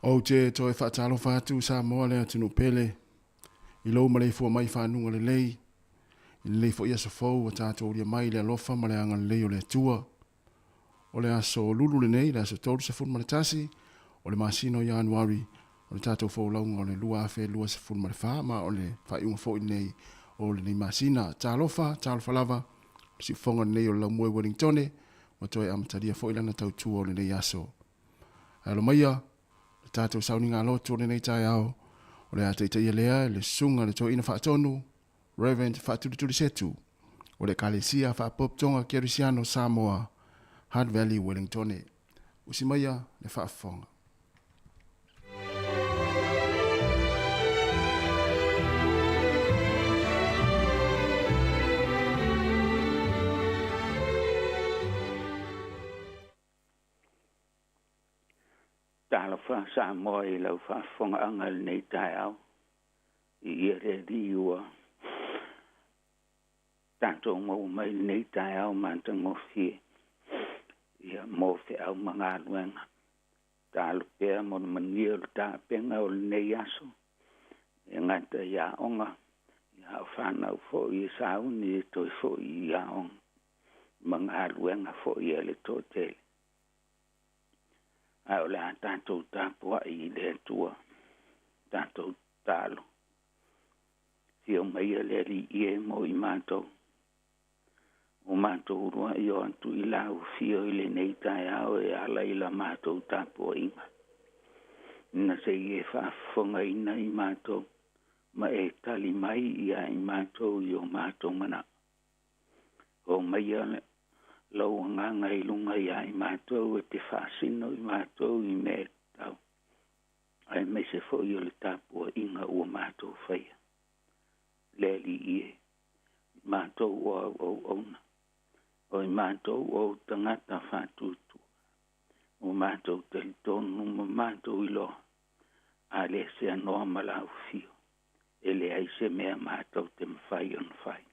Ou te toe faatalofa atu Samoa le atunuu pele i lou maleifua mai i fanuga lelei, i lenei foi aso fou ua tatou aulia mai i le alofa ma le agalelei o le Atua. O le aso Lulu lenei, le aso 31 o le masina o Ianuari o le tatou folauga o le 2024, ma o le faaiuga foi lenei o lenei masina. Talofa, talofa lava, o le siufofoga lenei o le Laumue Uelintone, ua toe amatalia foi lana tautua o lenei aso. Ae alo maia le tatou sauniga lotu o lenei taeao, o le a taitaia lea e le Susuga i le Toeaina Faatonu, Reverend Faatulitulisetu, o le Ekalesia Faapopotoga Kerisiano Samoa, Hutt Valley, Wellingtone. Usi maia le faafofoga. Talofa Samoa i lau faafofogaaga i lenei taeao. I ia le Alii ua tatou maua mai i lenei taeao matagofie ia mo feau ma galuega. Talo pea mo le manuia o le tapena o lenei aso e gata i aoga, ia a o fanau foi e sauni e toe foi i aoga ma galuega foi a le toatele. Ae o le a tatou tapuai i le Atua, tatou tatalo. Afio maia le Alii e mo i matou. O matou uluai o atu i lau afio i lenei taeao e ala i la matou tapuaiga. Ina se i e faafofogaina i matou ma e tali mai ia i matou i o matou manao. O maia lou agaga i luga ia i matou e te faasino i matou i mea e tatau, aemaise foi o le tapuaiga ua matou faia. Le Alii e, matou o au auauna, o i matou o ou tagata faatuatua, ua matou talitonu ma matou iloa, a le seanoa ma lau afio, e leai se mea matou te mafai ona fai.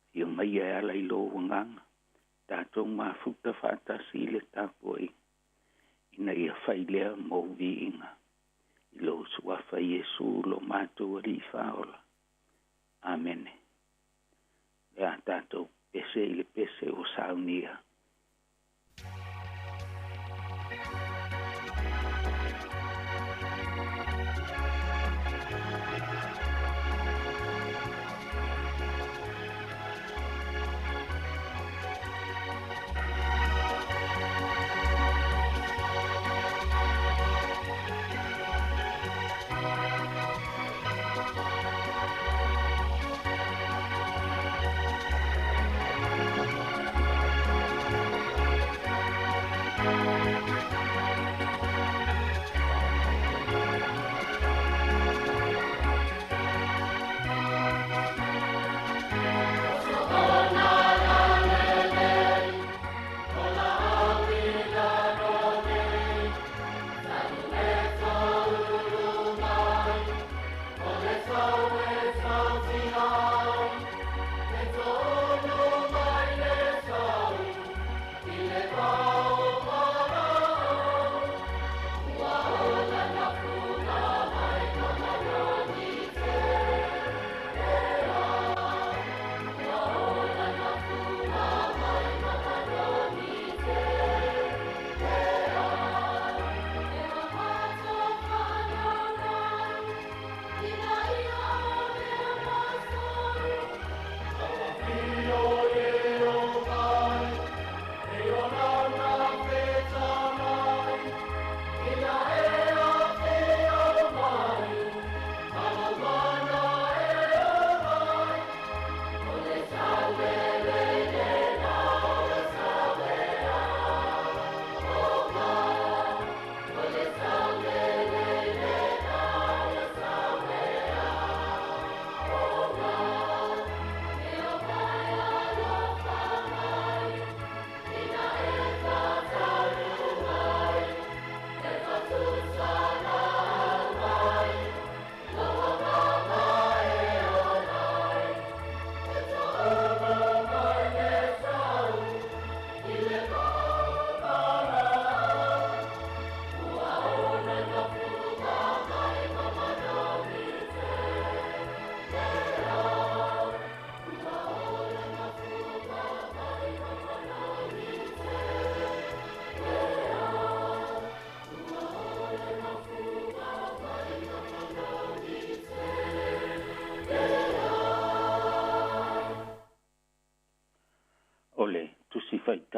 Afio maia e ala i lou agaga, tatou mafuta faatasi i le tapuaiga, ina ia fai lea mou viiga i lou suafa Iesu lo matou Alii Faaola. Amene. Le a tatou pese i le pese ua saunia.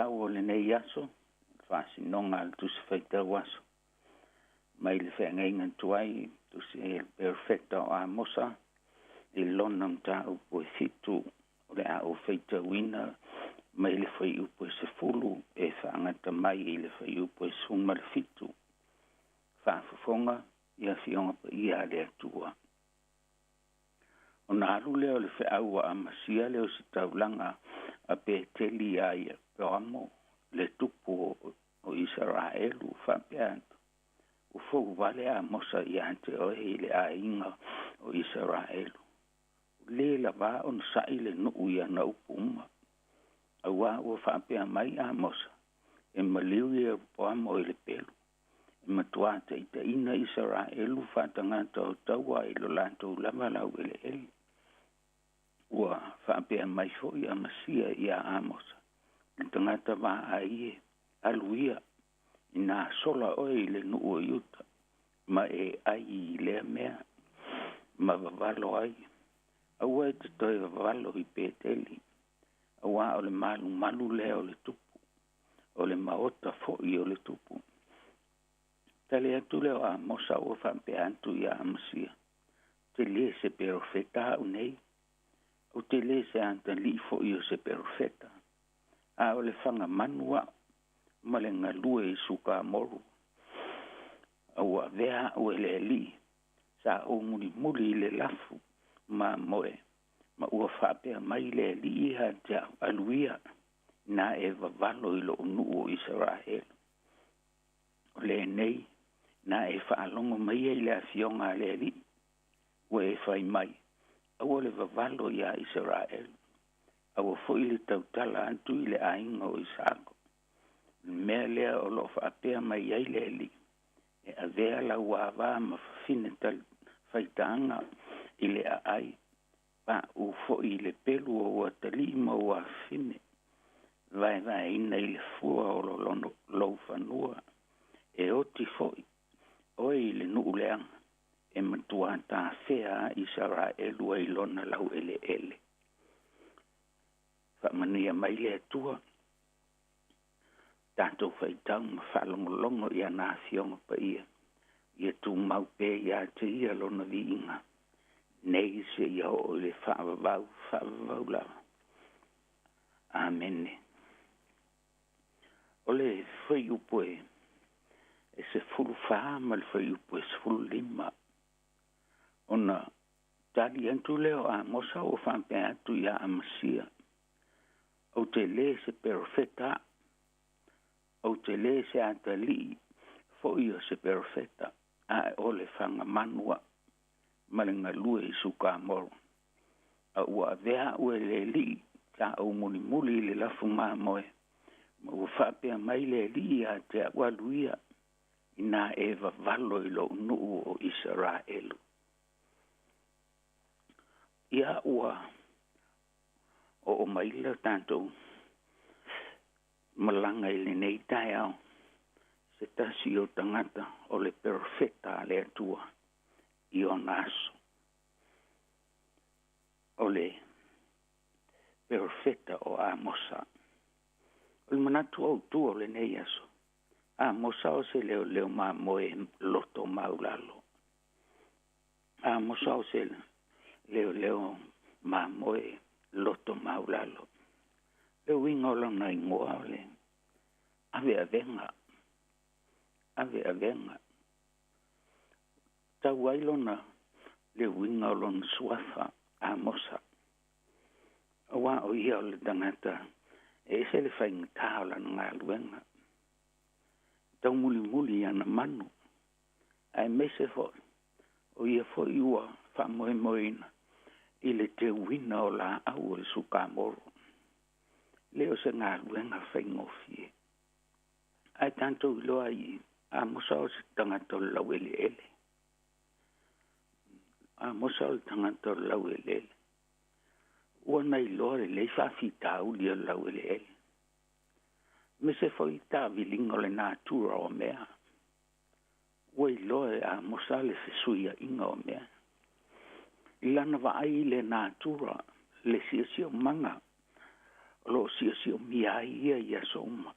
Faitau o lenei aso, faasinoga a le Tusi Faitau Aso, mai le feagaiga tuai, tusi ai e le Perofeta o Amosa, i lona mataupu e 7, o le a ou faitauina mai le fuaiupu e 10 e faagata mai i le fuaiupu e 17. Faafofoga i afioga paia a le Atua. Ona alu lea o le feau a Amasia le ositaulaga a Peteli ia Ieroboamo le tupu o Isaraelu, faapea atu, ua fou vale Amosa ia te oe i le aiga o Isaraelu. Ua le lavā ona sa'i le nuu i ana upu uma. Auā ua faapea mai Amosa, e maliu Ieroboamo i le pelu, e matuā taitaiina Isaraelu faatagata o taua i lo latou lava laueleele. Ua faapea mai foi Amasia ia Amosa, le tagata vaai e, alu ia, ina sola oe i le nuu o Iuta, ma e ai i lea mea, ma vavalo ai. Aua e te toe vavalo i Peteli, auā o le malumalu lea o le tupu, o le maota foi o le tupu. Tali atu lea o Amosa ua faapea atu ia Amasia, te lē se perofeta au nei, ou te lē se atalii foi o se perofeta, a o le fagamanu a'u ma le galue i sukamoru. A ua avea a'u e le Alii, sa ou mulimuli i le lafu mamoe, ma ua faapea mai le Alii ia te a'u, alu ia, ina e vavalo i lo'u nuu o Isaraelu. O lenei, na e faalogo mai ai le afioga a le Alii, ua e fai mai, aua le vavalo iā Isaraelu, aua foi le tautala atu i le aiga o Isaako. Le mea lea o loo faapea mai ai le Alii, e avea lau avā ma fafine faitaaga i le aai, paʻū foi i le pelu o ua atalii ma ua afafine, vaevaeina i le fua o lou fanua, e oti foi oe i le nuu leaga, e matuā tafea a Isaraelu ai lona laueleele. Faamanuia mai le Atua, tatou faitau ma faalogologo i ana afioga paia, ia tumau pea ia te ia lona viiga, nei seia oo i le faavavau, faavavau lava. Amene. O le fuaiupu e 14 ma le fuaiupu e 15, ona tali atu lea o Amosa ua faapea atu ia Amasia, ou te lē se perofeta a'u, ou te lē se atalii foi o se perofeta, ae o le fagamanu a'u ma le galue i sukamoro. A ua avea a'u e le Alii, sa ou mulimuli i le lafu mamoe, ma ua faapea mai le Alii ia te a'u, alu ia, ina e vavalo i lo'u nuu o Isaraelu. Ia ua oo maila tatou malaga i lenei taeao, se tasi o tagata o le perofeta a le Atua i ona aso. O le perofeta o Amosa. O le manatu autū o lenei aso, Amosa o se leoleo mamoe loto maulalo. Amosa o se leoleo mamoe loto maulalo. Le uiga o lona igoa o le aveavega, aveavega. Tau ai lona le uiga o lona suafa Amosa. Auā o ia o le tagata e ese le faigata o lana galuega. Taumulimuli i ana manu, aemaise foi o ia foi ua faamoemoeina i le teuina o laau o le sukamoro. Le o se galuega faigofie. Ae tatou iloa i Amosa o se tagata o le laueleele. Amosa o le tagata o le laueleele. Ua na iloa lelei faafitauli o le laueleele. Aemaise foi taaviliga o le natura o mea. Ua iloa e Amosa le fesuiaiga o mea. I lana vaai i le natura, le siosiomaga O loo siosiomia ai ia i aso uma.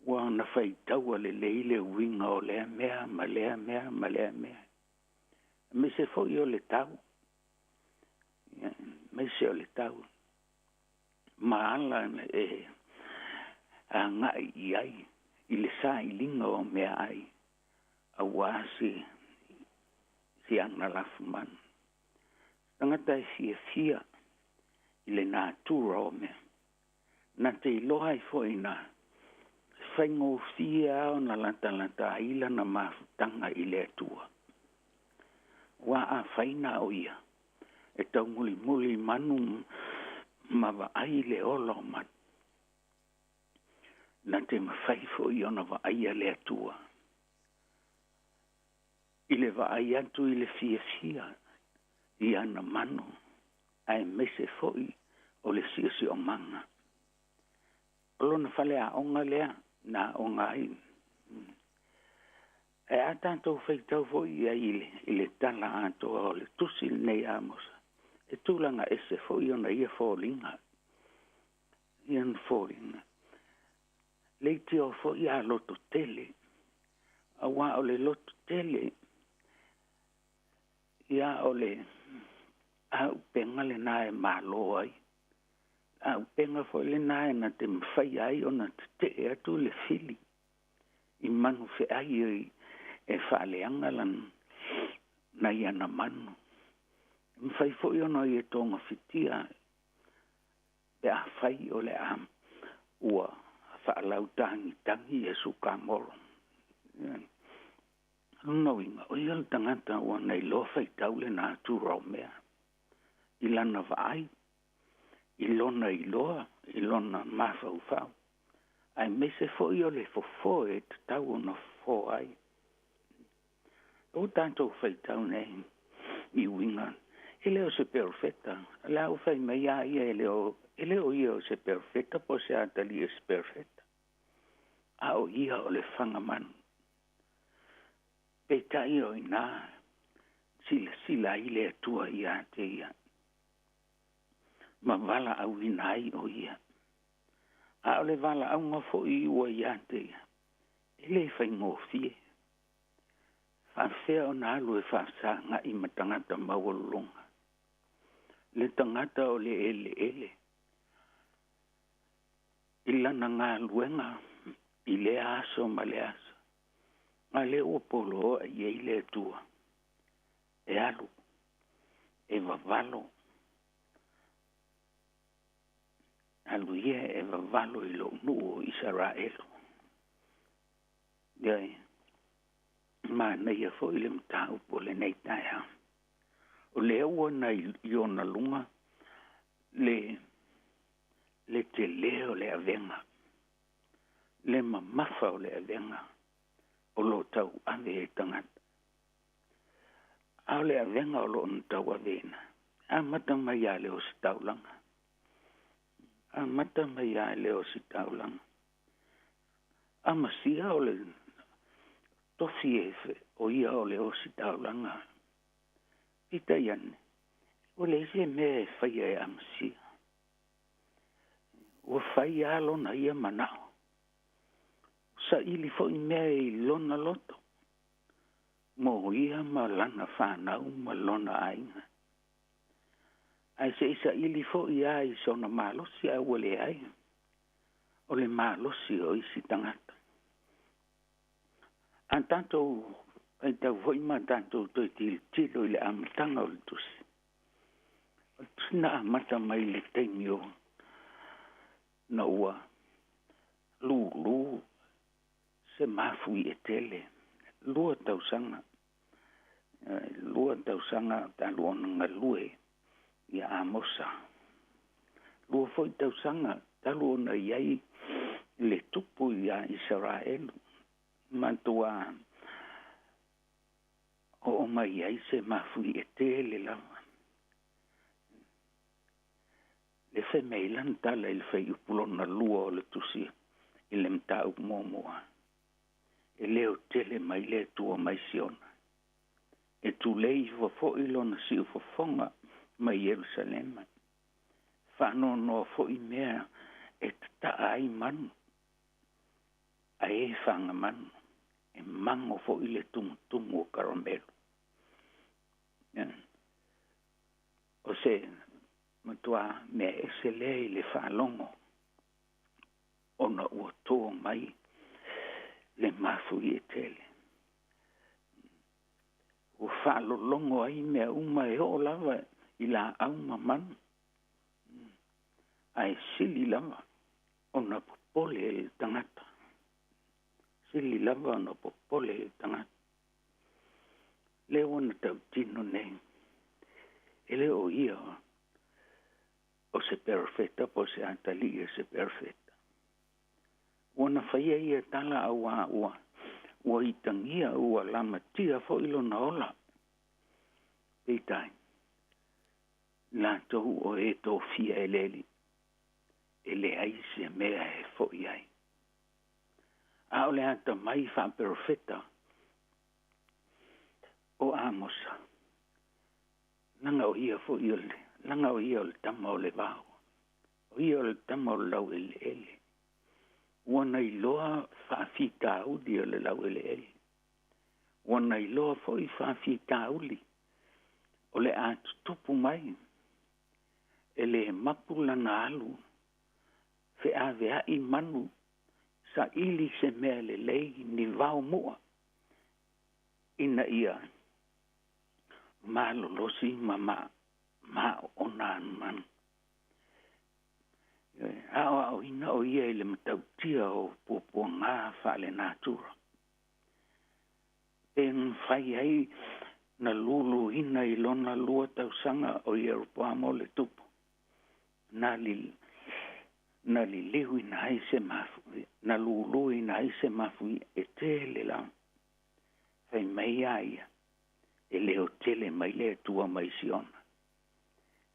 Ua na faitaua lelei le uiga o lea mea ma lea mea ma lea mea. Aemaise foi o le tau. Aemaise o le tau. Ma ala e agai i ai i le sailiga o meaai auā si ana lafumanu. Tagata e fiafia i le natura o mea. Na te iloa ai foi na faigofie a ona latalata ai lana mafutaga i le Atua. Ua afai na o ia e taumulimuli manu ma vaai le ola o manu. Na te mafai foi ona vaaia le Atua. I le vaai atu i le fiafia i ana manu, aemaise foi o le siosiomaga. O lona faleaoga lea na aoga ai. Ae a tatou faitau foi i ai i le tala atoa o le tusi lenei a Amosa, e tulaga ese foi ona ia foliga. Ia na foliga. Leitioa foi a loto tele. Auā o le loto tele, ia o le auupega lenā e malo ai. Auupega foi lenā e na te mafai ai ona tetee atu le fili i manu feai e faaleaga lana nai ana manu. E mafai foi ona ia togafitia pe afai o le a ua faalautagitagi ia sukamolo. Lona uiga, o ia le tagata ua na iloa faitau le natura o mea. I lana vaai, i lona iloa, i lona mafaufau. Aemaise foi o le fofo e tatau ona fofo ai. O tatou faitau nei i uiga, e le o se perofeta. O le a ua fai mai a ia e le o ia o se perofeta po o se atalii o se perofeta. A o ia o le fagamanu. Peitai o i ina silasila ai le Atua ia te ia. Ma valaauina ai o ia. A o le valaauga foi ua ia te ia, e le faigofie. Faafefea ona alu e faafesagai ma tagata maualuluga. Le tagata o le eleele i lana galuega i lea aso ma lea aso. A lea ua poloa i ai le Atua e alu, e vavalo. Alu ia e vavalo i lou nuu o Isaraelu. Ioe, manaia foi le mataupu o lenei taeao. O lea ua na i ona luga le telē o le avega, le mamafa o le avega o loo tauave e tagata. A o le avega o loo na tauaveina, amata mai ia le ositaulaga. Amata mai ia le ositaulaga. Amasia o le tofi e o ia o le ositaulaga. Peitai ane, ua leai se mea e faia e Amasia. Ua fai lava lona ia manao. Saili foi mea i lona loto mo ia ma lana fanau ma lona aiga. Ae se i saili foi lava i sona malosi ae ua leai. O le malosi o isi tagata. A tatou faitau foi ma tatou toe tilotilo i le amataga o le tusi. O le tusi na amata mai i le taimi o na ua lūlū se mafui e tele. 2 tausaga. 2 tausaga talu ona galue ia Amosa. 2 foi tausaga talu ona i ai le tupu ia Isaraelu. Matua oo mai ai se mafui e tele lava. Le fai mai lana tala i le fuaiupu lona 2 o le tusi i le mataupu muamua. E leo tele mai le Atua mai Siona. E tulei ifo foi lona siufofoga mai Ierusalema. Faanoanoa foi mea e tata'a ai manu ae e fagamanu e mago fo'i le tumutumu o Karamelo. O se matuā mea ese lea i le faalogo ona ua tō mai le mafuie tele. Ua faalologo ai mea uma e oo lava i laau ma manu ae sili lava ona popole le tagata. Sili lava ona popole le tagata. Lea ua na tautino nei, e le o ia o se perofeta po o se atalii o se perofeta. Ua na faia ia tala auā ua itagia ua lamatia foi lona ola. Peitai, latou o e tofia e le Alii, e leai se mea e fo'i ai. A o le atamai faaperofeta o Amosa, laga o ia foi o le laga o ia o le tama o le vao, o ia o le tama o le laueleele. Ua na iloa faafitauli o le laueleele. Ua na iloa foi faafitauli o le a tutupu mai e le mapu lana alu feavea'i manu saili se mea lelei ni vao mu'a ina ia malolosi ma maoona manu. Aoaoina o ia i le matautia o puapuagā faalenatura. Pe mafai ai na luluina i lona 2 tausaga o Ieropoamo le tupu. Na liliuina ai se mafuie, na luluina ai se mafuie e tele lava. Fai mai a ia, e leo tele mai le Atua mai Siona.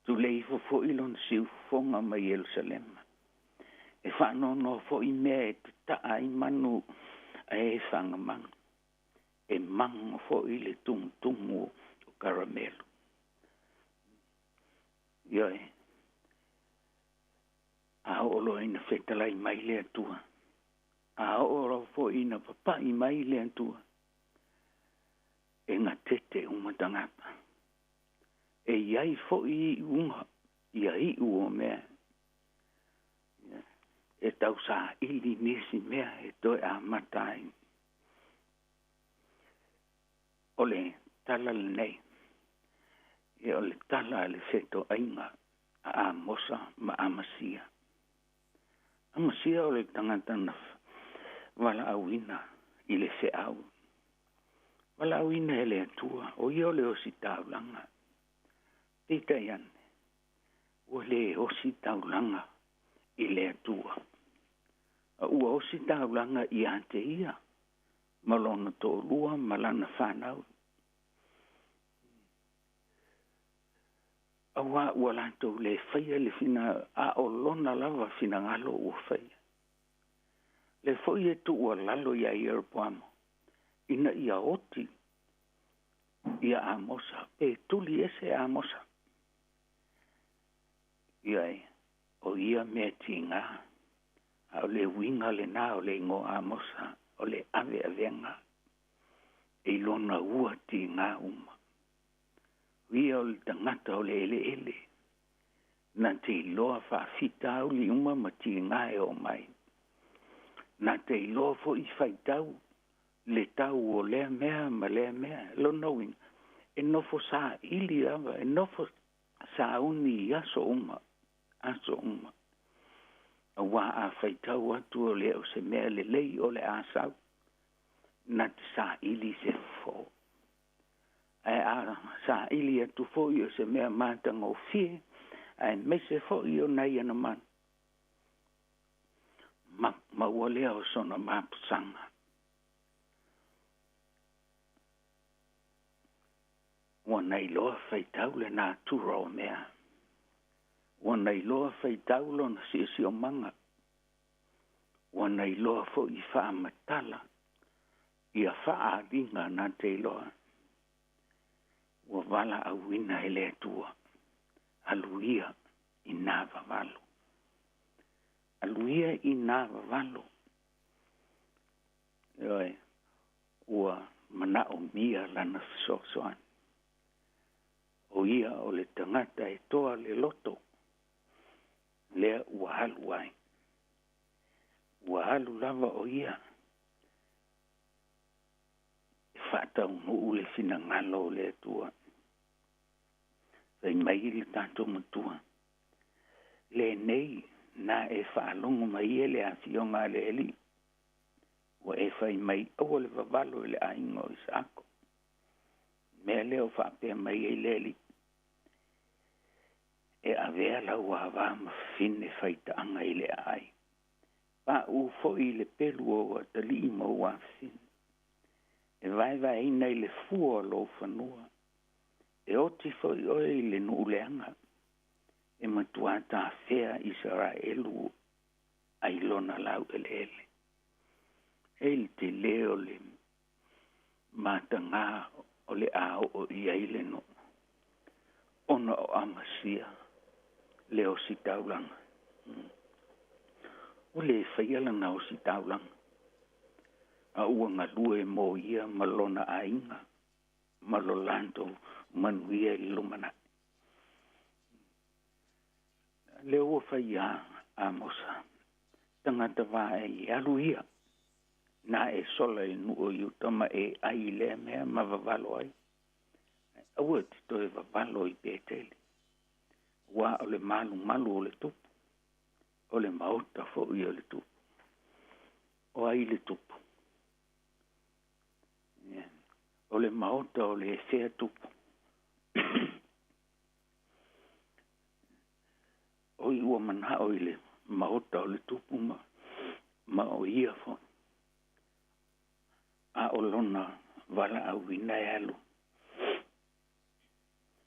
Tulei ifo fo'i lona siufofoga mai Ierusalema. E faanoanoa fo'i mea e tata'a ai manu ae e fagamanu. E mago fo'i le tumutumu o Karamelo. Ioe, a oo loa ina fetalai mai le Atua, a oo loa fo'i ina papa'i mai le Atua, e gatete uma tagata. E iai fo'i iuga ia iu o mea. E tausaili nisi mea e toe amata ai. O le tala lenei, ia o le tala a le fetoaiga a Amosa ma Amasia. Amasia o le tagata na valaauina i le feau. Valaauina e le Atua, o ia o le ositaulaga. Peitai ane, ua le ositaulaga i le Atua. A ua ositaulaga ia te ia, ma lona toalua ma lana fanau. Auā ua latou le faia le fina a o lona lava finagalo ua faia. Le foi e tuualalo iā Ieropoamo ina ia oti ia Amosa pe tuli ese Amosa. Ia e o ia mea tigā a o le uiga lenā o le igoa Amosa o le aveavega e i lona ua tigā uma. O ia o le tagata o le eleele na te iloa faafitauli uma ma tigā e oo mai. Na te iloa fo'i faitau le tau o lea mea ma lea mea. Lona uiga e nofo saili lava, e nofo sauni i aso uma, aso uma. Auā a faitau atu o le o se mea lelei o le a sau, na te saili se fofo. Ae a saili atu fo'i o se mea matagofie, aemaise fo'i o nai ana manu, ma maua lea o sona mapusaga. Ua na iloa faitau le natura o mea. Ua na iloa faitau lona siosiomaga. Ua na iloa fo'i faamatala ia faaaliga na te iloa. Ua valaauina e le Atua, alu ia Inā vavalo. Alu ia inā vavalo. Ioe, ua manaʻomia lana fesoasoani. O ia o le tagata e toa le loto, lea ua alu ai. Ua alu lava o ia e faataunuu le finagalo o le Atua. Fai mai le tatou matua, lenei na e faalogo mai e le afioga a le Alii, ua e fai mai aua le vavalo i le aiga o Isaako. Mea lea o faapea mai ai le Alii, e avea lau avā ma fafine faitaaga i le aai. Paʻu foi i le pelu o ou atalii ma ou afafine. E vaevaeina i le fua o lou fanua. E oti foi oe i le nuu leaga. E matuā tafea Isaraelu ai lona laueleele. E i le tele o le matagā o le a oo i ai le nuu, ona o Amasia le ositaulaga. Ua le faia lana ositaulaga, a ua galue mo ia ma lona aiga ma lo latou manuia i le lumanai. Lea ua fai ia Amosa, tagata vaai e alu ia, na e sola i nuu o Iuta ma e ai i lea mea ma vavalo ai. Aua e te toe vavalo i Peteli, aua o le malumalu o le tupu, o le maota foi o le tupu. O ai le tupu? O le maota o le efea tupu. Oi ua manao i le maota o le tupu ma o ia foi. A o lona valaauina e alu,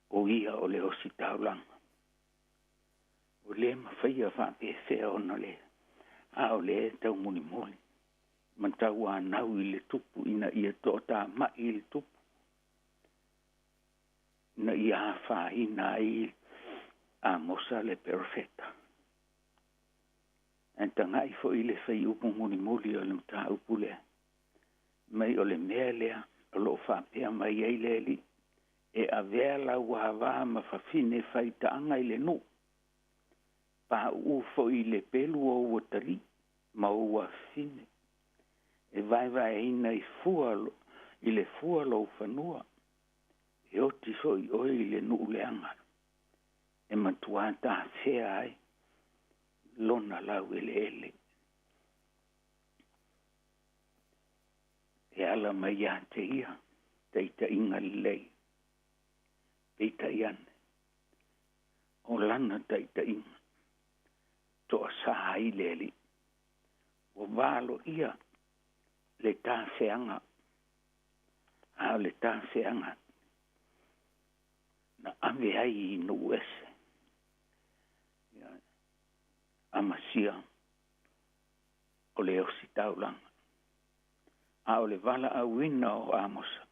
o ia o le ositaulaga. O le mafaia faapefea ona le, a o le taumolimoli ma tauanau i le tupu ina ia toatamai i le tupu, ina ia afaina ai Amosa le perofeta. Ae tagai foi le fuaiupu mulimuli o le mataupu lea, mai o le mea lea o loo faapea mai ai le Alii, e avea lau avā ma fafine faitaaga i le nuu, pauu foi i le pelu o ou atalii ma ou afafine, e vaevaeina i fua i le fua lou fanua, e oti foi oe i le nuu leaga, e matuā tafea ai lona laueleele. E ala mai ia te ia taitaiga lelei, peitai ane, o lana taitaiga toasā ai le Alii. Ua valoia le tafeaga, a o le tafeaga na ave ai i nuu ese. Amasia o le ositaulaga, a o le valaauina o Amosa,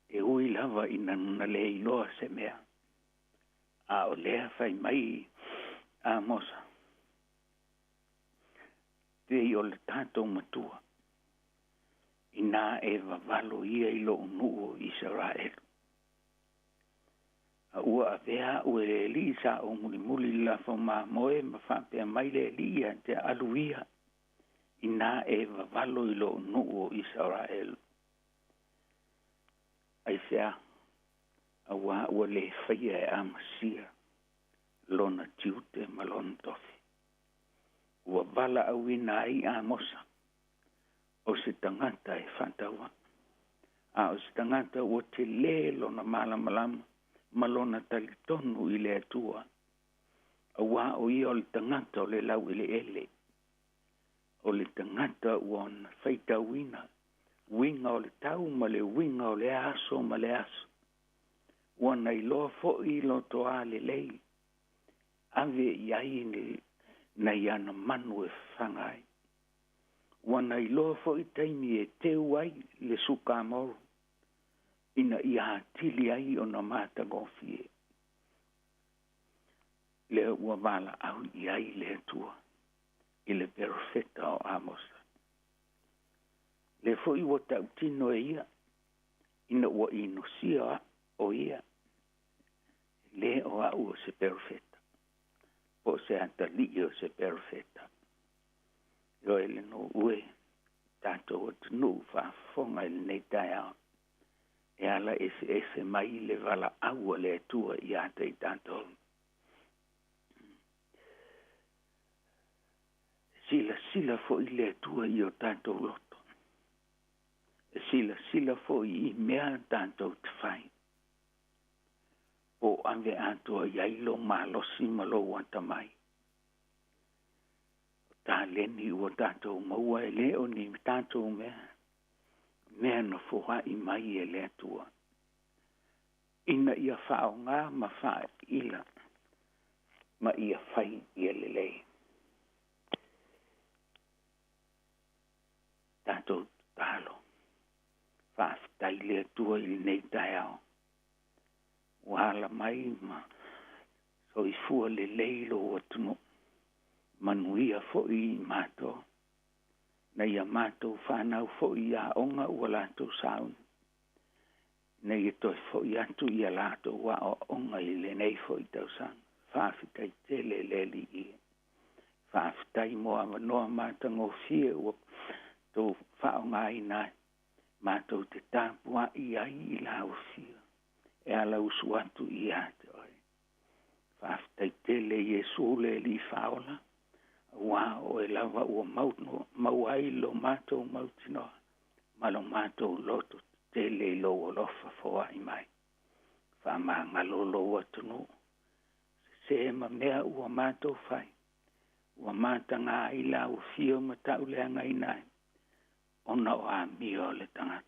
e ui lava ina na le iloa se mea, a o lea fai mai Amosa, pei o le tatou matua, inā e vavalo ia i lou nuu o Isaraelu. A ua avea a'u e le Alii sa ou mulimuli le lafo mamoe ma faapea mai le Alii ia te alu ia, inā e vavalo i lou nuu o Isaraelu. Aisea? Auā ua le faia e Amasia lona tiute ma lona tofi. Ua valaauina ai Amosa, o se tagata e faataua, a o se tagata ua tele lona malamalama ma lona talitonu i le Atua, auā o ia o le tagata o le laueleele, o le tagata ua ona faitauina uiga o le tau ma le uiga o le aso ma le aso. Ua na iloa foi lotoā lelei, ave i ai nai ana manu e fafaga ai. Ua na iloa foi taimi e teu ai le sukamoro, ina ia atili ai ona matagofie. Lea ua valaau i ai le Atua i le perofeta o Amosa. Lea foi ua tautino e ia ina ua inosia o ia, le o au o se perofeta, po o se atalii o se perofeta. Ioe le nuu e, tatou atunuu faafofoga i lenei taeao, e ala eseese mai le valaau a le Atua ia te i tatou. Silasila foi le Atua i o tatou loto. E silasila foi i mea tatou te fai. Po o ave atoa i ai lou malosi ma lou atamai. O taleni ua tatou maua e le o ni tatou mea, mea na foai mai e le Atua, ina ia faaaoga ma faaila ma ia fai ia lelei. Tatou tatalo, faafetai le Atua i lenei taeao, ua ala mai ma soifua lelei lou atunuu, manuia foi i matou, na ia matou fanau foi i aoga ua latou sauni, ina ia toe foi atu i a latou aoaoga i lenei foi tausaga. Faafetai tele le Alii e. Faafetai mo avanoa matagofie ua tou faaaogaina ai, matou te tapuai ai i lau afio e ala usu atu ia te oe. Faafetai tele Iesu le Alii Faaola, aua o oe lava ua maua ai lo matou mautinoa ma lo matou loto tetele i lou alofa foai mai. Faamagalo lou atunuu, sese ma mea ua matou fai, ua mataga ai lau afio ma tauleagaina ai, ona o amio a le tagata.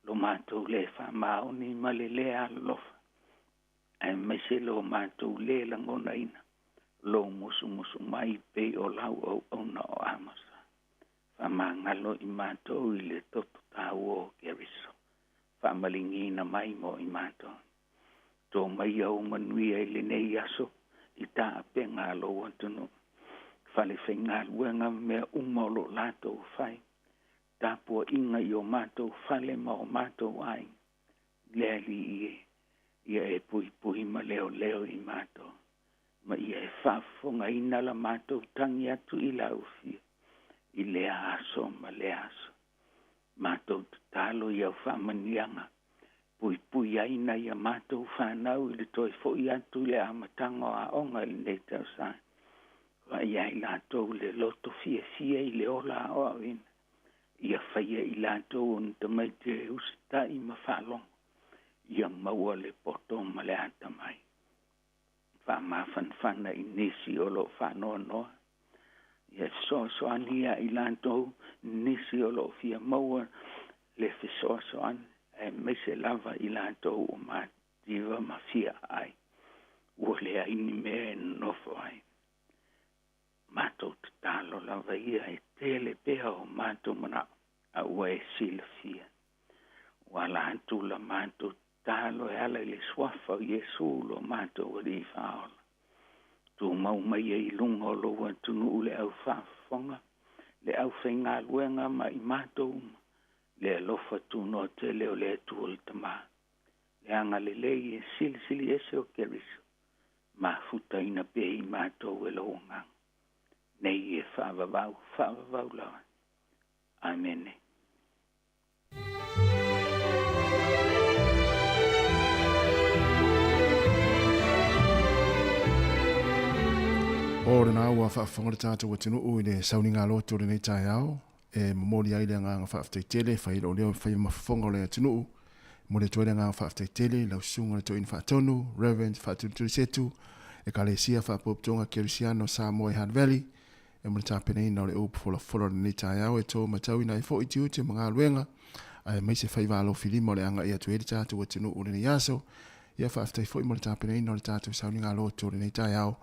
Lo matou le faamaoni ma le le alolofa, aemaise lo matou le lagonaina lou musumusu mai pei o lau auauna o Amosa. Faamagalo i matou i le toto taua o Keriso, faamaligiina mai mo i matou. To mai au manuia i lenei aso i taapega a lou atunuu, fale faigaluega ma mea uma o lo o latou fai, tapuaiga i o matou fale ma o matou aiga, le Alii e, ia e puipui ma leoleo i matou, ma ia e faafofogaina la matou tagi atu i lau afio i lea aso ma lea aso. Matou tatalo i au faamanuiaga, puipui ai nai a matou fanau i le toe foi atu i le amataga o aoga i lenei tausaga. Vaai ai latou le loto fiafia i le ola aoaoina, ia faia i latou o ni tamaiti e usitai ma faalogo, ia maua le poto ma le atamai. Faamafanafana i nisi o lo o faanoanoa, ia fesoasoani ia i latou nisi o lo o fia maua le fesoasoani, aemaise lava i latou ua mativa ma fia ai, ua leai ni mea e nonofo ai. Matou tatalo lava ia e tele pea o matou manao, a ua e silafia. Ua ala atu la matou tatalo e ala i le suafa o Iesu lo matou Alii Faaola. Tumau mai ai i luga o lou atunuu le au faafofoga, le aufaigaluega ma i matou uma, le alofa tunoa tele o le Atua le Tama, le agalelei e silisili ese o Keriso, mafutaina pea i matou e lou Agaga, nei e faavavau, faavavau lava. Amene. O lena ua faafofoga le tatou atunuu i le sauniga loto o lenei taeao e momoli ai le agaga faafetai tele e fai ai lou leo e fai ma fofoga o le atunuu. E momoli atu ai le agaga faafetai tele i lau susuga le Toeaina Faatonu, Reverend Faatulitulisetu, Ekalesia Faapotopotoga Kerisiano o Samoa i Hutt Valley, e mo le tapenaina o le upu folafola o lenei taeao e to matauina ai foi tiute ma galuega aemaise faiva alofilima o le agai atu ai le tatou atunuu i lenei aso. Ia faafetai foi mo le tapenaina o le tatou sauniga loto o lenei taeao.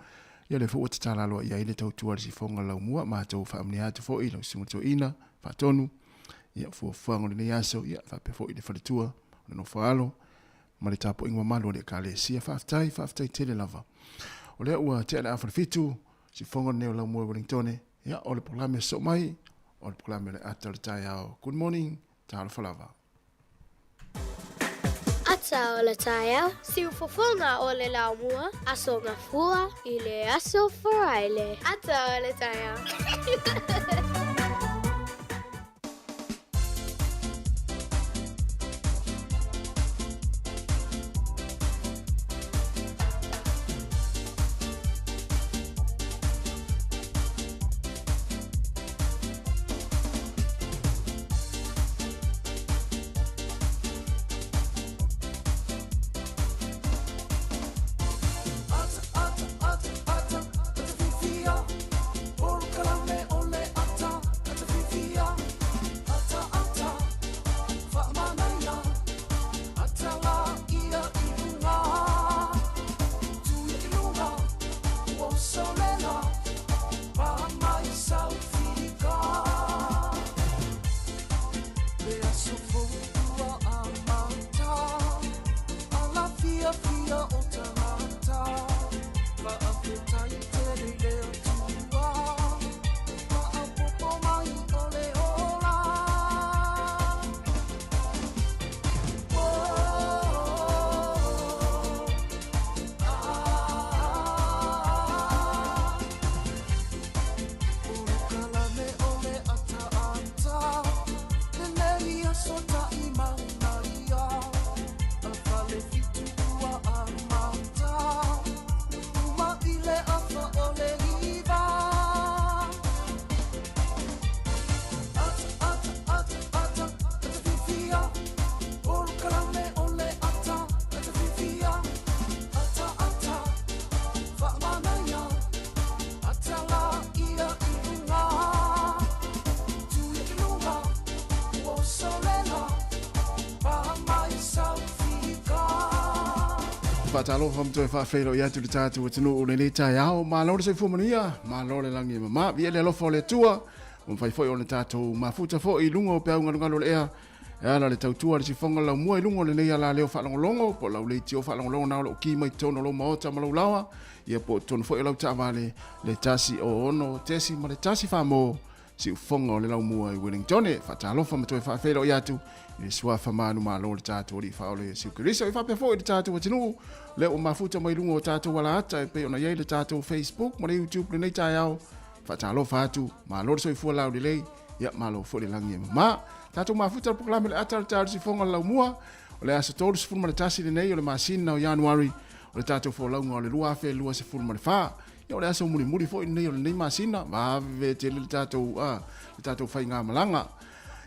Ia lea foi ua tatala aloaia ai le tautua a le sifoga laumua, matou faamanuia atu foi i lau susuga toeaina Faatonu, ia fuafuaga o lenei aso, ia faapea foi le faletua o le nofo alo ma le tapuaiga mamalu a le Ekalesia. Faafetai, faafetai tele lava. O lea ua tea le afa le fitu, siufofoga lenei o Laumua i Wellingtone, ia, o le polokalame sosoo mai, o le polokalame o le ata o le taeao. Good morning, talofa lava. Ata o le taeao, siufofoga o le Laumua, Aso Gafua i le Aso Faraile. Ata o le taeao. Faatalofa ma toe faafeiloai atu i le tatou atunuu i lenei taeao. Malo le soifua manuia, malo le lagi e mama. Viia le alofa o le Atua, ua mafai foi ona tatou mafuta foi i luga o peau galugalu o le ea e ala le tautua a le sifoga laumua i luga o lenei alaleo faalogologo po o lau leitio faalogologo na o loo ki mai totonu o lou maota ma lou laoa ia po o totonu foi o lau taavale le 106.1 Famo siufoga o le laumua i Wellingtone. Faatalofa ma toe faafeiloai atu i le suafa manumalo o le tatou Alii Faaola Iesu Keriso. E faapea foi i le tatou atunuu lea ua mafuta mai luga o tatou alaata e pei ona i ai le tatou Facebook ma le YouTube lenei taeao. Faatalofa atu, malo le soifua laulelei, ia malo foi le lagi e mama. Tatou mafuta le polokalame le ata o le taeao sifoga o le laumua o le aso 31 lenei o le masina o Ianuari o le tatou folauga o le 2024. Ia o le aso mulimuli foi lenei o lenei masina, vave tele le tatou, le tatou faigamalaga.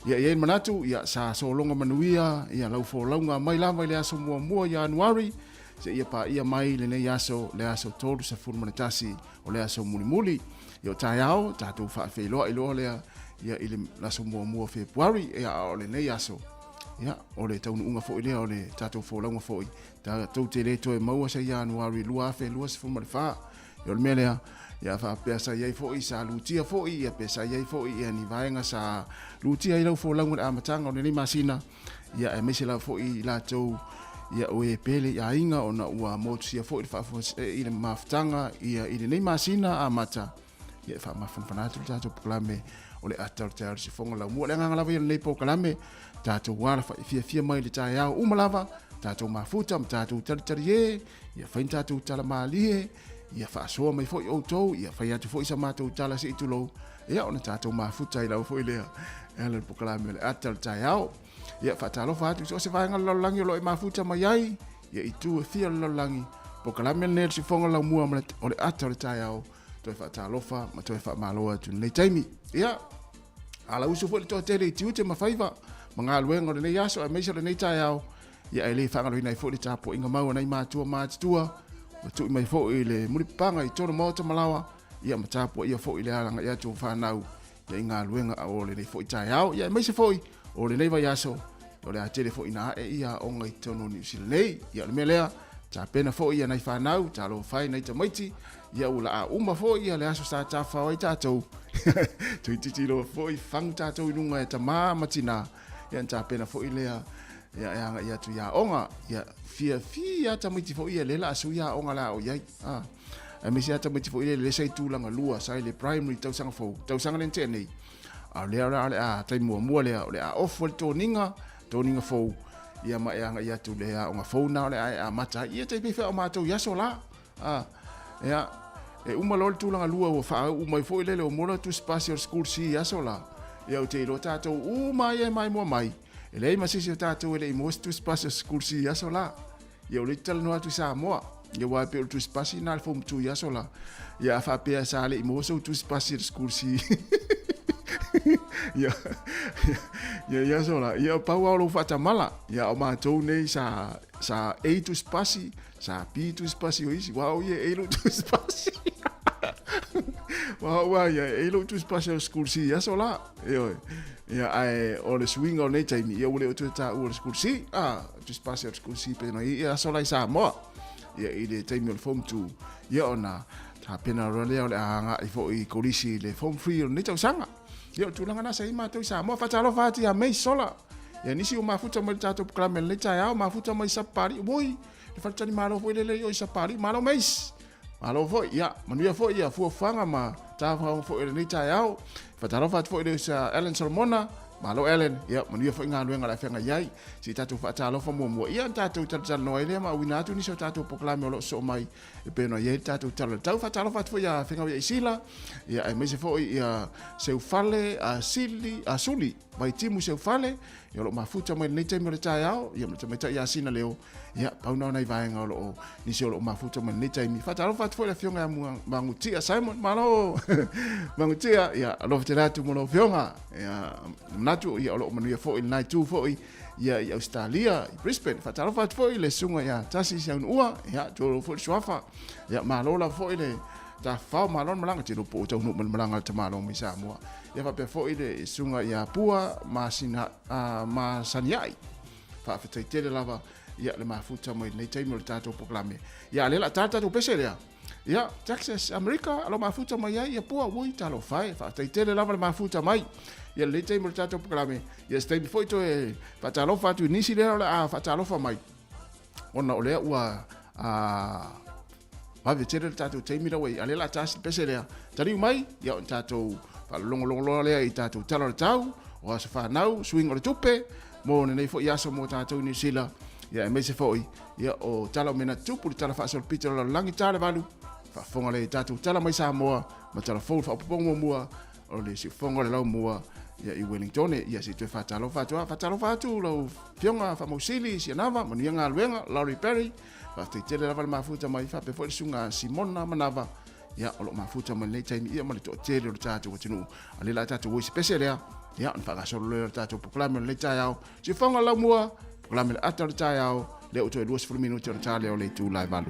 Ia e i ai le manatu, ia sa sologa manuia ia lau folauga mai lava i le aso muamua Ianuari seia paia mai lenei aso, le aso 31 o le aso mulimuli. Ia o taeao, tatou faafeiloai loa lea ia i le aso muamua o Fepuari, ia a o lenei aso, ia o le taunuuga foi lea o le tatou folauga foi, tatou te le toe maua se Ianuari 2024. Ia o le mea lea, ia faapea sa i ai foi, sa lutia foi, ia pe sa i ai foi ia ni vaega sa lutia ai lau folauga i le amataga o lenei masina, ia aemaise lava foi i latou ia o e pele i aiga ona ua motusia foi le faafuasei i le mafutaga ia i lenei masina amata ia e faamafanafana atu le tatou polokalame o le ata o le taeao i le sifoga laumua. O le agaga lava ia o lenei polokalame, tatou alafai fiafia mai le taeao uma lava, tatou mafuta ma tatou talitali e, ia fai ni tatou tala malie, ia faasoa mai foi outou, ia fai atu foi sa matou tala se i tulou, ia ona tatou mafuta ai lava foi lea e ala i le polokalame o le ata o le taeao. Ia faatalofa atu i so o se vaega o le lalolagi o lo o e mafuta mai ai, ia itu e fia o le lalolagi, polokalame lenei o le sifoga laumua o le ata o le taeao, toe faatalofa ma toe faamalo atu i lenei taimi. Ia, ala usu foi le toatele i tiute ma faiva ma galuega o lenei aso aemaise o lenei taeao, ia e le faagaloina ai foi le tapuaiga mau a nai matua matutua ua tui mai foi le mulipapaga i totonu maota ma laoa, ia ma tapuaia foi le alagai atu o fanau ia i galuega o lenei foi taeao, ia aemaise foi o lenei vaiaso o le a tele foi ina ae ia aoga i totonu o Niu Sila nei. Ia o le mea lea, tapena foi ia nai fanau, talofa e nai tamaiti, ia ua laa uma foi ia le aso sa tafafao ai tatou. Toeitiiti loa foi fagu tatou i luga e tamā ma tinā, ia ona tapena foi lea ia e agai atu i aoga. Ia fiafia tamaiti foi ia lea la a sui aoga la o i ai. Aemaise lava tamaiti foi lele lea sa i tulaga lua, sa i le primary tausaga fou, tausaga lea na tea nei, a o lea o le a taimi muamua lea o le a ofu ai le toniga, toniga fou, ia ma e agai atu le aoga fou na o le a e amata ai. Ia tai pei foi o matou i aso la. A, ia, e uma loa le tulaga lua ua faauu mai foi lele o mola tusipasi o le school C i aso la. Ia ou te iloa tatou uma ia e maimoa mai, e leai ma se isi o tatou e le i maua se tusipasi o le school C i aso la. Ia o lea ou te talanoa atu i Samoa. Ia aua e pei o le tusipasi lena a le Form 2 i aso la. Ia a faapea sa le i maua sou tusipasi o le school C. Ia, ia i aso la. Ia pau lava o lou faatamala. Ia o matou nei sa, sa A tusipasi, sa B tusipasi o isi. Aua o ia e A lou tusipasi. Aua au lava ia e A lou tusipasi o le school C i aso la. Ioe. Ia ae o le suiga o nei taimi, ia ua le o toe taua o le school C. Ah, tusipasi o le school C pei ona i ai aso la i Samoa. Ia i le taimi o le Form 2, ia ona tapena loa lea o le a agai foi i kolisi i le Form 3 o lenei tausaga. Ia o le tulaga lena sa i ai matou i Samoa. Faatalofa atu ia May Sola. Ia nisi ua mafuta mai le tatou polokalame i lenei taeao, mafuta mai Sapapalii. Oi, le faletalimalo foi lele i o i Sapapalii. Malo Mace. Malo foi, ia, manuia foi ia fuafuaga ma tafaoga foi o lenei taeao. Faatalofa atu foi i le usa Ellen Solomona. Malo Ellen, ia, manuia foi galuega o le a feagai ai. Se i tatou faatalofa muamua. Ia, ona tatou talatalanoa ai lea ma auina atu nisi o tatou polokalame o lo o sosoo mai e pei ona i ai le tatou Tala o le Tau. Faatalofa atu foi ia Fegauiaisila, ia, aemaise foi ia Seufale, a Sili, a Suli, Vaitimu Seufale, ia, o lo o mafuta mai lenei taimi o le taeao, ia, ma le tamaitai ia Sina Leo. Ia, pau na o nai vaega o lo o nisi o lo o mafuta mai lenei taimi. Faatalofa atu foi le afioga ia Magutia Simon, malo Magutia, ia, alofa tele atu mo lau afioga. Ia, manatu, ia, o lo o manuia foi lena itu foi, ia, i Ausetalia, i Brisbane. Faatalofa atu foi le susuga ia Tasi Siaunuua, ia, tualou foi le suafa. Ia, malo lava foi le tafafao, malo le malaga, te iloa po ua taunuu mai le malaga a le tamaloa mai Samoa. Ia, faapea foi le susuga ia Pua Masina, Masaniai. Faafetai tele lava ia le mafuta mai lenei taimi o le tatou polokalame. Ia, a lea la ta le tatou pese lea. Ia, Texas, Amerika, alo mafuta mai ai, ia pua, ui, talofa e, faafetai tele lava le mafuta mai. Ia, lenei taimi o le tatou polokalame, ia, se taimi foi toe faatalofa atu i nisi lea o le a faatalofa mai. Ona o lea ua a, vave tele le tatou taimi la ua i, a lea la ta le pese lea. Taliu mai, ia, o tatou faalogologo loa lea i tatou tala o le tau, o aso fanau, suiga o le tupe, mo lenei foi aso mo tatou i Niu Sila, ia aemaise foi ia o tala o mea na tutupu, le tala faasolopito o le lalolagi ta le valu, faafofoga lea i tatou tala mai Samoa ma tala fou le faaopoopoga muamua o le siufofoga o le laumua ia i Wellingtone. Ia se i toe faatalofa atu, faatalofa atu lau Afioga Faamausili Sianava, manuia galuega, Laurie Perry, faafetai tele lava le mafuta mai, faapea foi le susuga Simona Manava, ia o lo o mafuta mai lenei taimi ia ma le toatele o le tatou atunuu. A lea la tatou o i se pese lea, ia ona faagasolo lea o le tatou polokalame o lenei taeao. Siufofoga o le laumua, polokalame le ata o le taeao, lea ua toe 20 minute ona ta lea o le itula e 8.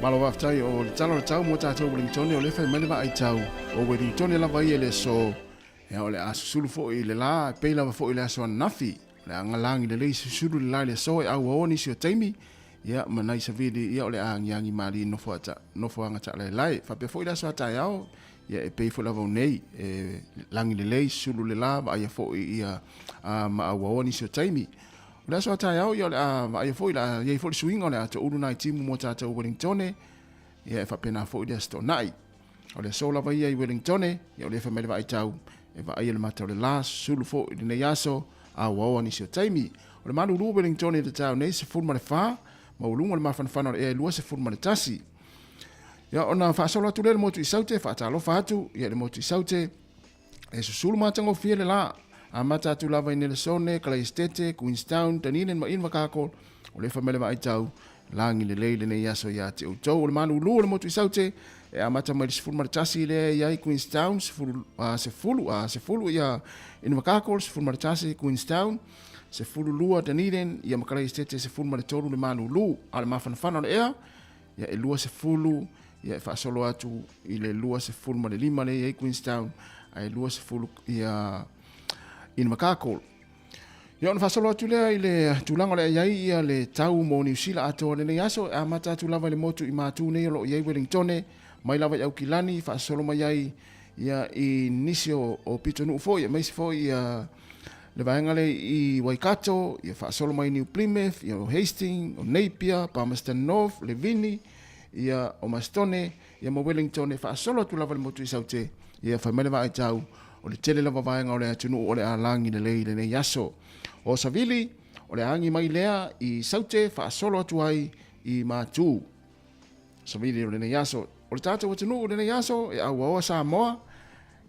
Malo faafetai o le tala o le tau mo tatou Wellingtone o lea e fai mai le vaai tau o Wellingtone lava ia i le aso ia o le a susulu foi i le la e pei lava foi i le aso ananafi o le a galagi lelei susulu le la i le aso e auaoa nisi o taimi ia ma nai savili ia o le a agiagi malie nofo ata nofoaga taalaelae faapea foi le aso a taeao ia e pei foi lava nei e lagi lelei susulu le la vaaia foi ia a ma auaoa nisi o taimi. O le aso a taeao, ia o le a vaaia foi, o le a i ai foi le suiga o le a toulu nai timu mo tatou Wellingtone, ia e faapena foi le Aso Toonai. O le aso lava ia i Wellingtone, ia o lea fai mai le vaaitau, e vaaia le mata o le la, susulu foi i lenei aso, auaoa nisi o taimi. O le malulu o Wellingtone i le taeao nei, 14, maualuga le mafanafana o le ea e 21. Ia ona faasolo atu lea i le motu i Saute, faatalofa atu ia i le motu i Saute, E susulu matagofie le la, amata atu lava i Nelesone, Kalaistete, Queenstown, Dunedin ma Invercargill, o lea fai mai le vaai tau, lagi lelei lenei aso ia te outou. O le malulu o le motu i Saute, e amata mai le 11 lea e i ai Queenstown, 10, 10, 10 ia Invercargill, 11 Queenstown, 12 Dunedin, ia ma Kalaistete 13 le malulu. A o le mafanafana o le ea, ia e 20 ia e faasolo atu i le 25 lea i ai Queenstown ae 20 ia Invercargill. Ia ona faasolo atu lea i le tulaga o le a i ai ia le tau mo Niu Sila atoa lenei aso e amata atu lava i le motu i Matū nei o lo o i ai Wellingtone mai lava i Aukilani faasolo mai ai ia i nisi o, o pitonuu foi aemaise foi ia le vaega lea i Waikato, ia faasolo mai New Plymouth, ia o Hastings, o Napier, Palmerston North, Levini, ia o Mastone, ia ma Wellington e faasolo atu lava le motu i Saute, ia fai mai le vaai tau, o le tele lava vaega o le atunuu o le a lagi lelei i lenei aso. O Savili, o le agi mai lea i Saute faasolo atu ai i Matū. Savili o lenei aso. O le tatou atunuu o lenei aso e auaoa Samoa,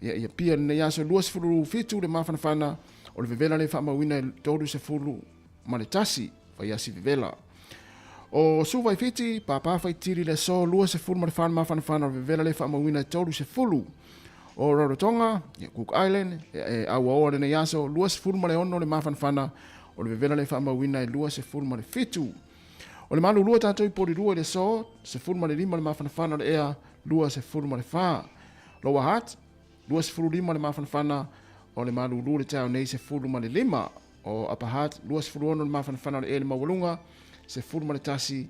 ia, ia pia lenei aso 27 le mafanafana o le vevela le faamauina e 30 ma le tasi faiasi vevela. O Suva i Fiti, pāpā faitili le aso 24 le mafanafana o le vevela le faamauina e 30. O Rarotonga, ia Cook Island, e, e auaoa lenei aso 26 le mafanafana o le vevela le faamauina e 27. O le malulua tatou i Porirua i le aso 15 le mafanafana o le ea 24. Lower Hutt, 25 le mafanafana o le malulu le taeao nei 15. O Upper Hutt, 26 le mafanafana o le ea le maualuga 11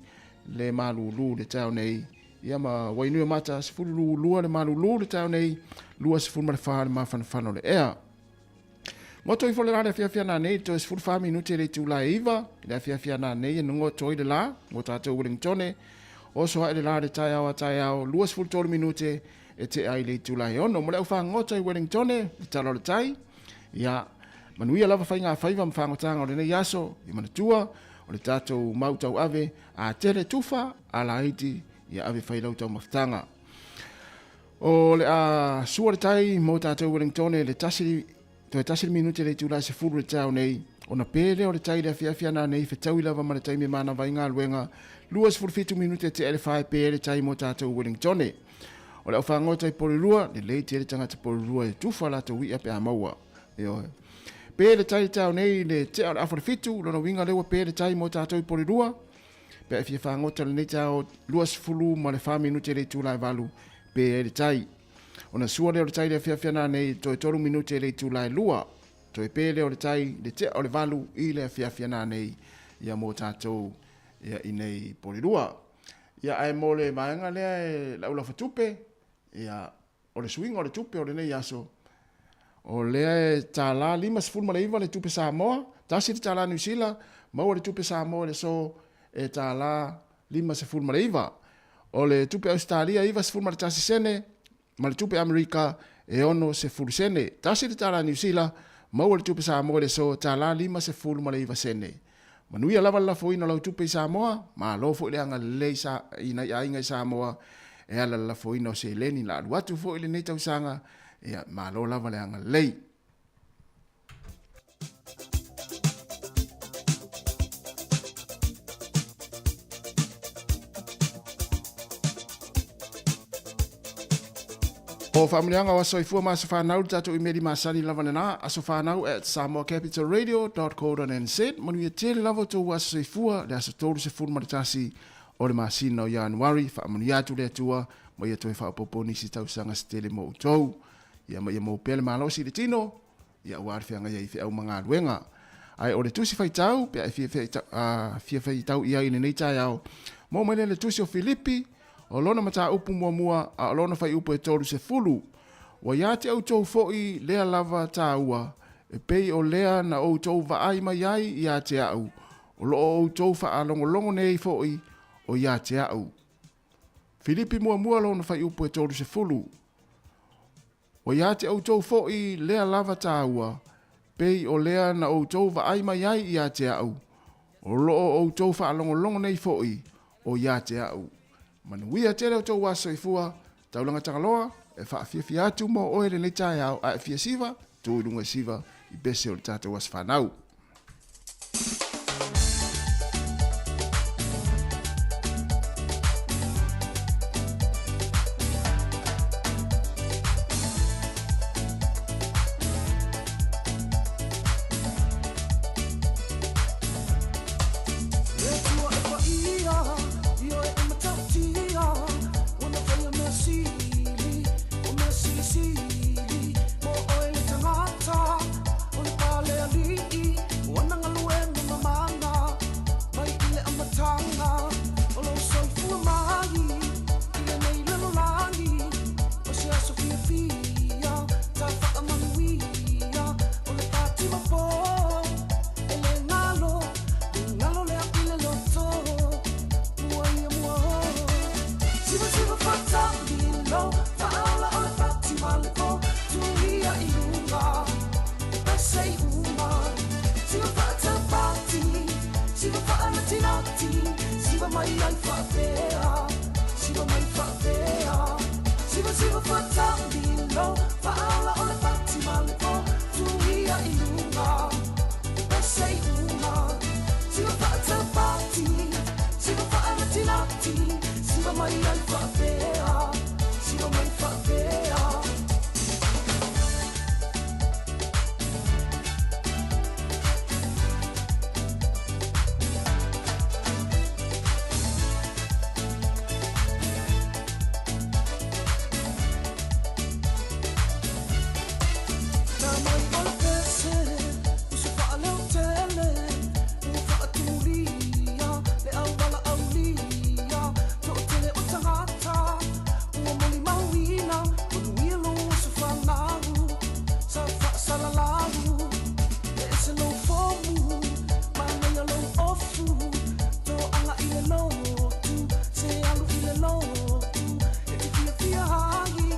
le malulu le taeao nei. Ia ma Wainuiomata, 12 le malulu le taeao nei 24 le mafanafana o le ea. Goto ifo le la le afiafi ana nei, toe 14 minute le itula e iva, le afiafi ana nei e goto ai le la, mo tātou Wellingtone, oso hae le la le taeao a taeao, 23 minute e te ai le itula e ono. Mo le au whangoto i Wellingtone, le tala o le tai, ia, manuia lava whainga whaiva ma whangotanga o lenei aso, i manatua, o le tātou mau tau ave, a tele tufa, a laiti, ia ave whailau tau mafutanga. O le a sua le tai mō tātou Wellingtone le tasi, toe tasi le minute le itula e sefulu le taeao nei, ona pē lea o le tai le afiafi ana nei fetaui lava ma le taimi e manava ai galuega, 27 minute tea le fa e pē le tai mō tātou Wellingtone. O le aufāgota i Porirua, lelei tele tagata Porirua e tufa latou i'a pe a maua. Ioe. Pē le tai le taeao nei le tea o le afa le fitu, lona uiga lea ua pē le tai mō tātou i Porirua, Pe a e fia fagota lenei taeao 24 ma le 4 minute le itula e valu pe ai le tai. Ona sua lea o le tai le afiafi ana nei toe 3 minute le itula e lua. Toe pe lea o le tai le tea o le valu i le afiafi ana nei ia mō tātou ia i nei Porirua. Ia ae mō le vaega lea e lau lafatupe, ia o le suiga o le tupe o lenei aso, o lea e tālā 59 le tupe Samoa, tasi le tālā Niu Sila, maua le tupe Samoa i le aso e tālā 59. O le tupe Ausetalia 91 sene, ma le tupe Amerika e 60 sene. Tasi le tālā Niu Sila, maua le tupe Samoa i le aso tālā 59 sene. Manuia lava le lafoina o lau tupe i Samoa, malo foi le agalelei sa, i nai aiga i Samoa e ala le lafoina o seleni la alu atu foi lenei tausaga, ia malo lava le agalelei. O faamanuiaga o aso soifua ma aso fanau le tatou imeli masani lava lena, asofanau at samoacapitalradio.co.nz. Manuia tele lava outou aso soifua, le aso 31 o le masina o Ianuari. Faamanuia atu le Atua ma ia toe faaopoopo nisi tausaga se tele mo outou. Ia ma ia maua pea le malosi i le tino, ia aua le feagai ai i feau ma galuega. Ae o le tusi faitau, pe a e fia faitau i ai i lenei taeao, maua mai lea i le tusi o Filipi, o lona mataupu muamua a o lona fuaiupu e 30. Ua ia te outou foi lea lava taua, e pei o lea na outou vaai mai ai ia te au, o lo o outou faalogologo nei foi o ia te au. Filipi muamua lona fuaiupu e 30. Ua ia te outou foi lea lava taua, pei o lea na outou vaai mai ai ia te au, o lo o outou faalogologo nei foi o ia te au. Manuia tele outou aso soifua, Taulaga Tagaloa, e faafiafia atu mo oe lenei taeao, a e fia siva, tu i luga e siva i pese o le tatou aso fanau. O le pale alii, o ana galuega mamana, mai i le amataga o lou soifua mai i lenei lalolagi. O se aso fiafia, ta faamanuia, o le pati ma po, e le galo, le galo lea i le loto, mua ia mua o. Siva siva faatamilo, faaola o le pati ma le po, tuia i luga, pese i uma. Siva faatapati, siva faanatinati, siva mai ai faapea, siva mai faapea. Siva siva faatamilo, faaola o le pati ma le po, tuia i luga, pese i uma. Siva faatapati, siva faanatinati, siva mai ai faapea, siva mai faapea. Na mai o le pese, uso faaleotele, ua faatumulia, le auala aulia, toatele o tagata, ua molimauina, manuia lou aso fanau, sa faasalalau, e ese lou fomu, manaia lou ofu, toaga i le lotu, se alu i le lotu, e te fiafia ai,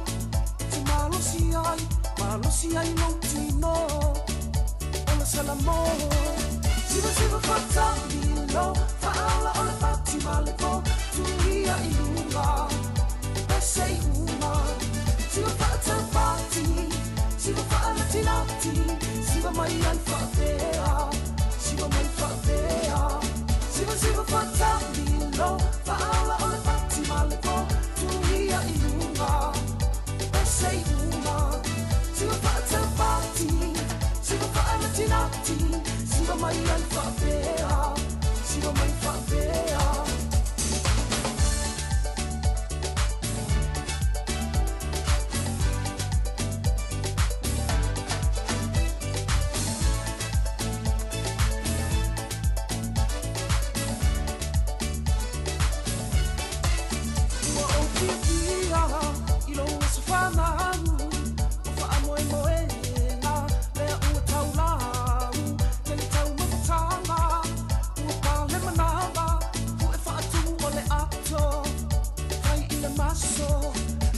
e te malosi ai, malosi ai lou tino, o le Salamo. Siva siva faatamilo, faaola o le pati ma le po, tuia i luga, pese i uma. Siva faatapati, siva faanatinati, siva mai ai faapea, siva mai faapea. Siva siva faatamilo, faaola o le pati ma le po, tuia i luga, pese i uma. Siva faatapati, siva faanatinati, siva mai ai faapea, siva mai faapea. Ua ou fiafia i lou aso fanau, o faamoemoega lea ua taulau, tele taumafataga, ua pale manava, pu'e faatumu o le ato, fai i le maso,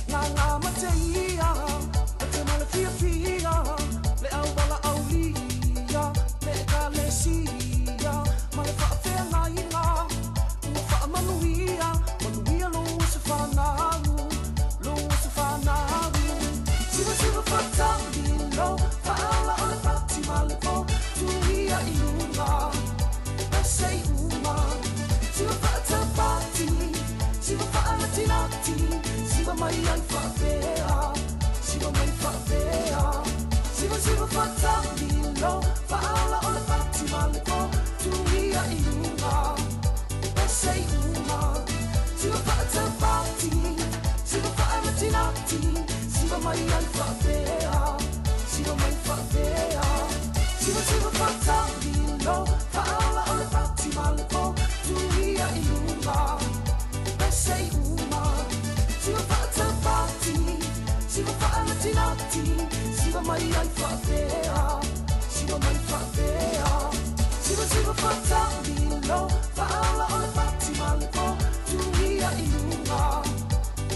gaga ma te ia, mate ma le fiafia, le auala aulia, le ekalesia, ma le faafeagaiga, ua faamanuia, manuia lou aso fanau, lou aso fanau. Siva siva faatamilo, faaola o le pati ma le po, tuia i luga, pese i uma. Siva faatapati, siva faanatinati, siva mai ai faapea, siva mai faapea. Siva siva faatamilo, faaola o le pati ma le po, tuia i luga, pese i uma. Siva fa'atafati, siva fa'anatinati, siva mai ai fa'apea, siva mai fa'apea. Siva siva fa'atamilo, fa'aola o le fati ma le po, tuia i luga, pese i uma. Siva fa'atafati, siva fa'anatinati, siva mai ai fa'apea, siva mai fa'apea. Siva siva fa'atamilo, fa'aola o le fati ma le po, tuia i luga,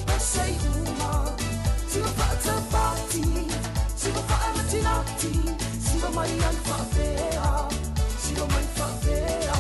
pese i uma. Siva fa'atafati, siva fa'anatinati, siva mai ai fa'apea, siva mai fa'apea.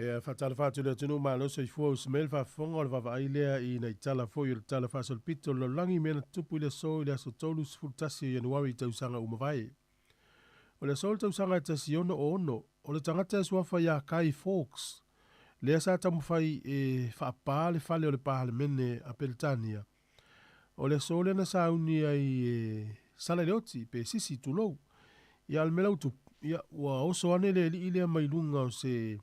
Ia faatalofa atu i le atunuu malo soifua usi mai le faafofoga o le vaavaai lea i nai tala foi o le Tala Faasolopito o le Lalolagi i mea na tutupu i le aso i le aso 31 o Ianuari i tausaga ua mavae. O le aso o le tausaga e 166, o le tagata e suafa ia Guy Fawkes, lea sa taumafai e faapā le fale o le Palemene a Peretania. O le aso lea na sauni ai e sala i le oti, pe sisi, tulou. Ia, a o le mea la ua tupu, ia, ua oso ane le alii lea mai luga o se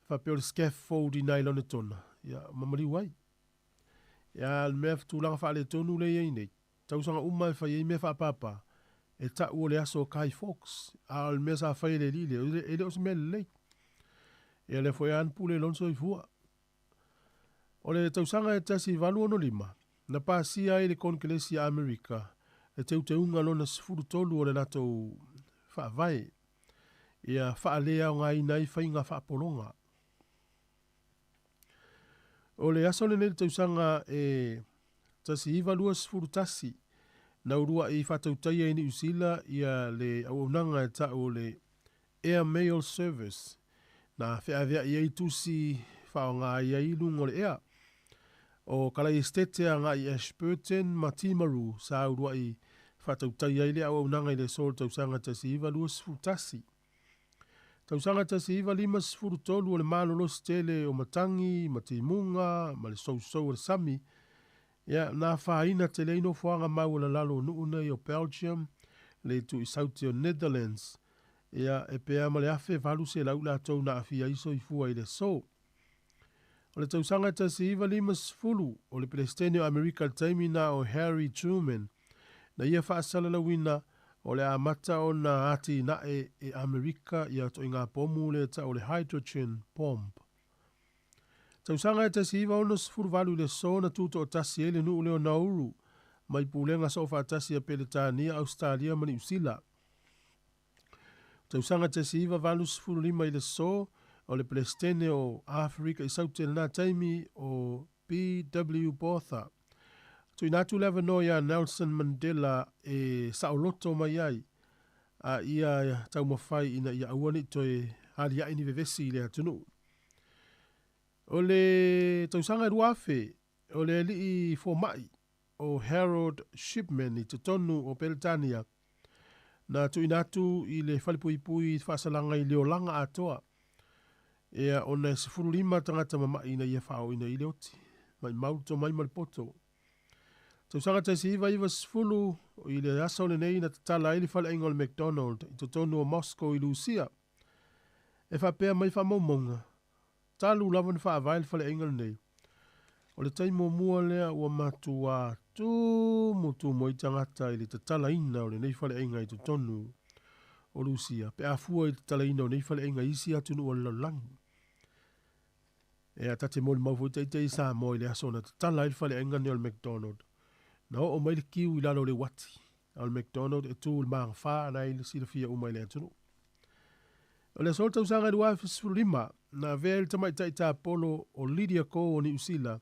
faapea o le scaffold i nai lona tona, ia, ma maliu ai. Ia, a o le mea tulaga faaletonu lea e i ai nei, tausaga uma e fai ai mea faapapa, e tau o le aso o Guy Fawkes, a o le mea sa fai e le alii lea, e le o se mea lelei. Ia, lea foi a na pule i lona soifua. O le tausaga e 1865, na pasia ai le Konekelesi a Amerika le teuteuga lona 13 o le latou faavae, ia faaleaogaina ai faiga faapologa. O le aso lenei i le tausaga e 1921, na uluai faatautaia i Niu Sila ia le auaunaga e tau o le Air Mail Service, na feaveai ai tusi faaaoga ai ai i luga o le ea. O Kalaiestete agai i Ashburton ma Timaru sa uluai faatautaia ai le auaunaga i le aso o le tausaga 1921. Tausaga 1953 o le malolosi tele o matagi ma timuga ma le sousou o le sami, ia, na afaina tele ai nofoaga maualalalo o nuu nei o Belgium, le itu i Saute o Netherlands, ia, e pea ma le 1800 latou na aafia ai soifua i le aso. O le tausaga 1950, o le Peresetene o Amerika i le taimi na o Harry Truman, na ia faasalalauina o le a amata ona atinae e Amerika ia toaiga pomu lea tau o le hydrogen bomb. Tausaga e 1968 i le aso na tutoatasi ai le nuu lea o Nauru mai pulega soofaatasi a Peretania, Ausetalia ma Niusila. Tausaga 1985 i le aso o le Peresetene o Aferika i Saute i lena taimi o BW Botha. Tuuina atu le avanoa iā Nelson Mandela e saoloto mai ai a ia taumafai ina ia aua ne i toe aliae ni vevesi i le atunuu. O le tausaga e 2000, o le alii fomai o Harold Shipman i totonu o Peretania, na tuuina atu i le falepuipui faasalaga i le olaga atoa, ea ona e 15 tagata mama'i ina ia faaooina i le oti, maimau le tomai ma le poto. Tausaga 1990, i le aso lenei na tatala ai le faleaiga o le McDonald i totonu o Moscow i Lusia. E faapea mai faamaumauga, talu lava ona faavae le faleaiga lenei, o le taimi muamua lea ua matuā tumutumu ai tagata i le tatalaina o lenei faleaiga i totonu o Lusia pe a fua i le tatalaina o nei faleaiga i isi atunuu o le lalolagi. Ea ta te molimau foi taitai i Samoa i le aso na tatala ai le faleaiga nei o le McDonald. Na oo mai le kiu i lalo o le uati, a o le McDonald e tu i le magafa na ai le silafia uma i le atunuu. O le aso o le tausaga e 2015, na avea ai le tamaitai tapolo o Lydia Ko o Niu Sila,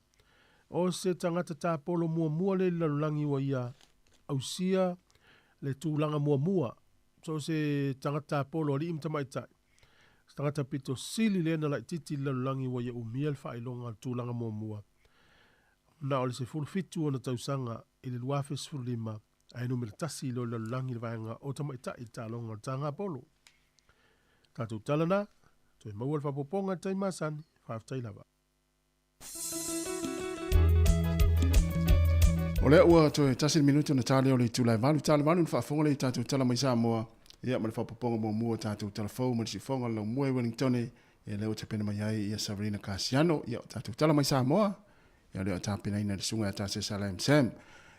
o se tagata tapolo muamua lea i le lalolagi ua ia ausia le tulaga muamua. So o se tagata tapolo alii ma tamaitai, se tagata pito sili lea na laitiiti i le lalolagi ua ia umia le faailoga o le tulaga muamua. Na o le 17 ona tausaga i le 2015, ae numera tasi loa i le lalolagi i le vaega o tamaitai i le taaloga o le taga polo. Tatou tala na, toe maua le faaopoopoga i le taimi masani. Faafetai lava. O lea ua toe tasi le minute ona ta lea o le itula e valu. Ta le valu ona faafofoga lea i tatou tala mai Samoa, ia ma le faaopoopoga muamua o tatou tala fou mai le siufofoga o le laumua i Wellingtone, ia lea ua tapena mai ai ia Saverina Kasiano, ia o tatou tala mai Samoa, ia lea ua tapenaina e le susuga ia Tasesa Lam Sam.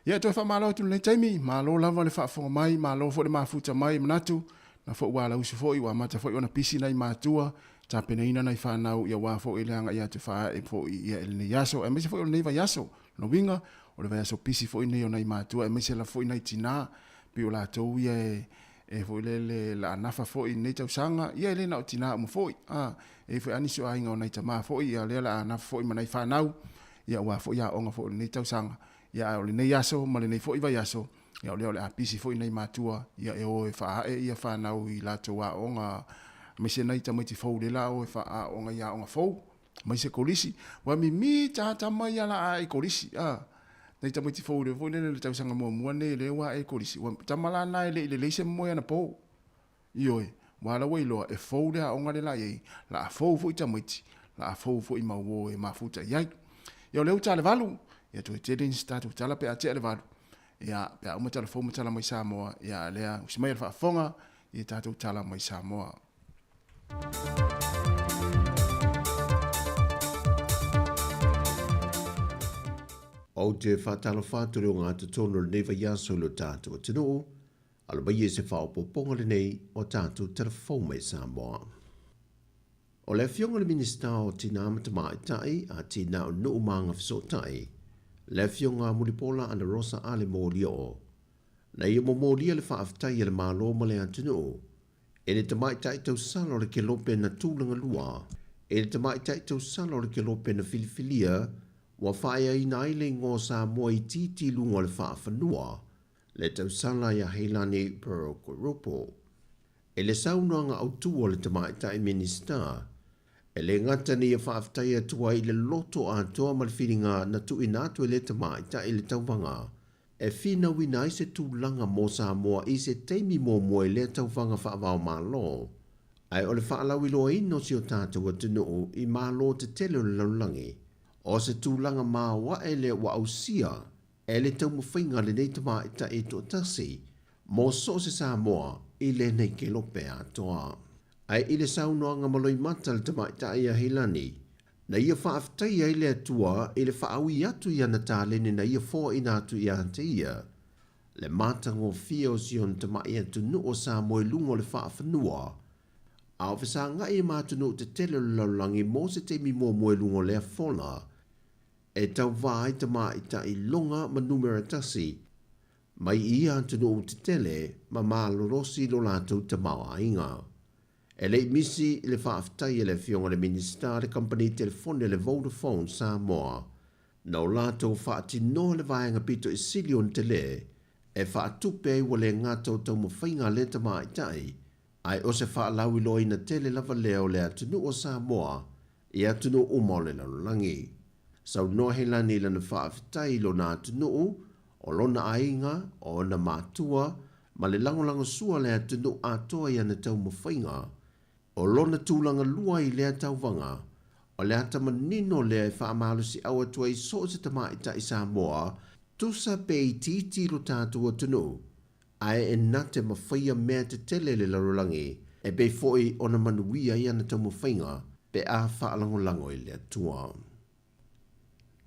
Ia toe faamalo atu i lenei taimi, malo lava le faafofoga mai, malo foi le mafuta mai, manatu na foi ua alausu foi, ua amata foi ona pisi nai matua, tapenaina nai fanau ia aua foi le agai atu e faaee foi ia i lenei aso, aemaise foi o lenei vaiaso. Lona uiga, o le vaiaso pisi foi lenei o nai matua aemaise lava foi nai tina, pei o latou ia e e foi lele la nafa foi i lenei tausaga, ia e le na o tina uma foi, a, e i ai foi lava nisi o aiga o nai tama foi, ia lea la nafa foi ma nai fanau, ia aua foi aoga foi o lenei tausaga. Ia a o lenei aso ma lenei foi vaiaso, ia o lea o le a pisi foi nai matua, ia e o e faaae ia fanau i latou aoga, aemaise nai tamaiti fou lea la o e faaaoga i aoga fou, aemaise kolisi. Ua mimita lava tama ia la ae i kolisi, a. Nai tamaiti fou lea foi lele le tausaga muamua lenei lea ua ae i kolisi, ua tama la na e le i lelei se moe anapo. Ioe, ua ala ua iloa e fou le aoga le la i ai, la a fou foi tamaiti, la a fou foi ma uo e mafuta i ai. Ia o lea ua ta le valu, ia toe tele nisi tatou tala pe a tea le valu. Ia, pe a uma tala fou ma tala mai Samoa, ia lea usi mai a le faafofoga i tatou tala mai Samoa. Ou te faatalofa atu i le ogatotonu o lenei vaiaso i lo tatou atunuu, alo mai e se faaopoopoga lenei o tatou tala fou mai Samoa. O le Afioga i le Minisita o Tinā ma Tamaitai, Atinā o Nuu ma Agafesootai, le Afioga Mulipola Anarosa Ale Molioo, na ia momolia le faafetai a le Malo ma le atunuu e le tamaitai tausala o le kelope na tulaga lua, e le tamaitai tausala o le kelope na filifilia ua faaeaina ai le igoa o Samoa itiiti i luga o le faafanua, le tausala ia Heilani Pearl Kurupu. I le saunoaga autu a le tamaitai Minisita, e le gata ina ia faafetai atu ai i le loto atoa ma le filiga na tuuina atu e lea tamaitai i le tauvaga e finauina ai se tulaga mo Samoa i se taimi muamua i lea tauvaga faavaomalo, ae o le faalauiloaina o si o tatou atunuu i malo tetele o le lalolagi, o se tulaga maoae lea ua ausia e le taumafaiga a lenei tamaitai e toatasi mo so o se Samoa i lenei kelope atoa. Ae i le saunoaga ma loimata a le tamaitai a Heilani, Na ia faafetaia ai le Atua i le faaui atu i ana taleni na ia foaina atu ia te ia, le matagofie o si ona tamai atunuu o Samoa i luga o le faafanua, a o fesagai ma atunuu tetele o le lalolagi mo se taimi muamua i luga o lea fola e tauva ai tamaitai loga ma numera tasi mai i ia atunuu tetele ma malolosi lo latou tamaoaiga. E le i misi le faafetai a le Afioga i le Minisita le kamupani telefoni a le Vodafone Samoa na o latou faatinoa le vaega pito i sili ona tele e faatupe ai ua le gata o taumafaiga a lea tamaitai ae o se faalauiloaina tele lava lea o le atunuu o Samoa i atunuu uma o le lalolagi. Saunoa Helani i lana faafetai i lona atunuu, o lona aiga, o ona matua, ma le lagolagosua a le atunuu atoa i ana taumafaiga. O lona tulaga lua i lea tauvaga, o le ata manino lea e faamalosiau atu ai so o se tamaitai Samoa, tusa pe itiiti i lo tatou atunuu, ae e na te mafaia mea tetele i le lalolagi, e pei foi ona manuia ai ana taumafaiga pe a faalagolago i le Atua.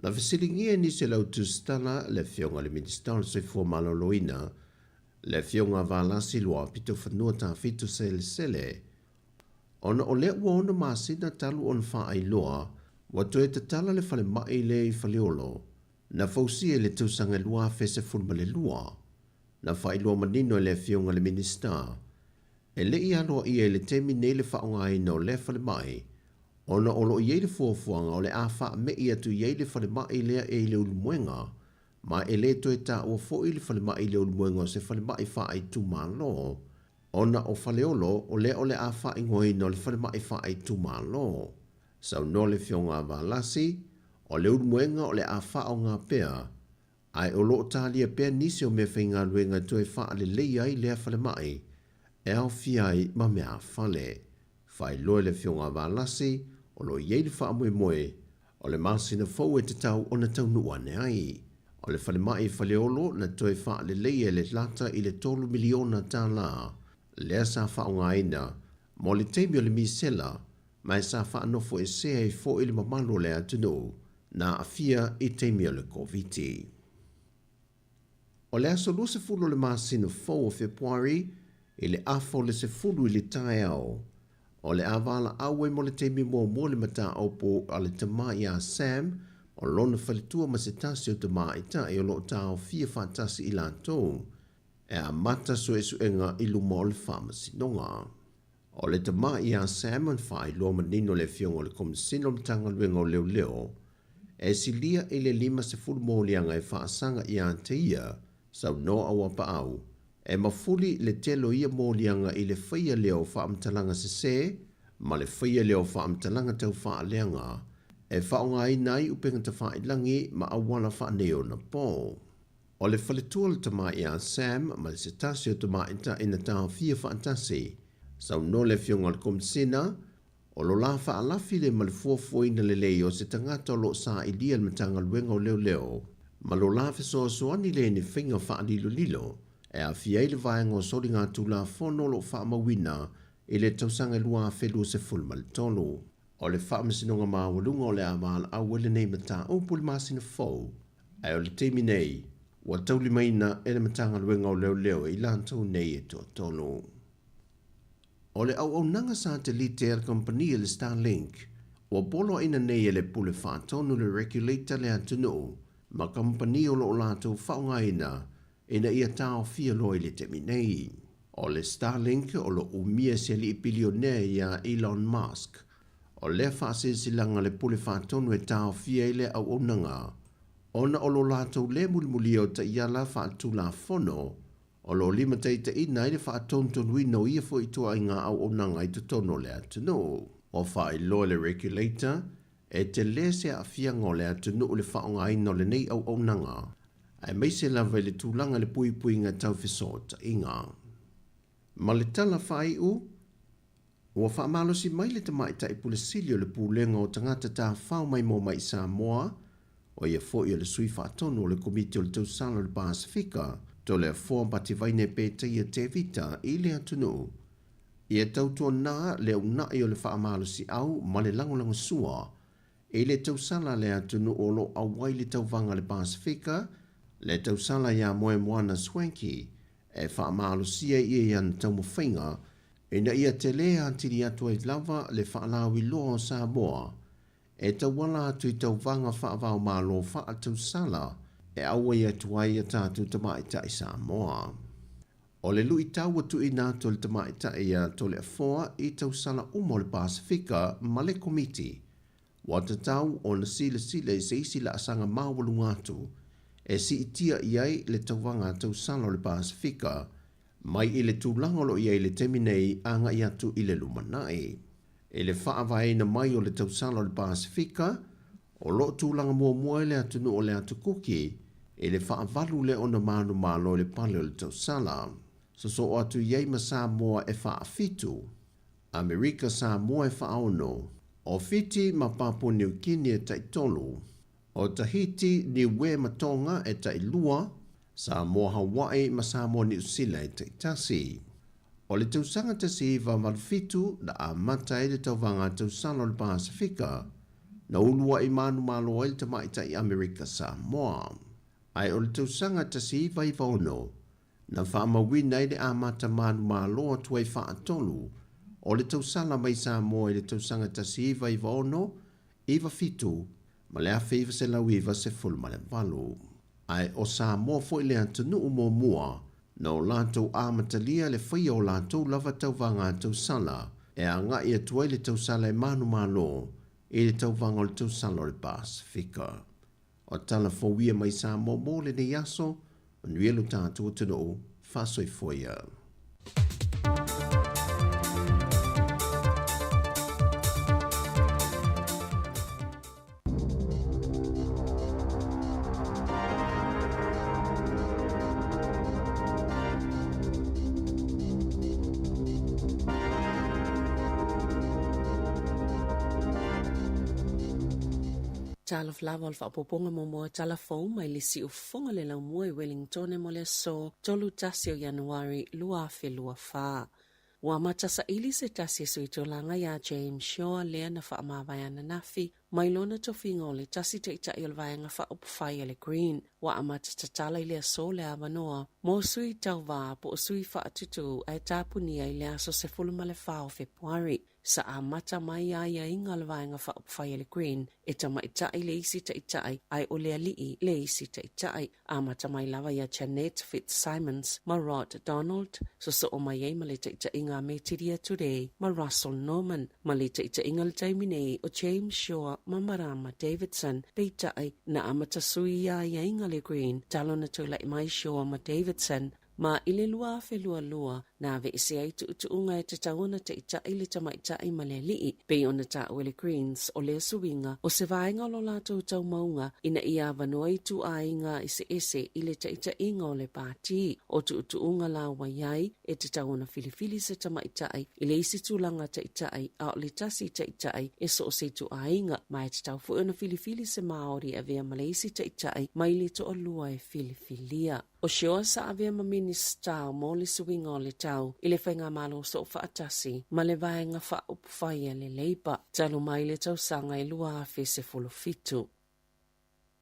Na fesiligia e nisi o le au tusitala le Afioga i le Minisita o le Soifua Maloloina, le Afioga a Valasi Luapitofanua Tafito Selesele, ona o lea ua ono masina talu ona faailoa ua toe tatala le falemai lea i Faleolo, na fausia i le tausaga 2012. Na faailoa manino e le Afioga i le Minisita, e le i aloaia i le taimi nei le faaaogaina o lea falemai, ona o lo o i ai le fuafuaga o le a faame'i atu i ai le falemai lea e i Leulumoega, ma e le toe taua foi le falemai i Leulumoega o se falemai faaitumalo, ona o Faleolo o lea o le a faaigoaina o le falemai faaitumalo. Saunoa le Afioga a Valasi, o Leulumoega o le a faaaoga pea, ae o lo o talia pea nisi o meafaigaluega e toe faaleleia ai lea falemai e aofia ai ma meaafale. Faailoa e le Afioga a Valasi, o lo o i ai le faamoemoe o le masina fou e tatau ona taunuu ane ai. O le falemai i Faleolo na toe faaleleia e le lata i le $3 miliona lea sa faaaogaina mo le taimi o le misela ma e sa faanofoesea ai foi le mamalu o le atunuu na aafia i taimi o le Koviti. O le aso 20 o le masina fou o Fepuari i le afa o le 10 i le taeao, o le a valaau ai mo le taimi muamua le mataupu a le tama ia Sam o lona faletua ma se tasi o tamaitai o lo o taofia faatasi i latou e amata suesuega i luma o le faamasinoga. O le tama ia Sam na faailoa manino le Afioga o le Komesina o le Matagaluega o Leoleo e silia i le 50 moliaga e faasaga ia te ia, saunoa Auapaau, e mafuli le tele o ia moliaga i le faia lea o faamatalaga sesē ma le faia lea o faamatalaga taufaaleaga e faaaogaina ai upega tafailagi ma auala faaneionapo. O le faletua o le tama ia Sam ma se tasi o tamaitai na taofia faatasi, saunoa le Afioga o le Komesina, o lo la faalafi le ma le fuafuaina lelei o se tagata o lo o sailia le Matagaluega o Leoleo ma lo la fesoasoani lea i ni faiga faalilolilo e aafia ai le vaega o soligatulafono o lo o faamauina i le tausaga 2023. O le Faamasinoga Maualuga o le a valaau ai lenei mataupu i le masina fou, ae o le taimi nei, ua taulimaina e le Matagaluega o Leoleo i latou nei e toatolu. O le auaunaga satelite a le kamupani a le Starlink, ua poloaiina nei e le Pule Faatonu le Regulator le atunuu ma kamupani o lo o latou faaaogaina ina ia taofia loa i le taimi nei. O le Starlink o lo o umia e se alii pilionea ia Elon Musk. O lea faasilasilaga a le Pule Faatonu e taofia ai lea auaunaga ona o lo latou le mulimulia o taiala faaletulafono o lo o limataitaiina ai le faatonutonuina o ia foi ituaiga auaunaga i totonu o le atunuu. Ua faailoa e le Regulator e tele se aafiaga o le atunuu i le faaaogaina o lenei auaunaga, aemaise lava i le tulaga i le puipuiga tau fesootaiga. Ma le tala faaiu, ua faamalosi mai le Tamaitai Pule Sili o le Pulega o Tagata Tafao Maimoa mai i Samoa, o ia foi o le Sui Faatonu o le Komiti o le Tausala o le Pasefika, Toleafoa Bativaine Petaia Tevita i le atunuu. Ia tautuana le uunai o le faamalosiau ma le lagolagosua i le tausala a le atunuu o lo o auai le tauvaga a le Pasefika, le tausala ia Moemoana Swanky, e faamalosia ai ia i ana taumafaiga ina ia tele atili atu ai lava le faalauiloa o Samoa e tauala atu i tauvaga faava-o-Malo faatausala e auai atu ai a tatou tamaitai Samoa. O le luitau ua tuuina atu e le tamaitai ia Toleafoa i tausala uma o le Pasefika ma le Komiti, ua tatau ona silasila i se isi laasaga maualuga atu e siitia i ai le tauvaga tausala o le Pasefika mai i le tulaga o lo o i ai i le taimi nei agai atu i le lumanai. I le faavaeina mai o le tausala o le Pasefika, o lo o tulaga muamua ai le atunuu o le Atu Kuki i le faavalu lea ona manumalo i le pale o le tausala. Sosoo atu i ai ma Samoa e faafitu, Amerika Samoa e faaono, o Fiti ma Papua Niu Kini e taitolu, o Tahiti, Niue ma Tonga e tailua, Samoa Hawaii ma Samoa Niu Sila e taitasi. O le tausaga 1987 na amata ai le tauvaga tausala o le Pasefika, na uluai manumalo ai le tamaitai Amerika Samoa. Ae o le tausaga 1996 na faamauina ai le amata manumalo atu ai faatolu o le tausala mai Samoa i le tausaga 1996, 97 ma le 1998. Ae o Samoa foi le atunuu muamua na o latou amatalia le faia o latou lava tauvaga tausala e agai atu ai le tausala e manumalo i le tauvaga o le tausala o le Pasefika. O tala fou ia mai Samoa mo lenei aso, manuia lo tatou atunuu, faasoifua ia. Talofa lava o le faaopoopoga muamua tala fou mai le siufofoga le laumua i Wellingtone mo le aso 31 o Ianuari 2024. Ua amata saili se tasi e sui tulaga iā James Shaw lea na faamavae ananafi mai lona tofiga o le tasi taitai o le Vaega Faaupufai a le Green. Ua amata tatala i le aso le avanoa mo sui tauva po o sui faatutū ae tapunia i le aso 14 o Fepuari. Sa amata mai aiaiga a le Vaega Faaupufai a le Green e tamaitai le isi taitai ae o le alii le isi taitai. Amata mai lava iā Jeanette Fitzsimons ma Rod Donald, sosoo mai ai ma le taitaiga a Metiria Turei ma Russell Norman, ma le taitaiga i le taimi nei o James Shaw ma Marama Davidson. Peitai, na amata sui i aiaiga a le Green talu ona tulai mai Shaw ma Davidson Ma i le 2022, na aveesea ai tuutuuga e tatau ona taitai le tamaitai ma le alii, pei ona taua e le Greens, o lea suiga, o se vaega o lo latou taumauga ina ia avanoa ituaiga eseese i le taitaiga o le pati. O tuutuuga la ua i ai, e tatau ona filifili se tamaitai i le isi tulaga taitai a o le tasi taitai e so o se ituaiga, ma e tatau foi ona filifili se Māori e avea ma le isi taitai mai le toalua e filifilia. O Shaw sa avea ma Minisita mo le Suiga o le Tau i le Faigamalo Soofaatasi ma le Vaega Faaupufai a le Labour talu mai le tausaga e 2017.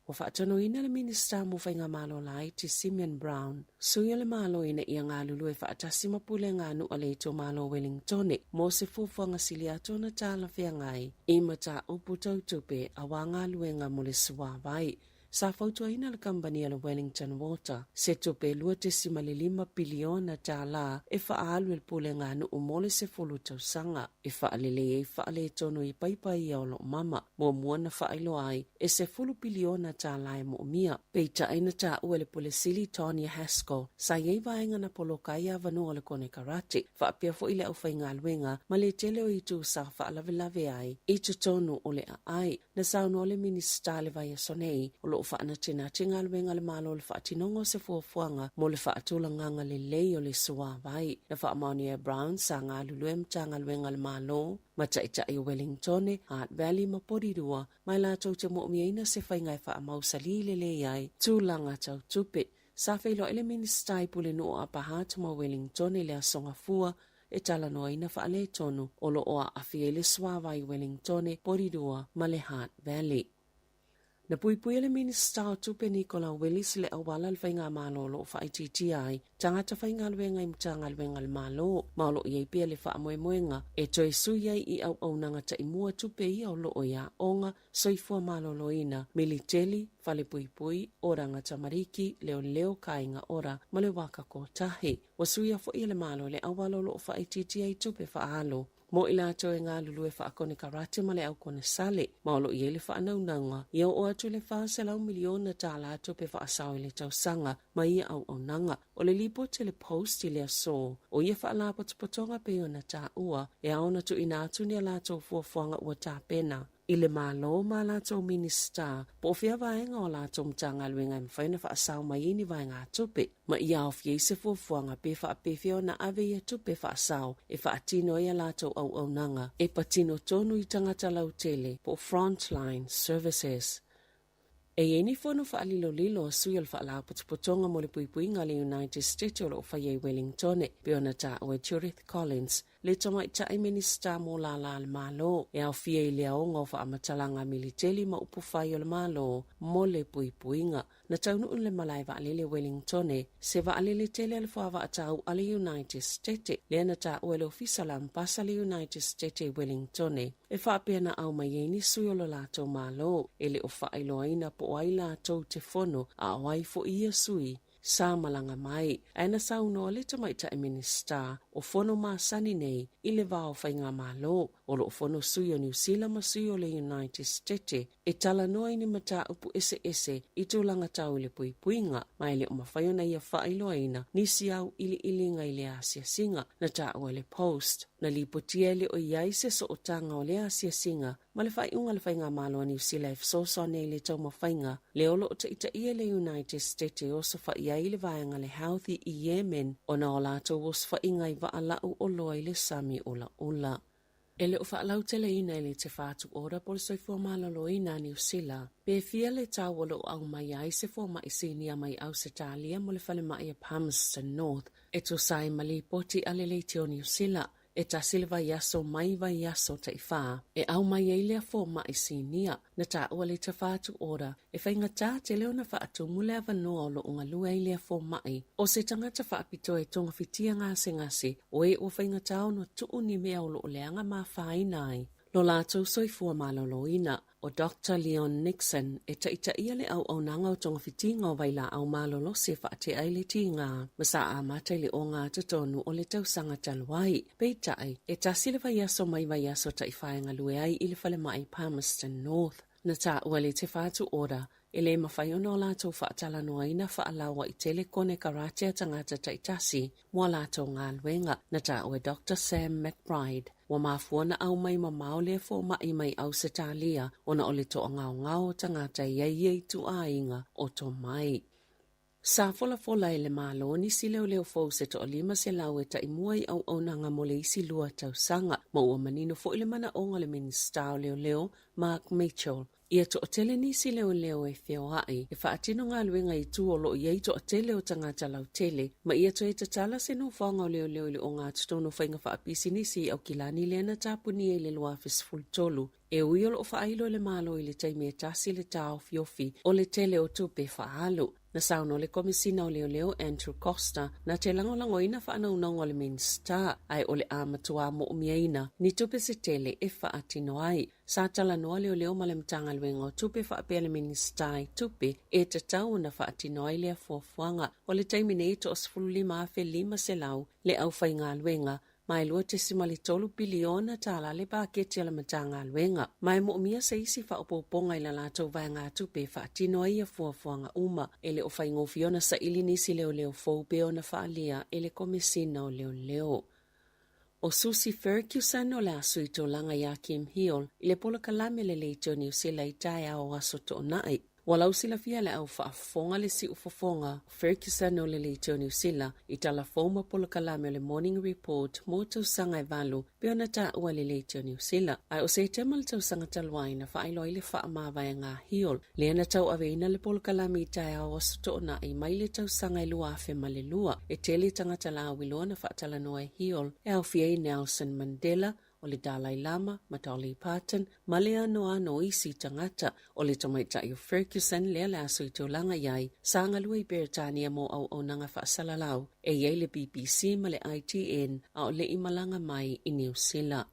Ua faatonuina le Minisita mo Faigamalo Laiti Simeon Brown, sui o le Malo ina ia galulue faatasi ma pulega a nuu a le itumalo o Wellingtone mo se fuafuaga sili atu ona talafeagai i mataupu tau tupe aua galuega mo le suavai. Sa fautuaina le kamupani a le Wellington Water se tupe $2.5 piliona tālā e faaalu e le pulega a nuu mo le 10 tausaga e faalelei ai faaletonu i paipa ia o lo o mama. Muamua na faailoa ai e $10 piliona tālā e moomia. Peitai na taua e le Pule Sili Tonya Haskell sa i ai vaega na poloka ai avanoa o le konekarate faapea foi le aufaigaluega ma le tele o itu sa faalavelave ai i totonu o le aai. Na saunoa le Minisita i le vaiaso nei, o lo o faanatinati galuega a le Malo i le faatinoga o se fuafuaga mo le faatulagaga lelei o le suavai. Na faamaonia e Brown sa galulue Matagaluega a le Malo ma Taitai o Wellingtone, Hutt Valley ma Porirua ma e latou te moomiaina se faiga e faamausalī lelei ai tulaga tau tupe. Sa feiloai le Minisita i Pulenuu o Upper Hutt ma Wellingtone i le Aso Gafua e talanoaina faaletonu o lo o aafia ai le suavai Wellingtone, Porirua ma le Hutt Valley. Na puipuia le Minisita o Tupe Nicola Willis le auala a le Faigamalo o lo o faaitiitia ai tagata faigaluega i Matagaluega a le Malo ma o lo o i ai pea le faamoemoega e toe sui ai i auaunaga taimua tupe ia o lo o i aoga Soifua Maloloina, Militeli, Falepuipui, Oranga Tamariki, Leoleo Kāinga Ora ma le Waka Kotahi. Ua suia foi e le Malo le auala o lo o faaitiitia ai tupe faaalu mo i latou e galulue faakonekarate ma le aukonesale, ma o lo o i ai le faanaunauga ia oo atu i le $400 miliona tālā tupe faasao i le tausaga ma ia auaunaga. O le lipoti a le Post i le aso, o ia faalapotopotoga pei ona taua, e ao ona tuuina atu ni a latou fuafuaga ua tapena i le Malo ma a latou Minisita po o fea vaega o a latou Matagaluega e mafai ona faasao mai ai ni vaegatupe, ma ia aofia ai se fuafuaga pe faapefea ona ave ia tupe faasao e faatino ai a latou auaunaga e patino tonu i tagata lautele po o frontline services. E i ai ni fono faalilolilo a sui o le Faalapotopotoga mo le Puipuiga a le United States o lo o faia i Wellingtone, pei ona taua e Judith Collins, le tamaitai Minisita mo lālā a le Malo, e aofia i le aoga o faamatalaga a militeli ma upufai o le Malo mo le puipuiga. Na taunuu i le malae vaalele Wellingtone se vaalele tele a le fuavaa a le United States, lea na taua e le Ofisa o le Amepasa a le United States i Wellingtone. E faapea na aumai ai ni sui o lo latou Malo, e le o faailoaina po o ai latou te fono a o ai foi ia sui sa malaga mai. Ae na saunoa le tamaitai Minisita o fono masani nei i le va o Faigamalo, o lo o fono sui o Niu Sila ma sui o le United States e talanoa i ni mataupu eseese i tulaga tau i le puipuiga, ma e le o mafai ona ia faailoaina nisi auiliiliga i le asiasiga na taua e le Post. Na lipotia e le o i ai se sootaga o lea asiasiga ma le faaiuga a le Faigamalo a Niu Sila e fesoasoani ai i le taumafaiga lea o lo o taitaia le United States e osofai ai le vaega le Houthi i Yemen ona o latou osofaiga i vaa lau oloa i le sami ulaula. E le o faalauteleina e le Te Whatu Ora po o le Soifua Maloloina a Niu Sila, pe fia le tau o lo o aumai ai se fomai sinia mai Ausetalia mo le falemai a Palmerston North e tusa ai ma lipoti a le Leitio Niu Sila e tasi le vaiaso mai vaiaso taiwhā e aumai ai lea fomai sinia. Na taua le Te Whatu Ora e faigata tele ona faatumu le avanoa o lo o galue ai lea fomai. O se tagata faapitoa e togafitia gasegase, o e ua faigata ona tuu ni mea o lo o leaga ma afaina ai lo latou soifua maloloina. O Doctor Leon Nixon e taitaia le auaunaga o togafitiga o vailaau malolosi e faatea ai le tiga ma sa amata i le ogatotonu o le tausaga talu ai. Peitai, e tasi le vaiaso mai vaiaso taiwhā e galue ai i le falemai Palmerston North. Na taua le Te Whatu Ora e le mafai ona o latou faatalanoaina faalauaitele konekarate a tagata taitasi mo a latou galuega. Na taua e Doctor Sam McBride, ua mafua ona aumai mamao lea fomai mai Ausetalia ona o le toagaogao o tagata e i ai ia ituaiga o tomai. Sa folafola e le Malo nisi leoleo fou se toa-500 e taimua i auaunaga mo le isi lua tausaga, ma ua manino foi le manaoga o le Minisita o Leoleo, Mark Mitchell, ia toatele nisi leoleo e feoai e faatino galuega i tua o lo o i ai toatele o tagata lautele, ma ia toe tatala se nofoaga o leoleo i le ogatotonu o faiga faapisinisi i Aukilani lea na tapunia i le 2013. E ui o lo o faailo e le Malo i le taimi e tasi le taofiofi o le tele o tupe faaalu. Na saunoa le Komesina o Leoleo Andrew Coster na te lagolagoina faanaunauga o le Minisita, ae o le a matuā moomiaina ni tupe se tele e faatino ai. Sa talanoa leoleo ma le Matagaluega o Tupe faapea le Minisita i Tupe e tatau ona faatino ai lea fuafuaga. O le taimi nei e toa-15,500 le aufaigaluega ma e $2.3 piliona tālā le paketi a le Matagaluega. Ma e moomia se isi faaopoopoga i la latou vaegatupe e faatino ai ia fuafuaga uma. E le o faigofie ona saili nisi leoleo fou pei ona faaalia e le Komesina o Leoleo. O Susie Ferguson o le a sui tulaga iā Kim Hill i le polokalame le Leitio Niu Sila i taeao o Aso Toonai. Ua lausilafia le au faafofoga le siufofoga Ferguson o le Leitio Niu Sila i tala fou ma polokalame o le Morning Report mo tausaga e valu pei ona taua e le Leitio Niu Sila. Ae o Setema le tausaga talu ai na faailoa ai le faamavaega a Hill lea na tauaveina le polokalame i taeao Aso Toonai mai le tausaga e 2002. E tele tagata lauiloa na faatalanoa e Hill e aofia ai Nelson Mandela, o le Dalai Lama ma Dolly Parton ma le anoano o isi tagata. O le tamaitai o Ferguson lea le aso i tulaga i ai, sa galue i Beretania mo auaunaga faasalalau e i ai le BBC ma le ITN a o le i malaga mai i Niu Sila.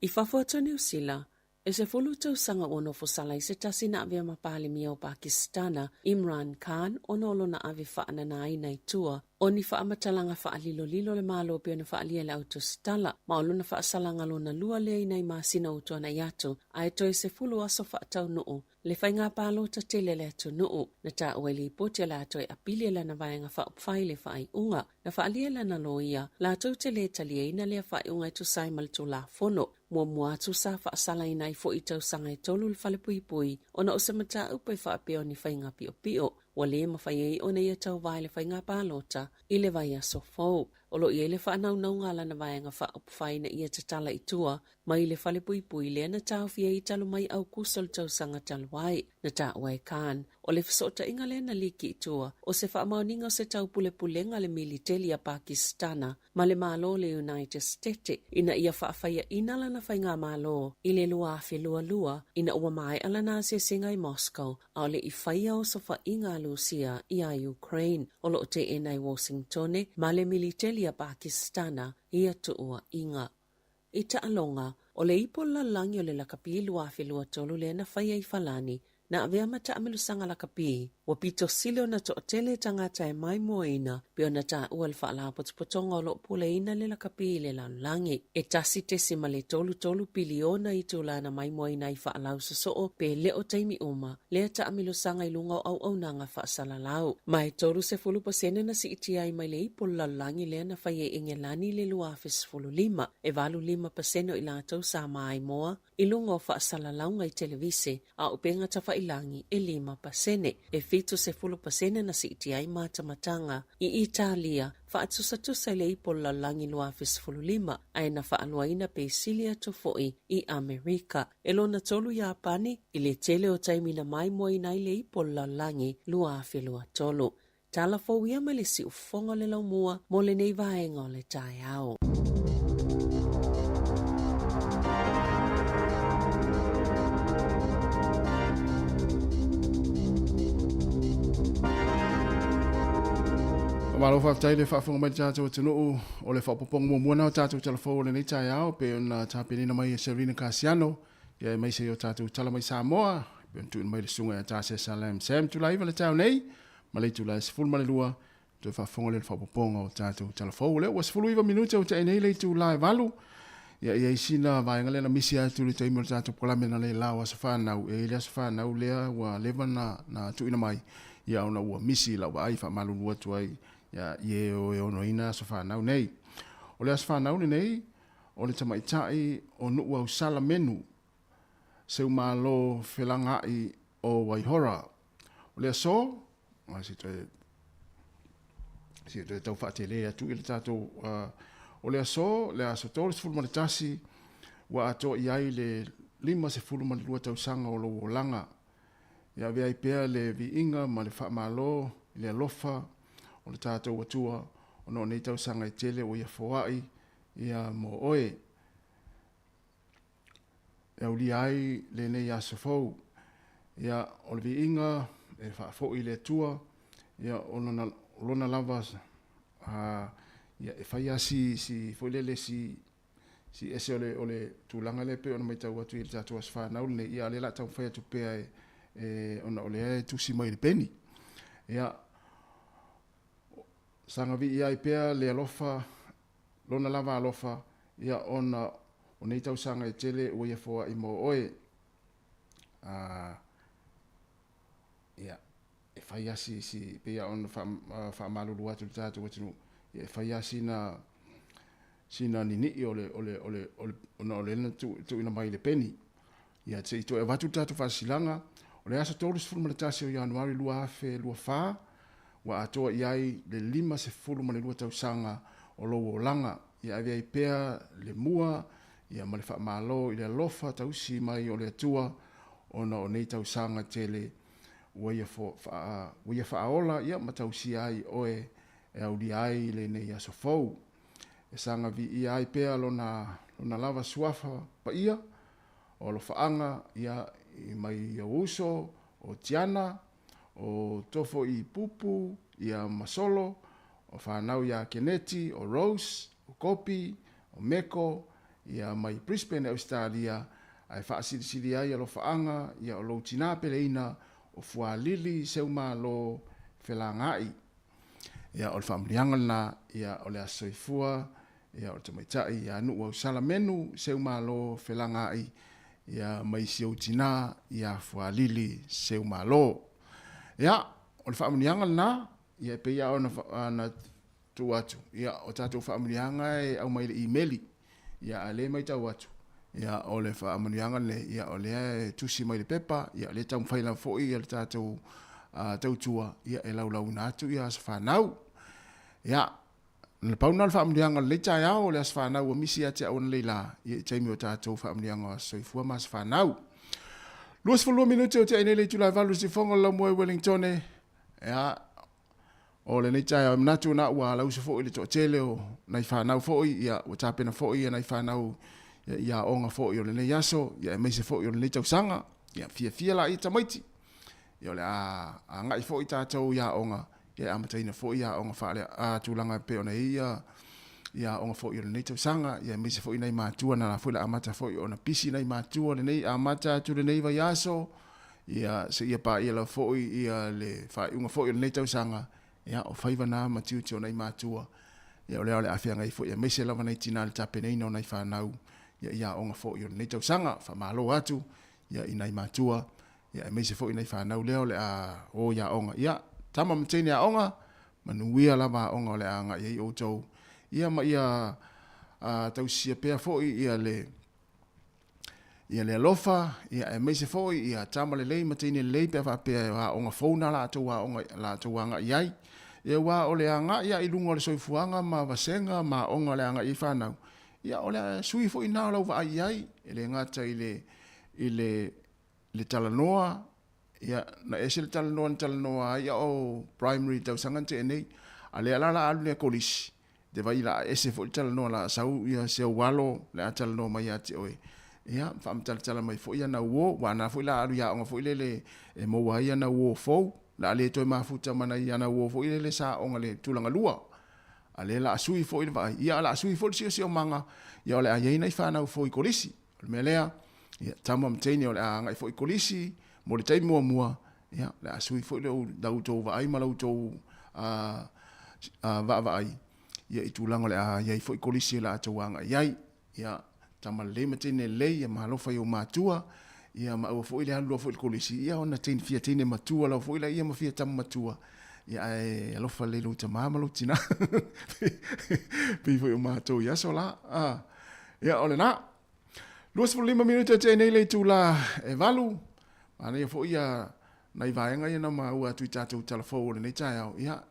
I fafo atu o Niu Sila, e 10 tausaga ua nofo sala i se tasi na avea ma Palemia o Pakisitana, Imran Khan, ona o lona ave faananaina i tua o ni faamatalaga faalilolilo le Malo pei ona faaalia e le autositala, ma o lona faasalaga lona lua lea i nai masina ua tuanai atu, ae toe 10 aso faataunuu le faiga palota tele a le atunuu. Na taua i lipoti o le a toe apili e lana vaega faaupufai le faaiuga. Na faaalia e lana loia, latou te le taliaina lea faaiuga e tusa ai ma le Tulafono. Muamua atu sa faasalaina ai foi i tausaga e tolu le falepuipui ona o se mataupu e faapea o ni faiga piopio ua le mafai ai ona ia tauva i le faiga palota i le vaiaso fou. O lo o i ai le faanaunauga a lana vaega faaupufai ina ia tatala i tua mai le falepuipui lea na taofia ai talu mai Aukuso o le tausaga talu ai. Na taua e Khan, o le fesootaiga lea na liki i tua, o se faamaoniga o se taupulepulega a le militeli a Pakisitana ma le Malo o le United Stete ina ia faafaiaina lana faigamalo i le 2022 ina ua maea lana asiasiga i Moscow a o le i faia osofaiga a Lusia iā Ukraine. O lo o teena e Washingtone ma le militeli a Pakisitana ia tuuaiga. I taaloga, o le ipu o le lalolagi o le lakapi 2023 lea na faia i Falani, na avea ma taamilosaga lakapi, ua pito sili ona toatele tagata e maimoaina pei ona taua le faalapotopotoga o lo o puleina le lakapi i le lalolagi. E 1.33 piliona itula na maimoaina ai faalausosoo pe le o taimi uma lea taamilosaga i luga o auaunaga faasalalau. Ma e 30% na siitia ai mai le ipu o le lalolagi lea na faia i Engelani i le 2015. E 85% o i latou sa maimoa i luga o faasalalauga i televise, a o upega tafailagi. tafailagi e 5%. E 70% na siitia ai matamataga i Italia faatusatusa i le ipu o le lalolagi 2015, ae na faaluaina pe sili atu foi i Amerika. E lona tolu Iapani i le tele o taimi na maimoaina ai le ipu o le lalolagi 2023. Tala fou ia mai le siufofoga o le laumua mo lenei vaega o le taeao. Malo faafetai le faafofoga mai le tatou atunuu o le faaopoopoga muamua na o tatou tala fou o lenei taeao pei ona tapenaina mai e Serena Kasiano ia aemaise i o tatou tala mai Samoa pei ona tuuina mai le susuga ia Tasea Salam Sam Tulaiva le taeao nei ma le itula e 12 toe faafofoga lea i le faaopoopoga o tatou tala fou. O lea ua 19 minute ua tea nei le itula e 8. Ia i ai sina vaega lea na misi atu i le taimi o le tatou polokalame na le la o aso fanau. E i ai le aso fanau lea ua leva na, na tuuina mai, ia ona ua misi i lau vaai faamalulu atu ai ia, i e o e onoina aso fanau nei. O le aso fanau lenei, o le tamaitai o Nuuausala Menu, Seumalo Felagaai o Waihora. O le aso, se toe, se toe tau faatele atu i le tatou, o le aso, le aso 31, ua atoa i ai le 52 tausaga o lou olaga. Ia avea ai pea le viiga ma le faamalo i le alofa o le tatou Atua ona o nei tausaga e tele ua ia foai ia mo oe. E aulia ai lenei aso fou. Ia, o le viiga e faafoi i le Atua, ia, o lona, o lona lava, a, ia, e fai lava si, si, foi lele, si, si ese o le, o le tulaga lea e pei ona matau atu i le tatou aso fanau lenei, ia, a o lea o le a taumafai atu pea e, e, ona o lea e tusi mai i le peni. Ia, saga viia ai pea le alofa Lona lava alofa, ia ona o nei tausaga e tele ua ia foai mo oe. A, ia, e fai lava si, si, pei lava ona faamalulu atu i le tatou atunuu, ia e fai lava sina, sina ninii o le, o le, o le, o le, ona o lea na tuuina mai i le peni. Ia, se i toe avatu le tatou faasilasilaga, o le aso 31 o Ianuari 2024, ua atoa i ai le 52 tausaga o lou olaga. Ia ave ai pea le mua ia ma le faamalo i le alofa tausi mai o le Atua ona o nei tausaga tele ua ia, ua ia faaola ia ma tausia ai oe e aulia ai lenei aso fou. E saga viia ai pea lona, lona lava suafa paia o alofaaga ia i mai i ou uso o Tiana, o Tofo i Pupu, ia Masolo, o fanau iā Keneti, o Rose, o Kopi, o Meko, ia mai Brisbane, Ausetalia, ae faasilisili ai alofaaga ia o lou tinā peleina o Fualili Seumalo Felagaai. Ia, o le faamanuiaga lena, ia, o le Aso Soifua, ia, o le tamaitai ia Nuuausala Menu Seumalo Felagaai, ia, mai si ou tinā ia Fualili Seumalo. Ia, o le faamanuiaga lena, ia, e pei lava ona, ona tuu atu, ia, o tatou faamanuiaga e aumai i le imeli, ia, a o lea e matau atu, ia, o le faamanuiaga lenei, ia, o lea e tusi mai i le pepa, ia, o lea e taumafai lava foi ia le tatou tautua, ia, e laulauina atu ia aso fanau. Ia, na pau lena o le faamanuiaga o lenei taeao, o le aso fanau ua misi ia te au analeila, ia, i taimi o tatou faamanuiaga o aso soifua ma aso fanau. 22 minute o tea nei le itula e 8 i le siufofoga o le Laumua i Wellingtone. Ia, O lenei taeao e manatu na ua alausa foi le toatele o nai fanau foi, ia ua tapena foi ia nai fanau ia, i aoga foi o lenei aso, ia aemaise foi o lenei tausaga, ia fiafia laia tamaiti. Ia o le a agai foi tatou i aoga, ia e amataina foi ia aoga faale a tulaga e pei ona i ai ia ia aoga foi o lenei tausaga, ia aemaise foi nai matua na la foi la amata foi ona pisi nai matua lenei amata atu lenei vaiaso, Ia, seia paia lava foi ia le faaiuga foi o lenei tausaga, ia, o faiva na ma tiute o nai matua, ia, o lea o le a feagai foi aemaise lava nai tina i le tapenaina o nai fanau, ia, i aoga foi o lenei tausaga. Faamalo atu, ia, i nai matua, ia, aemaise foi nai fanau lea o le a o i aoga. Ia, tama ma teine aoga, manuia lava aoga o le a agai ai outou, ia, ma ia, tausisia pea foi ia le. Ia le alofa, ia aemaise foi ia tama lelei ma teine lelei pe a faapea e aoga fou na latou aoga latou agai ai. Ia aua o le agai lava i luga o le soifuaga ma vasega ma aoga o le agai ai fanau, ia o le sui foi lena o lau vaai i ai, e le gata i le i le le talanoa, ia na ese le talanoa na talanoa ai a o primary i tausaga na tea nei, a lea la o le a alu nei i kolisi, te vai la ese foi le talanoa la sau ia se ou alo le a talanoa mai ia te oe ia faamatalatala mai foi ana uo ua ana foi la alu i aoga foi lele e maua ai ana uo fou la le toe mafuta ma nai ana uo foi lele sa aoga le tulaga lua a lea la a sui foi le vaai ia la sui foi le siosiomaga ia o le a iai nai fanau fou i kolisi o le mea lea ia tama ma teine o le a agai foi i kolisi mo le taimi muamua Ia, o le a sui foi le la outou vaai ma la outou vaavaai ia i tulaga o le a i ai foi kolisi o le a outou agai i ai. Ia, tama lelei ma teine lelei, ia ma alofa i ou matua, ia ma aua foi le alu loa foi i le kolisi, ia ona teine, fia teine matua lava foi laia ma fia tama matua, ia ae alofa lelei i lou tama ma lou tina. Pei foi o matou i aso la. Ia, o lena. 25 minute tea nei le itula e 8. Manaia foi ia nai vaega ia na maua atu i tatou tala fou o lenei taeao. Ia,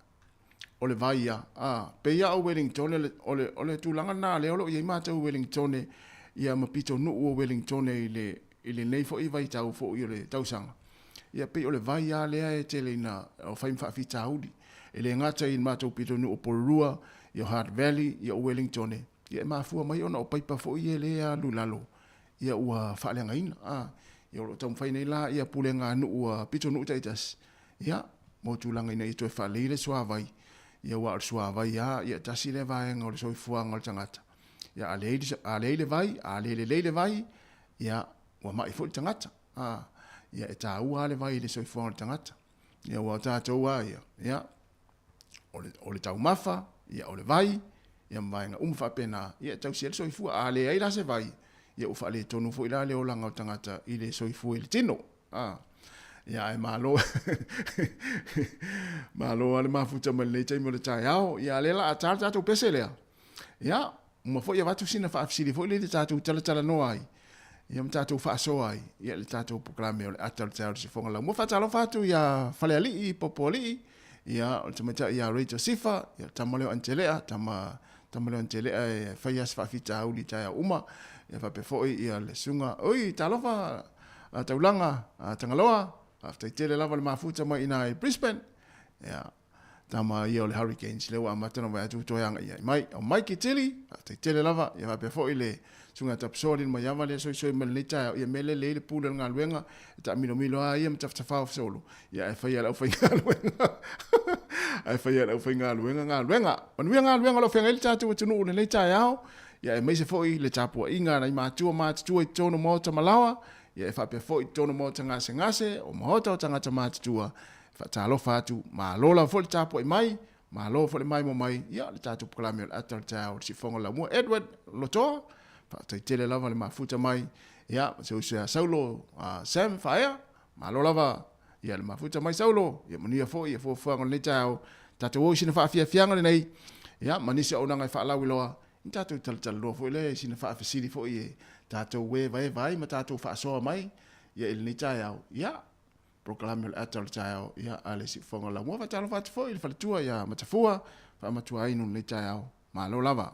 o le vai ia. A, pei lava o Wellington, o le, o le tulaga lena lea o lo o i ai matou i Wellington, ia ma pitonuu o Wellington i le, i lenei foi vaitau foi o le tausaga. Ia, pei o le vai lava lea e tele ina fai ma faafitauli. E le gata i le matou pitonuu o Porirua, ia o Hutt Valley, ia o Wellington, Ia e mafua mai ona o paipa foi ia lea e alu i lalo, ia ua faaleagaina. A, ia o lo o taumafai nei la ia pulega a nuu a pitonuu taitasi, ia, mo tulaga ina ia toe faalelei le suavai, ia aua o le suavai lava, ia tasi lea vaega o le soifuaga o le tagata. Ia a leai, a leai le vai, a le lelei le vai, ia ua mai foi le tagata. A, ia e taua lava le vai i le soifuaga o le tagata. Ia aua o tatou lava ia, ia, o le, o le taumafa, ia o le vai, ia ma vaega uma faapena, ia e tausi ai le soifua. A leai la se vai, ia ua faaletonu foi la le olaga o le tagata i le soifua i le tino. A, ia ae malo, malo lava le mafuta mai lenei taimi o le taeao. Ia a lea la a ta le tatou pese lea. Ia, uma foi avatu sina faafesili foi lea i le tatou talatalanoa ai, ia ma tatou faasoa ai, ia le tatou polokalame o le ata o le taeao i le sifoga laumua. Faatalofa atu ia Falealii, Popoalii, ia o le tamaitai ia Ray Josifa, ia tama lea o Antelea, tama tama lea o Antelea e fai lava se faafitauli i taeao uma, ia faapea foi ia le susuga, oi, talofa a Taulaga, a Tagaloa, faafetai tele lava le mafuta mai i ina i Brisbane, ia, Tama ia o le Hurricanes, lea ua amata ona vaai atu ua toe agai ai mai. O Mike Tili, faafetai tele lava, ia faapea foi le Susuga ia Tapisoa Lilomaiava lea e soisoi mai lenei taeao, ia mea lea e lelei le pule o le galuega, e taamilomilo lava ia ma tafatafao solo, ia ae faia e le aufaigaluega. Ae faia e le aufaigaluega galuega. Manuia galuega o lo o feagai ai le tatou atunuu i lenei taeao, ia aemaise foi le tapuaiga a nai matua matutua i totonu o maota malaoa, ia e faapea foi i totonu o maota gasegase, o maota o tagata matutua, Faatalofa atu, malo lava foi le tapuai mai, malo foi le maimoa mai, ia le tatou polokalame o le ata o le taeao o le siufofoga o le laumua. Edward Lotoa, faafetai tele lava le mafuta mai, ia si ou uso ia Saulo Sam Faea, malo lava ia le mafuta mai Saulo, ia manuia foi ia fuafuaga o lenei taeao, tatou o i sina faafiafiaga lenei, ia ma nisi o auaunaga e faalauiloa, ia tatou talatalanoa foi lea i sina faafesili foi e tatou evaeva ai ma tatou faasoa mai ia i lenei taeao, ia Polokalame o le ata o le taeao ia a le Siufofoga o Laumua. Faatalofa atu foi i le faletua ia Matafua, faamatuainu lenei taeao. Malo lava.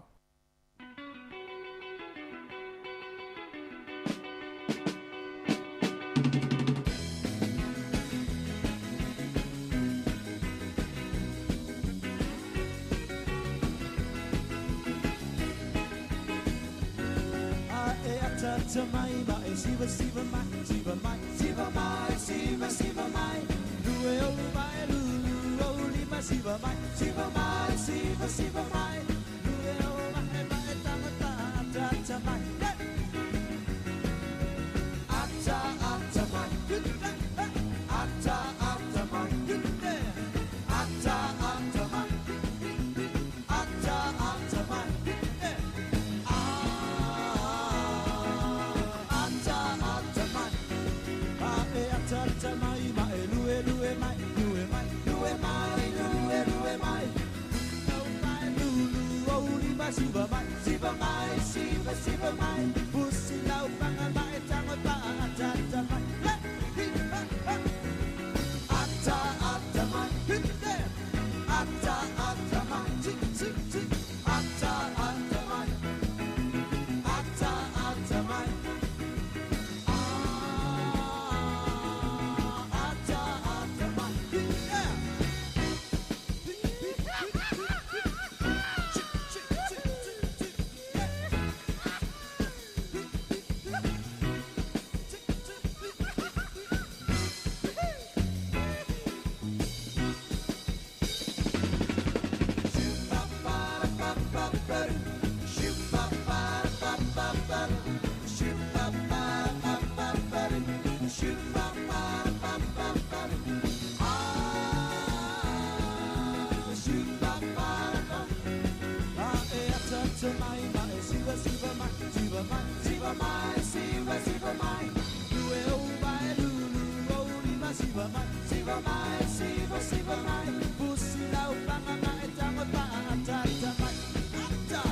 siva siva mai Pusi lau panga ma e tango pa ata ata mai Ata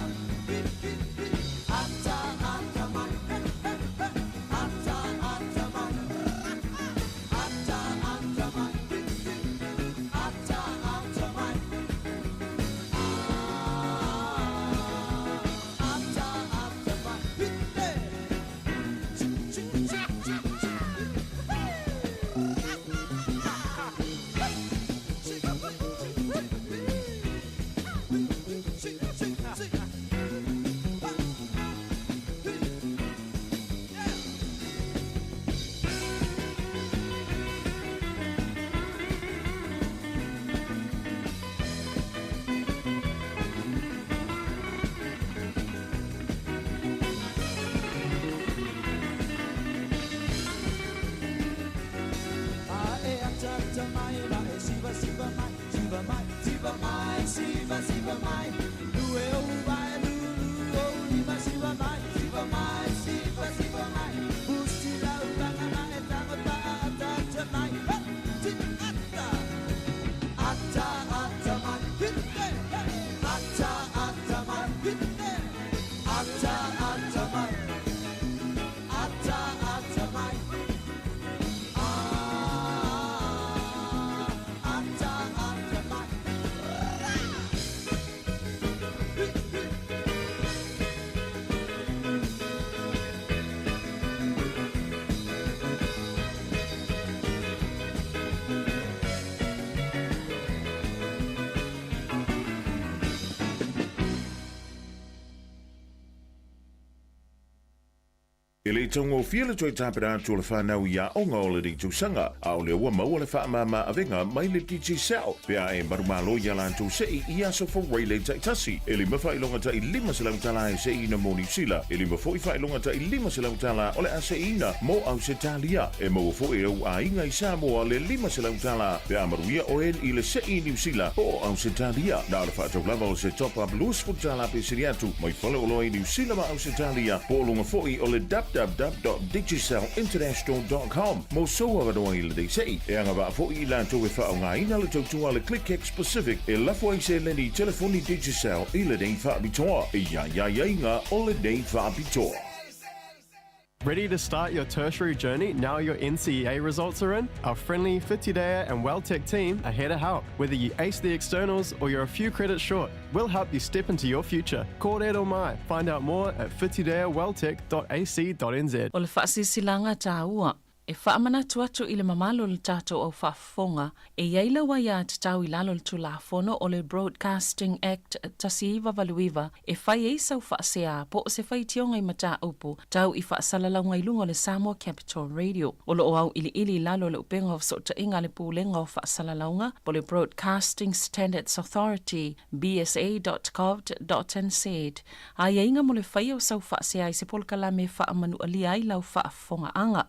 hi hi hi Ata ata mai He he he Ata ata mai Ata ata mai Hi hi Ata ata mai Ata ata mai Hi he Chi chi chi chi chi Siva siva mai, lue o vai lu lu o lima siva mai, siva mai, siva siva mai, pusi lau panga ma e tango pa ata ata mai, ha ti ata, ata ata mai, hit he ata ata mai, hit he ata ata mai, ata ata mai, ah ata ata mai. E le i taugofie le toe tapena atu o le fanau i aoga o lenei tausaga, a o lea ua maua le faamama avega mai le Digicel pe a e manumalo iā latou se'i i aso Fuaile taitasi. E lima faailoga ta'i $500 tala e se'iina mo Niu Sila, e lima fo'i faailoga ta'i $500 tala o le a se'iina mo Ausetalia. E maua fo'i e ou aiga i Samoa le $500 tala pe a manuia oe i le se'i i Niu Sila po o Ausetalia. Na o le faatau lava o se top-up $20 pe sili atu mai faleoloa i Niu Sila ma Ausetalia po o luga fo'i o le www.digicelinternational.com mo sou avanoa i lenei se'i. E agavaa fo'i i latou e faaaogaina le tautua a le ClickX Pacific e lafo ai seleni i telefoni Digicel i lenei faapitoa. E i ai aiaiga o lenei faapitoa. Ready to start your tertiary journey now your NCEA results are in? Our friendly Whitireia and WelTec team are here to help. Whether you ace the externals or you're a few credits short, we'll help you step into your future. Kōrero mai. Find out more at whitireaweltec.ac.nz. O le faasilasilaga taua e faamanatu atu i le mamalu o le tatou au faafofoga, e i ai lau aiatatau i lalo o le Tulafono o le Broadcasting Act 1989 e fai ai sau faasea po o se faitioga i mataupu tau i faasalalauga i luga o le Samoa Capital Radio. O lo o auiliili i lalo o le upega o fesootaiga a le Pulega o Faasalalauga po o le Broadcasting Standards Authority, bsa.govt.nz, aiaiga mo le faia o sau faasea i se polokalame e faamanualia ai lau faafofogaaga.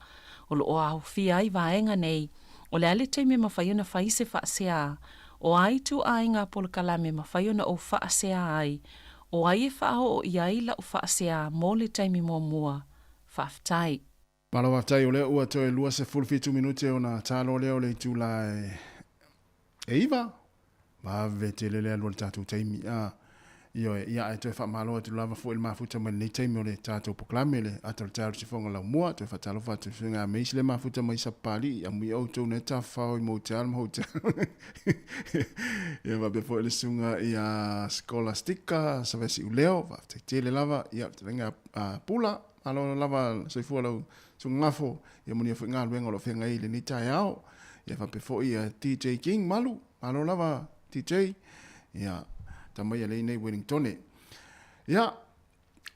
O lo o aofia ai vaega nei, o le a le taimi e mafai ona fai se faasea, o a ituaiga polokalame e mafai ona ou faasea ai, o ai e faaoo i ai lau faasea mo le taimi muamua. Faafetai. Malo faafetai o lea ua toe 27 minute ona talo lea o le itula e 9. Vave tele le alu o le tatou taimi. A, ioe, ia ae toe faamalo atu lava foi i le mafuta mai lenei taimi o le tatou polokalame le ata o le taeao i le sifoga laumua. Toe faatalofa atu i le susuga ia Mace le mafuta mai Sapapalii, amuia outou nei tafafao i motel ma hotel. Ia faapea foi le susuga ia Scholastica Savesiuleo, faafetai tele lava. Ia, le fetalaiga ia Pula, malo lava soifua lau susuga Gafo, ia manuia foi galuega o lo o feagai ai i lenei taeao. Ia faapea foi ia DJ King Malu, malo lava DJ. Ia, tama ia lea i nei Wellingtone. Ia,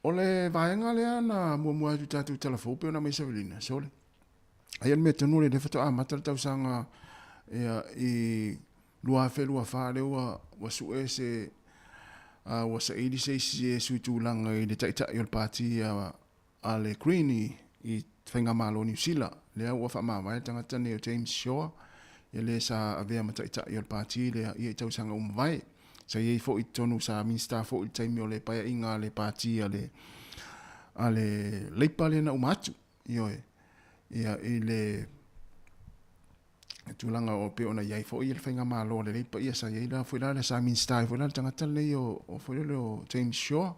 o le vaega lea na muamua atu i tatou tala fou pei ona aumai Savelina, sole. Aia le mea tonu lea faatoa amata le tausaga ia, i 2024 lea ua, ua sue se uh, ua saili se isi e sui tulaga i le taitai o le pati a, a le Green i, i Faigamalo o Niu Sila, lea ua faamavae le tagata nei o James Shaw, ia le sa avea ma taitai o le pati lea ia i tausaga ua mavae. Sa i ai foi i totonu, sa Minista foi i le taimi o le paeaiga a le pati a le, a le Leipa lea na uma atu, ioe, ia i le tulaga o pei ona i ai foi le faigamalo a le Leipa, ia sa i ai la foi la le sa Minisita ai foi la le tagata lenei o, o foi lele o James Shaw.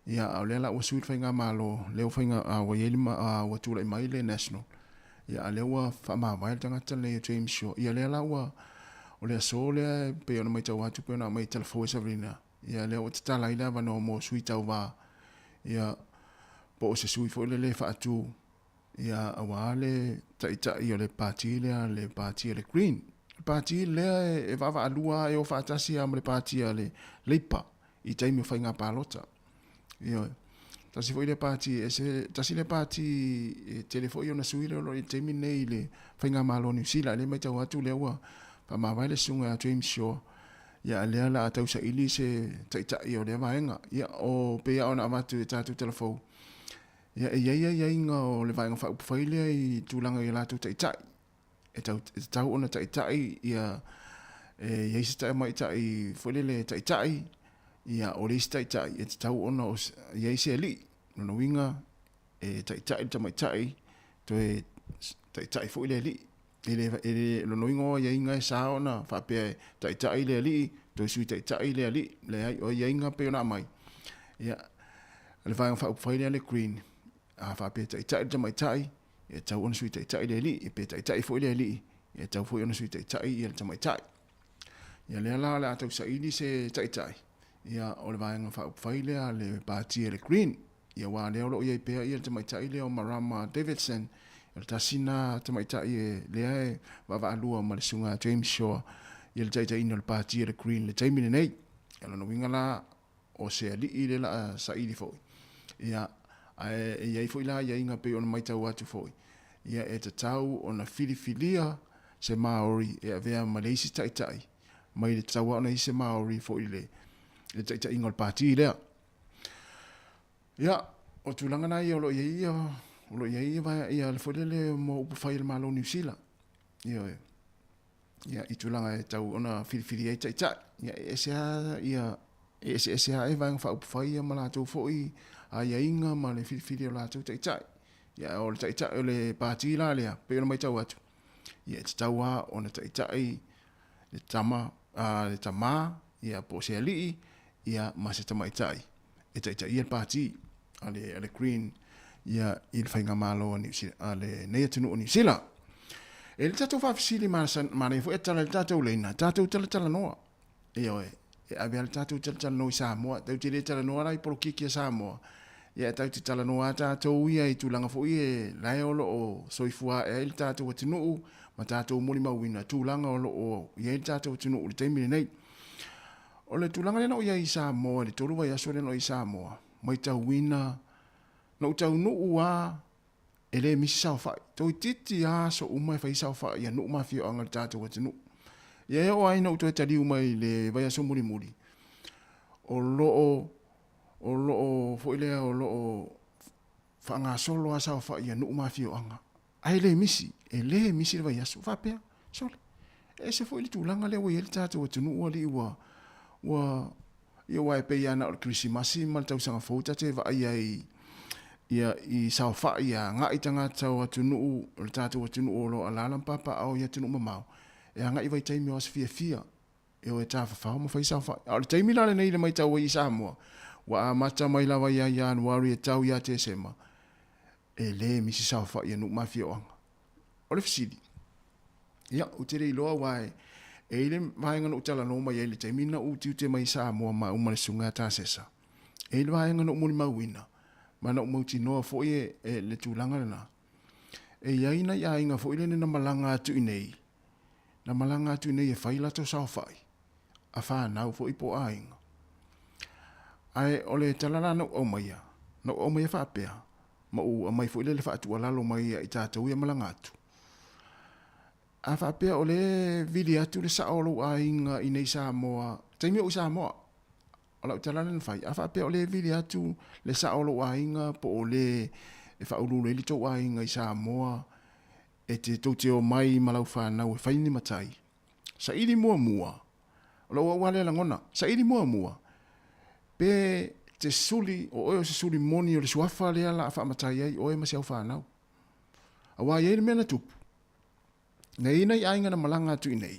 Ia, a o lea la ua sui le faigamalo, lea ua faiga, a, ua i ai le, a, ua tulai mai le National. Ia, a lea ua faamavae le tagata lenei o James Shaw. Ia, lea la ua, o le aso lea e pei ona matau atu pei ona aumai i Talafou e Savelina, ia, lea ua tatala ai le avanoa mo sui tauva, ia, po o se sui foi lele e faatu, ia, aua le taitai o le pati lea, le pati a le Green. Le pati lea e vaavaalua e o faatasi lava ma le pati a le Labour i taimi o faiga palota. Ioe. Tasi foi lea pati e ese, tasi lea pati e tele foi ona sui lea o lo o i le taimi lenei i le faigamalo a Niu Sila. Lea e matau atu lea ua faamavae le susuga ia James Shaw, ia a lea o le a tausaili se taitai o lea vaega. Ia, o pei lava ona avatu i tatou tala fou, ia e i ai aiaiga o le Vaega Faaupufai lea i tulaga i a latou taitai. E tau, e tatau ona taitai ia e i ai se tamaitai foi lele e taitai, ia o le isi taitai e tatau ona i ai se alii. Lona uiga e taitai le tamaitai, toe taitai foi le alii. E le, e le, lona uiga o aiaiga e sa ona faapea e taitai le alii, toe sui taitai le alii. Leai, o aiaiga pei ona aumai. Ia, le Vaega Faaupufai lea le Green, a faapea e taitai le tamaitai, e tatau ona sui taitai le alii, pe taitai foi le alii, e tatau foi ona sui taitai ia le tamaitai. Ia lea la o le a tausaili se taitai, ia o le Vaega Faaupufai lea le Pati a le Green. Ia aua lea o lo o i ai pea ia le tamaitai lea o Marama Davidson, o le tasi lena tamaitai e lea e vaavaalua ma le susuga ia James Shaw i le taitaiina o le Pati a le Green i le taimi lenei. O lona uiga la, o se alii lea o le a saili foi. Ia, ae e i ai foi la aiaiga pei ona matau atu foi, ia e tatau ona filifilia se Māori e avea ma le isi taitai mai le tatau lava ona i ai se Māori foi i le le taitaiga o le pati lea. Ia, o tulaga na ia o lo o i ai ia, o lo o i ai ia, ia le foi lele mo upufai a le Malo o Niu Sila. Ioe. Ia, i tulaga e tau ona filifili ai taitai. Ia, e ese lava ia, e eseese lava e Vaega Faaupufai ia ma latou foi aiaiga ma le filifili o latou taitai. Ia, o le taitai o le pati la lea, pei ona matau atu, ia e tatau lava ona taitai le tama, a, le tamā, ia, po o se alii, ia, ma se tamaitai e taitaia le pati a le, a le Green ia, i le faigamalo a Niu Sila, a lenei atunuu o Niu Sila. E le tatou faafesili manaia foi e tala i le tatou leina, tatou talatalanoa. Ioe, e ave lava le tatou talatalanoa i Samoa, tatou te le talanoa la i polokiki a Samoa, ia tatou te talanoa lava tatou ia i tulaga foi e la e o lo o soifua ae ai le tatou atunuu ma tatou molimauina tulaga o lo o i ai le tatou atunuu i le taimi lenei. O le tulaga lea na ou i ai i Samoa i le 3 vaiaso lea na ou i ai i Samoa, matauina, na ou taunuu lava e le misi saofai. Toeitiiti lava aso uma e fai ai saofai a nuu ma afioaga o le tatou atunuu. Ia e oo lava ina ou toe taliu mai i le vaiaso mulimuli, o lo o, o lo o foi lea o lo o faagasolo lava saofai a nuu ma afioaga. Ae le misi, e le misi le vaiaso. Faapea, sole, e ese foi le tulaga lea ua i ai le tatou atunuu alii ua, ua, ia aua e pei lava na o le Kerisimasi ma le tausaga fou ta te vaai ai ia i saofai a agai tagata o atunuu, o le tatou atunuu o lo o alaala ma papaaao i atunuu mamao, e agai i vaitaimi o aso fiafia e o e tafafao ma fai saofai. A o le taimi la lenei i le matau ai i Samoa, ua amata mai lava ia Ianuari e tau ia Tesema, e le misi saofai a nuu ma afioaga. O le fesili, ia, ou te le iloa aua e i ai le vaega na ou talanoa mai ai i le taimi na ou tiute mai i Samoa maua ma le Susuga ia Tasesa. E i ai le vaega na ou molimauina ma na ou mautinoa foi e, e le tulaga lena. E i ai nai aiga foi lele na malaga atu i nei, na malaga atu i nei e fai latou saofai, a fanau foi po o aiga. Ae o le tala la na ou aumaia, na ou aumaia faapea, ma ou aumai foi lea le faatuualalo mai ia i tatou ia malaga atu. A faapea o lea e vili atu le sao o lou aiga i nei Samoa, taimi o i Samoa, o lau tala lea na fai, a faapea o lea e vili atu le sao o lou aiga po o le e faauluulu ai le tou aiga i Samoa, e te tou te omai ma lau fanau e fai ni matai, Saili muamua, o lou au lava lea lagona, saili muamua, pe te suli, o oe o se suli moni o le suafa lea la a faamatai ai oe ma si au fanau. Aua e i ai le mea na tupu. Na i ai nai aiga na malaga atu i inei,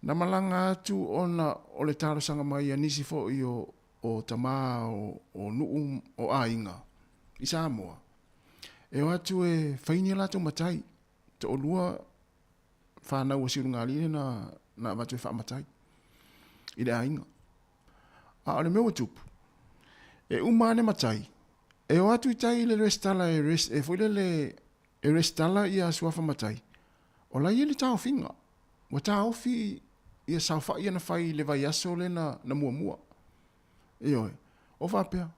na malaga atu ona o le talosaga mai a nisi foi o, o tama o, o nuu o aiga i Samoa, e o atu e fai ni a latou matai, toalua fanau a Siuligalii lea na, na avatu e faamatai i le aiga. A o le mea ua tupu, e uma ane matai, e o atu i tai i le resitala e, res, e foi lele e resitala ia suafa matai, o la e i ai le taofiga. Ua taofi ia saofai ia na fai i le vaiaso lea na, na muamua. Ioe. O faapea,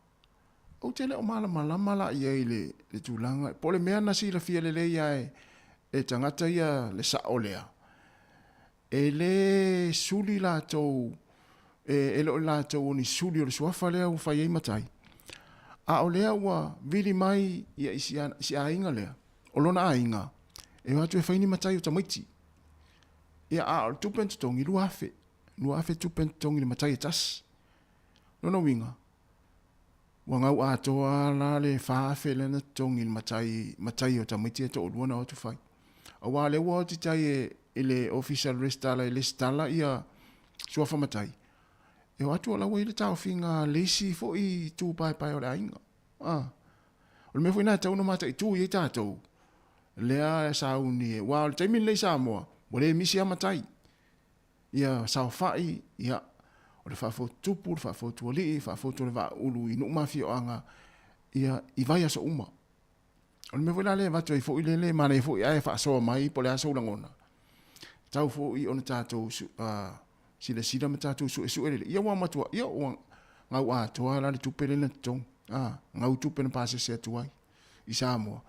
ou te le o malamalama la i ai i le, le tulaga, po o le mea na silafia lelei lava e, e tagata ia le sao lea, e le suli latou, e, e le o latou o ni suli o le suafa lea ua fai ai matai, a o lea ua vili mai ia i si, si aiga lea, o lona aiga, e o atu e fai ni matai o tamaiti. Ia, a o le tupe na totogi, 2,000. 2,000 tupe na totogi i le matai e tasi. Lona uiga, ua gau atoa la le 4,000 lea na totogi i le matai, matai o tamaiti e toalua na o atu fai. Aua lea ua o atu i tai e, i le ofisa o le resitala e lesitala ia suafa matai, e o atu o la ua i ai le taofiga a le isi foi itu paepae o le aiga. Ah. O le mea foi lena e tatau ona mataitu i ai tatou, lea e sauni, aua o le taimi lenei i Samoa, ua le misi lava matai. Ia saofai, ia, o le faafotutupu, le faafotualii, faafotu o le Vaaulu i nuu ma afioaga, ia, i vaiaso uma. O le mea foi la lea e avatu ai foi lele, manaia foi ae faasoa mai po o le a sou lagona, tatau foi ona tatou silasila ma tatou suesue lelei. Ia ua matua, ia ua gau atoa la le tupe lea na totogi, a, gau tupe na pasese atu ai i Samoa.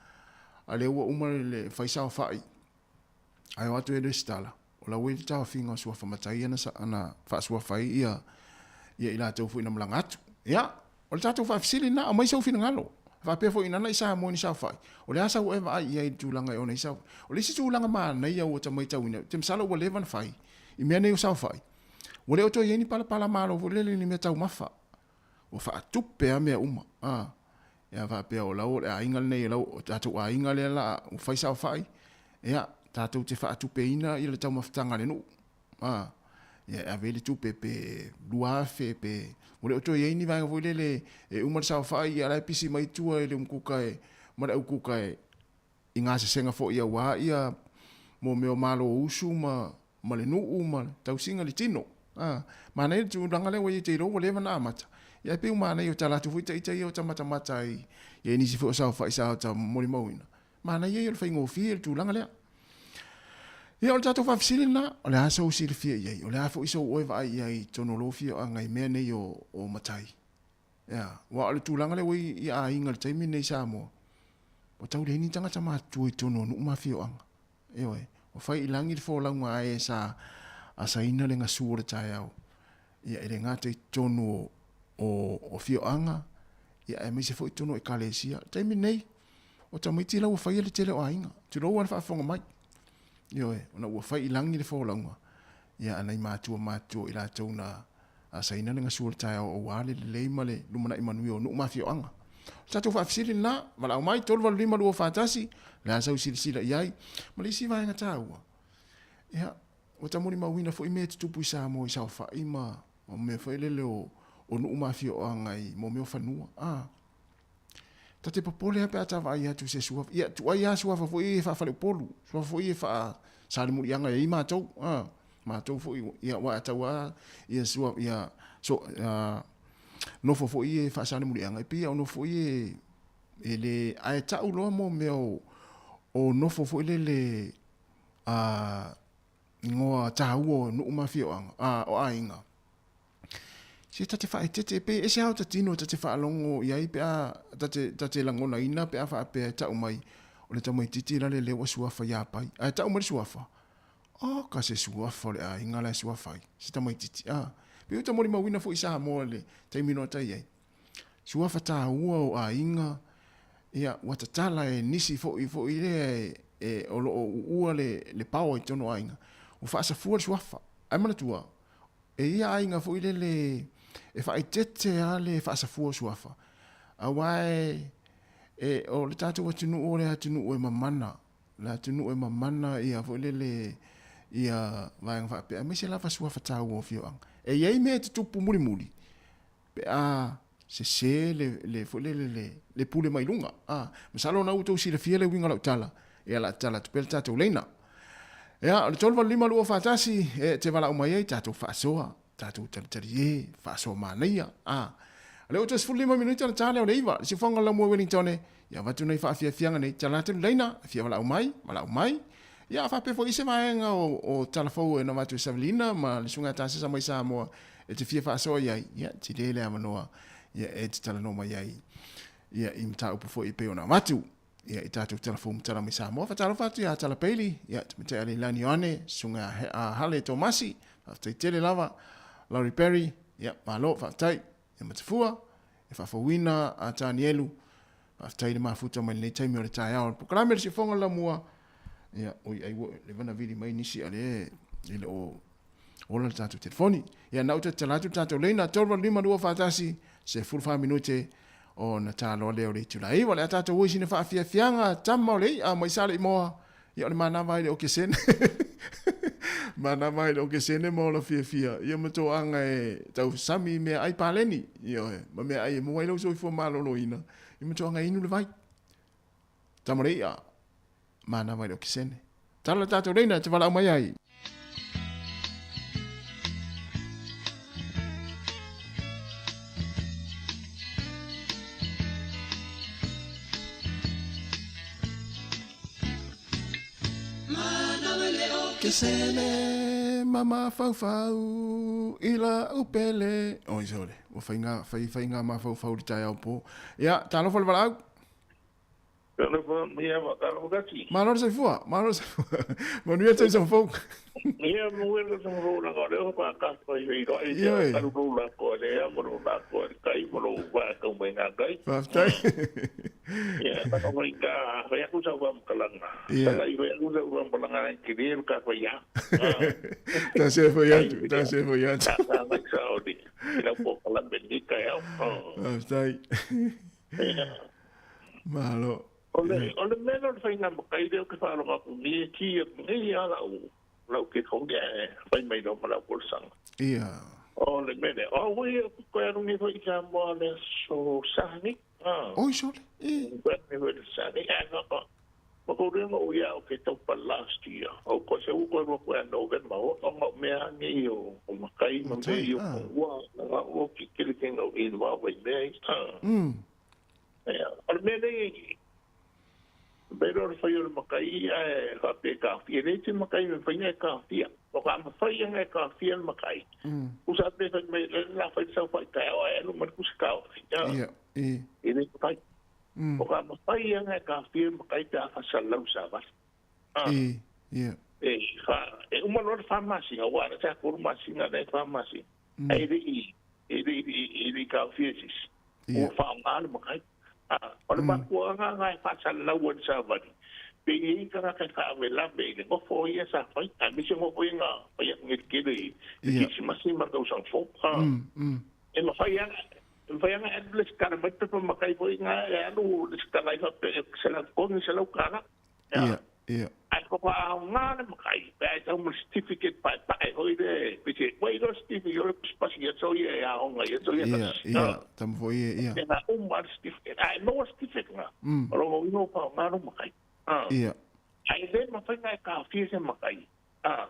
A lea ua uma le fai saofai, ae o atu e resitala, o la ua i ai le taofiga o suafa matai ia na faasuafa ai ia, ia i latou foi na malaga atu. Ia, o le tatou faafesili lena, aumai sou finagalo. Faapea foi inana i Samoa i ni saofai, o le a sau e vaai i ai i le tulaga e ona ai saofai. O le isi tulaga manaia ua ta maitauina, ou te masalo ua leva ona fai i mea nei o saofai, ua le o toe i ai ni palapala malo foi lele i ni mea taumafa. Ua faatupe lava mea uma. A, ia faapea o lau o le aiga lenei, o lau o tatou aiga lea la ua fai saofai, ia tatou te faatupeina ia le taumafataga a le nuu. A, ia e ave ai le tupe pe 2,000 pe ua le o toe i ai ni vaega foi lele e uma le saofai ia la e pisi mai tua i le umukuka e ma le aukuka e i gasesega foi aua ia mo mea o malo usu ma ma le nuu ma le tausiga le tino. A, manaia le tulaga lea ua i ai te iloa ua leva ona amata. Ia ae pei ua manaia o ta latou foi ita ia o ta matamata ai i nisi foi o saofai sa o ta molimauina. Manaia ia o le faigofie le tulaga lea. Ia o le tatou faafesili lena, o le a sou silafia i ai? O le a foi sou oe vaai i ai i totonu o lou afioaga i mea nei o, o matai? Ia, aua o le tulaga lea ua i i aiga i le taimi lenei i Samoa, ua tau leai ni tagata matutua i totonu o nuu ma afioaga. Ioe, ua fai i lagi le folauga a e sa asaina le gasu o le taeao. Ia, e le gata i totonu o, o, o afioaga, ia, aemaise foi totonu o ekalesia. O le taimi lenei, o tamaiti la ua faia le tele o aiga. Tulou lava le faafofoga mai. Ioe, ona ua fai i lagi le folauga, ia, a nai matua matutua i latou na asaina le gasu o le taeao aua le lelei ma le lumanai manuia o nuu ma afioaga. O le tatou faafesili lena, valaau mai 385 241, le a sau silasila i ai. Ma le isi vaega taua, ia, ua ta molimauina foi mea e tutupu i Samoa i saofai ma, ma mea foi lele o, o nuu ma afioaga i mo mea o fanua. Ah, ta te popole lava pe a ta vaai atu i se suafa. Ia, tuai lava suafa foi ia e faafaleupolu, suafa foi ia e faasalemuliaga e ai matou. Ah, matou foi, ia, aua a tau lava ia sua, ia, so, uh, nofo foi ia e faasalemuliaga, e pei o nofo foi ia e le, ae tau loa mo mea o, o nofo foi lele, uh, igoa taua o nuu ma afioaga, uh, o aiga. Se ta te faaeteete, e pei e ese lava o ta tino ta te faalogo i ai pe a, ta te, ta te lagonaina pe a faapea e tau mai, o le tamaitiiti la le lea ua suafa ia Pai. Ae tau mai le suafa, oka se suafa o le aiga la e suafa ai, se tamaitiiti. A, pei ua ta molimauina foi i Samoa i le taimi noa ta i ai. Suafa taua o aiga, ia, ua tatala e nisi foi foi lea e, e, o lo o uua le, le paoa i totonu o aiga, ua faasafua le suafa. Ae manatua, E ia aiga foi lele e faaeteete lava le faasafua o suafa, aua e, e, o le tatou atunuu o le atunuu e mamana. le atunuu e mamana ia foi lele ia vaega faapea, aemaise lava suafa taua o afioaga. E i ai mea e tutupu mulimuli pe a sese le, le foi lele le, le pule mai luga. A, masalo na ua outou silafia le uiga o lau tala, ia la tala atu pea le tatou leina. Ia, o le 385 241 e te valaau mai ai tatou faasoa, tatou talitalie, faasoa manaia. A, o lea ua toe 15 minute ona ta lea o le 9, le siufofoga o le Laumua i Wellington, ia avatu nei faafiafiaga nei, tala atu le leina, e fia valaau mai, valaau mai. Ia, a faapea foi i se vaega o, o tala fou e na avatu e Savelina ma le susuga ia Tasesa mai Samoa e te fia faasoa i ai, ia, tele le avanoa, ia, e te talanoa mai ai, ia, i mataupu foi e pei ona avatu. Ia, i tatou tala fou ma tala mai Samoa. Faatalofa atu ia Tala Bailey, ia, Tamaitai ia Leilani Ioane, susuga ia a Hale Tomasi, faafetai tele lava, Laurie Berry, ia, malo, faafetai, ia Matafua, e faafouina a Tanielu, faafetai le mafuta mai lenei taimi o le taeao. O le polokalame le siufofoga o le Laumua, ia, oi ai ua leva na vili mai nisi a le, e le o ola le tatou telefoni. Ia, na ou tatala atu le tatou leina, 385 241, 14 minute ona ta loa lea o le itula 9. O le a tatou o i sina faafiafiaga, tama o le i'a mai Saleimoa, ia o le manava ai le okesene. Manava ai le okesene ma ola fiafia, ia ma toaga e tau sami i meaai paleni, ioe, ma meaai e maua ai lou soifua maloloina, ia ma toaga e inu le vai. Tama o le i'a, manava ai le okesene. Tala le tatou leina e te valaau mai ai. Kesene ma mafaufau i lau pele. Oi sole, ua faiga, fai, faiga mafaufau i le taeao po. Ia, talofa le valaau. Malo le soifua, malo le soifua. Manuia le tausaga fou. Ia, manuia le tausaga fou leaga o lea ua faatasi mai feiloai ia talu lou lako e lea ma lou lako e tai ma lou vaatau mai ngā kai. Faafetai. Ia, taka mai ka fai atu sau faamatalaga. Tala i fai atu sau faamatalaga e tele le ka fai a. Ta se fai atu, ta se fai atu. Ta ta mai sa o ni. Lau po kala ni ka au. Faafetai. Malo. O le, o le mea lea o le faiga makai lea ou te faalogo atu nei e kī atu nei lava lau, lau telefoni ae fai mai loa ma lau folasaga. Ia. O le mea lea, o au foi ou te toe alu nei foi i Samoa i le aso Sa nei. Oi sole, e. Toe alu nei foi i le aso Sa nei, ae na o, ma kou lea na ou ia o ke taupa last year. O ko se u koe rua koe a November o, ona o mea lava nei o, o makai ma mea i o ua, na o ki kele ke ngau i wā wai mea i. Ia, o le mea nei, me rora whai o le makai ae whapea e kāwhia. Le te makai me whainga e kāwhia. O ka ama whai anga e kāwhia le makai. Kusa te whai mai, le la whai sau whai kai o ae anu mani kusa kāwhia. Ia, e. E le whai. O ka ama whai anga e kāwhia le makai pe a whasalau sa wale. E, ia. E, wha, e uma loa le whamasinga, wā na te akoru masinga le whamasinga. E le i, e le i, e le i kāwhia sisi. Ua whaonga le makai. O le mafuaaga na e faasalalau ai le savali, pe i ai tagata e faalavelave i le nofo o ia sa fai, aemaise nofo ia na fai atu nei le tele i le Kirisimasi ma le tausaga fou. E mafai lava, e mafai lava ona alu lesitala mai pepa makai foi na e alu lesitala ai faapea e $103 $100. Ia, ia. Ae kua faaaoga le makai pe a e tau ma le certificate paepae foi le pei ua iloa le certificate o le pasipasi ia so ia e aoga ia so ia Ia, ia, tama foi ia, ia. Tēnā uma le certificate. Ae maua le certificate ngā. O lona uiga ua faaaoga lou makai. Ia. Ae le mafai ona e taofia se makai.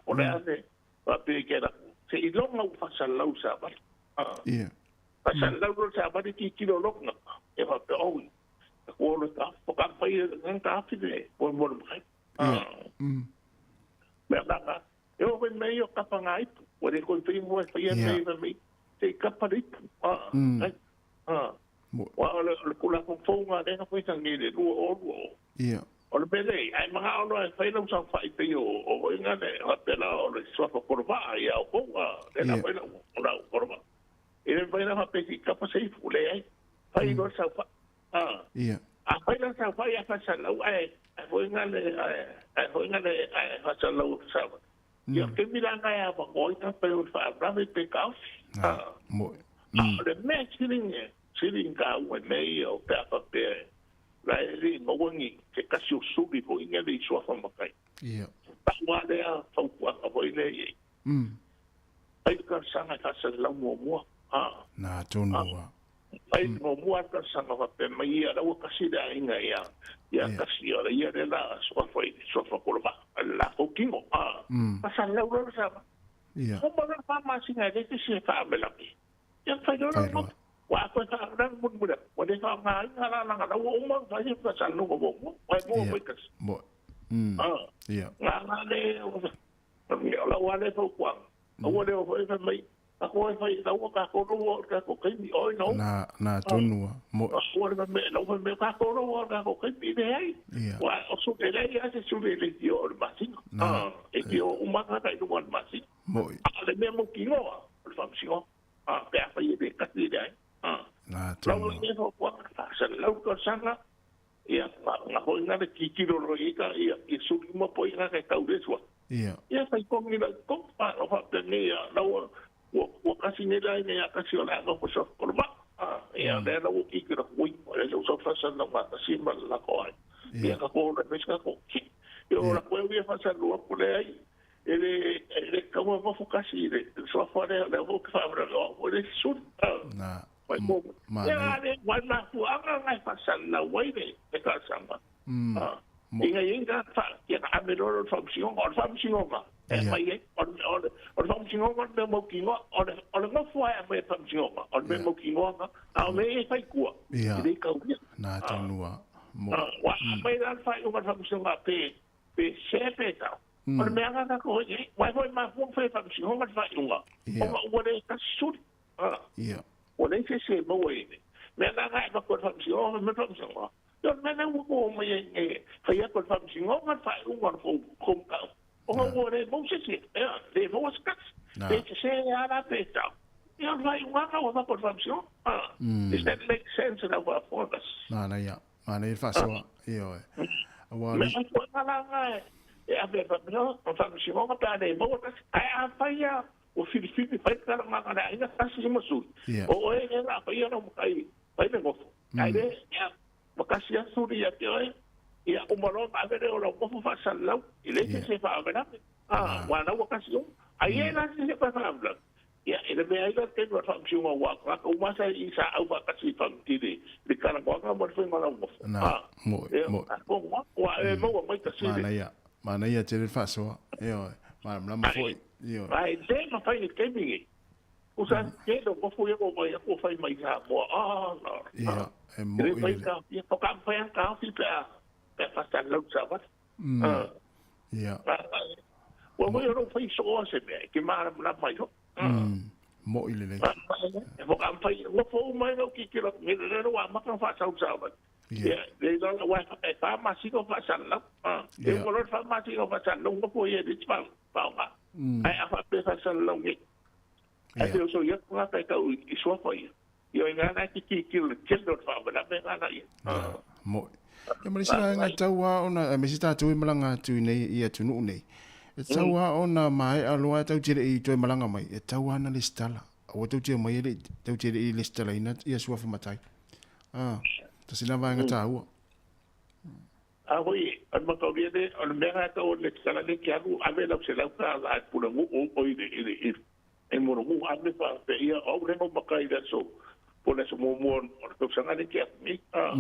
O le a le faapea i ke laku. Se iloga ua faasalalau i savali. Ia. Faasalalau loa le savali tilotilo loa e faapea, oi, Ko le ta whakawhai e ngā tāwhi le, mo mo le makai. Ia. Mea nā ngā, e o whai mei o kapa ngā ipu, wa re koi whai mua whai a mei whai mei, te kapa le ipu. Wa o le kula fong ngā renga whai tangi le rua o rua o. Ia. O le mea nei, ai mga ono e whai lau sau whai te o o whai ngā ne, wha pela o le swafa korova ia o konga, le nā whai lau o lau korova. E le whai lau hape ki kapa se ipu le ai, whai loa sau whai. Ia. A whai lau sau whai a whai sa lau ai, ai whai ngā le, ai whai ngā le, ai whai sa lau sa whai. Ia ke mira ngai a whakoi ka pe o wha rawe pe kaufi. Mo. A o le mea siringe, siringa ka ue mei o pe apa pe. La e le i maua ni se tasi o suli foi lea i suafa matai. Ia. Pau lava lea fautuaga foi lea i ai. Fai le talosaga e faasalalau muamua. A. Na tonu a. Fai muamua le talosaga faapea mai ia la ua kasi le aiga ia ia kasi o ia le la suafa i suafa kolovaa le latou tino. A. Faasalalau loa le talosaga. Ia. Uma loa le 4 masina e leai se isi e faamelame. Ia fai loa le Fai loa. Ua a toe faaulagi mulimuli atu, ua le faaaogaina la laga la ua uma ona fai le faasalalauga muamua, ua e maua mai tasi. Mo. Ah, Ia. nga nga le o lau lava lea fautuaga. Aua le o foi fai mai, tatou e fai lau ua tatou loa o le tatou taimi, oi no. Na na tonu a. Mo. Ua le fai mai, lau fai mai, tatou loa o le tatou taimi, leai. Ia. Ua o su e leai lava se suli e le fia oo i le masina. Na. Ah, e fia oo uma tagata i luga o le masina. Mo. A o le mea mautinoa, o le faamasinoga. Ah, pe afai e le kasi le aiga. Ah. Na Lau tonu. le fautuaga, faasalalau le talosaga, ia nga foi nga le titilo ro i ka ia ia suli uma po i nga ka tau le sua. Ia. Ia fai kongi la kong pa o fa pe ni ia la ua ua ua kasi ni la ni ia kasi o la no ko so ko ma. Ah, ia le la ua ki la ui o le so fa sa la ma kasi ma la ko ai. Ia ka ko le mes ka ko. Ia o la ko ia fa sa lua ko le ai. E le e le ka ua ma kasi le so fa le le ua ka fa le o le suli. Ah. Na. Wai mo. Ma Ia nei. le wai ma fu anga ngai fa sa la wai le e ka sa ma. Ah. Inga inga fa ia ka ame ro ro fa singo o fa singo ma. E Ia. mai e o o o fa singo ma me mo kingo o o le mo fu ai me fa singo ma. O me mo kingo ma. A me e fai kua. Ia. I le kau ia. Na tonu a. Mo. Ah, wa mai la fa o fa singo ma pe pe se pe tau. O le mea nga ko e wai foi ma fu fa fa singo ma fa unga. Ia. O ma ua le ka suri. Ah. Ia. Ua leai se isi e maua i le mea la nga e ma ko le faamasinoga ma le faamasinoga. Ia o le mea lea ua oo mai ai e fai atu le faamasinoga le faaiuga o le kou kou mataupu. Ona ua le maua se isi, ia, le maua se kasi. Na. Pe sesē lava la pe tau. Ia o le faaiuga lena ua avatu e le faamasinoga. Ah, does that make sense i lau faafofoga? Na na ia. Ma nei faasoa. Ia oe. Aua Mea le. mafuaaga la lena e e ave e le faamasinoga, o le faamasinoga pe a le maua tasi. Ae afai lava ua filifili fai le talanoaga a le aiga tasi ma sui. Ia. O oe lea o le a faia lau matai fai le gofo. Ae le, ia, ma kasi lava suli ia te oe, ia uma loa ona ave lea o lau gofo faasalalau, e leai se isi e faalavelave. Ah, aua o la ua kasi uma. Ae i ai la se isi e toe faalavelave. Ia, e le mea ai la le taimi o le faamasinoga aua tagata uma sa i sa au faatasi i faamatili i le talanoaga ma le faiga o lau gofo. Na. Ah, Mo. ia, Mo. tatou ua e maua mai tasi le. Manaia. Manaia tele le faasoa. Ia oe. Malamalama foi. Ia oe. Ae le mafai i le taimi lenei. Usa tele o gofo ia ua mai atu ua fai mai Samoa. Ah, no. Ia. E E mo le i fai le. ka, ia toka mafai lava taofi pe a pe a faasalalau le savali. Ah, Ia. ua foi o lou fai sooa se mea, e te malamalama ai loa. Mo i lelei. E toka mafai, gofo uma ai lau tilotilo atu nei, lea ua amata ona faasau le savali. Ia. Ia, le iloa ua e 4 masina o faasalalau. Ah, e Ia. uma loa le 4 masina o faasalalau, gofo ia e le isi faaaoga. Ae a faapea faasalalau nei, ae Ia. pe o so ia tagata e tau i suafa ia. Ia o i ina e te tilotilo i le tele o le faalavelave lena ia. Na. Mo. Ia ma le isi vaega e tatau lava ona aemaise tatou e malaga atu i nei i atunuu nei. E tatau lava ona maea loa e tatou te le i toe malaga mai. E tatau lava ona lesitala. Aua tou te omai e le i tou te le i lesitalaina ia suafa matai. Ah, tasi lena vaega taua. A foi, o le mataulia le, o le mea lena e tau o le lesitala le ke alu ave lau $100 e pulenuu o i le i le i e mulamua ave faapea o au lea na ou matai i le aso po o le aso muamua o le tausaga lea ke atu nei. Ah,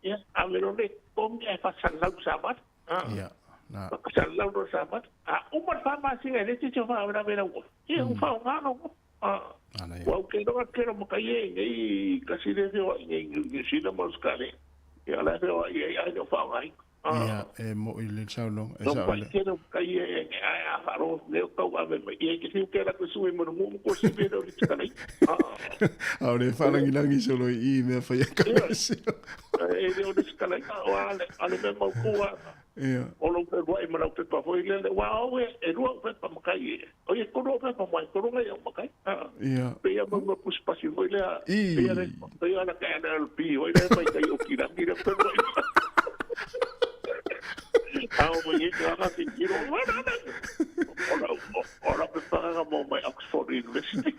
ia, ave loa le totogi ae faasalalau i le savali. Ah, Ia. Na. faasalalau loa le savali. A uma le 4 masina e leai se isi o faalavelave lau ofa. Ia, ua faaaoga lau ofa. Ah, Ana ia. ua ou te iloa le tele o matai e i nei kasi lea e feoai nei i Niu Zealand ma Ausetalia. Ia, o la e feoai ai ae le o faaaogaina. Ah, Ia, e mo i le saunoaga. E no sao pai le. tele o matai e ae a faalogo atu nei o tau ave mai. Ia, e te fiu ke ala atu e sui ma le nuu ma kosipi e le o le tikalai. Ah, A o le faalagilagi solo i i mea fai a ia, kamesi. e le o le tikalai. O a le, a le mea mautū a. Ia. O lou feluai ma lau pepa foi lea, ua au e, e lua au pepa matai e. O ia tolu au pepa mai, tolu ngai au matai. Ah, Ia. pe ia mau pusipasi foi lea, I. pe ia le, pe ia la ka LLP foi lea mai kai o kirangi le feluai. Ao mo ye ka ka te kiro. Ora, ora pepa ka mo mai Oxford University.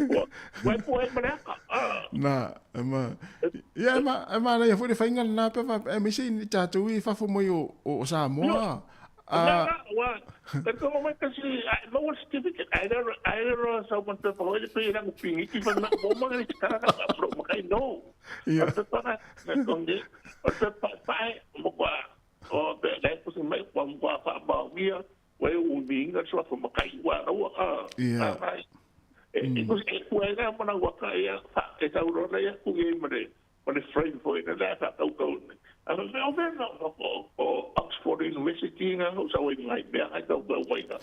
Ua, ua e po e maleaka. Ah, Na, e ma. Ia, e manaia foi le faiga lena pe faapea, aemaise i tatou ia i fafo mai o Samoa. A. Ua, talitonu mai kasi, a e maua le certificate, ae le ae le roa sau ma le pepa foi le pei e lago pigiki fai mai, ua uma le lesitala na ka pro makai no. Ia. O le pepa na, na tongi, o le pepa paepae, ua o pe le kusi mai ua ua faamaonia, ua e umiina le suafa makai ua raua a. Ia. A e e kusi e kua e ma na waka ia fa e tau rona ia ku ia ma le ma le frame foi na la fa tau tau ne. A me o me no o o Oxford University nga o sa wai ngai mea ai tau tau mai na.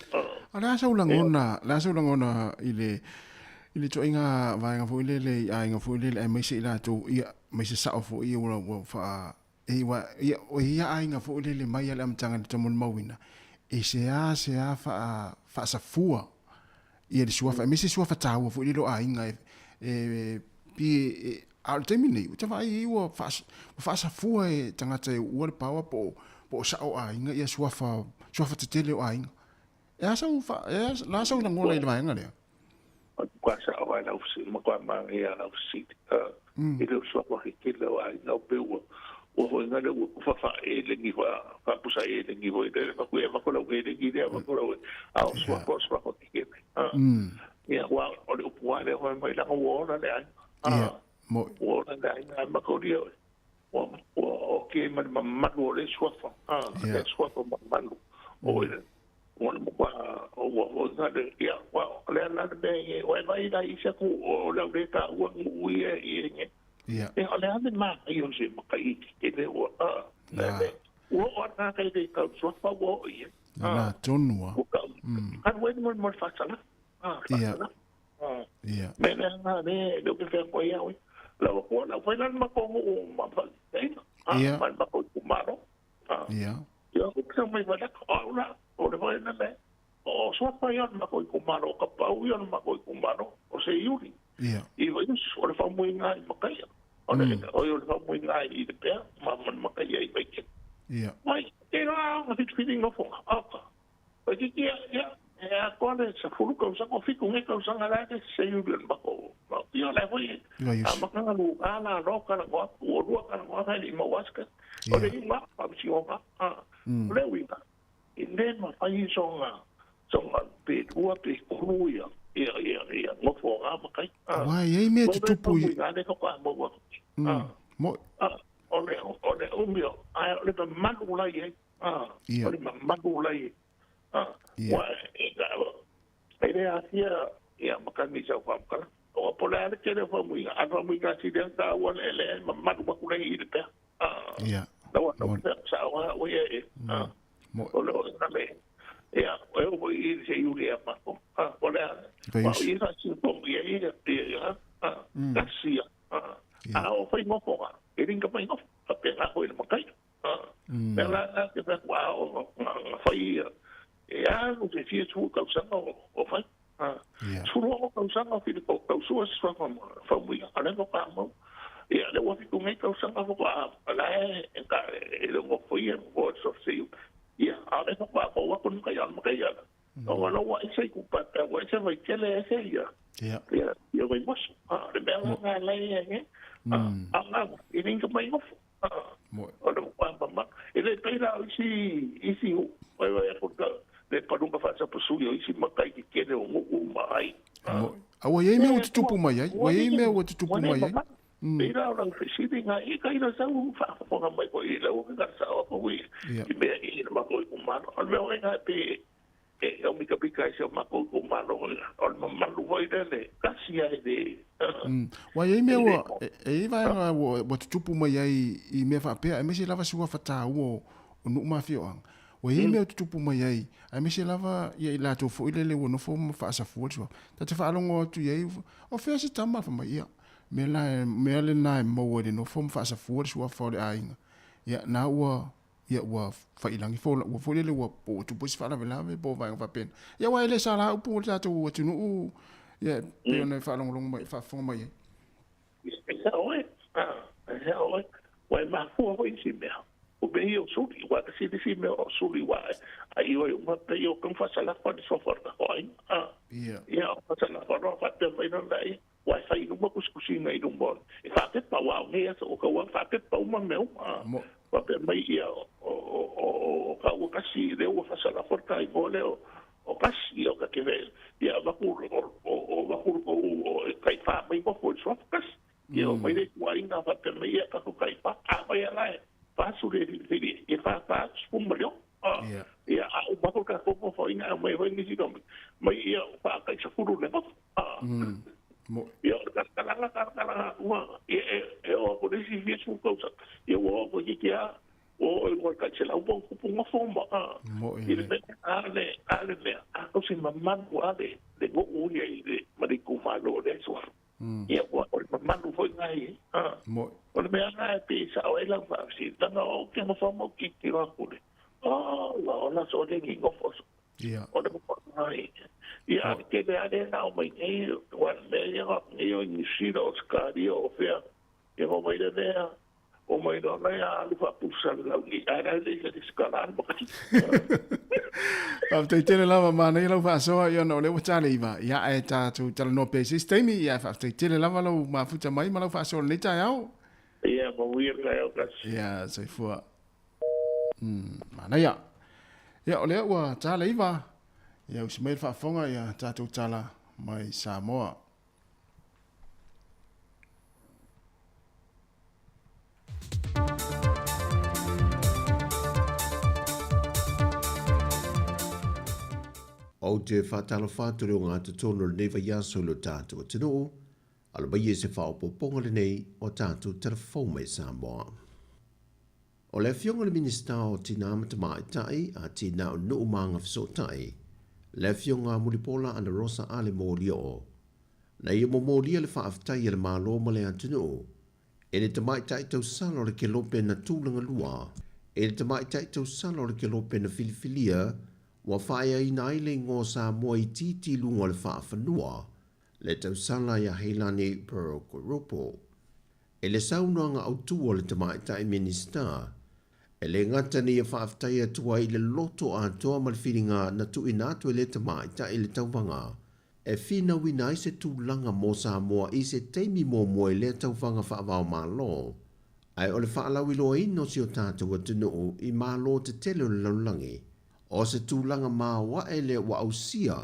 A le a sau lagona, le a sau lagona i le i le ituaiga vaega foi lele i aiga foi lele aemaise i latou ia aemaise sao foi ia ua ua faa e ua ia o ia aiga foi lele mai lava i le amataga i le tamolimauina e seā seā faa faasafua ia le suafa aemaise suafa taua foi lele o aiga e e pi e a o le taimi lenei ua ta vaai i ai ua ua faasafua e tagata e uua le paoa po o sao aiga ia suafa suafa tetele o aiga. E a sau fa e a la sau lagona i le vaega lea? Matua sao ai lau fesili, matua manaia lau fesili. I le suafa tetele o aiga o pe ua ua foi ngale ua fa fa elegi fa fa pusa elegi foi le fa ku e fa ko lau elegi lea fa ko lau a o suafa o suafa tetele. Ia ua o le upu lava lea fai mai leaga ua ola le aiga. Ia, mo. Ua ola le aiga ae makolia oe. Ua ua oki ai ma le mamalu o le suafa. Le suafa mamalu o le ua le matua ua foi ngale ia ua o le ala le mea i ua e vaai la i isi atu o le au le taua nuu ia i e Ia. Ia o le a le manaia o se makaiti tele ua Na. Ua oo atu lava kai le tau suafa ua oo i ai. Na tonu a. Ua tau. Alu ai mo le faasala. Ia. Faasala. Ia. Me le anga le le ke fea koe ia oi. La ua kua la fai la ma ko ngu ma fa teina. Ia. Ma ma ko ku maro. Ia. Ia ku ka mai wala o la o le fai na le. O suafa ia ma ko ku maro ka pau ia ma ko ku maro o se iuri. Ia. I vai o le fa mui ngai makaia. O le o le fa mui ngai i le pea ma ma makaia i vai ke. Ia. Mai te rā nga whitiwhiti nofo aka. Pai ki kia ia e a koa le sa fulu kausaga o fiku nge kausaga la ke se iuri o le mako. Ma ia la foi Ia a makanga lu a la ro kala ngoa u o rua kala ngoa kai i mau aska. O le inga pa si o nga. O le uinga. I le ma fai songa songa pe ua pe kuru ia ia ia ia ngofo nga makai. Aua e i ai mea tutupu i. Nga le ko mo wa. Mo. O le o le umio ai o le mamalu lai ai. Ia. O le mamalu lai. Ia. Wa e ka e le asia ia makani sa fa kala. O po le ale kele fa mui a fa mui ka si le ta wa le le mamalu wa kule i le pe. Ia. Na wa na sa wa o ye e. Mo. O le o na le. Ia, o o i se iuri a ma ko. O le Vai o i sa si po ia ia ia. Ka si. A o fai ngofo ka. E ringa mai ngofo. A pe nga hoi le makai. Me la la ke pe wa o nga fai ia. E a no te fia tu ka usanga o fai. Ia. Suru o ka usanga o fili ko ka usua sua fa fa mui a le ka mo. Ia le wa fiku ngai ka usanga fo ka la e ka e le ngofo ia mo so se ia a le ka ko wa kun ka ia makai ia. O wa wa e sei ku pa ta wa se vai tele e se ia. Ia. Ia ia vai mos. A le mea nga le ia e. A nga i ringa mai ngofo. Mo. O le wa ma ma. E le pei la isi isi u. Vai vai ko ka le panunga fa sa pasu ia isi makai ki kene o ngu ma ai. Mo. Aua e i ai mea ua tutupu mai ai. Ua i ai mea ua tutupu mai ai. Pei la o lau fesili nga i ka ina sau faafofoga mai ko i lau ka sa o ko i i mea i na mako i kumano. O le mea o nga pe e o mika pika i se o mako i kumano o le mamalu foi le le kasi ai le. Ua i ai mea ua e i ai vaega ua ua tutupu mai ai i mea faapea aemaise lava si ua fataua o nuu ma afioaga. Ua i ai mea ua tutupu mai ai aemaise lava ia i latou foi lele ua nofo ma faasafua le suafa. Ta te faalogo atu i ai o fea se tama fai mai ia mea la mea lena e maua i le nofo ma faasafua le suafa o le aiga. Ia na ua ia ua failagi fo ua foi lele ua po ua tupu ai se faalavelave po o vaega faapena. Ia aua e le sa la upu o le tatou atunuu ia pei ona e faalogologo mai faafofoga mai ai. E sao e, e sao e, ua e mafua foi isi mea. O mea ia o suli, aua e tasi le isi mea o suli aua a ioe uma pei o ka faasalafo le suafa o le tatou aiga. A. Ia, o faasalafo loa faapea mai loa lea, aua e fai i luma tusitusiga i luma o e faapepa aua o nei aso ua tau lava faapepa uma mea uma. A. Faapea mai ia o taua kasi lea ua faasalafo le ta igoa lea o kasi ia o ka keve ia avatu o avatu le tou e taifa mai nofo i le suafa kasi. Ia o mai le ituaiga faapea mai ia tatou taifa a mai ala e 40 le e fa 46. Ia a uma atu le tatou nofoaiga e aumai foi nisi mai ia fa 10 le nofo. Ia o le talantalaga talantalaga atu ia e oo atu i le isi 70 tausaga ia ua oo toeitiiti lava ua oo i luga o le tai 100 po o tupu nofo ma i le mea a le a le mea a tausi mamalu lava le nuu ia i le ma le itumalo o lea suafa. Ia ua o le mamalu foi lena e i ai. O le mea lena e pei e sao ai lau faafesili, leaga o au ou te nofo lava ma ou tilotilo atu i le, oh, ua ola so le ni nofo so. O le mea lena e i ai. Ia, a o le tele lava lea na aumai nei, aua o le mea ia na nei o Niu Sila, o Ausetalia, o fea, ia ona omai lea mea, omai loa lea alu faapusa le launi'i, ae la e le i lesitala le makasina. Faafetai tele lava, manaia lau faasoa, ia ona o lea ua ta le iva, ia ae tatou talanoa pea i se isi taimi, ia ae faafetai tele lava lou mafuta mai ma lau faasoa i lenei taeao. Ia, manuia le taeao tasi. Ia, soifua. Manaia. Ia, o lea ua ta le iva, ia usi mai le faafofoga, ia tatou tala mai Samoa. Ou te faatalofa atu i le ogatotonu o lenei vaiaso i lo tatou atunuu, alo mai e se faaopoopoga lenei o tatou Tala Fou mai Samoa. O le Afioga i le Minisita o Tinā ma Tamaitai, Atinae o Nuu ma Agafesootai, le Afioga Mulipola Anarosa Ale Molioo, na ia momolia le faafetai a le Malo ma le atunuu i le tamaitai tausala o le kelope na tulaga lua i le tamaitai tausala o le kelope na filifilia ua faaeaina ai le igoa o Samoa itiiti i luga o le faafanua, le tausala ia Heilani Pearl-Kurupu. I le saunoaga autu a le Tamaitai Minisita, e le gata na ia faafetai atu ai i le loto atoa ma le filiga na tuuina atu e lea tamaitai i le tauvaga e finauina ai se tulaga mo Samoa i se taimi muamua i lea tauvaga faavaomalo, ae o le faalauiloaina o si o tatou atunuu i malo tetele o le lalolagi, o se tulaga maoae lea ua ausia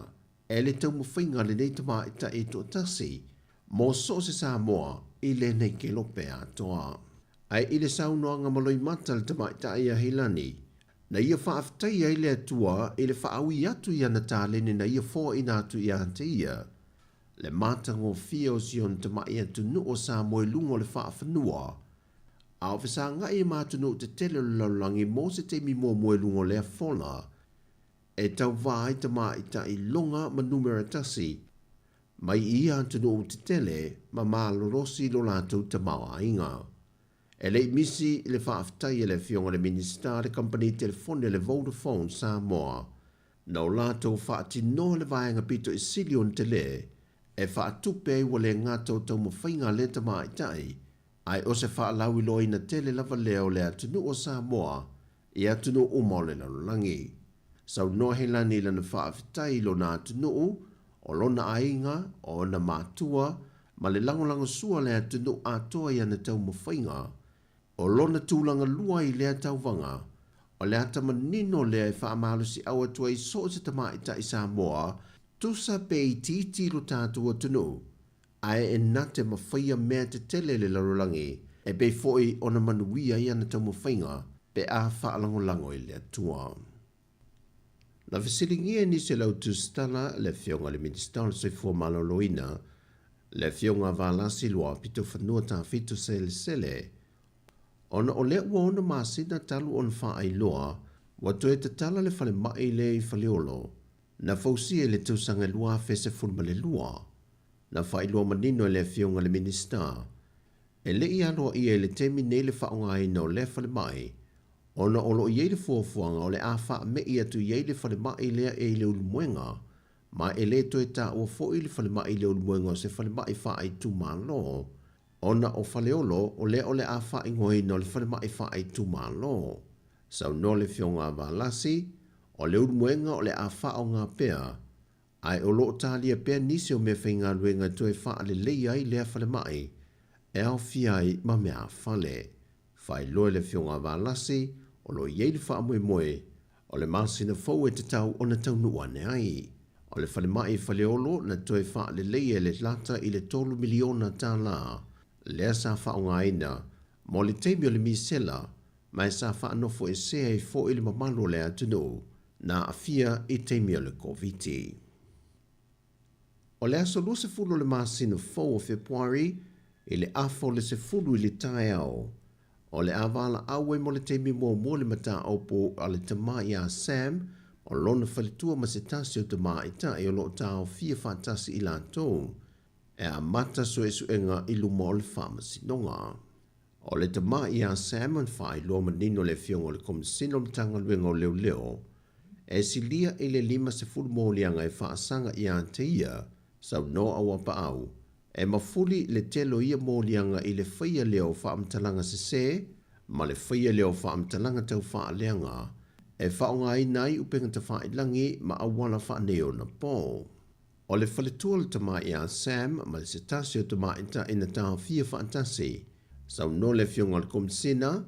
e le taumafaiga a lenei tamaitai toatasi mo so o se Samoa i lenei kelope atoa. Ae i le saunoaga ma loimata a le tamaitai a Heilani, na ia faafetaia ai le Atua i le faaui atu i ana taleni na ia foaina atu ia te ia, le matagofie o si ona tamai atunuu o Samoa i luga o le faafanua, a o fesagai ma atunuu tetele o le lalolagi mo se taimi muamua i luga o lea fola e tauvā ai tamaitai loga ma numera tasi mai i ia atunuu tetele ma malolosi lo latou tamaoaiga. E le i misi le faafetai a le Afioga i le Minisita le kamupani telefoni a le Vodafone Samoa na o latou faatinoa le vaega pito i sili ona tele e faatupe ai ua le gata o taumafaiga a lea tamaitai ae o se faalauiloaina tele lava lea o le atunuu o Samoa i atunuu uma o le lalolagi. Saunoa Helani i lana faafetai i lona atunuu, o lona aiga, o ona matua, ma le lagolagosua a le atunuu atoa i ana taumafaiga. O lona tulaga lua i lea tauvaga, o le ata manino lea e faamalosiau atu ai so o se tamaitai Samoa, tusa pe itiiti i lo tatou atunuu, Ae e na te mafaia mea tetele le lalolagi, e pei foi ona manuia ai ana taumafaiga pe a faalagolago i le Atua. Na fesiligia e nisi o le au tusitala le Afioga i le Minisita o le Soifua Maloloina, le Afioga Valasi Luapitofanua Tafito Selesele, ona o lea ua ono masina talu ona faailoa ua toe tatala le falemai lea i Faleolo, Na fausia i le tausaga 2012, na faailoa manino e le Afioga i le Minisita, e le i aloaia i le taimi nei le faaaogaina o lea falemai, ona o lo o i ai le fuafuaga o le a faame'i atu i ai le falemai lea e i Leulumoega, ma e le toe taua foi le falemai i Leulumoega o se falemai faaitumalo, ona o Faleolo o lea o le a faaigoaina o le falemai faaitumalo. Saunoa le Afioga a Valasi, o le ulumoega o le a faaaoga pea, ae o lo o talia pea nisi o meafaigaluega e toe faaleleia ai lea falemai e aofia ai ma meaafale. Faailoa e le Afioga a Valasi, o lo o i ai le faamoemoe o le masina fou e tatau ona taunuu ane ai. O le falemai i Faleolo na toe faaleleia e le lata i le $3 miliona lea sa faaaogaina mo le taimi o le misela ma e sa faanofoesea ai foi le mamalu o le atunuu na aafia i taimi o le Koviti. O le aso 20 o le masina fou o Fepuari i le afa o le 10 i le taeao, o le a valaau ai mo le taimi muamua le mataupu a le tama ia Sam o lona faletua ma se tasi o tamaitai o lo o taofia faatasi i latou e amata suesuega i luma o le faamasinoga. O le tama ia Sam na faailoa manino le Afioga o le Komesina o le Matagaluega o Leoleo e silia i le 50 moliaga e faasaga ia te ia, saunoa Auapaau, e mafuli le tele o ia moliaga i le faia lea o faamatalaga sesē ma le faia lea o faamatalaga taufaaleaga e faaaogaina ai upega tafailagi ma auala faaneionapo. O le faletua o le tama ia Sam ma se tasi o tamaitai na taofia faatasi, saunoa le Afioga o le Komesina,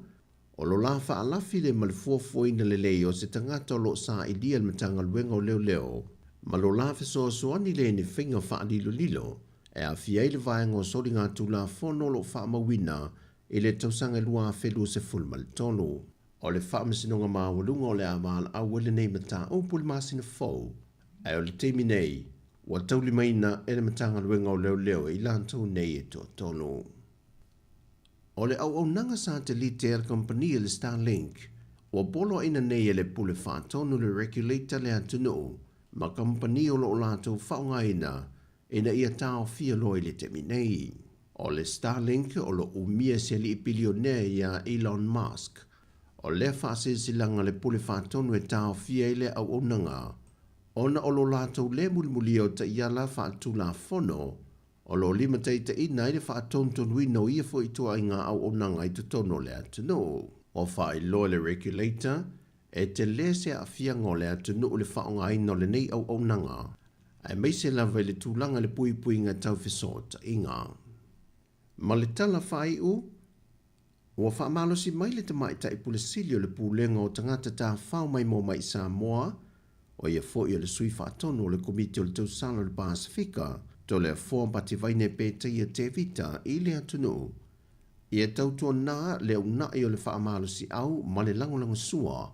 o lo la faalafi le ma le fuafuaina lelei o se tagata o lo o sailia le Matagaluega o Leoleo ma lo la fesoasoani lea i ni faiga faalilolilo e aafia ai le vaega o soligatulafono o lo o faamauina i le tausaga 2023. O le Faamasinoga Maualuga o le a valaau ai lenei mataupu i le masina fou, ae o le taimi nei, ua taulimaina e le Matagaluega o Leoleo i latou nei e toatolu. O le auaunaga satelite a le kamupani a le Starlink, ua poloaiina nei e le Pule Faatonu le Regulator le atunuu ma kamupani o lo o latou faaaogaina ina ia taofia loa i le taimi nei. O le Starlink o lo o umia e se alii pilionea ia Elon Musk. O lea faasilasilaga a le Pule Faatonu e taofia ai lea auaunaga ona o lo latou le mulimulia o taiala faaletulafono o lo o limataitaiina ai le faatonutonuina o ia foi ituaiga auaunaga i totonu o le atunuu. Ua faailoa e le Regulator e tele se aafiaga o le atunuu i le faaaogaina o lenei auaunaga, aemaise lava i le tulaga i le puipuiga tau fesootaiga. Ma le tala faaiu, ua faamalosi mai le Tamaitai Pule Sili o le Pulega o Tagata Tafao Maimoa Mai i Samoa, o ia foi o le Sui Faatonu o le Komiti o le Tausala o le Pasefika, Toleafoa Bativaine Petaia Tevita i le atunuu. Ia tautuana le uunai o le faamalosiau ma le lagolagosua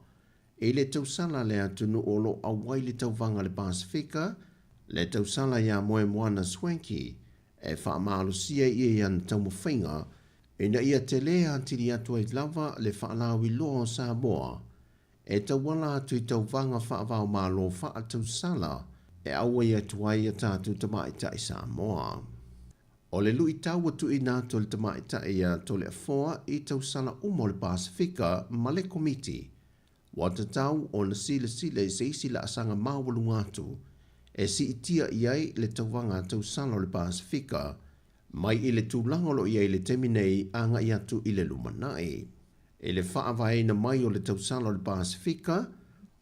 i le tausala a le atunuu o lo o auai le tauvaga a le Pasefika, le tausala ia Moemoana Swanky, e faamalosia ia i ana taumafaiga ina ia tele atili atu ai lava le faalauiloa o Samoa e tauala atu i tauvaga faava-o-Malo faatausala e auai atu ai a tatou tamaitai Samoa. O le luitau ua tuuina atu e le tamaitai ia Toleafoa i tausala uma o le Pasefika ma le Komiti, ua tatau ona silasila i se isi laasaga maualuga atu e siitia i ai le tauvaga tausala o le Pasefika mai i le tulaga o lo o i ai i le taimi nei agai atu i le lumanai. I le faavaeina mai o le tausala o le Pasefika,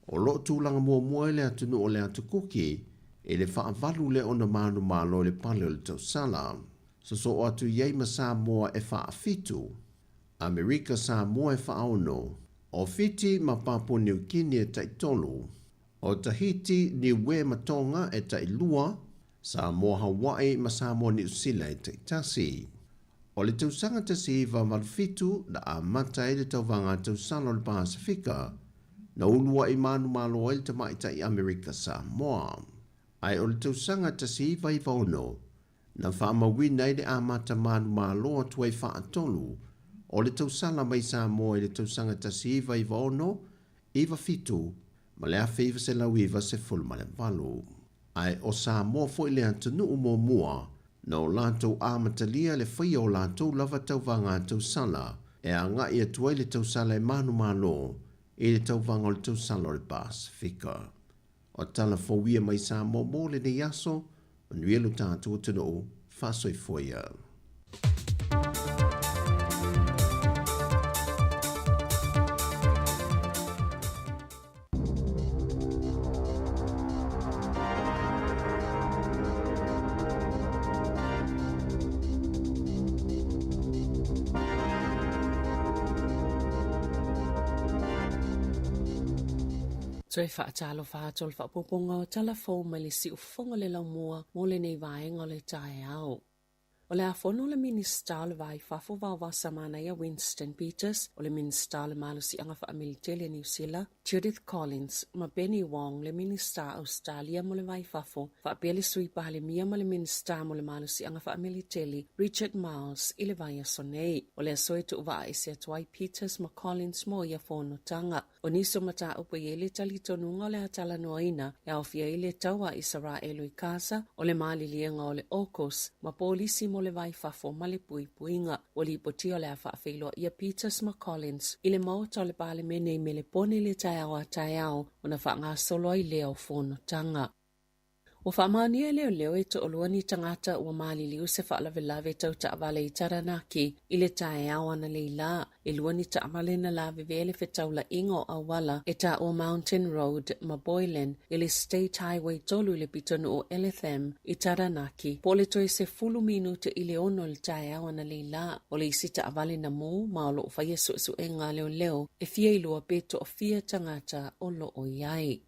o lo o tulaga muamua ai le atunuu o le Atu Kuki i le faavalu lea ona manumalo i le pale o le tausala. Sosoo atu i ai ma Samoa e faafitu, Amerika Samoa e faaono, o Fiti ma Papua Niu Kini e taitolu, o Tahiti, Niue ma Tonga e tailua, Samoa Hawaii ma Samoa Niu Sila e taitasi. O le tausaga 1987 na amata ai le tauvaga tausala o le Pasefika, na uluai manumalo ai le tamaitai Amerika Samoa. Ae o le tausaga 1996 na faamauina ai le amata manumalo atu ai faatolu o le tausala mai Samoa i le tausaga 1996, 97 ma le 1998. Ae o Samoa foi le atunuu muamua na o latou amatalia le faia o latou lava tauvaga tausala e agai atu ai le tausala e manumalo i le tauvaga o le tausala o le Pasefika. O tala fou ia mai Samoa mo lenei aso, manuia lo tatou atunuu, faasoifua ia. Toe faatalofa atu o le faaopoopoga o tala fou mai le siufofoga o le laumua mo lenei vaega o le taeao. O le a fono le Minisita o le Va i Fafo Vaovasa Manaia Winston Peters, o le Minisita o le Malosiaga Faamilitele Niu Sila, Judith Collins, ma Penny Wong, le Minisita Ausetalia mo le Va i Fafo, faapea le Sui Palemia ma le Minisita mo le Malosiaga Faamilitele, Richard Marles, i le vaiaso nei. O le aso e tuuvaa ese atu ai Peters ma Collins mo ia fonotaga. O nisi o mataupu e i ai le talitonuga o le a talanoaina e aofia ai le taua a Isaraelu i Gaza, o le maliliega o le AUKUS ma polisi mo le va i fafo ma le puipuiga. Ua lipotia o le a faafeiloaia Peters ma Collins i le Maota o le Palemene i Melepone i le taeao a taeao ona faagasolo ai lea o fonotaga. Ua faamaonia e leoleo e toalua ni tagata ua maliliu se faalavelave tau taavale i Taranaki i le taeao analeila. E lua ni taavale na lavevea le fetaulaiga o auala e taua Mountain Road ma Boylan i le State Highway 3 i le pitonuu o Eletham i Taranaki po o le toe 10 minute i le 6 i le taeao analeila. O le isi taavale na mū ma o lo o faia suesuega a leoleo e fia iloa pe toafia tagata o lo o i ai.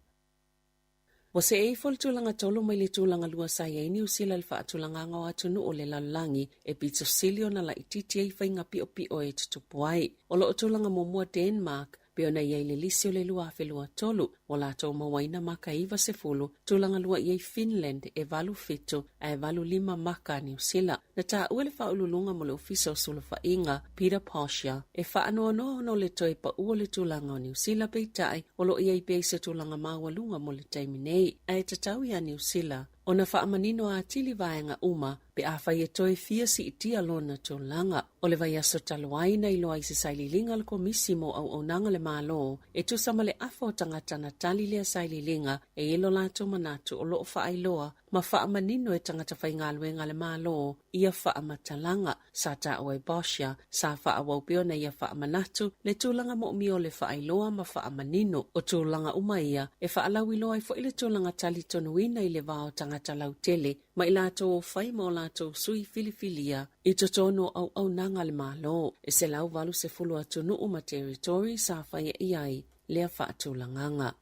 Ua see ifo le tulaga tolu mai le tulaga lua sa i ai Niu Sila i le faatulagaga o atunuu o le lalolagi e pito sili ona laitiiti ai faiga piʻopiʻo e tutupu ai. O lo o tulaga muamua Denmark pei ona i ai le lisi o le 2023 ua latou mauaina maka e 90, tulaga lua i ai Finland e 87 ae 85 maka a Niu Sila. Na taua le faauluuluga mo le Ofisa o Sulufaiga, Peter Boshier, e faanoanoa ona o le toe pau o le tulaga o Niu Sila peitai o lo o i ai pea i se tulaga maualuga mo le taimi nei, ae tatau iā Niu Sila ona faamanino atili vaega uma pe afai e toe fia siitia lona tulaga. O le vaiaso talu ai na iloa i se sailiiliga a le Komisi mo Auaunaga a le Malo e tusa ma le afa o tagata na tali lea sailiiliga e i ai lo latou manatu o lo o faailoa ma faamanino e tagata faigaluega a le Malo ia faamatalaga. Sa taua e Boshier, sa faaauau pea ona ia faamanatu le tulaga moomia o le faailoa ma faamanino. O tulaga uma ia e faalauiloa ai foi le tulaga talitonuina i le va o tagata lautele ma i latou o fai ma o latou sui filifilia i totonu o auaunaga a le Malo. E 180 atunuu ma territory sa faia i ai lea faatulagaga.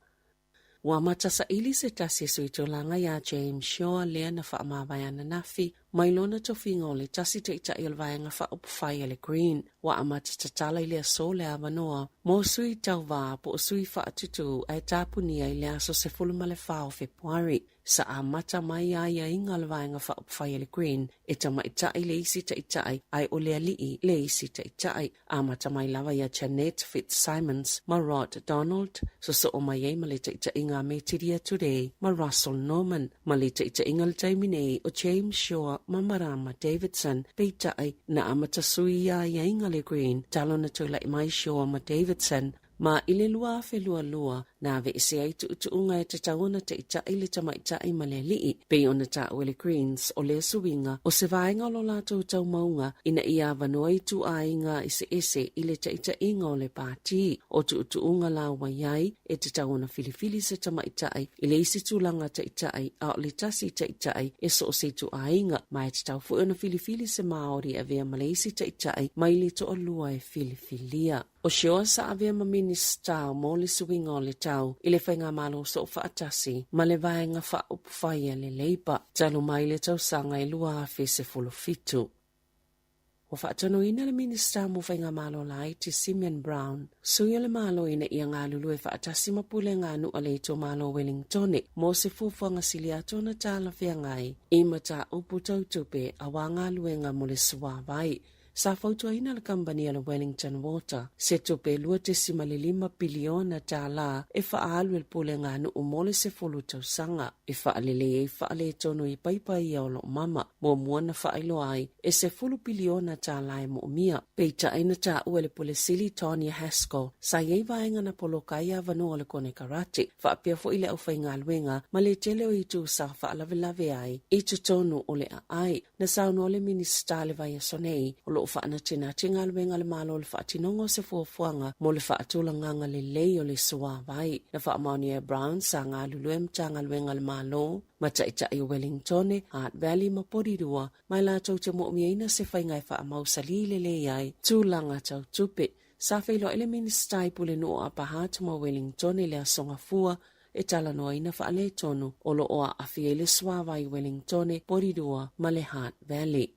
Ua amata saili se tasi e sui tulaga iā James Shaw lea na faamavae ananafi mai lona tofiga o le tasi taitai o le Vaega Faaupufai a le Green. Ua amata tatala i le aso le avanoa mo sui tauva po o sui faatutū ae tapunia i le aso 14 o Fepuari. Sa amata mai aiaiga o le Vaega Faaupufai a le Green e tamaitai le isi taitai ae o le alii le isi taitai. Amata mai lava iā Jeanette Fitzsimons ma Rod Donald, sosoo mai ai ma le taitaiga a Metiria Turei ma Russell Norman, ma le taitaiga i le taimi nei o James Shaw ma Marama Davidson. Peitai, na amata sui ia aiaiga le Green talu ona tulai mai Shaw ma Davidson Ma i le 2022, na aveese ai tuutuuga e tatau ona taitai le tamaitai ma le alii, pei ona taua e le Greens, o lea suiga o se vaega o lo latou taumauga ina ia avanoa ituaiga eseese i le taitaiga o le pati. O tuutuuga la ua i ai, e tatau ona filifili se tamaitai i le isi tulaga taitai a o le tasi taitai e so o se ituaiga, ma e tatau foi ona filifili se Māori e avea ma le isi taitai mai le toalua e filifilia. O Shaw sa avea ma Minisita mo le suiga o le tau i le Faigamalo Soofaatasi ma le Vaega Faaupufai a le Labour talu mai le tausaga e 2017. Ua faatonuina le Minisita mo Faigamalo Laiti Simeon Brown, sui o le Malo ina ia galulue faatasi ma pulega a nuu a le itumalo o Wellingtone mo se fuafuaga sili atu ona talafeagai i mataupu tau tupe aua galuega mo le suavai. Sa fautuaina le kamupani a le Wellington Water se tupe $2.5 piliona tālā e faaalu e le pulega a nuu mo le 10 tausaga e faalelei ai faaletonu i paipa ia o lo o mama. Muamua na faailoa ai e 10 piliona tālā e moomia. Peitai na taua e le Pule Sili Tonya Haskell sa i ai vaega na poloka ai avanoa o le konekarate faapea foi le aufaigaluega ma le tele o itu sa faalavelave ai i totonu o le aai. Na saunoa le Minisita i le vaiaso nei, o lo o faanatinati galuega a le Malo i le faatinoga o se fuafuaga mo le faatulagaga lelei o le suavai. Na faamaonia e Brown sa galulue Matagaluega a le Malo ma Taitai o Wellingtone, Hutt Valley ma Porirua ma e latou te mo'omiaina se faiga e faamausalī lelei ai tulaga tau tupe. Sa feiloai le Minisita i Pulenuu o Upper Hutt ma Wellingtone i le Aso Gafua. e talanoaina faaletonu o lo o aafia i le suāwai Wellingtone, Porirua ma le Hutt Valley.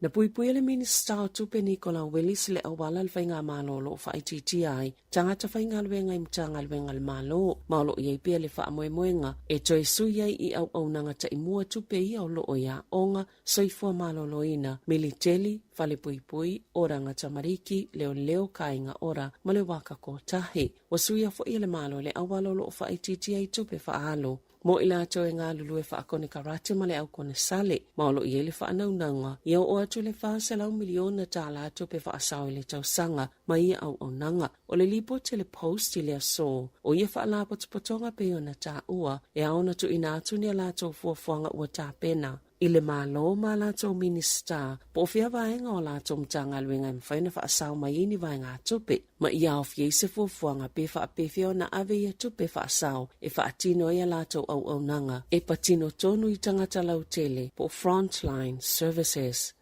Na puipuia le Minisita o Tupe Nicola Willis le auala a le Faigamalo o lo o faaitiitia ai tagata faigaluega i Matagaluega a le Malo ma o lo o i ai pea le faamoemoega e toe sui ai i auaunaga taimua tupe ia o lo o i aoga, soifua maloloina, militeli, falepuipui, oranga tamariki, leoleo, kāinga ora ma le waka kotahi. Ua suia foi e le Malo le auala o lo o faaitiitia ai tupe faaalu mo i latou e galulue faakonekarate ma le aukonesale, ma o lo o i ai le faanaunauga ia oo atu i le $400 miliona tala tupe faasao i le tausaga ma ia auaunaga. O le lipoti a le Post i le aso, o ia faalapotopotoga pei ona taua, e ao ona tuuina atu ni a latou fuafuaga ua tapena i le Malo ma a latou Minisita po o fea vaega o a latou Matagaluega e mafai ona faasao mai ai ni vaegatupe, ma ia aofia ai se fuafuaga pe faapefea ona ave ia tupe faasao e faatino ai a latou auaunaga e patino tonu i tagata lautele po o frontline services.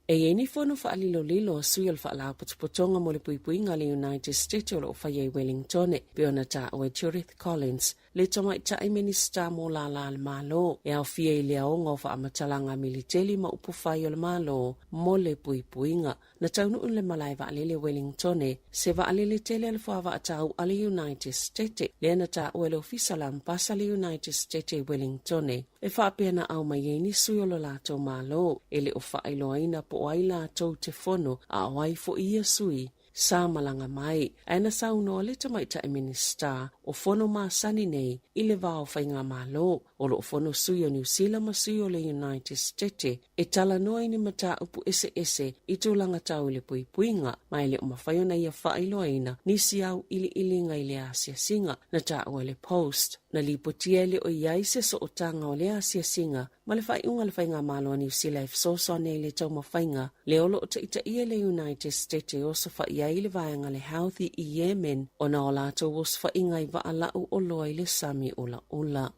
E i ai ni fono faalilolilo a sui o le Faalapotopotoga mo le Puipuiga a le United States o lo o faia i Wellingtone, pei ona taua e Judith Collins, le tamaitai Minisita mo lālā a le Malo, e aofia i le aoga o faamatalaga militeli ma upufai o le Malo mo le puipuiga. Na taunuu i le malae vaalele Wellingtone se vaalele tele a le fuavaatau a le United States, lea na taua e le Ofisa la Mpasa le United States i Wellingtone. E faapea na ao mai ai ni sui o lo latou Malo, e le o faailoaina po o ai latou te fono a o ai foi ia sui sa malaga mai. Ae na saunoa le tamaitai Minisita o fono masani nei i le va o Faigamalo, o lo o fono sui o Niu Sila ma sui o le United States e talanoa i ni mataupu eseese i tulaga tau i le puipuiga, ma e le o mafai ona ia faailoaina nisi auiliiliga i le asiasiga na taua e le Post. Na lipotia e le o i ai se sootaga o lea asiasiga ma le faaiuga a le Faigamalo a Niu Sila e fesoasoani ai i le taumafaiga lea o lo o taitaia le United States e osofai ai le vaega le Houthi i Yemen ona o latou osofaiga i vaa lau oloa i le sami ulaula.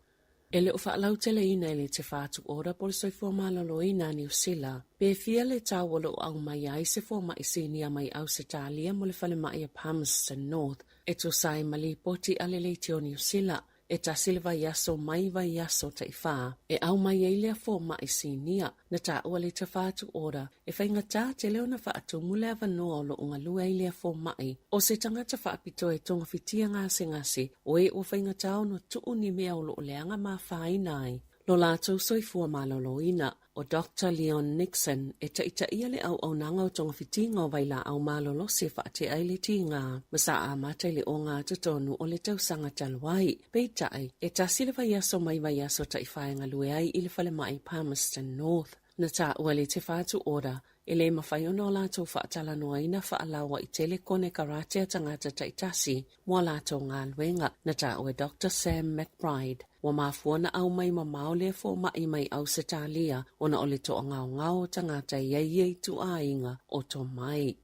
E le o faalauteleina e le Te Whatu Ora po o le Soifua Maloloina a Niu Sila pe fia le tau o lo o aumaia ai se fomai sinia mai Ausetalia mo le falemai a Palmerston North e tusa ai ma lipoti a le Leitio Niu Sila e tasi le vaiaso mai vaiaso taiwhā e aumai ai lea fomai sinia. Na taua le Te Whatu Ora e faigata tele ona faatumu le avanoa o lo o galue ai lea fomai o se tagata faapitoa e togafitia gasegase o e ua faigata ona tuu ni mea o lo o leaga ma afaina ai lo latou soifua maloloina. O Doctor Leon Nixon e taitaia le auaunaga o togafitiga o vailaau malolosi e faatea ai le tiga ma sa amata i le ogatotonu o le tausaga talu ai. Peitai, e tasi le vaiaso mai vaiaso taiwhā e galue ai i le falemai Palmerston North. Na taua le Te Whatu Ora e le mafai ona o latou faatalanoaina faalauaitele konekarate a tagata taitasi mo a latou galuega. Na taua e Doctor Sam McBride, ua mafua ona aumai mamao lea fomai mai Ausetalia ona o le toagaogao o tagata e i ai ia ituaiga o tomai.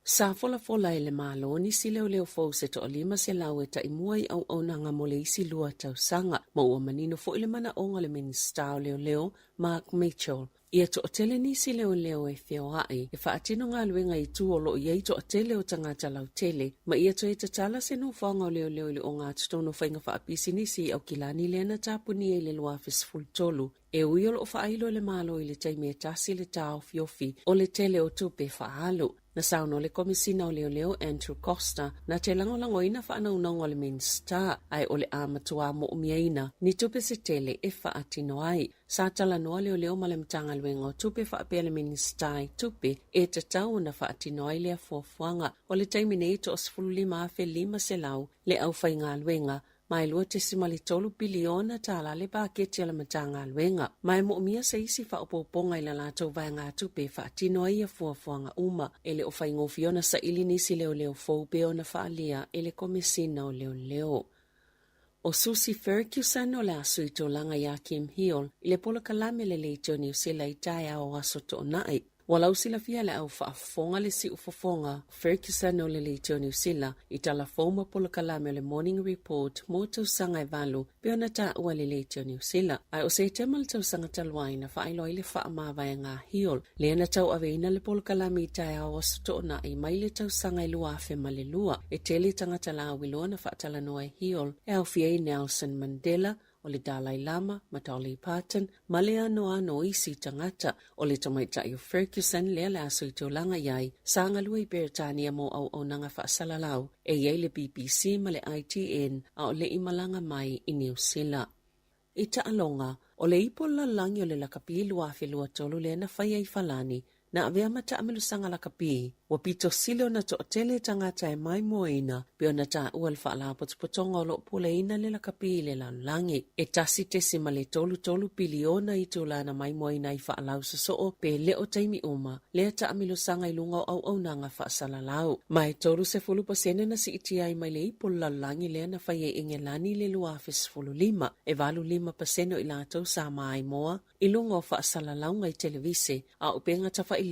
Sa folafola e le Malo nisi leoleo fou se toalima selau e taimua i auaunaga mo le isi lua tausaga, ma ua manino foi le manaoga o le Minisita o Leoleo, Mark Mitchell, ia toatele nisi leoleo e feoai e faatino galuega i tua o lo o i ai toatele o tagata lautele, ma ia toe tatala se nofoaga o leoleo i le ogatotonu o faiga faapisinisi i Aukilani lea na tapunia i le 2013. E ui o lo o faailo e le Malo i le taimi e tasi le taofiofi o le tele o tupe faaalu. Na saunoa le Komesina o Leoleo Andrew Coster na te lagolagoina faanaunauga o le Minisita, ae o le a matuā mo'omiaina ni tupe se tele e faatino ai. Sa talanoa leoleo ma le Matagaluega o Tupe faapea le Minisita i tupe e tatau ona faatino ai lea fuafuaga. O le taimi nei, 15,500 le aufaigaluega ma e $2.3 piliona tālā le paketi a le Matagaluega. Ma e moomia se isi faaopoopoga i la latou vaegatupe e faatino ai ia fuafuaga uma. E le o faigofie ona saili nisi leoleo fou pei ona faaalia e le Komesina o Leoleo. O Susie Ferguson o le a sui tulaga iā Kim Hill i le polokalame le Leitio Niu Sila i taeao o Aso Toonai. Ua lausilafia e le au faafofoga le siufofoga Ferguson o le Leitio Niu Sila i tala fou ma polokalame o le Morning Report mo tausaga e valu pei ona taua e le Leitio Niu Sila. Ae o Setema le tausaga talu ai na faailoa ai le faamavaega a Hill lea na tauaveina le polokalame i taeao Aso Toonai mai le tausaga e 2002. E tele tagata lauiloa na faatalanoa e Hill e aofia ai Nelson Mandela, o le Dalai Lama ma Dolly Parton ma le anoano o isi tagata. O le tamaitai o Ferguson lea le aso i tulaga i ai, sa galue i Beretania mo auaunaga faasalalau e i ai le BBC ma le ITN a o le i malaga mai i Niu Sila. I taaloga, o le ipu o le lalolagi o le lakapi 2023 lea na faia i Falani, Na avea ma taamilosaga lakapi, ua pito sili ona toatele tagata e maimoaina pei ona taua le Faalapotopotoga o lo o puleina le lakapi i le lalolagi. E 1.33 piliona itula na maimoaina ai faalausosoo pe le o taimi uma lea taamilosaga i luga o auaunaga faasalalau. Ma e 30% na siitia ai mai le ipu o le lalolagi lea na faia i Engelani i le 2015. E 85% o i latou sa maimoa i luga o faasalalauga i televise a o upega tafailagi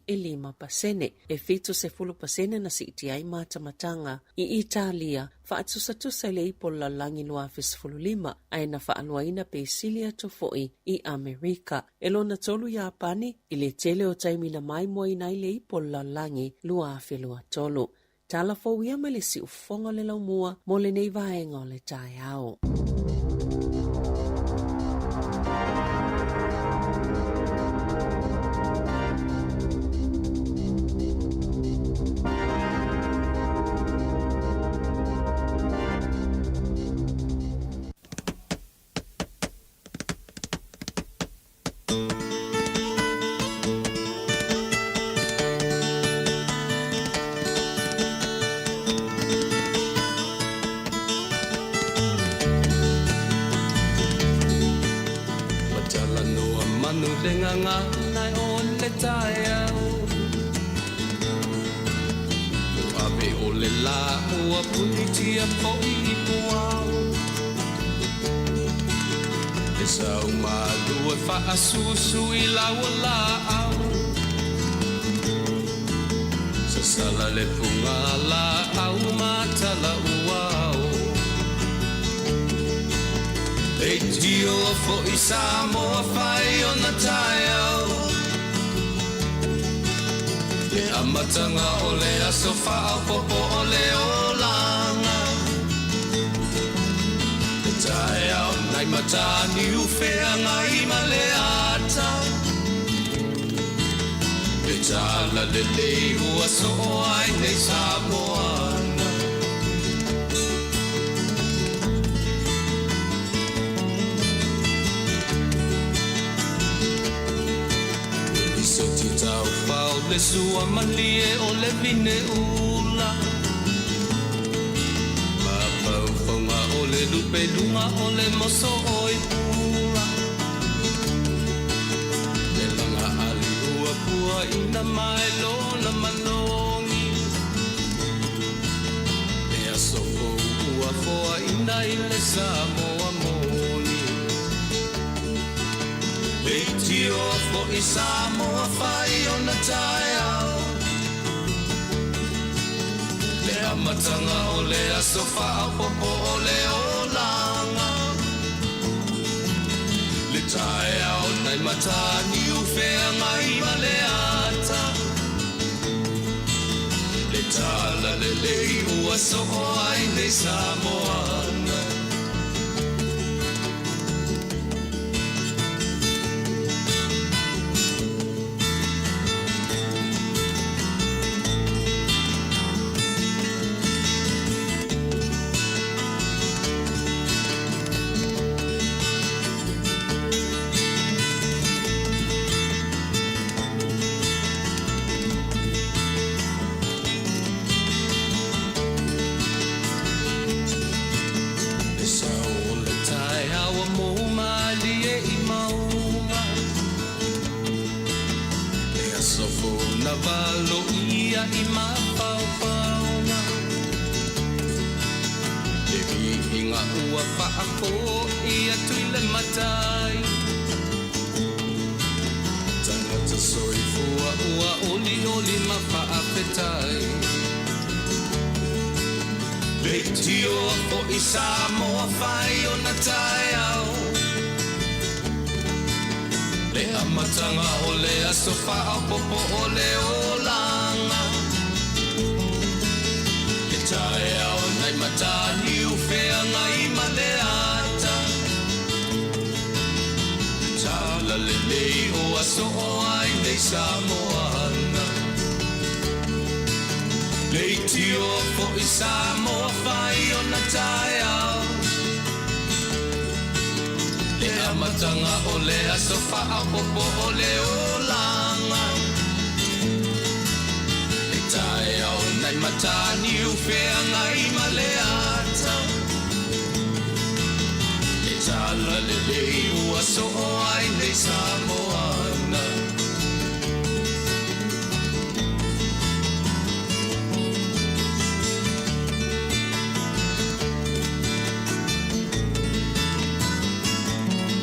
e 5%. E 70% na siitia ai matamataga i Italia faatusatusa i le ipu o le lalolagi 2015 ae na faaluaina pe sili atu foi i Amerika. E lona tolu Iapani i le tele o taimi na maimoaina ai le ipu o le lalolagi 2023. Tala fou ia mai le siufofoga o le laumua mo lenei vaega o le taeao. Ua talanoa manu le gagana o le taeao Ua ave o le lā ua punitia foi i puao E sau malu e faasusu i lau laau Sasala le puga laau ma tala uao E tio foi Samoa fai ona taeao Le amataga o le aso faaopoopo o le olaga Le taeao nai Mataniu feagai ma le ata Le tala lelei ua soo ai nei Samoana Lisoti taufao le sua malie o le vine ula Mafaufauga o le lupe luga o le moso oi pula Le laga ali ua puaina mai lona malogi Le aso fou ua foaina i le Samoa moni Leitioa foi Samoa fai ona taeao Le amataga o le aso faaopoopo o le olaga Le taeao nai Mataniu feagai ma le ata Le tala lelei ua soo ai nei Samoana. Le sao o le taeao ua mou malie i mauga Le aso fou na valoia i mafaufauga Le viiga ua faafoi atu i le matai Tagata soifua ua. fanua olioli ma faafetai. Leitioa foi Samoa fai ona taeao. Le amataga o le aso faaopoopo o le olaga. Le taeao nai Mataniu feagai ma le ata. Le tala lelei o aso o ai nei Samoana. Leitioa foi Samoa fai ona taeao. Le amataga o le aso faaopoopo o le olaga. Le taeao nai Mataniu feagai ma le ata. Le tala lelei ua soo ai nei Samoana.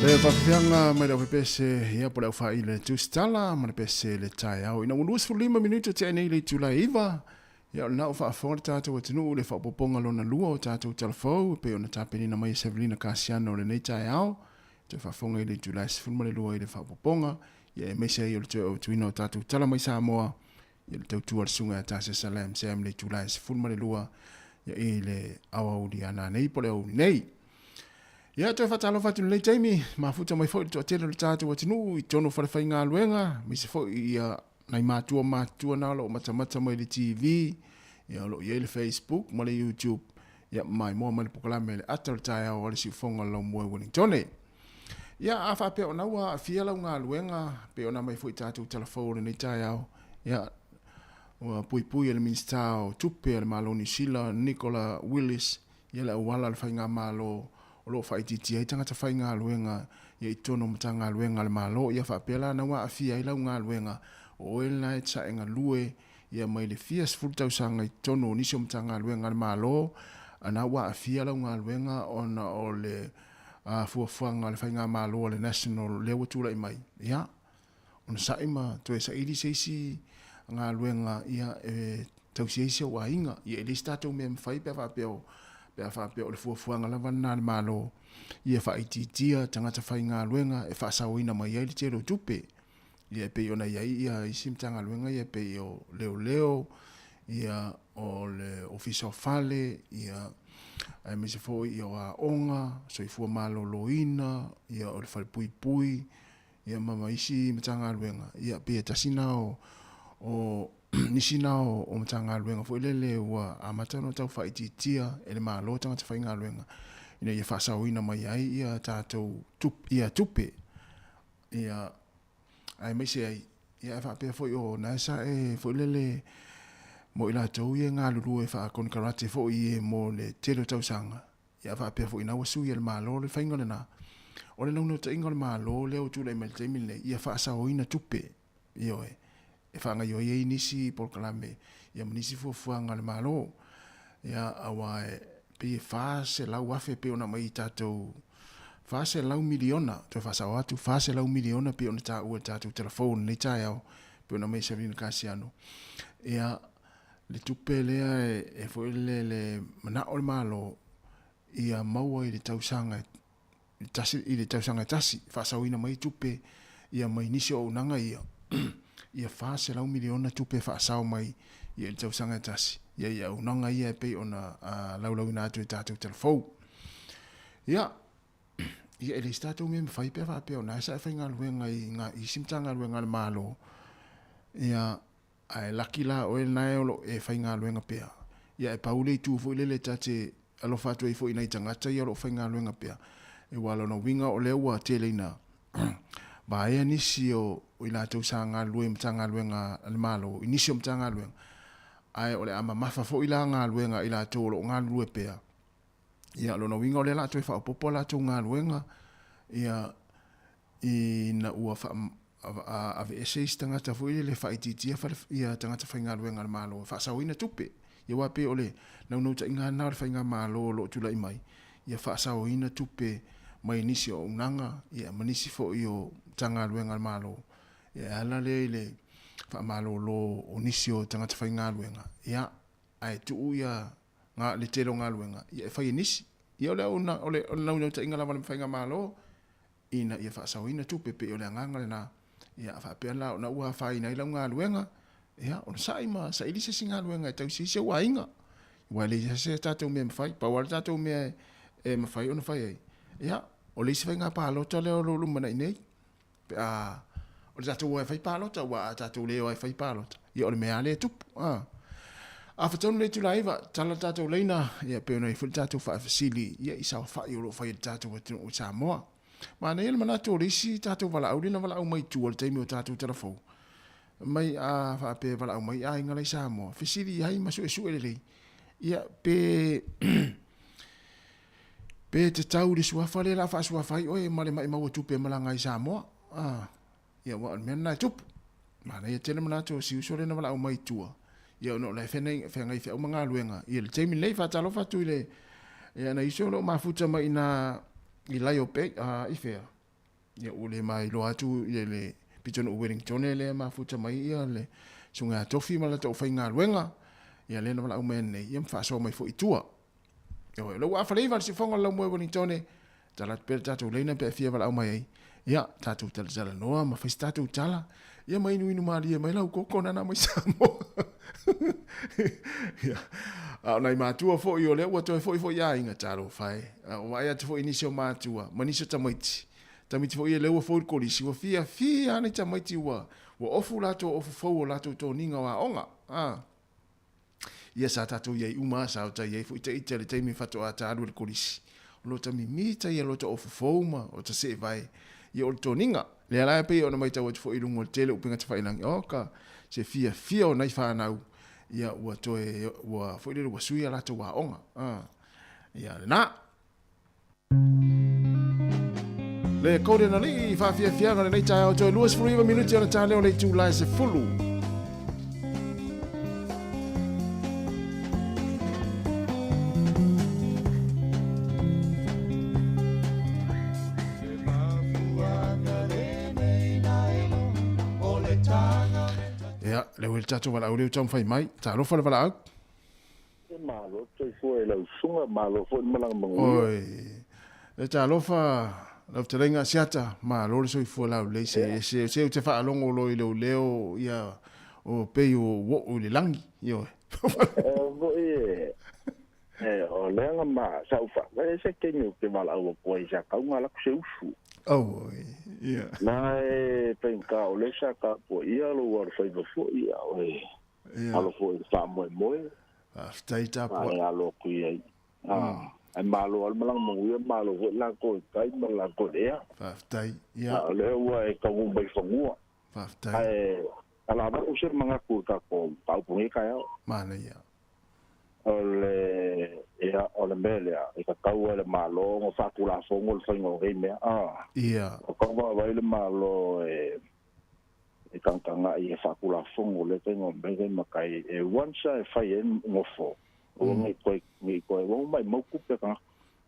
Le faafeafeaga mai le aufepese ia po le aufaile tusitala ma le pese le taeao. Ina ua 25 minute tea nei le itula e 9, ia o lena ua faafofoga le tatou atunuu i le faaopoopoga lona lua o tatou talafou e pei ona tapenina mai e Sevelina Kasiano i lenei taeao. Toe faafofoga i le itula e 12 i le faaopoopoga, ia aemaise ai o le toe autuina o tatou tala mai Samoa ia le tautua a le susuga ia Tasesa Lam Sam i le itula e 12 ia i le aoauli a nanei po o le aoauli nei. Ia, toe faatalofa atu i lenei taimi, mafuta mai foi le toatele o le tatou atunuu i totonu o falefaigaluega, aemaise foi ia nai matua matutua na o lo o matamata mai le TV, ia o lo o i ai le Facebook ma le YouTube, ia maimoa mai le polokalame le ata o le taeao a le siufofoga o le Laumua i Wellingtone. Ia, a faapea o na ua aafia lau galuega, pei ona aumai foi i tatou tala fou o lenei taeao, ia, ua puipui e le Minisita o Tupe a le Malo o Niu Sila, Nicola Willis, ia le auala a le Faigamalo o lo o faaitiitia ai tagata faigaluega ia i totonu o Matagaluega a le Malo. Ia faapea la na ua aafia ai lau galuega, o oe lena e sae galue ia mai le fia sefulu tausaga i totonu o nisi o Matagaluega a le Malo, a na ua aafia lau galuega ona o le fuafuaga a le Faigamalo a le National lea ua tulai mai. Ia, onosai ma toe saili se isi galuega ia e tausi ai si ou aiga. Ia e leai se tatou mea e mafai pe a faapea o pe a faapea o le fuafuaga lava lena a le Malo ia faaitiitia tagata faigaluega e faasaoina mai ai le tele o tupe. Ia e pei ona i ai ia isi Matagaluega ia e pei o Leoleo, ia o le Ofisa o Fale, ia aemaise foi ia o Aoga, Soifua Maloloina, ia o le Falepuipui, ia ma ma isi Matagaluega, ia pei e tasi na o o nisi na o, o Matagaluega foi lele ua amata ona tau faaitiitia e le Malo tagata faigaluega ina ia faasaoina mai ai ia tatou tup, ia tupe ia aemaise ai ia ae faapea foi o na e sa e foi lele mo i latou ia e galulue faakonekarate foi e mo le tele o tausaga. Ia faapea foi ina ua sui e le Malo le faiga lena. O le naunautaiga o le Malo lea ua tulai mai i le taimi lenei, ia faasaoina tupe, ioe, e faagaoioi ai nisi polokalame ia ma nisi fuafuaga a le Malo. Ia, aua e pei e $400,000 pei ona aumai i tatou $400 miliona, toe faasao atu, $400 miliona pei ona taua i le tatou tala fou o lenei taeao, pei ona aumai e Savelina Kasiano. Ia, le tupe lea e foi lele manao le Malo ia maua i le tausaga e tasi, i le tausaga e tasi, faasaoina mai tupe ia mai nisi o auaunaga ia, ia $400 miliona tupe faasao mai ia i le tausaga e tasi, ia i auaunaga ia e pei ona laulauina atu e tatou tala fou. Ia, ia e leai se tatou mea e mafai pe a faapea o lena e sa e faigaluega i ngā isi Matagaluega a le Malo, ia, Ae laki la oe lena o lo o e faigaluega pea. Ia e pau le itu foi lele ta te alofa atu ai foi i nai tagata ia o lo o faigaluega pea. Aua o lona uiga o lea ua tele ina vaea nisi o i latou sa galulue i Matagaluega a le Malo, i nisi o Matagaluega, ae o le a mamafa foi la galuega a i latou o lo o galulue pea. Ia o lona uiga o lea o le a toe faaopoopo a latou galuega, ia, ina ua aveese isi tagata foi lele e faaitiitia fale, ia tagata faigaluega a le Malo e faasaoina tupe. Ia aua e pei o le naunautaiga lava lena o le faigamalo o lo o tulai mai, ia faasaoina tupe mai nisi o auaunaga ia ma nisi foi o Matagaluega a le Malo. Ia e ala lea i le. faamalōlō o nisi o tagata faigaluega, ia, ae tuu ia ga, le tele o galuega, ia e fai e nisi. Ia o le auauna, o le, o le naunautaiga lava o le faigamalo, ina ia faasaoina tupe, pei o le agaga lena. Ia, a faapea la ona ua afaina ai lau galuega, ia, onosai ma saili se isi galuega e tausi ai si ou aiga. Aua e leai se tatou mea e mafai, pau lava le tatou mea e mafai ona fai ai, ia, o le isi faiga palota lea o lo o lumanai nei, pe a o le tatou o e fai palota, aua a tatou le o e fai palota, ia o le mea lava lea e tupu. A, afa tonu le itula 9, tala le tatou laina, ia pei ona i ai foi le tatou faafesili, ia i saofai o lo o fai e le tatou atunuu i Samoa. Manaia le manatu o le isi tatou valaau lea na valaau mai i tua i le taimi o tatou talafou, mai a faapea e valaau mai aiga la i Samoa, fesili i ai ma suesue lelei, ia pe pe tatau i le suafa lea o le a faasuafa ai oe ma le maimau o tupe e malaga ai i Samoa. A, ia aua o le mea lena e tupu. Manaia tele manatu o si uso lea na valaau mai i tua, ia ona o la e feagai feau ma galuega. Ia le taimi lenei, faatalofa atu i le, ia nai uso o lo o mafuta mai i na i Lyall Bay, i fea? Ia ua le mailoa atu i le pitonuu Wellingtone lea e mafuta mai ia le susuga ia Tofi ma le latou aufaigaluega, ia lea na valaau mai nei, ia ma faasoa mai foi i tua. Ioe, o lea ua afa le iva le siufofoga o le laumua i Wellingtone, tala atu pea le tatou laina pe a fia valaau mai ai, ia tatou talatalanoa ma fai se tatou tala, ia ma inuinu malie mai lau koko nana mai Samoa. Ia, a o nai matua foi o lea ua toe foi foi i aiga, talofa e. A ua vaai atu foi i nisi o matua ma nisi o tamaiti, tamaiti foi ia lea ua fou i le kolisi, ua fiafia lava nai tamaiti ua ofu latou ofu fou o latou toniga o aoga. A. Ia sa tatou i ai uma, sa ota i ai foi ita i le taimi faatoa ta alu i le kolisi. O lota mimita ia lota ofu fou ma ota seevae ia o le toniga. Lea la e pei ona maitau atu foi i luga o le tele o upega tafailangi, oka se fiafia o nai fanau ia ua toe ua foi lele ua sui a latou aoga. Ia lena. Le Golden Alii, faafiafiaga lenei taeao toe 29 minuti ona ta lea o le itula e 10. Ia, lea ua i le tatou valaau lea ua taumafai mai. Talofa le valaau. E malo soifua e lau susuga, malo foi le malaga manuia. Oi, e talofa lau fetalaiga Asiata, malo le soifua laulelei, se, se, se ou te faalogo loa i lou leo, ia, o pei o oo i le lagi, ioe. E foi e, e, o lea na ma, sa ou fa, e se taimi ou te valaau atu ai sa tau na alu atu se usu. Auoi, ia. Na e faigata o lea sa tapuaia lou alofaiva foi, a o e, Alo foi i le faamoemoe. Faafetai tapuai. Ae alo atu i ai. Ae malo lava le malaga manuia, malo foi le latou i tai ma le latou i le ea. Faafetai. Ia. A o lea ua e taunuu mai i fanua. Faafetai. Ae ala avatu se manatu i tatou mataupu i lenei taeao. Manaia. O le, ia, o le mea lea, e tatau lava i le Malo ona faatulafono le faiga o nei mea. Ia. O tau vaavaai le Malo e e tagatagai e faatulafono lea faiga o mea nei ma kai e once a e fai ai nofo aua nei toe nei toe ua maumau tupe a tagata.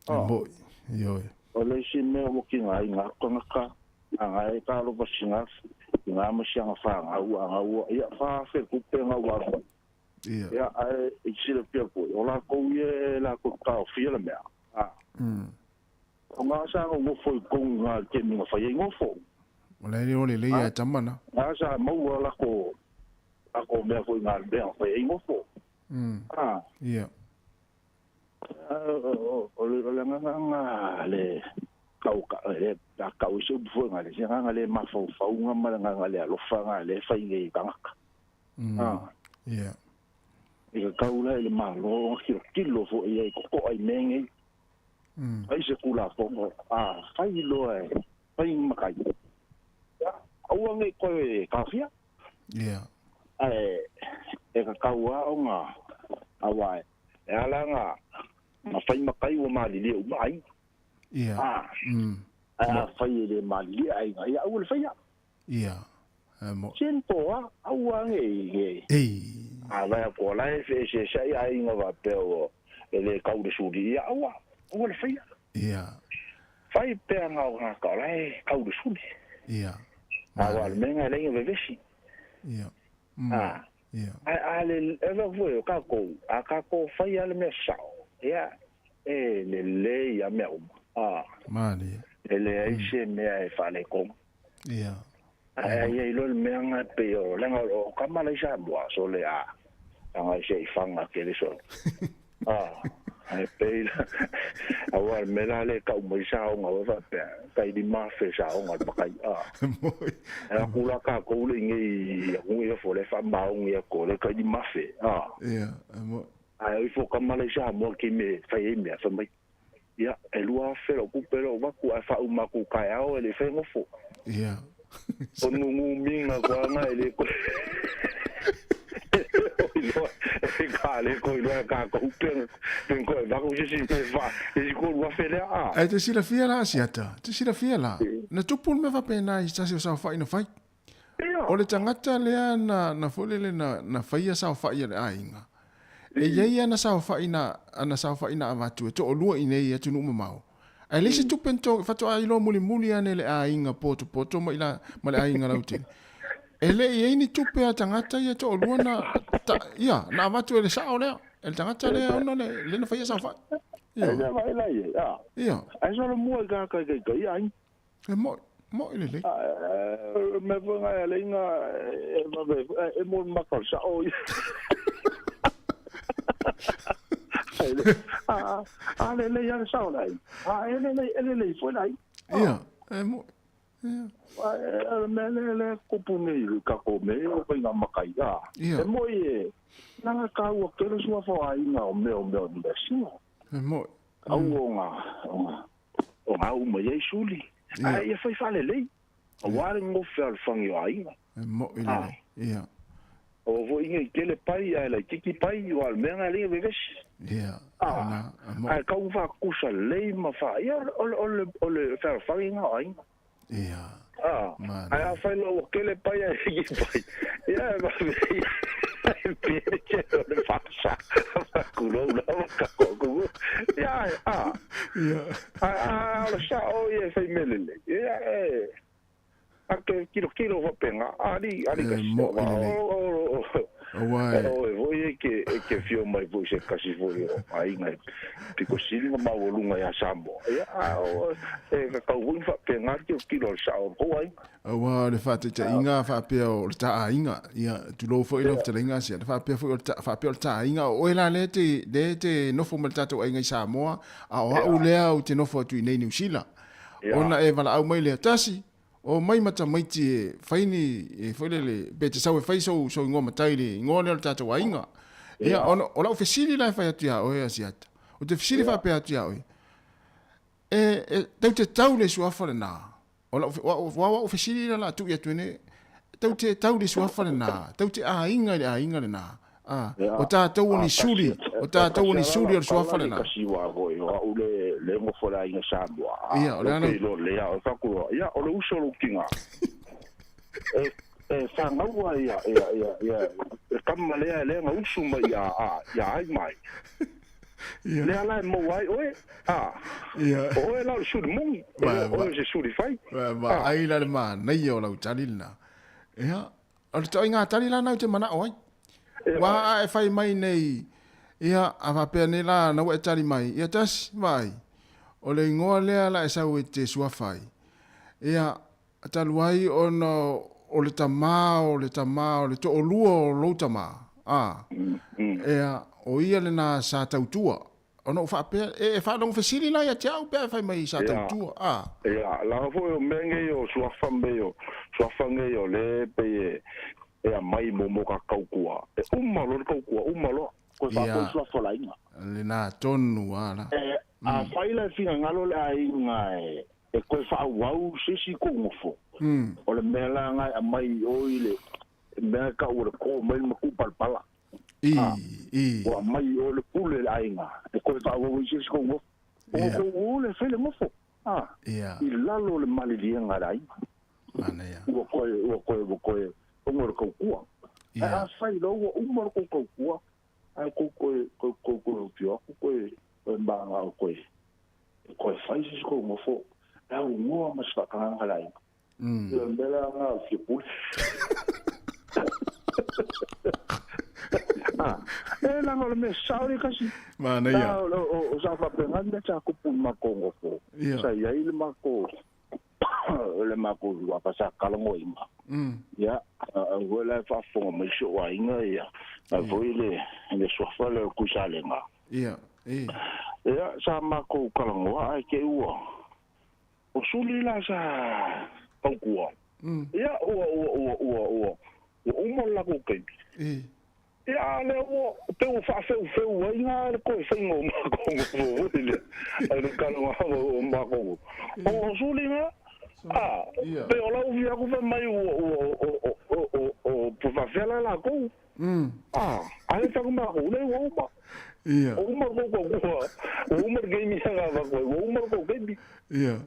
E moi, ioe. O le isi mea ua tigaina atu tagata a e talofa sina tina ma si ana fanau a na ua ia 4000 le tupe na ua alu ai. Ia. Ia ae i te silafia foi o latou ia e latou te taofia le mea. O nga sa nonofo i totonu i na le taimi na fai ai nofo. O la e le o lelei ia e tama na. Nga sa maua lako lako mea foi na le mea na fai ai nofo. Ia. O le agaga nga le kau ka le a kau i se upu foi nga le se agaga le mafaufauga ma le agaga le alofa nga le fai nei i tagata. Ia. I ka kau la i le Malo ona tilotilo foi i ai koko'a i mea nei. Fai se Tulafono a fai loa e fai ni makai. Ia, aua ne i toe taofia. Ia. Ae e tatau lava ona aua e ala ona fai makai ua malilie uma aiga. Ia. Ae afai e le malilie aiga, ia aua le faia. Ia. Simple lava, aua ne i. Ei. A vaai atu o la e feeseeseai aiga faapea ua e le tau le suli, ia aua, aua le faia. Ia. Fai pea na o tagata o la e tau le suli. Ia. Aua o le mea lena e leai na vevesi. Ia. A. Ia. Ae a le e lou foi o kākou, a kākou fai a le mea sao, ia, e lelei a mea uma. A. Malie. E leai se mea e faaletonu. Ia. Ae a iai loa le mea nga e pei o leaga o kama la i Samoa sole a agai se i fanga kele sole. A e pei la aua le mea la le kau mai saoga oe faapea tai 5,000 saoga le makai a. E aku la kākou le ingei aku ia fo le whaamaongi a ko le kai 5,000 a. Ia, e moi. Ae oi fo kama la i Samoa ki me whai ei mea whamai. Ia, e 2,000 lou tupe lou avatu ae faauma atu i taeao e le i fai nofo. Ia. O nunumiga koaga e le koe iloa e ka le koe iloa e kākou pe pe koe avatu se isi mea fa se isi 3,000 lea a. Ae te silafia la Asiata, te silafia la, na tupu le mea faapena i se tasi o saofai na fai. O le tagata lea na, na foi lele na, na faia saofai a le aiga. E iai ana saofai na, ana saofai na avatu e to'olua i nei i atunuu mamao. Ae leai se tupe na to, faatoa iloa mulimuli ane le aiga potopoto ma ila, ma le aiga lautele. E le i ai ni tupe a tagata ia to'olua na, ta, ia, na avatu e le sao lea, e le tagata lea ona le, le na faia saofai. Ia. E lava e lai ai, a. Ia. Ae solomua i ka kai kai kai ai. E mo'i, mo'i lelei. O le mea foi lena e ala ai ona e vave e mo le maka o le sao ia. A lelei lava le sao o le aiga. A e lelei, e lelei foi le aiga. Ia, e mo'i. Ia. O le mea lea lea e tupu nei i tatou mea o faiga makai, a. Ia. E mo'i e, leaga e taua tele suafa o aiga o mea o mea o le measina. E mo'i. Au o ngā, o ngā, o ngā uma i ai suli. Ae ia whai whaalelei. Aua le ngofe o le whangi o aiga. E mo'i lelei. Ia. O fo inga i tele pai, ae laititi pai, o le mea ngā lenga vevesi. Ia. Ah, ae kau whakusa lei ma wha, ia, o le, o le, o le whangi ngā o aiga. Ia. Ah, ae a whai loa ua kele pai ae hiki pai. Ia, e vave ia. E pere te o le whasa. Whakurou lava ka koko. Ia, ae, a. Ia. Ae, a, o le sa o ia e whai melele. Ia, e. A ke kilo kilo whapenga. Ali, ali E, mo'i lelei. O, o, o, Aua e. O e foi e ke, e ke whio mai foi se kasi foi o aiga e piko sili ma maualuga ia Samoa. Ia, a, o, e ka kau foi whapenga ati o kilo o le sao o kou aiga. Aua o le faataitaiga faapea o le taaiga, ia, tulou foi lau fetalaiga Asiata, faapea foi o le ta, faapea o le taaiga, o oe la lea e te, lea e te nofo ma le tatou aiga i Samoa, a o au lea ou te nofo atu i nei Niu Sila. Ona e valaau mai lea, tasi, O mai ma tamaiti e fai ni, e foi lele, pe te sau e fai sou, sou ingoa matai i le ingoa lea o le tatou aiga. Ia, ona, o lau fesili la e fai atu ia oe, Asiata. Ou te fesili faapea atu ia oe, e, e, tau te tau le suafa lena. O lau, o au, o au au fesili la la tuu i atu ene, tau te tau le suafa lena, tau te aiga i le aiga lena. A, o tatou o ni suli, o tatou o ni suli o le suafa lena. Kasi wa foi, o au le, le ngofo le aiga Samoa. Ia, o le ana. Pe lo le au faku, ia, o le uso lo kinga. E, e whangaua ia, ia, ia, ia, e kama lea le nga usu mai ia, a, ia ai mai. Ia. Lea la e mau ai oe, a. Ia. O oe la o le suli mongi, e Ma, le oe se suli fai. Ma, ma, ai la le manaia o lau tali lena. Ia, O le toaiga tali la na ou te manao ai. Ua a e fai mai nei, ia, a faapea nei la, na ua e tali mai, ia tasi, vaai, o le ingoa lea la e sau e te suafa ai. Ia, talu ai ona o le tamā, o le tamā, o le to'olua o lou tamā, a, ea, o ia lena sa tautua. Ona ou faapea, e, e faalogo fesili la ia te au pe a e fai mai sa tautua, a. Ia, leaga foi o mea nei o suafa mei o, suafa nei o le pei e, e aumai mo mo ka kaukua. E uma loa le kaukua, uma loa. Koe faapea suafa o le aiga. Lena tonu a la. E, afai la e finagalo le aiga e, e koe faaauau se isi kou nofo, o le mea la na e aumai i o i le mea e kau o le ko mai le maku palapala. I, i. Ua aumai o le pule le aiga, e koe faaauau ai se isi kou nofo. O kou o le fai le nofo, a, i lalo o le maliliega a le aiga. Manaia. Ua koe, ua koe, ua koe, ona o le kaukua. Ae afai loa ua uma le kou kaukua, ae kou koe, kou, kou koe opio aku koe, koe maga o koe, e koe fai se isi kou nofo, e aunoa ma se faatagaga a le aiga. Ia, o le mea la lena o le fia pule. Ah, e leaga o le mea sao le kasi. Manaia. O sa faapena le mea sa tupu i le matou nofo. Sa i ai le matou le matou suafa sa talanoaina. Ia, foi la e faafofoga mai si ou aiga ia, ae foi le le suafa lea o Tuisalega. Ia, e. Ia, sa matou talanoa ae te i ua o Suli la sa tautua. Ia, ua ua ua ua ua ua uma le latou taimi. E. Ia, a o lea ua pei ua faafeufeu ai na le toe faiga o matou nofo foi lea, ai le talanoaga o matou. O Suli na, a, pei o lau fia atu fai mai ua ua o o o o o faafefea la latou. A, a le tagu matou, lea ua uma. Ia. Ua uma le tou tautua, ua uma le taimi na avatu ai, ua uma le tou taimi. Ia.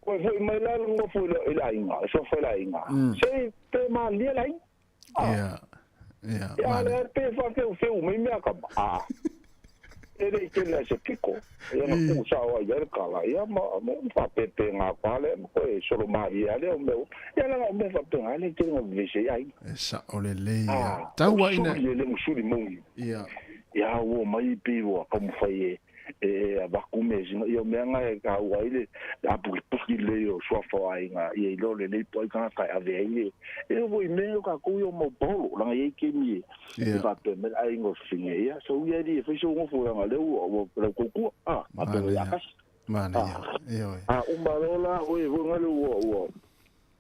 Toe foi mai la le nofo i le aiga, le suafa i le aiga. Se pe malie le aiga. Ia. Ia. Ia, lea pe faafeufeu mai mea kama. A, e le i tele lava se piko. Ia na tuu sao ai ai le tala, ia ma faapepe gapa lea ma toe solo malie lava lea o mea uma. Ia leaga o mea faapena e le tele na vevesi ai aiga. E sao lelei ia. A, Tau o ai ina. suli e le usuli moni. Ia. Ia ua omai pei ua taumafai e e avatu mea sina ia o mea na e taua ai le apukipuki lelei o suafa o aiga ia iloa lelei po o ai tagata e ave ai le e oo foi i mea o tatou ia o mau paolo leaga e i ai taimi e faapea mai le aiga o fafine ia sau ia alii e fai sou nofo leaga lea ua ua lau tautua a faapea ia kasi Manaia, ioe. A uma loa la oe foi na le ua ua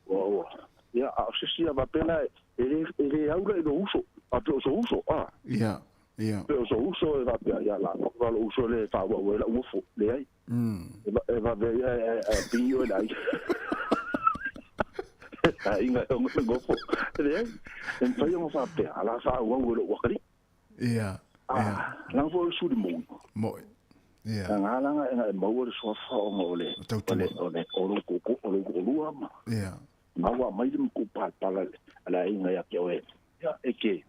ua ua ia a o se isi a faapea la e le e le au la i lou uso a pe o sou uso a. Ia, ia. Pe o sou uso e faapea ia la o lou uso lea e faaauau ai lau nofo, leai. E vave ai ae ae pigi oe i le aiga. Aiga e ono le nofo. Leai, e mafai ona faapea, a la faaauau e lou atalii. Ia, ia. Leaga foi o le suli moni. Moi. Ia. Leaga la na e maua le suafa ona o le o le o le o lou o lou toalua ma. Ia. Ma ua aumai le matupalapala a le aiga ia te oe. Ia, e te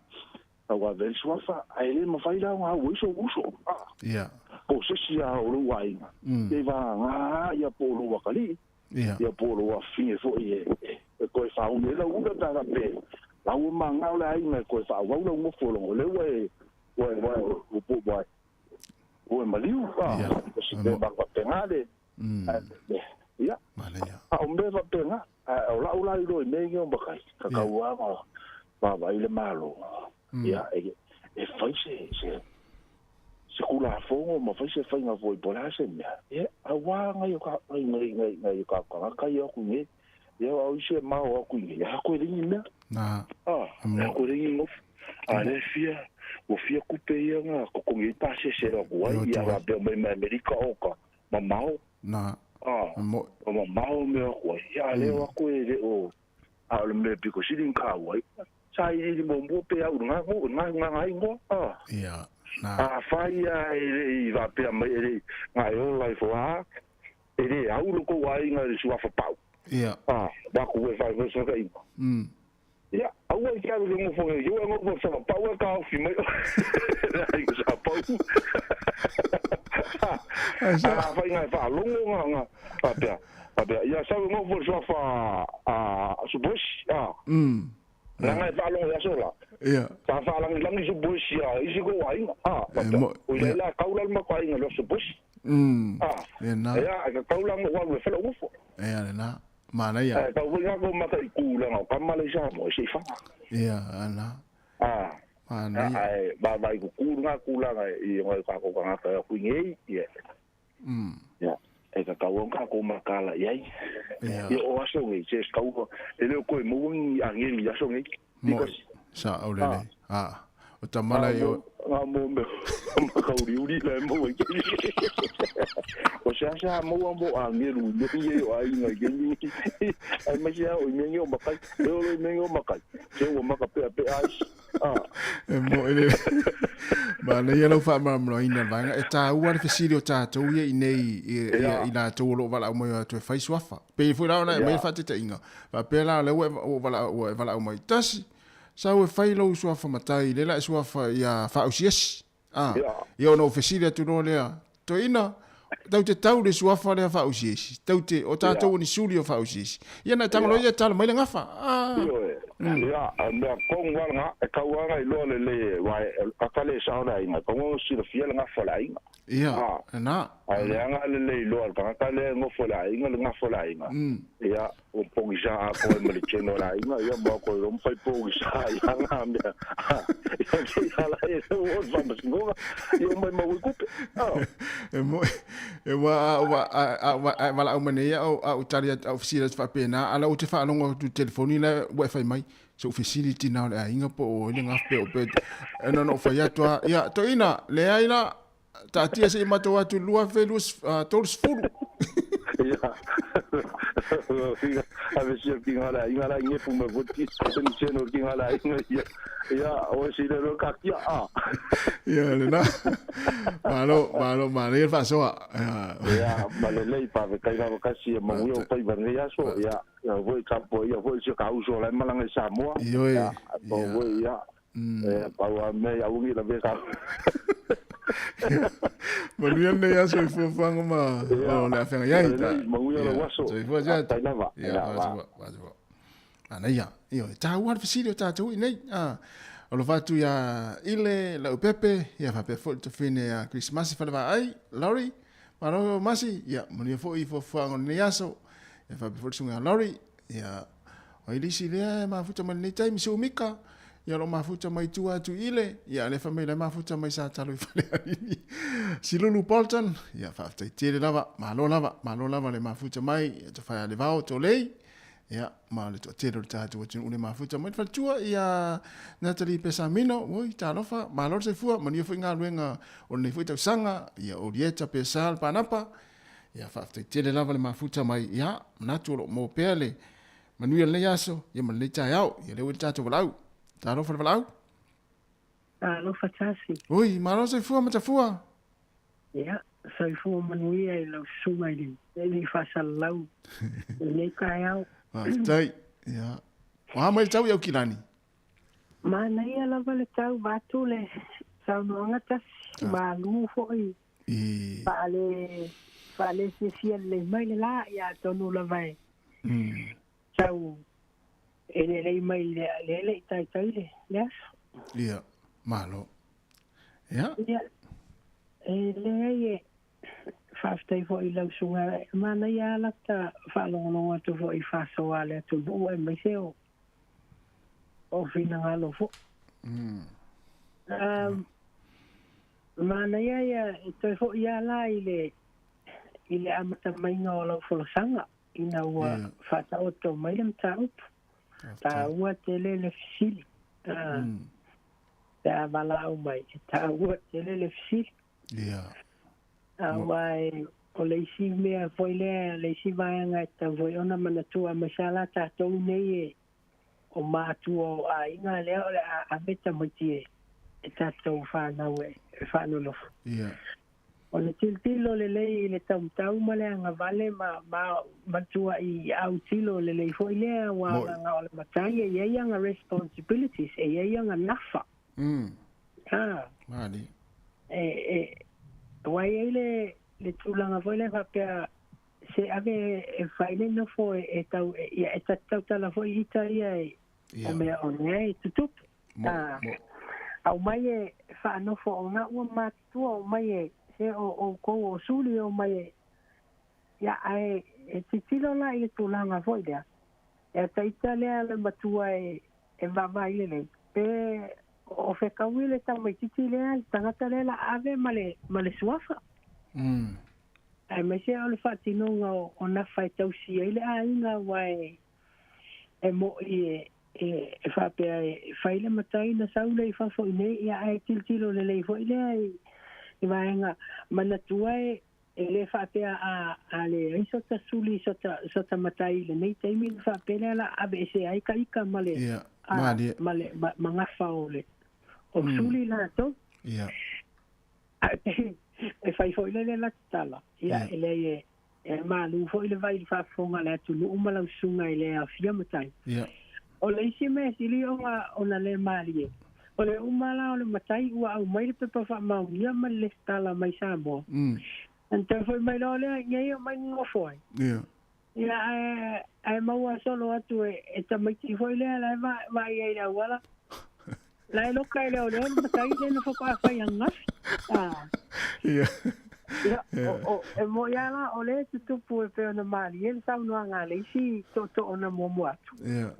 tauave ai le suafa, ae le mafai la ona au ai sou uso. Ia. Po o se isi lava o lou aiga, ia i vagana ia po o lou atalii, ia po o lou afafine foi e toe faaumi ai lau ula pe a faapea lau ua manao le aiga e toe faaauau lau nofo logo lea ua e ua e ua e ua e ua e maliu. O si mea faapena le ia a o mea faapena. A o lau la iloa i mea nei o matai, tatau lava ona vaavaai le Malo, ia, e fai se, se, se Tulafono ma fai se faiga foi po o le a se mea, ia, aua nai o ta, nai, nai, nai, nai o tatou tagata ia o atu i nei, ia, o isi e mao atu i nei, a koe leai ni mea. A, a koe leai ni nofo. A lea e fia, ua fia tupe ia na totogi ai pasese e atu ai, ia faapea mai ma Amerika o ka mamao. Na. A, o mamao mea atu ai. Ia, a lea o atu e le o, a o le mea pito sili ona taua ai, sa iliili muamua pe au i lena nuu, lena lena igoa, a. Ia, na. Afai lava e le i faapea mai e le i, na e ola ifo lava, e le au lo tou aiga i le suafa pau. Ia. A, o atu e fai foi se igoa. Ia, aua i te alu i le nofo nei, ua nofo i sama pau e taofi mai oe. Le aiga sa pau. A fai ngai faalogo nga nga faapea faapea ia sau e nofo i le suafa a Supoesi a. Leaga e faalogo i aso la. Ia. Sa faalagilagi Supoesi a isi kou aiga a faapea. O i laila kau la le matou aiga i le aso Supoesi. A. Lena. Ia, e tatau la ona ou alu e fai lou nofo. Ia lena. Manaia. Ae tau foi nga kou mata i ku leaga o kama le i Samoa i se i fanga. Ia, ana. A. Manaia. Ae vaavaai kukulu nga kulaga i ngai o kakou tagata e aku i nei, ia. Ia, e tatau ona kakou mataala i ai. Ia. Ia o aso nei, se tau, e le o koe maua ni agelu i aso nei. Moi, sa au lelei. A, o tamala i o... Nga mo me makauriuri la e maua i kei. O se asa maua mo agelu i mea i o aiga i kei. Ai mai se ao i mea i o makai. E olo i mea i o makai. Se ua maka pea pea ai. Ah. E mo e le... Manaia lau faamalamalamaina le vaega. E tāua le fesili o tātou ia i nei i, i, i latou o lo o valaau mai o atu e fai suafa. Pei foi la ona e aumai le faataitaiga. Faapea la o lea ua e, ua valaau, ua e valaau mai. Tasi, sau e fai lou suafa matai, lea la e suafa ia faausiasi. A, ia ona ou fesili atu loa lea, Toeaina, tau te tau le suafa lea faausiasi, tau te, o tātou o ni suli o faausiasi. Ia na e tago loa ia e tala mai le gafa. A, Ia, o le mea tonu lava lena, e tatau lava ona iloa lelei e, aua o le tagata le sao o le aiga, e tatau ona silafia le gafa o le aiga. Ia, lena. Ae leaga le le iloa e le tagata lea e nofo i le aiga le gafa o le aiga. Ia, ua pogisa atoa ai ma le tino o le aiga, ia ma toe iloa ma fai pogisa ai lava na mea. Ia, nei ala ai e o i le faamasinoga, ia omai maua ai tupe. E moi, e ua, a ua, a, a ua, a e valaau mai nei au, a ou tali atu, a ou fesili atu faapena, a o la ou te faalogo atu i le telefoni la ua e fai mai, se ou fesili i le tina o le aiga po o ai le gafa pe o pe, e na ona ou fai atu lava, ia, toeaina, leai la, Taatia se i matou atu i le 2030. Ia, ave sia kinga la inga la inge pu me voti ni seno kinga la inga ia. Ia, o si le ro ka kia a. Ia le na. Malo, malo, malo ia faasoa. Ia, ma le lei pa ve kai lava kasi e mangu o pai vanei aso. Ia, ia voi ka po ia voi se ka uso la malanga i Samoa. Ioe. Ia, po voi ia. E pau a mea i augi la ve ka. Manuia lenei aso i fuafuaga ma o le afeaga iai. Lelei, manuia lou aso. Soifua Jad. Faafetai lava. Ia, faafetai faafetai. Manaia. Ioe, taua le fesili o tatou i nei. Ah, alofa atu ia Ile, Leaupepe, ia faapea foi le tofine ia Krisimasi Falevaai, Laurie, malo Masi, ia manuia foi i fuafuaga o lenei aso. Ia faapea foi le susuga ia Laurie, Ia, o ai le isi lea e mafuta mai lenei taimi, Sumika, ia o lo o mafuta mai tua atu i Ile, ia lea fai mai la e mafuta mai sa talo i Falealili. Silulu Bolton, ia faafetai tele lava, malo lava, malo lava le mafuta mai, ia te whai a le vao tō lei, ia, ma le toatele o le tātou atunuu le mafuta mai le faletua, ia Natalie Pesamino, oi, talofa, malo le soifua, manuia foi galuega o lenei foi tausaga, ia Olieta Pesa le Panapa, Ia, faafetai tele lava le mafuta mai, ia, manatu o lo o maua pea le manuia o lenei aso, ia ma lenei taeao. Ia lea ua i le tatou valaau. Talofa le valaau. Talofa Tasi. Ui, malo soifua Matafua. Ia, soifua manuia i lau susuga i le alii faasalalau i lenei taeao. Faafetai. Ia. O a mai le tau i Aukilani? Manaia lava le tau, vaeatu le saunoaga Tasi, malu foi I. Faale, faale fiafia lelei mai le la, ia atonu lava e tau e lelei mai le le le i taitai le, le aso. Ia, malo. Ia. Ia, e leai e faafetai foi i lau susuga, e manaia lava lata faalogologo atu foi i faasoa a le atunuu aemaise o o finagalo foi. Manaia ia e toe foi lava la i le i le amata maiga o lau folasaga ina ua faataoto mai le mataupu. Taua tele le fesili. Pe a valaau mai, e taua tele le fesili. Aua e, o le isi mea foi lea, le isi vaega e tatau foi ona manatua aemaise lava la tatou nei e o matua o aiga lea o le a ave tamaiti e e tatou fanau e faanonofo. O le tilotilo lelei i le taumatau ma le agavale ma ma matuai autilo lelei foi lea aua leaga o le matai e i ai ana responsibilities, e i ai ana nafa. E e aua e i ai le le tulaga foi lea faapea se ave e fai le nofo e tau ia e ta te tautala foi ita ia e o mea o lea e tutupu. Aumai e faanofo ona ua matutua omai e se o outou o suli omai e ia ae e tilotilo la i le tulaga foi lea e ata ita lea le matua e e vaavaai lelei pe o fetaui le tamaititi lea le tagata lea la ave ma le ma le suafa. Aemaise o le faatinoga o nafa e tausi ai le aiga aua e mo'i e faapea e fai le matai na sau lea i fafo i nei, ia ae tilotilo lelei foi lea i vaega manatua e le faapea a leai sota suli sota matai i lenei taimi ona faapea lea la aveesea ai ka ika ma le ma le ma gafa o le o suli latou. Ae e fai foi lele la tatala, ia e leai e e malu foi le vai i le faafofoga a le atunuu ma lau susuga i le aofia matai. O le isi mea sili ona ona le malie, o le uma la o le matai ua aumai le pepa faamaonia ma le lesitala mai Samoa. Ona toe foi mai loa lea i inei omai nonofo ai. Ia, ae, ae maua solo atu e, e tamaiti foi lea la e vaai ai i le auala. La e loka e leoleo le matai lea na faatoa fai ananafi. Ah. Ia. Ia, o, o, e moni lava la, o lea e tutupu e pei ona malie le saunoaga a le isi tootoo na muamua atu. Ia.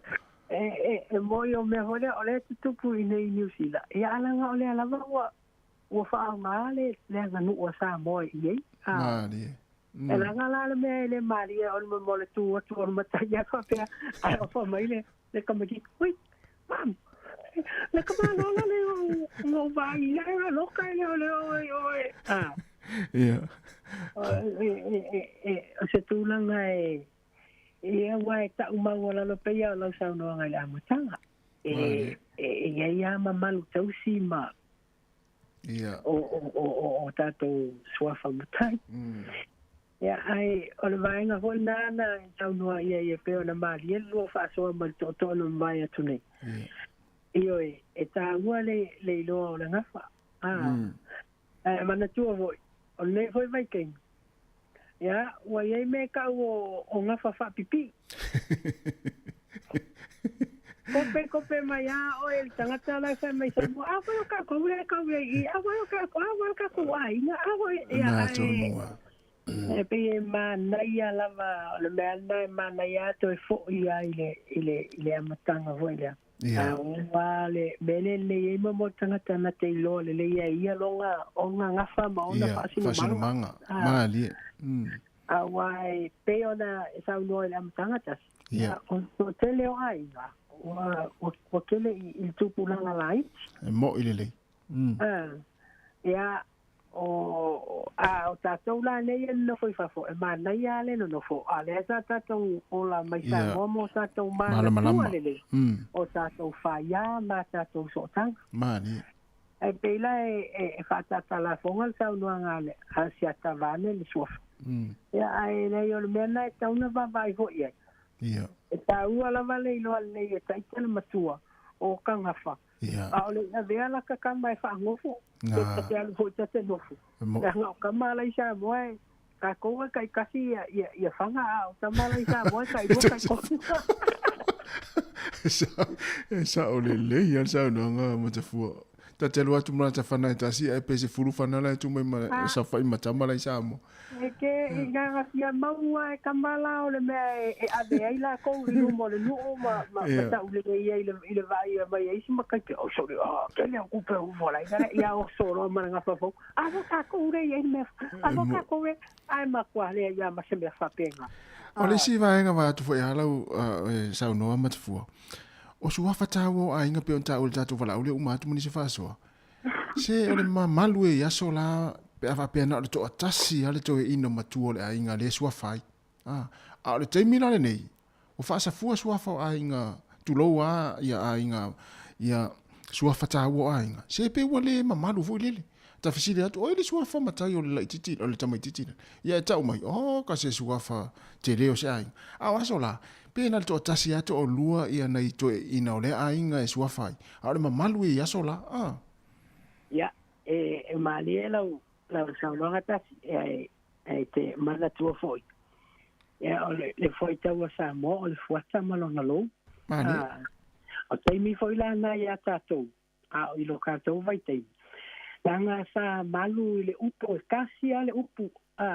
E, e, e moni o mea foi lea, o lea e tutupu i inei i Niu Sila. Ia, ae leaga o lea lava ua, ua faaaoga le, le aganuu a Samoa i ai. Ah. Malie. E leaga la le mea e le malie o le mo le tu atu o le matai ae faapea ae ofa mai le le tamaitiiti, Ui, mum, le tamalola le o ou vaai i ai a loka e leoleo ai oe. A. Ia. O se tulaga e ia aua e ta'u maualalo pei a o lau saunoaga i le amataga. E i ai lava mamalu tausi ma Ia. O, o, o, o, o tātou suafa matai. Ia, ae o le vaega foi lena na e saunoa i ai e pei ona malie le lua faasoa ma le tootoo na mavae atu nei. Ia. Ioe, e taua le, le iloa o le gafa. A, ae manatua foi, o lenei foi vaitaimi, ia, ua i ai mea e tau o, o gafa faapipii. Kope, kope mai a oe le tagata la e fai mai Samoa, a foi o kākou lea e kau ai i, a foi o kākou, a foi o kākou aiga, a foi, ia, Nā ae, tonu a. e pei e manaia lava, o le mea lena e manaia a toe fo'i lava i le, i le, i le amataga foi lea. Ia. A ua le mea lea e lelei ai mo le tagata na te iloa lelei ai ia lona, ona gafa ma ona Ia, faasinomaga. faasinomaga. A, Malie. Aua e pei ona e saunoa i le amataga tasi, Ia. o le toatele o aiga ua, ua, ua tele i, i le tupulaga laiti. E mo'i lelei. Ia, o, a o tatou la nei e nonofo i fafo, e manaia lava le nonofo, a o lea sa tatou ola mai Samoa ma o tatou manatua Malamalama. lelei, o tatou faia ma tatou sootaga. Malie. Ae pei la e, e faatatalafoga le saunoaga a le, a Siata vaeane le suafa. Ia, ae leai o le mea lena e tatau ona vaavaai foi i ai. Ia. E taua lava le iloa lelei e taita le matua o ka gafa. Ia. A o le i avea la ka kama e faagofo, Nā. pe ta te alu foi ta te nofo. E mo- Leaga o kama la i Samoa e, tatou e taitasi ia, ia, ia fana, a o tama la i Samoa e tailua taitolu. E sa'o lelei a le saunoaga a Matafua. Ta te alu atu ma lata fana e tasi ae pe sefulu fana la e tu mai ma saofa'i ma tama la i Samoa. E ke i ngā fia maua e kama la o le mea e, e ave ai lākou i luma o le nuu ma, ma, ma ta'ulelei ai i le, i le vaaia mai e isi makaiti. O sole, ah, kele o kupe o ufo lai ngara, ia o solo ma le gafa fou. A fo kākou le i ai le mea, a fo kākou e, ae makua lea ia ma se mea faapena. O le isi vaega vae atu foi a lau e saunoa Matafua, o suafa taua o aiga pei ona taua i le tatou valaau lea uma atu ma nisi faasoa. Se o le mamalu e i aso la pe a faapea na o le toatasi lava le toeaina matua o le aiga lea e suafa ai. A, a o le taimi la lenei, ua faasafua suafa o aiga, tulou a ia aiga, ia suafa taua o aiga, se pei ua le mamalu foi lele. Ta fesili atu, oi le suafa matai o le laititi, o le tamaititi lea. Ia e tau mai, oh, ka se suafa tele o se aiga. A o aso la, pe na o le toatasi lava toalua ia nai toeaiina o lea aiga e suafa ai, a o le mamalu ia i aso la, a. Ia, e, e malie lau, lau saunoaga tasi, e, e te manatua foi. Ia, o le, le fuaitau a Samoa, o le fuata ma lona lou. Malie. A, o taimi foi la na iā tatou, a o i lo tatou vaitaimi, leaga sa malu i le upu, e tasi lava le upu, a,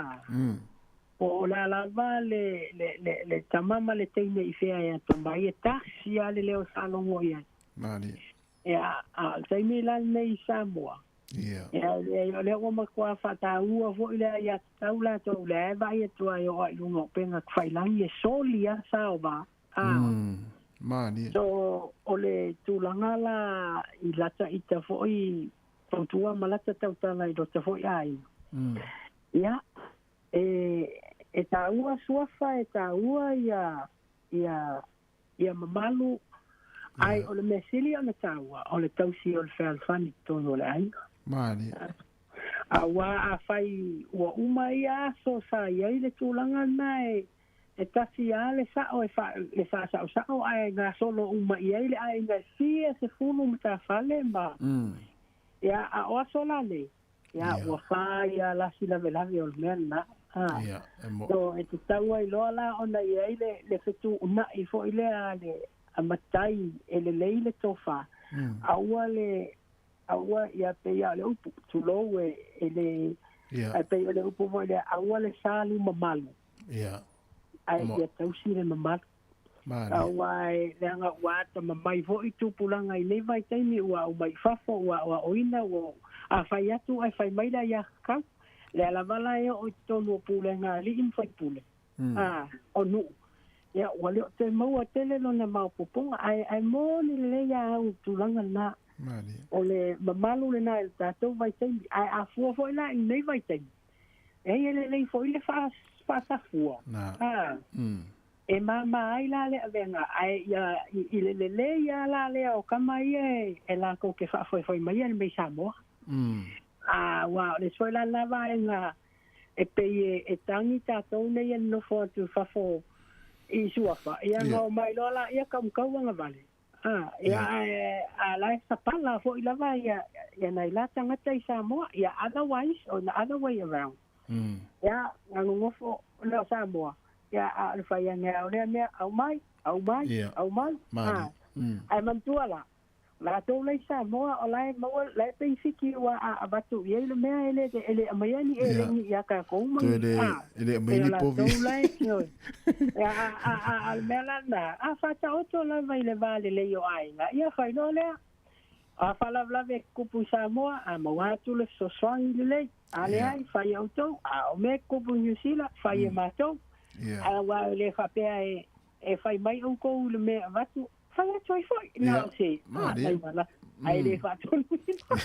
po o le a lava le, le, le, le tama ma le teine i fea e atamai, e tasi lava le leo e faalogo i ai. Malie. Ia, a o le taimi la lenei i Samoa, Ia. ia, o lea ua matua faataua foi le aiatatau latou, lea e vaai atu ai o ai luga o upega tafailagi e soli lava sa o va. A. Malie. So, o le tulaga la i lata ita foi fautua ma lata tautala i lota foi aiga. Ia, e, e taua suafa, e taua ia, ia, ia mamalu, ae o le mea sili ona taua, o le tausi o le fealofani i totonu o le aiga. Malie. Aua afai ua uma ia aso sa i ai le tulaga lena e, E tasi lava le sa'o e fa, le faasaosao ae gasolo uma i ai le aiga e fia sefulu matafale ma, ia, a o aso la nei, ia, ua fa ia lasi lavelave o le mea lena. A. Ia, e mo'i. So, e tatau ai loa la ona i ai le, le fetuuna'i foi lea a le a matai e lelei le tofa, aua le, aua, ia pei lava o le upu, tulou e, e le, Ia. ae pei o le upu foi lea, aua le salu mamalu. Ia. Ae Mo'i. ia tausi le mamalu. Malie. Aua e, leaga ua atamamai foi tupulaga i nei vaitaimi, ua aumai i fafo, ua aoaoina, ua a fai atu ae fai mai le aiatatau. Lea lava la e oo i totonu o pulega a alii ma faipule, a, o nuu. Ia, ua le o toe maua tele lona maopoopoga, ae, ae moni lelei lava au i le tulaga lena. Malie. O le mamalu lena i le tatou vaitaimi, ae a fua foi la i lenei vaitaimi, e i e lelei foi le faasafua. Na. A, e māmā ai la le avega, ae ia i, i le lelei lava la lea o kama ia e, e latou te faafoefoe maia le mei Samoa. A, ua o le isi foi la lena vaega e pei e, e tagi tatou nei e nonofo atu i fafo i suafa, ia Ia. ona omai loa laia kaumukau agavale. A, ia, ae a la e sapala foi lava ia, ia nai la tagata i Samoa, ia otherwise, or the other way around. Ia, na nonofo lea o Samoa, ia a o le fai ane lava o lea mea, aumai, aumai, aumai. Malie. A, ae manatua la, latou la i Samoa o la e maua, la e peifiki ua a avatu i ai le mea e le e le aumaia ni eleni ia tatou ma Toe ni le, a e le aumai e o ni povi. latou la e ioe. Ia, a a a a le mea la lena, a faataoto lava i le va lelei o aiga, ia fai loa lea. A faalavelave e tutupu i Samoa, a maua atu le fesoasoani lelei. A leai, fai e outou. A o mea e tutupu i Niu Sila, fai e matou. Ia. Aua e le faapea e e fai mai outou i le mea e avatu, fai atu ai foi, na Ia, o se, a, malie. nai vala, ae le faatonuina.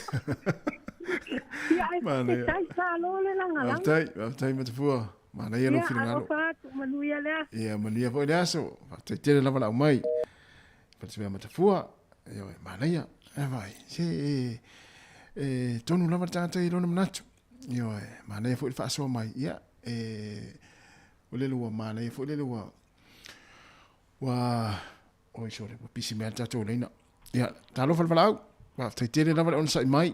Ia, ae Malie. faafetai, malo le lagalaga. Faafetai, faafetai Matafua. Manaia lou Ia, finagalo. alofa atu, manuia le aso. Ia, manuia foi le aso. Faafetai tele lava le aumai. Fatasea Matafua. Ioe, manaia. E vai, se e, e tonu lava le tagata i lona manatu. Ioe, manaia foi le faasoa mai. Ia, e, o lele ua manaia foi lele ua, ua, oi sorry, ua pisi mai le tatou laina. Ia, talofa le valaau. Faafetai tele lava le onosai mai.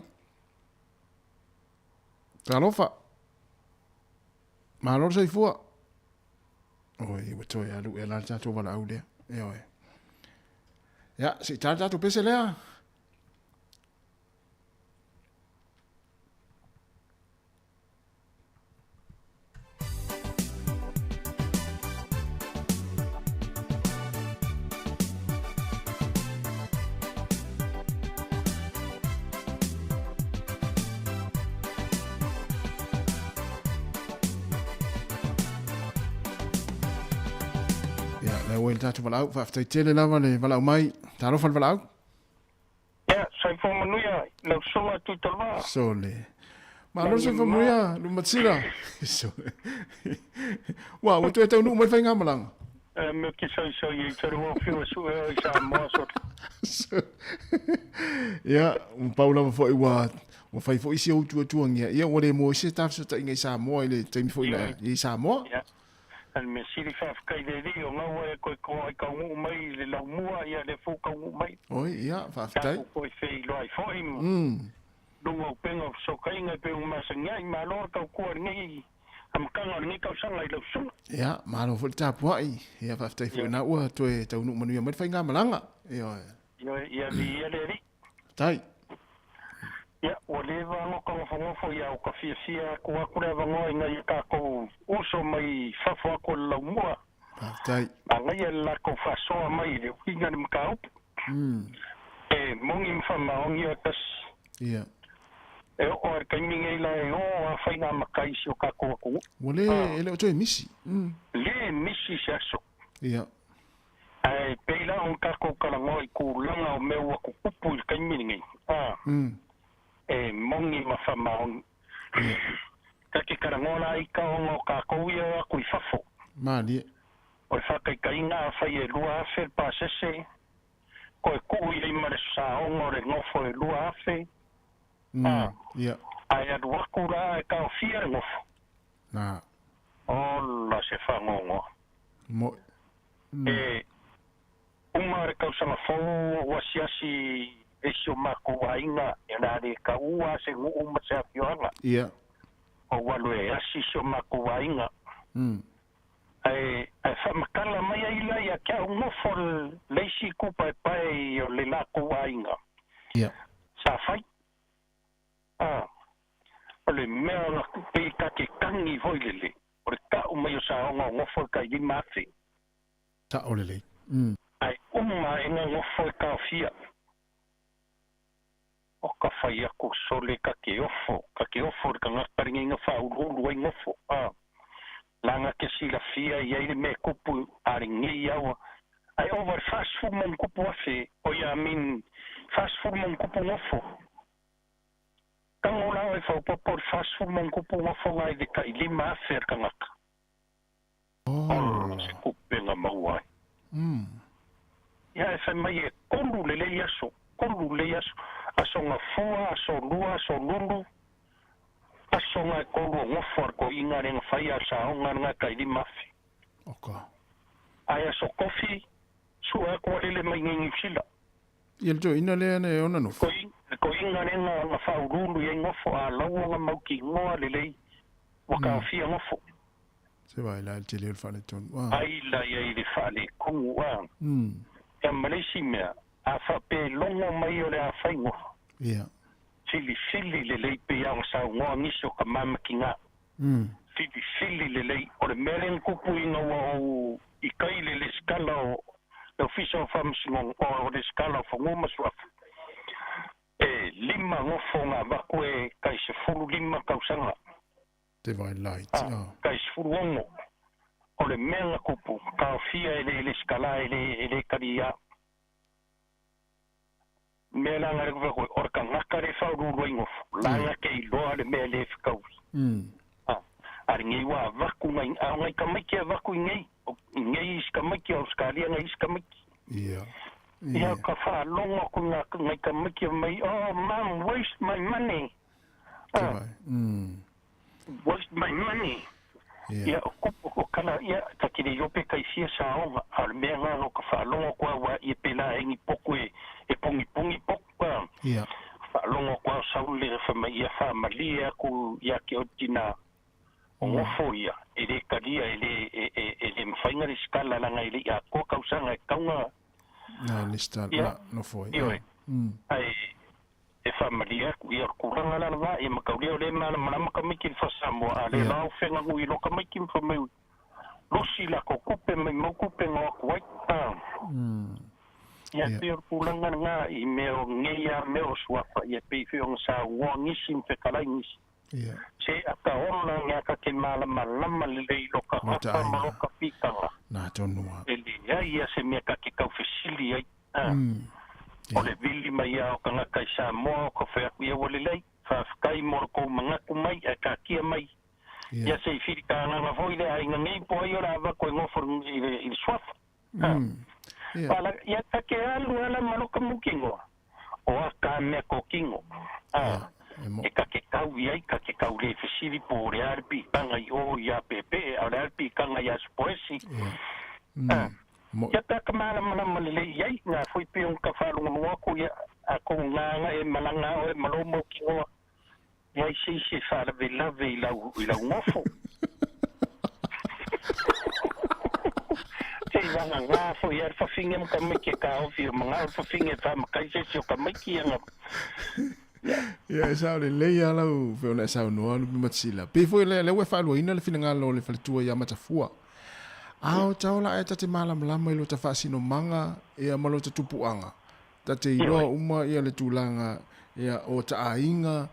Talofa. Malo le soifua. Oi, ua toe alu ea la le tatou valaau lea. Ioe. Ia, se i tala le tatou pese lea. Ia, lea ua i le tatou valaau, faafetai tele lava le valaau mai. Talofa le valaau. Ia, soifua manuia lau susuga Tuitolova. Sole. Malo soifua manuia, Lumatsila. Sole. Ua, ua toe taunuu mai le faigamalaga. E mea ke soisoi ai tolu o whiua sue o i Samoa sole. Ia, ua pau lava foi ua ua fai foi si ou tuatuagia. Ia, ua le mua ai se tafesootaiga i Samoa i le taimi foi na i Samoa. Ia, a le mea sili faafetai i le Alii o gau ai e koe koa ai kaunuu mai i le laumua, ia lea foi ua kaunuu mai. Oi, ia, faafetai. Tatou koe feiloai ai foi ma luga o upega o fesootaiga e pei ona masani ai. Malo le tautua i lenei amataga o lenei tausaga i lau susuga. Ia, malo foi le tapuai. Ia, faafetai foi na ua toe taunuu manuia mai le faigamalaga. Ioe. Ioe, ia viia le Alii. Faafetai. Ia, ua leva ona tagofagofo ia o ka fiafia atu aku le avanoa i nai o tatou uso mai fafo atu o le laumua. Faafetai. Manaia le latou faasoa mai i le uiga le mataupu. E moni ma faamaoni o e tasi. Ia. E oo lava i le taimi nei la e o lava faiga matai i si o tatou atunuu. Ua le, e le o toe misi. Le misi se aso. Ia. Ae pei la ona tatou talanoa i tulaga o mea ua tutupu i le taimi lenei, a, e moni ma faamaoni. Ta te talanoa la ita ona o tatou ia o atu i fafo. Malie. O le faataitaiga afai e 2,000 le pasese, toe tuu i ai ma le saoga o le nofo e 2,000, a, ae alu atu la ae taofia le nofo. Na. Ola se faanoanoa. Mo'i. E uma le tausaga fou ua asiasi e si o matou aiga e le a le taua se nuu ma se afioaga. Ia. Ou alu e asi si o makou aiga. Ae ae faamatala mai ai la ia te au nofo le isi kupaepae i o le lakou aiga. Ia. Sa fai. A, o le mea na pei ta te tagi foi lele, o le ta'u mai o saoga o nofo e tai 5,000. Sa'o lelei. Ae uma aʻega nofo e taofia. O ka fai aku sole ka ke ofo, ka ke ofo le tagata lenei na faauluulu ai nofo, a laga ke silafia i ai le mea kupu a lenei aua, ae ova i le 40 ma ona kupu afe, o ia mean 40 ma ona kupu nofo. Tago la oe faaopoopo i le 40 ma ona kupu nofo na i le tai 5,000 a le tagata. Ola se kupe na maua ai. Ia e fai mai e kolu lelei aso, kolu lelei aso, aso gafua, aso lua, aso lulu, aso ga e kolu o gofo a le toeaina lea na faia a le saoga lena tai 5,000. Oka. Ae aso kofi, sue atu a lele mai nei Niu Sila. Ia le toeaina lea na e ona nofo. Le toeaina lea na faauluulu i ai nofo, a laua na mautinoa lelei ua taofia nofo. Se vai la i le tele o le faaletonu. Ai la ia i le faaletonu a. Ia ma le isi mea, a faapea e logo mai o le a fai nofo. Ia. Filifili lelei pei lava ona saunoa nisi o tama ma tina. Filifili lelei. O le mea lea na tupu ina ua ou i tai i le lesitala o le Ofisa o Faamasinoga, o le lesitala o Fanua ma Suafa, e lima nofo na avatu e tai 15 tausaga. Divine Light, oh. Tai 16. O le mea na tupu, taofia e le lesitala e le, e le taliā. Mea la nga le koe, o le tagata le faauluulu ai nofo, laga ke iloa le mea le fekaui. A, a lenei ua avaku ngai, a o ngai tamaiti e avaku i nei, i nei isi tamaiti, o Ausetalia ngai isi tamaiti. Ia. Ia, ka faalogo atu nga, ngai tamaiti e mai, oh, mum, waste my money. A, waste my money. Ia, o kupu, o kala, ia, ta te le iloa pe kai fia saoga, a o le mea nga no ka faalogo atu au a ia pela e ni poku e, e pongipongi poku, a. Ia. Faalogo atu au sau le fai mai ia faamalie atu ia te oe tina o nofo ia, e le talia, e le, e, e, e le mafai na resitala laga e le i atoa tausaga e tatau na, Na resitala, ia, na nofo ai. Ioe. Ae, E faamalie atu, ia, o le tulaga la lava, ia mataulia o lea e malamalama tamaiti i le faa-Samoa, a le lao feganui loa tamaiti ma fai mai, losi latou tupe, maimau tupe na o atu ai. A. Ia, e pei o le tulaga lena i mea o nei lava mea o suafa, ia, e pei foi ona saunoa nisi ma fetalai nisi. Se ata ola nge ata te malamalama lelei i loka ata ma loka pitaga. Na tonu a. E leai ia se mea ta te taufesili ai. A. O le vili mai a o tagata i Samoa o ka whai aku ia ua lelei. Faafetai mo le kou manatu mai ae taatia mai. Ia se i whiri tānganga foi le aiga nei po ai o le ava koe ngofo i le, i le suafa. A. Pala, ia ta ke alu ala ma loka mukingoa. O a ka mea ko kingo. A. E ka ke kau i ai, ka ke kau le fesili po o le a le pikanga i o i a peepe'e, a o le a le pikanga i a Sipoesi. A. Ia pea ka malamalama lelei i ai, nga foi pe ona ka faalogologo aku ia a kou nganga e malaga oe ma lou mau kingoa, leai se isi e faalavelave i lau, i lau ngofo. Te i wangangā foi ia le fafine ma tamaiti e kāofi o mangao le fafine e whaamakai se isi o tamaiti ia nga. Ia, e sao lelei lava lau pei ona e saunoa Lupe Matisila. Pei foi lea, lea ua e faaluaina le finagalo o le faletua ia Matafua. A o taola ae ta te malamalama i lota faasinomaga ia ma lota tupuaga. Ta te iloa uma ia le tulaga ia o ta aiga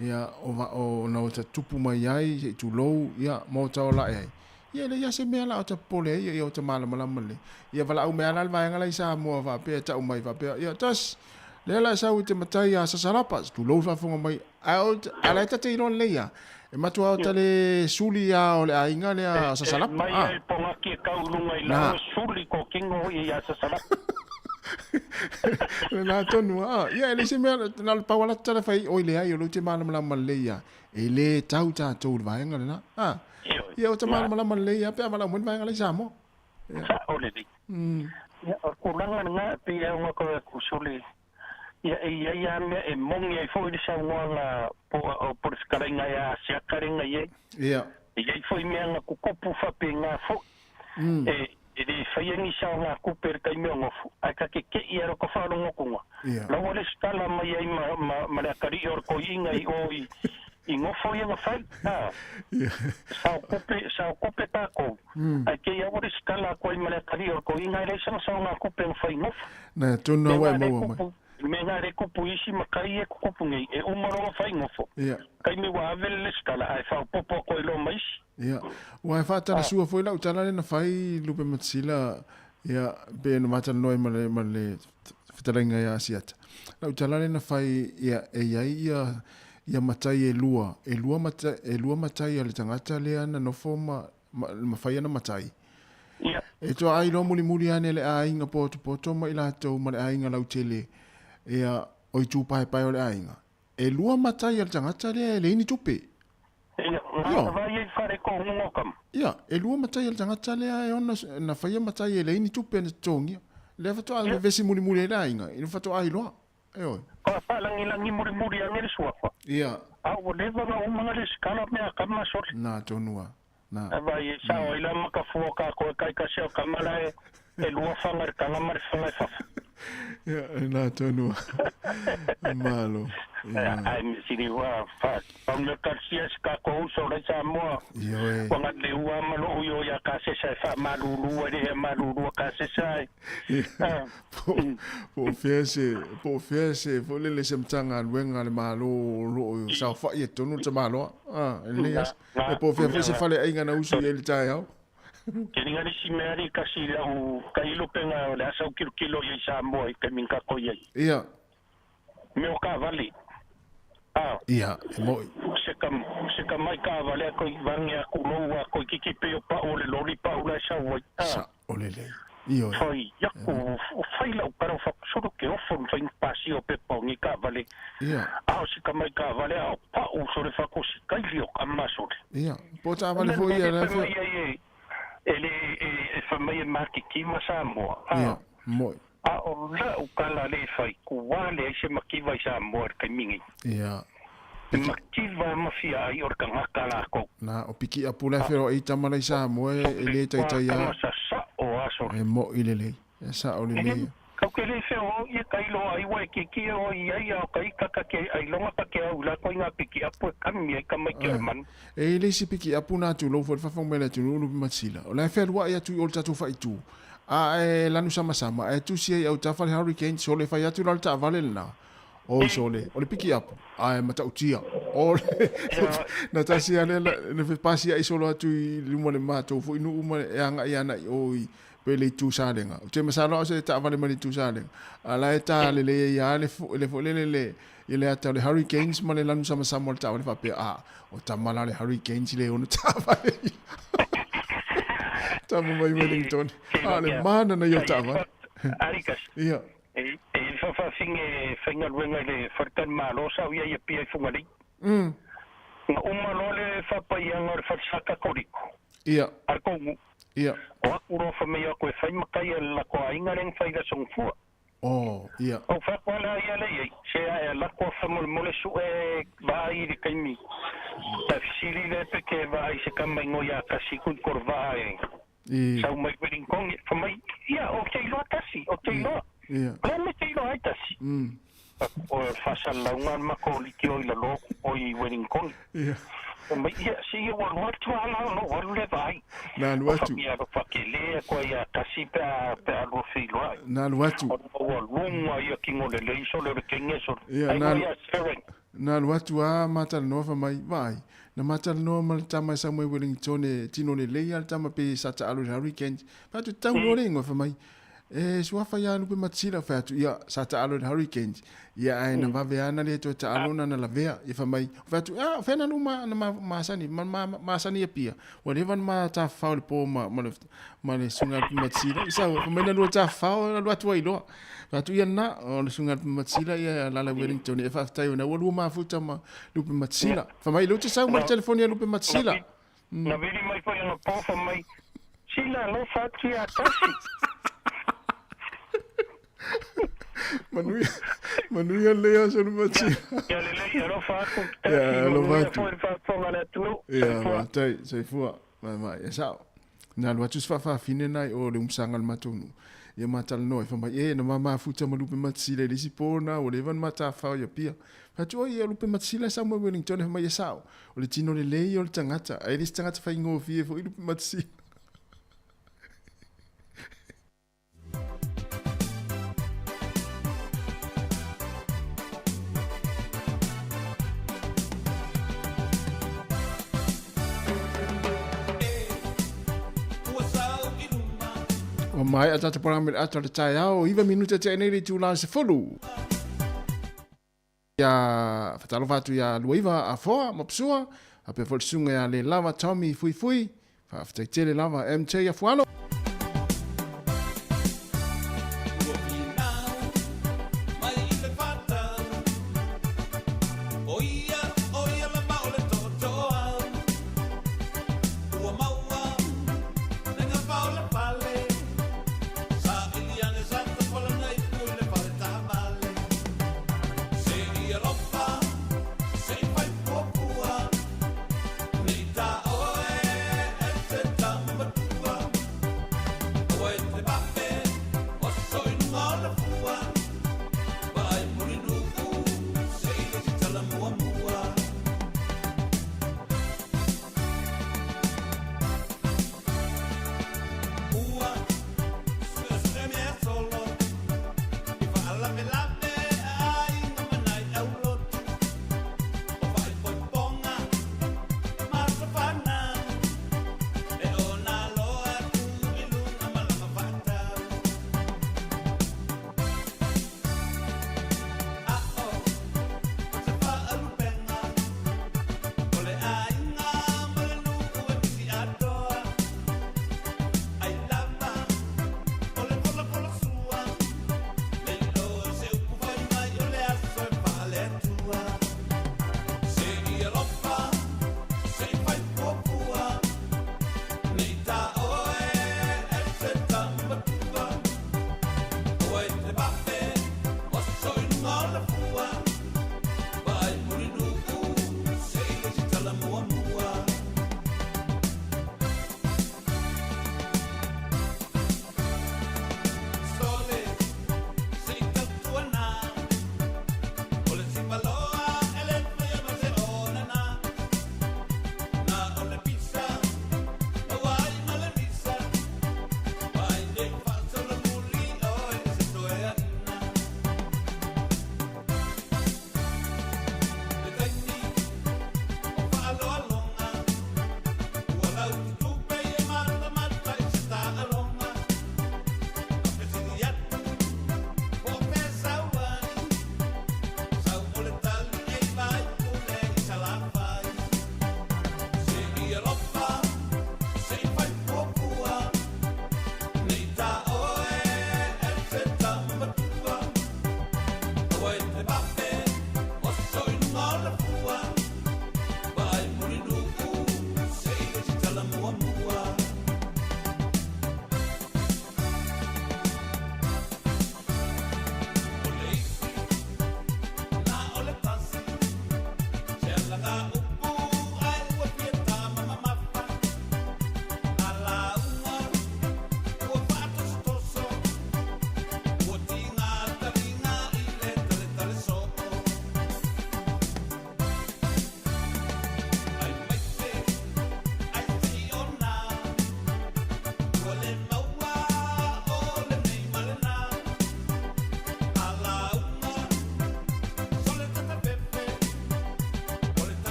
ia o va o na o ta tupu mai ai se i tulou ia ma o taola ae ai. Ia e leai lava se mea la o ta popole ai ia o ta malamalama lelei. Ia valaau mai lava la le vaega la i Samoa faapea e tau mai faapea ia tas lea la e sau i te matai a Sasalapa tulou le faafofoga mai ae o a la e ta te iloa lelei lava. E matua o ta le suli lava o le aiga lea a Sasalapa. E mai ai pongaki e kau i lunga i lalo e suli ko kingo i a Sasalapa. Lena tonu a. Ia e leai se mea na o le pau ala tala fai oi leai o lea ou te malamalama lelei lava. E le tau tatou i le vaega lena. A. Ia o ta malamalama lelei lava pe a valaau mai le vaega la i Samoa. Sa'o lelei. Ia, o le tulaga lena, e pei lava ona toe atu sole. Ia, e i ai lava mea e moni ai foi le saunoaga po o po le fetalaiga ia Asiata lea na i ai. Ia. E i ai foi mea na tutupu faapena foi. E, e le faia ni saogatupe i le taimi o nofo, ae ta te te'i lava i lota faalogotoga. Ia. La ua lesitala mai ai ma, ma, ma le atalii o le toeaina i o i, i nofo ia na fai. A, Ia. sao tupe, sao tupe tatou, ae te i lava ua lesitala atu ai ma le atalii o le toeaina, e leai sana saogatupe na fai i nofo. Na, tonu Mea lava na e le maua mai. tupu, le mea na le tupu i isi matai ia e tutupu nei, e uma loa ona fai nofo. Ia. Taimi ua ave le lesitala ae faaopoopo atu ai loa ma isi. Ia, ua e faatalasua foi lau tala lea na fai Lupematasila, ia, pe na matalanoa ai ma le, ma le fetalaiga ia Asiata. Lau tala lea na fai, ia, e i ai ia, ia matai e lua, e lua matai, e lua matai a le tagata lea na nofo ma, ma, ma fai ana matai. Ia. E toa ai loa mulimuli ane le aiga potopoto ma i latou ma le aiga lautele, ia, o itu paepae o le aiga. E lua matai a le tagata lea e leai ni tupe. Ia, na vaai ai fale tonuga o tama. Ia, e lua matai a le tagata lea e ona na faia matai e leai ni tupe na totogia. Lea faatoa vevesi mulimuli ai le aiga, i le faatoa iloa. Ioe. Ka faalagilagi mulimuli ane le suafa. Ia. A ua leva ona uma na lesitala mea a tama sole. Na tonu a. Na. A vai e sao ai la ma ka fua kākou e kaikasi o tama la e e lua fanga i le taga ma le fanga i fafo. Ia, na tonu a. Malo. Ia. Ai me sili ua fa pau le kalsia se kākou uso lai Samoa. Ioe. Ua ngat le ua ma lou io ia kasesa e faamalulu ai le ea malulu a kasesa e. Ia. Po, po o fea se, po o fea se, foi lele se Matagaluega a le Malo o lo o saofai ai totonu le tamaloa. A, e lelei lava. E po o fea foi se faleaiga na usu i ai i le taeao. Keliga le isi mea alii kasi i lau tailopega o le asa o kilokilo i ai Samoa i taimi na tatou i ai. Ia. Mea o taavale. A. Ia, e mo'i. Se ka, se ka mai taavale a toi vange a kulou a toi kiki pei o pa'u o le loli pa'u la e sau ai. A. Sa, o lelei. Ioe. Fai aku, o fai lau tala o fakusolo ke ofo na fai ni pasia o pepa o ni taavale. Ia. A o se ka mai taavale a o pa'u sole fakosi kaili o kama sole. Ia, po o taavale foi ia la foi. E le e fai mai e makikiva Samoa, a. Ia, mo'i. A o la'u tala le fai, kua leai se makiva i Samoa i le taimi nei. Ia. E makiva ma fia ai o le tagata lakou. Na, o piki'a pula e feoai i tama la i Samoa e le taitai a. Tama sasa'o a sole. E mo'i lelei. E sa'o lelei. Kau ke le feoai e ka iloa ai ua e kiekie oe i ai a o ka ika ka ke ailoga ka ke au i lakou i ngā pikiapu e kami ai ka mai ke o le manu. E i ai le isi pikiapu na tulou foi le fafo mai le atunuu Lupe Matsila. O la e fealua'i atu i o le tatou faaitu. A e lanu samasama, ae tusi ai autafa le Hurricane sole fai atu la le taavale lena. Oi sole, o le pikiapu, ae matautia. O le na tasi lava lea na fepasia'i solo atu i luma o le matou foi nuu ma e aga'i ana i o i pe le itu Salega. Ou te masalo au se taavale mai le itu Salega. A la e tā lelei ai lava le fo, le foi lele le, i le ata o le Hurricanes ma le lanu samasama o le taavale faapea, a, o tama la le Hurricanes i le ono taavale ia. Tama mai Wellington. A, le mana na ia o taavale. Arikas. Ia. E i le faafaafine e faigaluega i le faletalimalo sa ou i ai i Apia i Fugalei. Na uma loa le faapaiaga o le falesa Katoliko a le tou nuu. O aku loa fai mai aku e fai matai a le latou aiga lea na fai i le Aso Gafua. Ou fai atu lea ia lea i ai, se ae alu atu a faamolemole sue vaai i le taimi. Ta fesili lea pe ke vaai i se tama igoa ia Tasi Tuikolovaa e Sau mai Wellington, fa mai, ia, ou te iloa tasi, ou te iloa. O le a le mea e te iloa ai tasi? O le faasalalauga o le matou leitio i lalo o i Wellington. Fa mai, ia, se ia ua alu atu lava la ona ou alu lea vaai. Na alu atu. Fa mai alofa tele atu ai ia tasi pe a, pe a lua feiloai. Na alu atu. Ona ua luga ia tino lelei sole o le kenge sole. Ia, Ai na, ia Sharon. Na alu atu a ma talanoa fai mai, Vaai, na ma talanoa ma le tama e sau mai Wellington e tino lelei a le tama pe sa taalo i le Hurricanes. Fai atu, Tau loa le ingoa fai mai, E suafa ia Lupe Matsila. Fai atu, Ia, sa taalo i le Hurricanes. Ia, ae na vave a na le toe taalo na na lavea. Ia fai mai, fai atu, A, o fea na lu ma, na ma, masani, ma, ma, masani Apia. Ua leva na ma tafafao i le po ma, ma le, ma le susuga Lupe Matsila. I sau, fai mai na lua tafafao, na alu atu ai loa. Fai atu ia na, o le susuga Lupe Matsila ia a lala Wellington e faafetai ona ua lua mafuta ma Lupe Matsila. Fai mai, lea ou te sau ma le telefoni a Lupe Matsila. Na vili mai foi ana po fai mai, Sila alofa atu ia Tasi. Manuia. Manuia lenei aso Lupematasila. Ia lelei, alofa atu. Ia, alofa atu. Manuia foi le faafofoga a le atunuu. Ia, faafetai, soifua. Vaivai, e sao. Na alu atu se faafafine na i o le umusaga o le matou nuu. Ia ma talanoa ai, fai mai, e, na ma mafuta ma Lupematasila i le isi po na, ua leva ona ma tafafao i Apia. Fai atu, oi, o Lupematasila e sau mai Wellington, fai mai, e sao. O le tino lelei ia o le tagata, ae le se tagata faigofie foi Lupematasila. Ua maea tatou polokalame i le ata o le taeao, 9 minute tea nei le itula 10. Ia fatalofa atu ia Luaiva Afoa ma Psua, faapea foi le susuga ia Lelava Tommy Fuifui, faafetai tele lava MJ Afualo.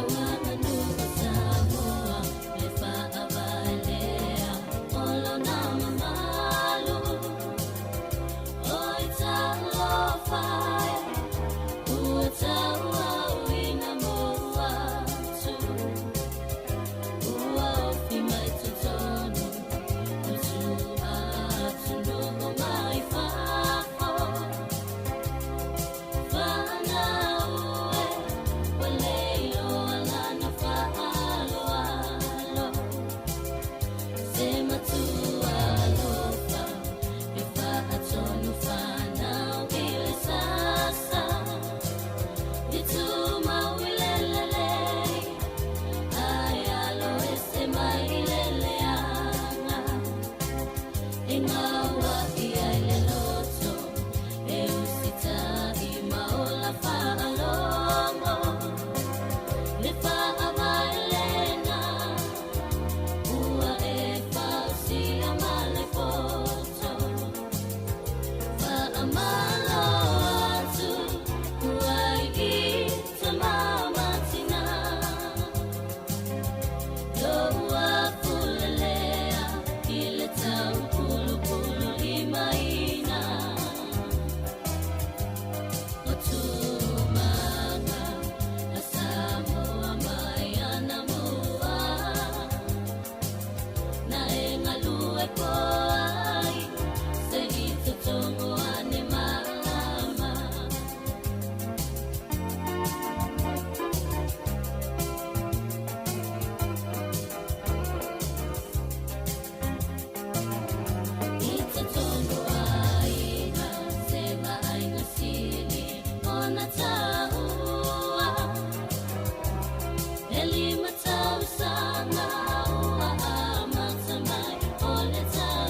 Thank you.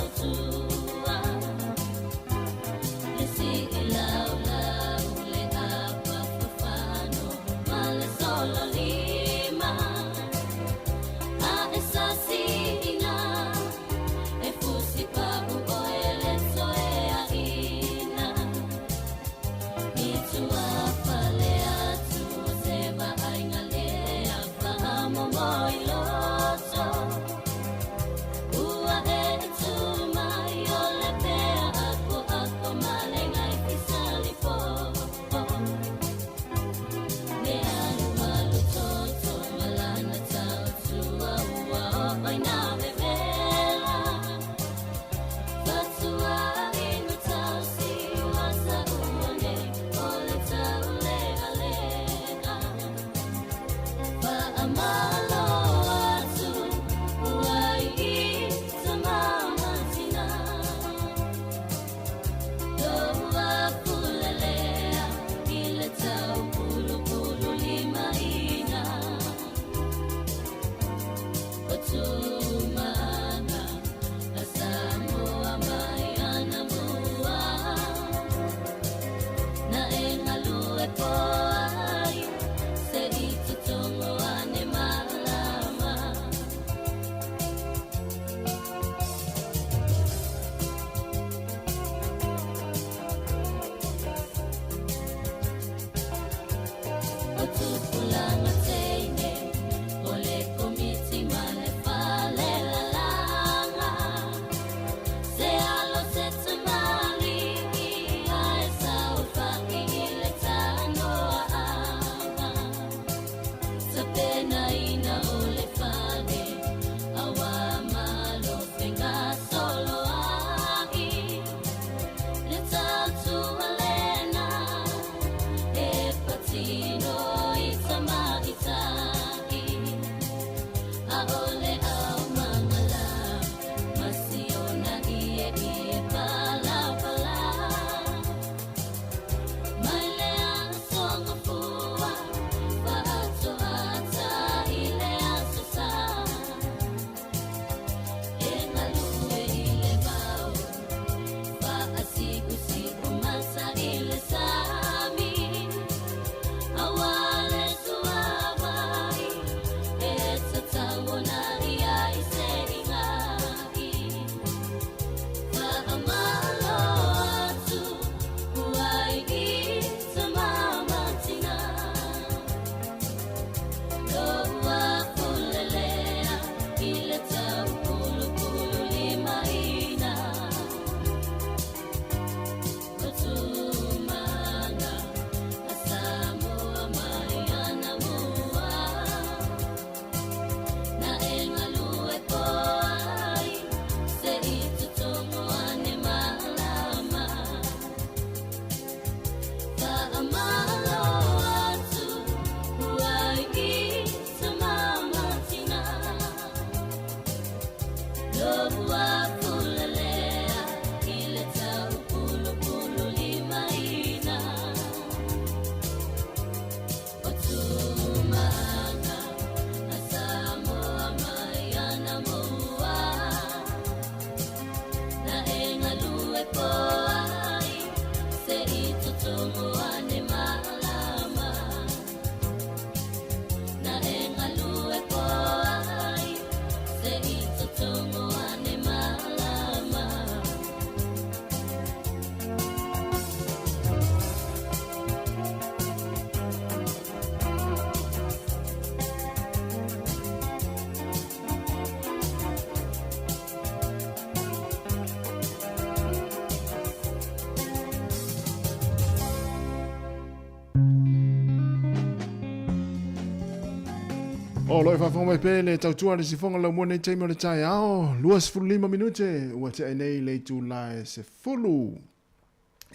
O lo e faafofoga mai pea le tautua a le sifoga laumua nei taimi o le taeao, 25 minute ua tea ai nei le itula e 10.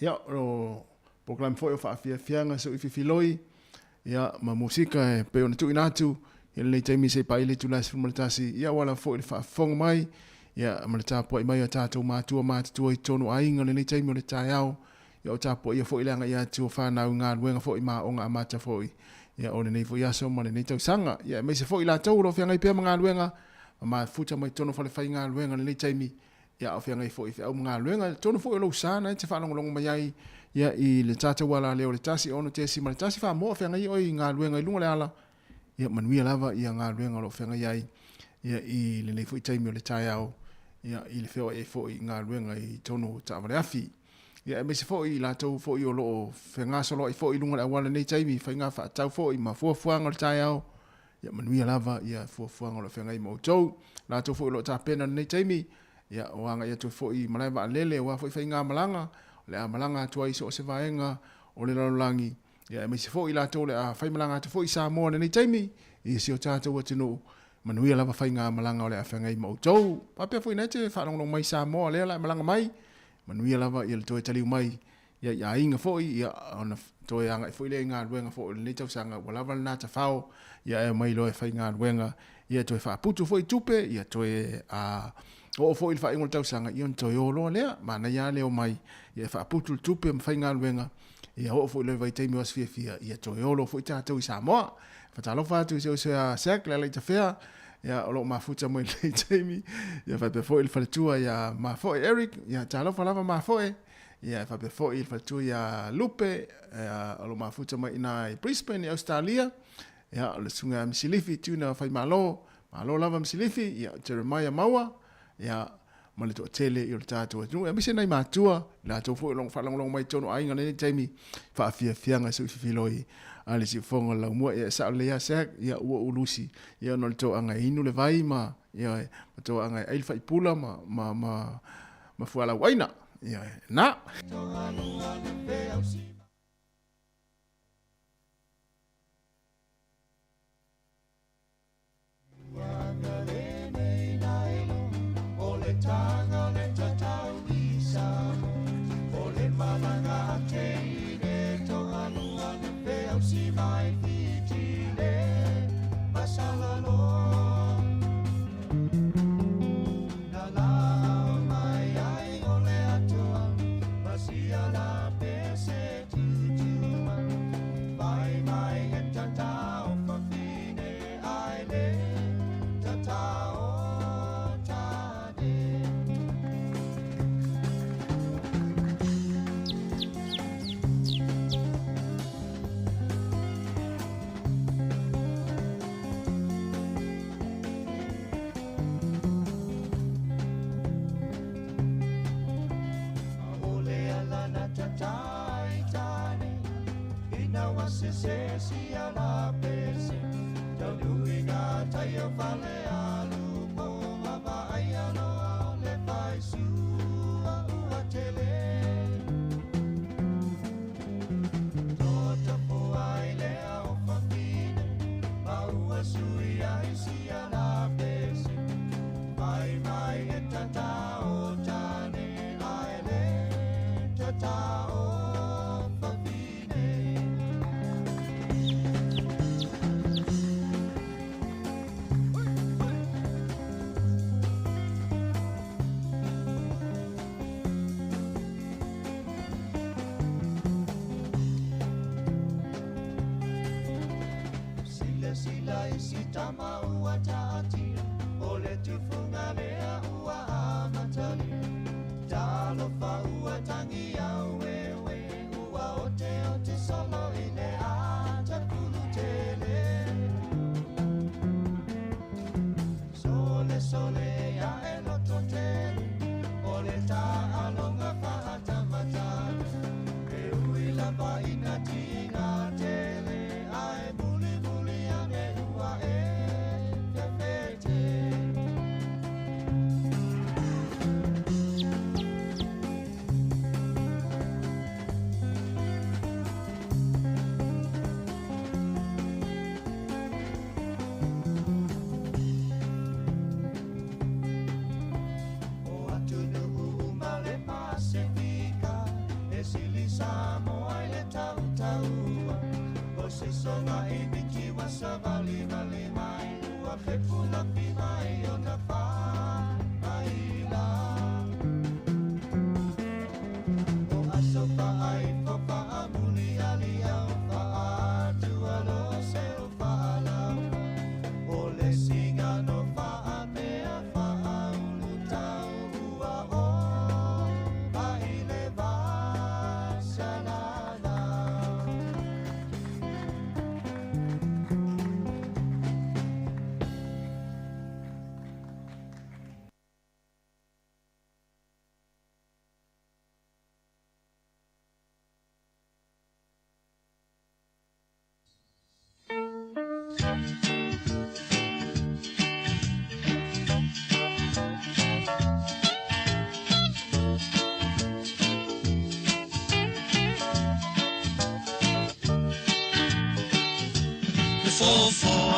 Ia, o polokalame foi o faafiafiaga se ui ia ma musika e pei ona tuuina atu i lenei taimi se i paia le itula e 11, ia ua ala foi le faafofoga mai ia ma le tapuai mai o tatou matua matutua i totonu o aiga lenei taimi o le taeao. Ia o tapuaia foi le agai atu o fanau i galuega foi ma aoga amata foi ia o lenei foi aso ma lenei tausaga. Ia aemaise foi i latou o lo o feagai pea ma galuega ma mafuta mai totonu o falefaigaluega lenei taimi, ia a o feagai foi i feau ma galuega i totonu foi o lou sa na e te faalogologo mai ai ia i le tatou alaleo le 1 6.1 Famoa o feagai oe i galuega i luga o le ala. Ia manuia lava ia galuega o lo o feagai ai ia i lenei foi taimi o le taeao ia i le feoai ai foi i galuega i totonu o taavale afi. Ia aemaise foi i latou foi o lo o fegasoloai foi i luga o le auala i lenei taimi i faiga faatau foi ma fuafuaga o le taeao. Ia manuia lava ia fuafuaga o lo o feagai ma outou. Latou foi o lo o tapena i lenei taimi, ia o agai atu ai foi i malae vaalele aua foi faigamalaga, o le a malaga atu ai i so o se vaega o le lalolagi. Ia aemaise foi i latou o le a faimalaga atu foi i Samoa i lenei taimi, i si o tatou atunuu, manuia lava faigamalaga o le a feagai ma outou. Faapea foi na e te faalogologo mai i Samoa lea o le a malaga mai, manuia lava ia le toe taliu mai ia i aiga foi, ia ona toe agai foi lea i galuega foi o lenei tausaga ua lava lena tafao, ia e omai loa e faigaluega, ia toe faaputu foi tupe, ia toe a oo foi i le faaiuga o le tausaga, ia ona toe o loa lea. Manaia lava le omai, ia e faaputu le tupe ma faigaluega, ia oo foi loa i vaitaimi o aso fiafia, ia toe o loa foi tatou i Samoa. Faatalofa atu i si ou uso ia Zack Lealaitafea, ia o lo o mafuta mai i lenei taimi, ia faapea foi le faletua ia Mafoe Eric, ia talofa lava Mafoe, ia faapea foi le faletua ia Lupe, ia o lo o mafuta mai i ina i Brisbane i Ausetalia, ia o le susuga ia Misilifi Tuna Faimalo, malo lava Misilifi, ia Jeremiah Maua, ia ma le toatele i o le tatou atunuu, aemaise nai matua, i latou foi o lo o faalogologo mai i totonu o aiga i lenei taimi, faafiafiaga se ufifiloi a le siufofoga o le laumua. Ia e sao lelei lava Zack, ia ua ou lusi, ia ona o le toaga e inu le vai ma, ia ma toaga e ai le faipula ma, ma, ma, ma fualauaina. Ia, na.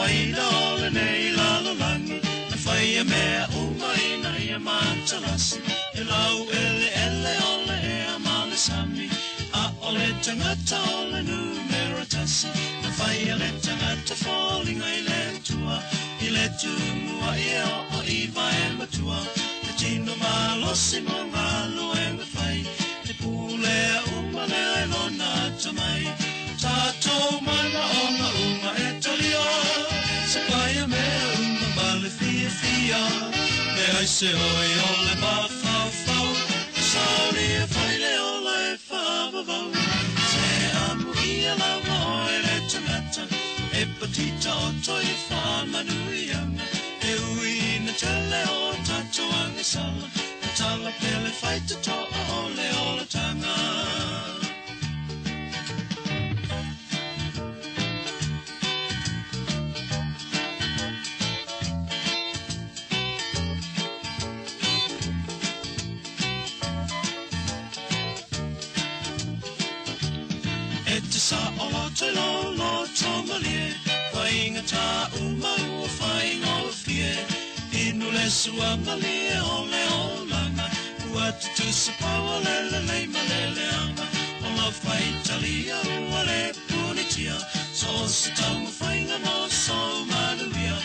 faida o lenei lalolagi, Na faia mea uma ina ia matalasi, E laueleele o le ea ma le sami, A o le tagata o le numera tasi, Na faia le tagata foliga i le Atua, I le tumuai e oo i vae matua, Le tino malosi mo galuega fai, E pulea uma lea e lona atamai. Tatou manaoga uma e talia, Sapaia mea uma ma le fiafia, Leai se oi o le mafaufau, Sauni e fai le ola e faavavau. Se amuia lava oe le tagata, E patita oto i faamanuiaga, E ui ina tele o tatou agasala, Tatala pea le faitotoa o le olataga. E te saoloto i lou loto malie, Faigata uma ua faigofie, Inu le sua malie o le olaga, Ua tutusa pau o le lelei ma le leaga, O lau faitalia ua le punitia, So o se taumafaiga mo sou manuia,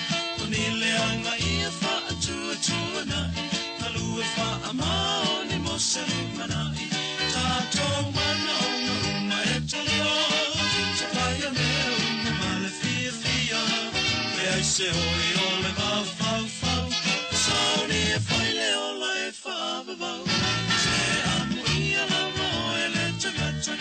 O ni leaga ia faatuatuanai, Galue faamaoni mo se lumanai, Tatou manaoga uma e talia, Sapaia mea uma ma le fiafia, Leai se oi o le mafaufau, Sauni e fai le ola e faavavau. Se amuia lava oe le tagata,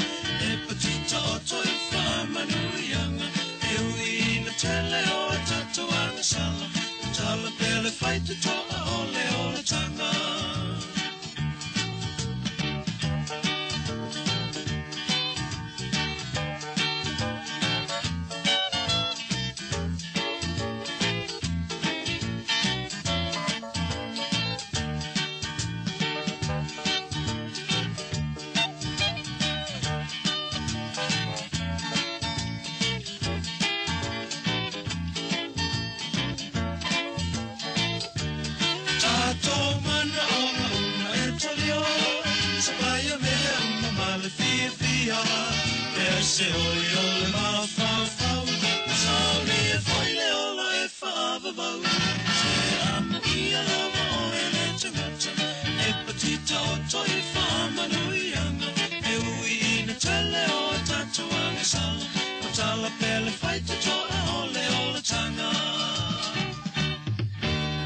E patita oto i faamanuiaga, E ui ina tele o a tatou agasala, Tatala pea le faitotoa o le olataga. Tatou manaoga uma e talia, Sapaia mea uma ma le fiafia, Leai se oi o le mafaufau, Sauni e fai le ola e faavavau. Se amuia lava oe le tagata, E patita oto i faamanuiaga, E ui ina tele o a tatou agasala, Matala pea le faitotoa o le olataga.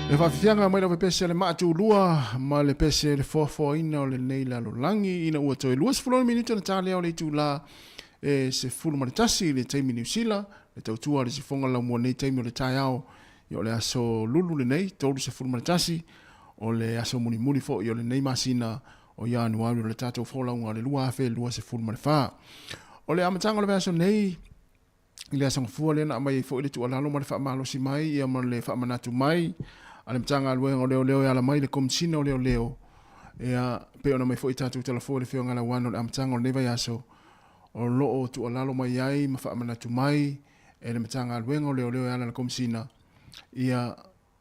Le faafiafiaga mai lau pese le maatulua ma le pese le foafoaina o lenei lalolagi ina ua toe 20 minute na talea o le itula e 11 i le taimi Niu Sila, le tautua a le sifoga laumua nei taimi o le taeao ia o le aso lulu lenei 31 o le aso mulimuli foi o lenei masina o Ianuari o le tatou folauga o le 2024. O le amataga o le vaiaso nei i le aso Gafua lea na aumai ai foi le tuualalo ma le faamalosi mai ia ma le faamanatu mai a le Matagaluega o Leoleo e ala mai le Komesina o Leoleo ia pei ona aumai foi tatou talafua i le Afioga ia Lauano i le amataga o lenei vaiaso o lo o tuualalo mai ai ma faamanatu mai e le Matagaluega o Leoleo e ala i le Komesina ia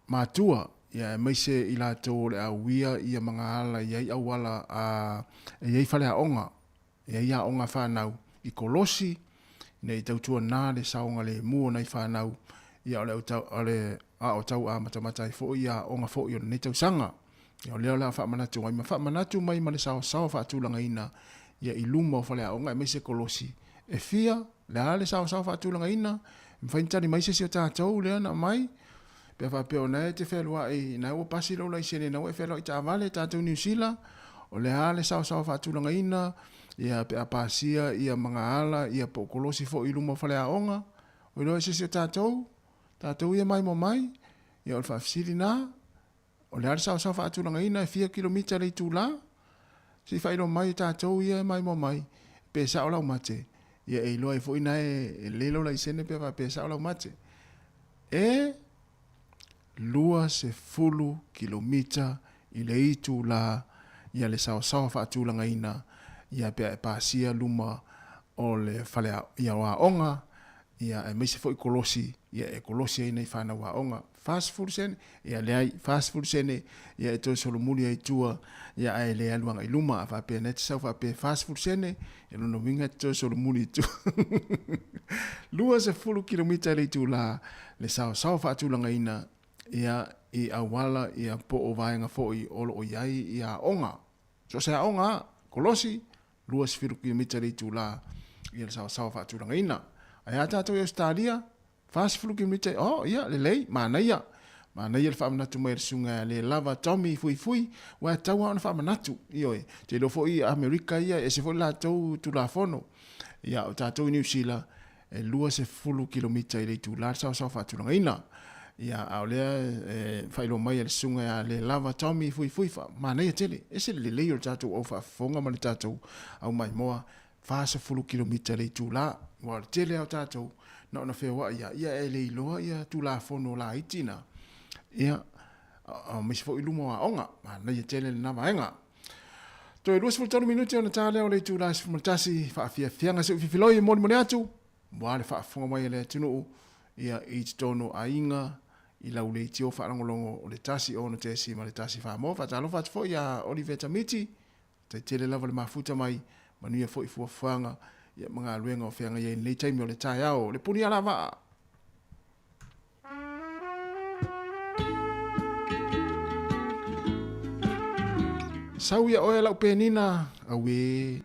matua ia aemaise i latou o le a uia ia magaala i ai auala a e i ai faleaoga e ai aoga a fanau i kolosi ina i tautua na le saogalemu o nai fanau ia o le o le a o tau amatamata ai foi ia aoga foi o lenei tausaga. Ia o lea o le a faamanatu ai ma faamanatu mai ma le saosaoa faatulagaina ia i luma o faleaoga aemaise kolosi e fia le a le saosaoa faatulagaina e mafai ona tali mai se isi o tatou lea na aumai pe a faapea o na e te fealuai na ua pasi lou laisene na ua e fealuai taavale tatou Niu Sila o le a le saosaoa faatulagaina ia pe a pasia ia magaala ia po o kolosi foi i luma o faleaoga o iloa e se isi o tatou tatou ia maimoa mai ia o le faafesili na O le a le saosaoa faatulagaina e fia kilomita le itula? Se i faailoa mai e tatou ia e maimoa mai, pe sao lau mate. Ia e iloa ai foi na e lelei lau laisene pe a faapea e sao lau mate. E 20 kilomita i le itula ia le saosaoa faatulagaina ia pe a e pasia luma o le fale ia o aoga. Ia, aemaise foi kolosi, ia, e kolosi ai nai fanau aoga. 40 sene, ia, leai, 40 sene, ia, e toe solomuli ai i tua, ia, ae le alu agai i luma. A faapea na e te sau faapea 40 sene, ia lona uiga e te toe solomuli i tua. 20 kilomita i le itulā le saosao faatulagaina, ia, i auala, ia, po o vaega foi o lo o i ai ia aoga. So o se aoga lava, kolosi, 20 kilomita le itulā ia le saosaoa faatulagaina. Ae a tātou i Ausetalia, 40 kilomita, oh, ia, lelei, manaia. Manaia le faamanatu mai a le susuga ia le lava Tommy Fuifui, ua e tatau lava ona faamanatu, ioe. Te iloa foi Amerika ia, e ese foi le latou Tulafono. Ia, o tātou i Niu Sila, e 20 kilomita i le itulā le saosaoa faatulagaina. Ia, a o lea e faailoa mai e le susuga ia le lava Tommy Fuifui, fa, manaia tele. Ese le lelei o le tatou au faafofoga ma le tatou au maimoa, 40 kilomita i le itulā. Aua o le tele lava o tatou, na ona feoai lava, ia e le iloa ia Tulafono laiti na, ia, aemaise foi luma o aoga. Manaia tele lena vaega. Toe 23 minute ona ta lea o le itula e 11, faafiafiaga se ufifiloi e molimoli atu, aua le faafofoga mai a le atunuu, ia i totonu o aiga, i lau leitio faalogologo o le 1 6.1 Samoa. Faatalofa atu foi ia Oliveta Miti, tai tele lava le mafuta mai, manuia foi fuafuaga, ia ma galuega o feagai ai i lenei taimi o le taeao. Le puni alavaa. Sau ia oe lau penina, auē.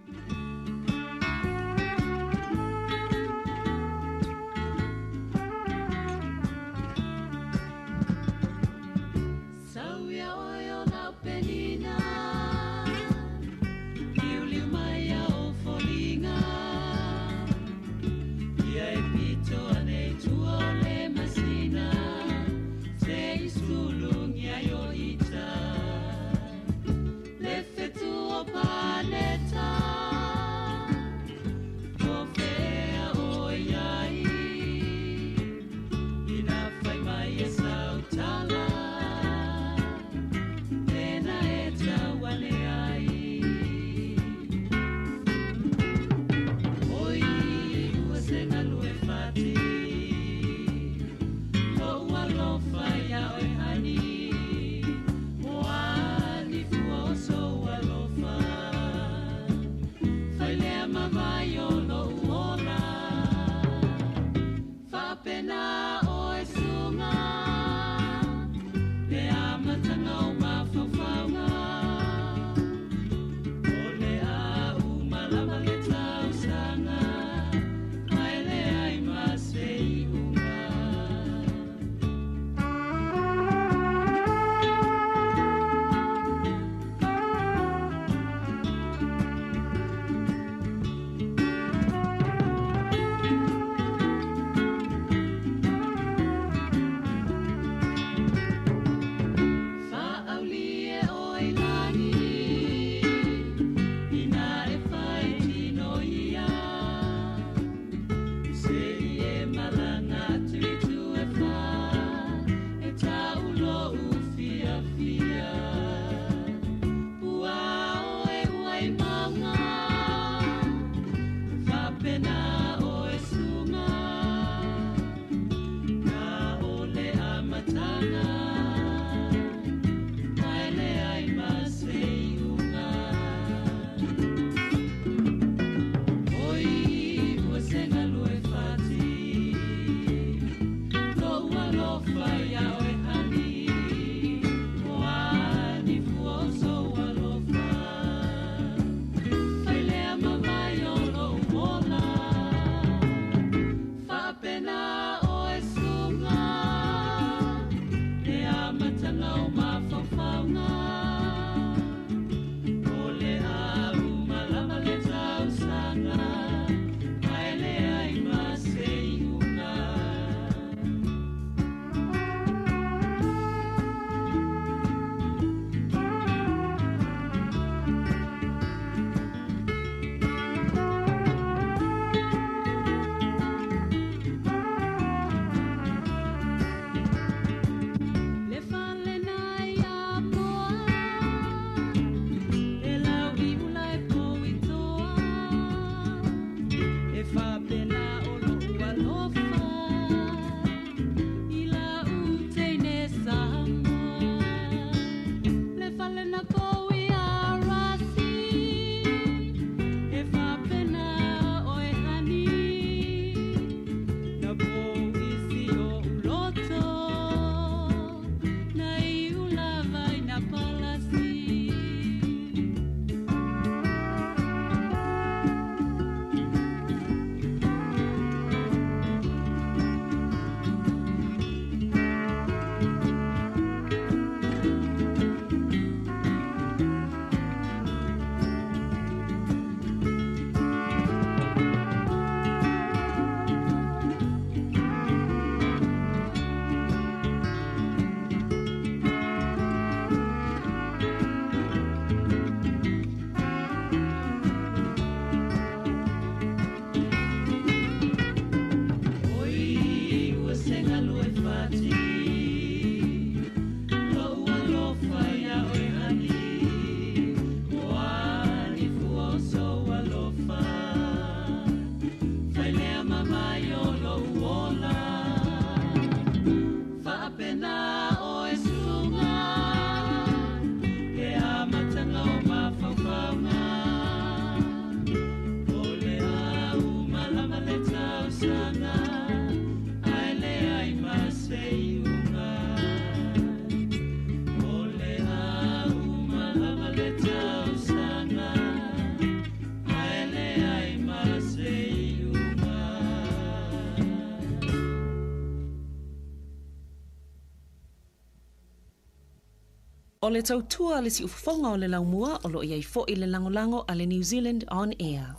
Sau ia oe o lau penina, liuliu mai a o foliga. Ia e pito ane i tua o le masina, se i sulugia ai o ita. Le fetu o paneta. o mafaufauga. O le au malama le tausaga, ae leai ma se iuga. O le au malama le tausaga, ae leai ma se iuga. O le tautua a le siufofoga o le laumua o lo o i ai foi le lagolago a le New Zealand On Air.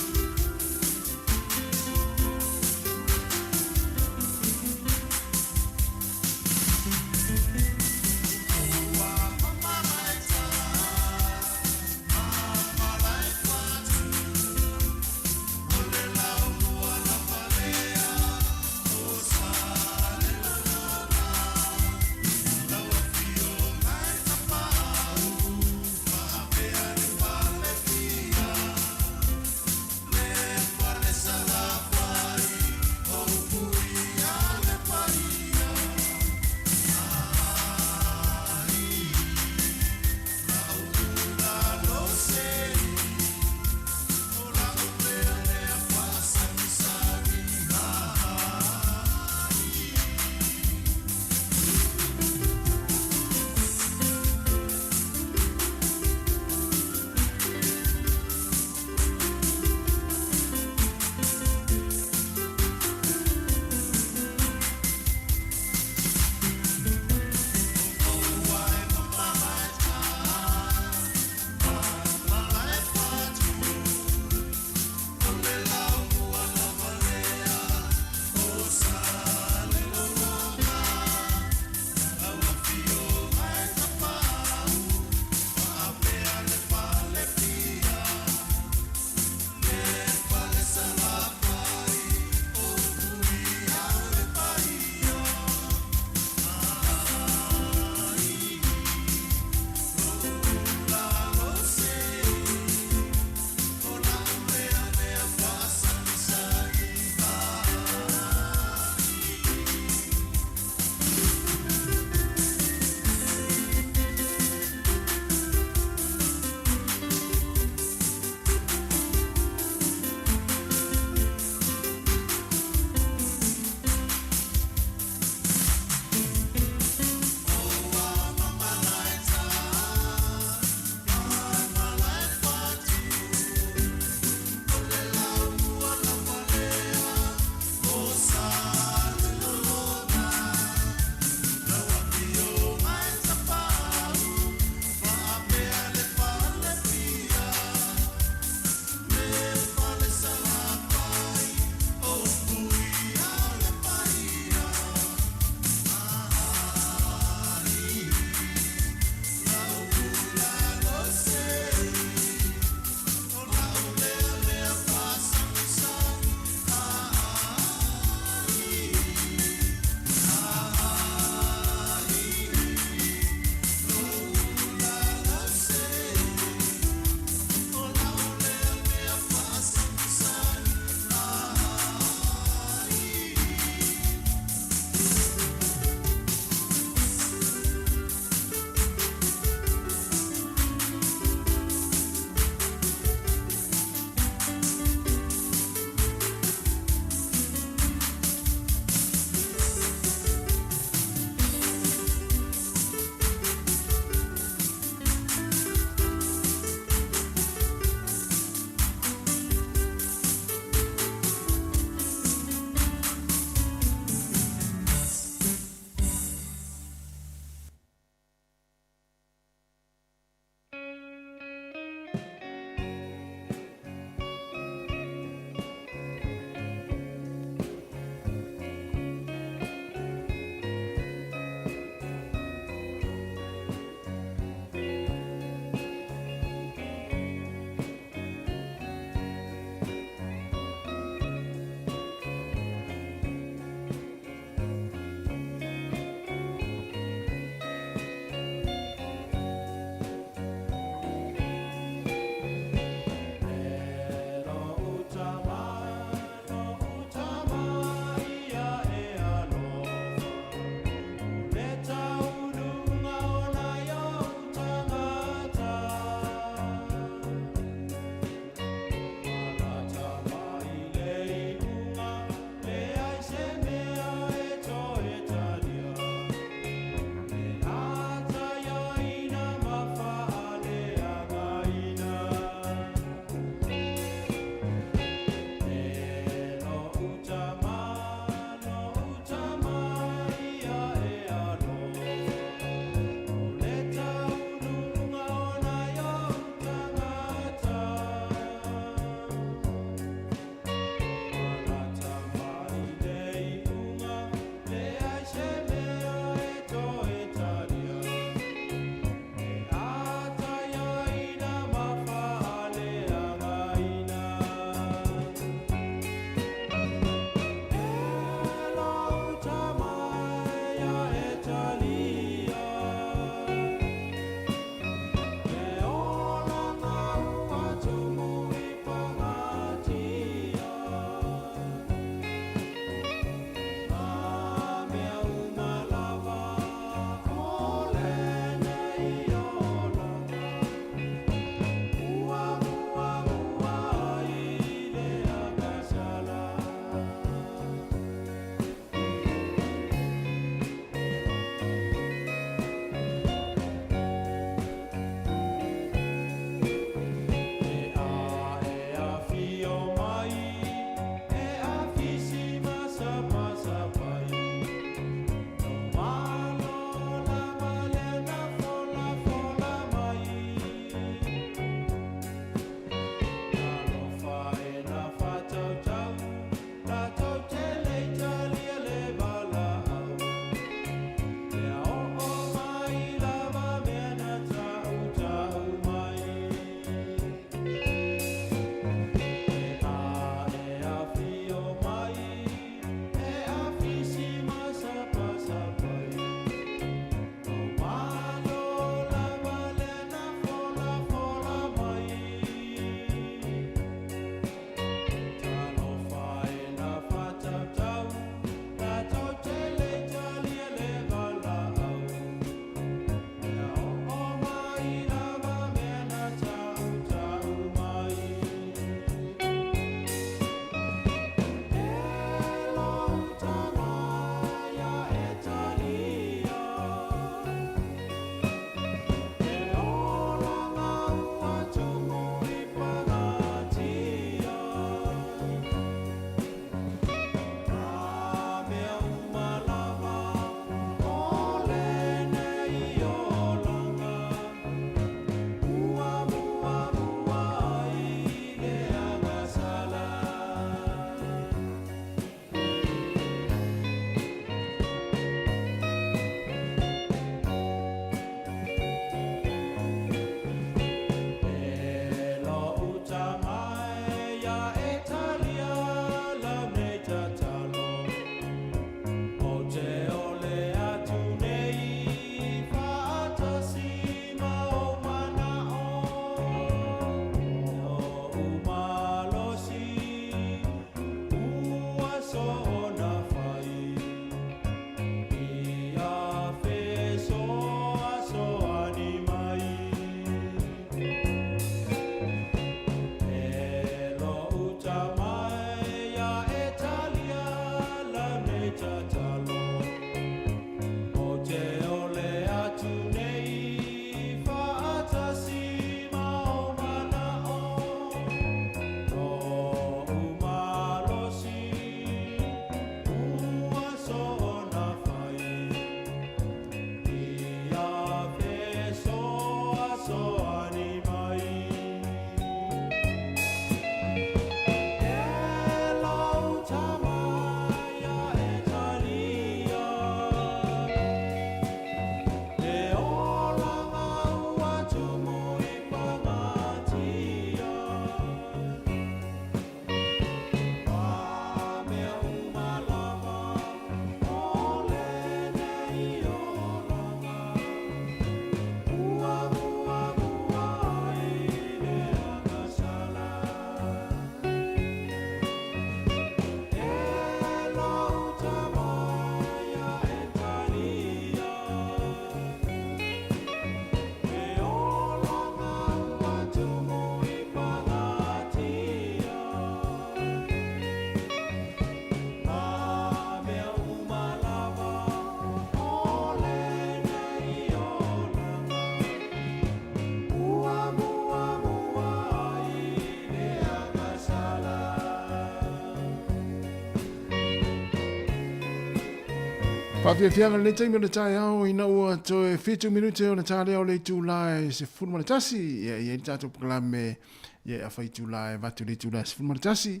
Faafiafiaga lenei taimi o le taeao ina ua toe 7 minute ona talea o le itula e 11. Ia, e i ai le tatou polokalame ia e afa itula e avatu i le itula e 11.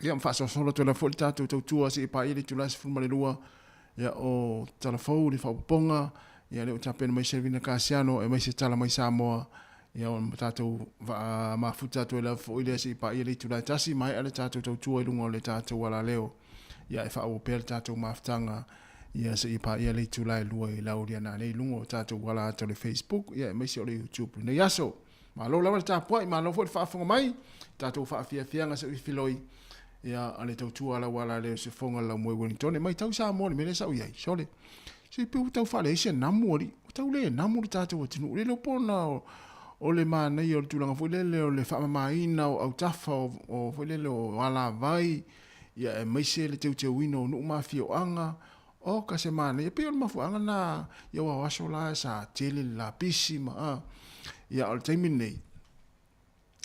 Ia, ma faasoasolo atu ai lava foi le tatou tautua seia paia le itula e 12. Ia, o tala fou le faaopoopoga, ia lea ua tapena mai Selvina Kasiano aemaise tala mai Samoa. Ia, ma tatou mafuta atu ai lava foi lea seia paia le itula e 1, maea le tatou tautua i luga o le tatou alaleo. Ia, e faaauau pea le tatou mafutaga ia seia paia le itula e 2 i le aoauli a nanei i luga o tatou ala ata o le Facebook, ia aemaise o le YouTube i lenei aso. Malo lava le tapuai, malo foi le faafofoga mai, tatou faafiafiaga se filoi, ia a le tautua a lau ala lea o se fofoga o le laumua i Wellington. E matau Samoa i le mea lea sa ou i ai, sole, se pei ua tau faaleai se namu alii, ua tau le namu le tatou atunuu. Le iloa po na o le manaia o le tulaga foi lele o le faamamaina o autafa o foi lele o alavai, ia aemaise le teuteuina o nuu ma afioaga, Oka se manaia, pei o le mafuaaga lena i aua o aso la sa tele le lapisi ma a. Ia o le taimi lenei,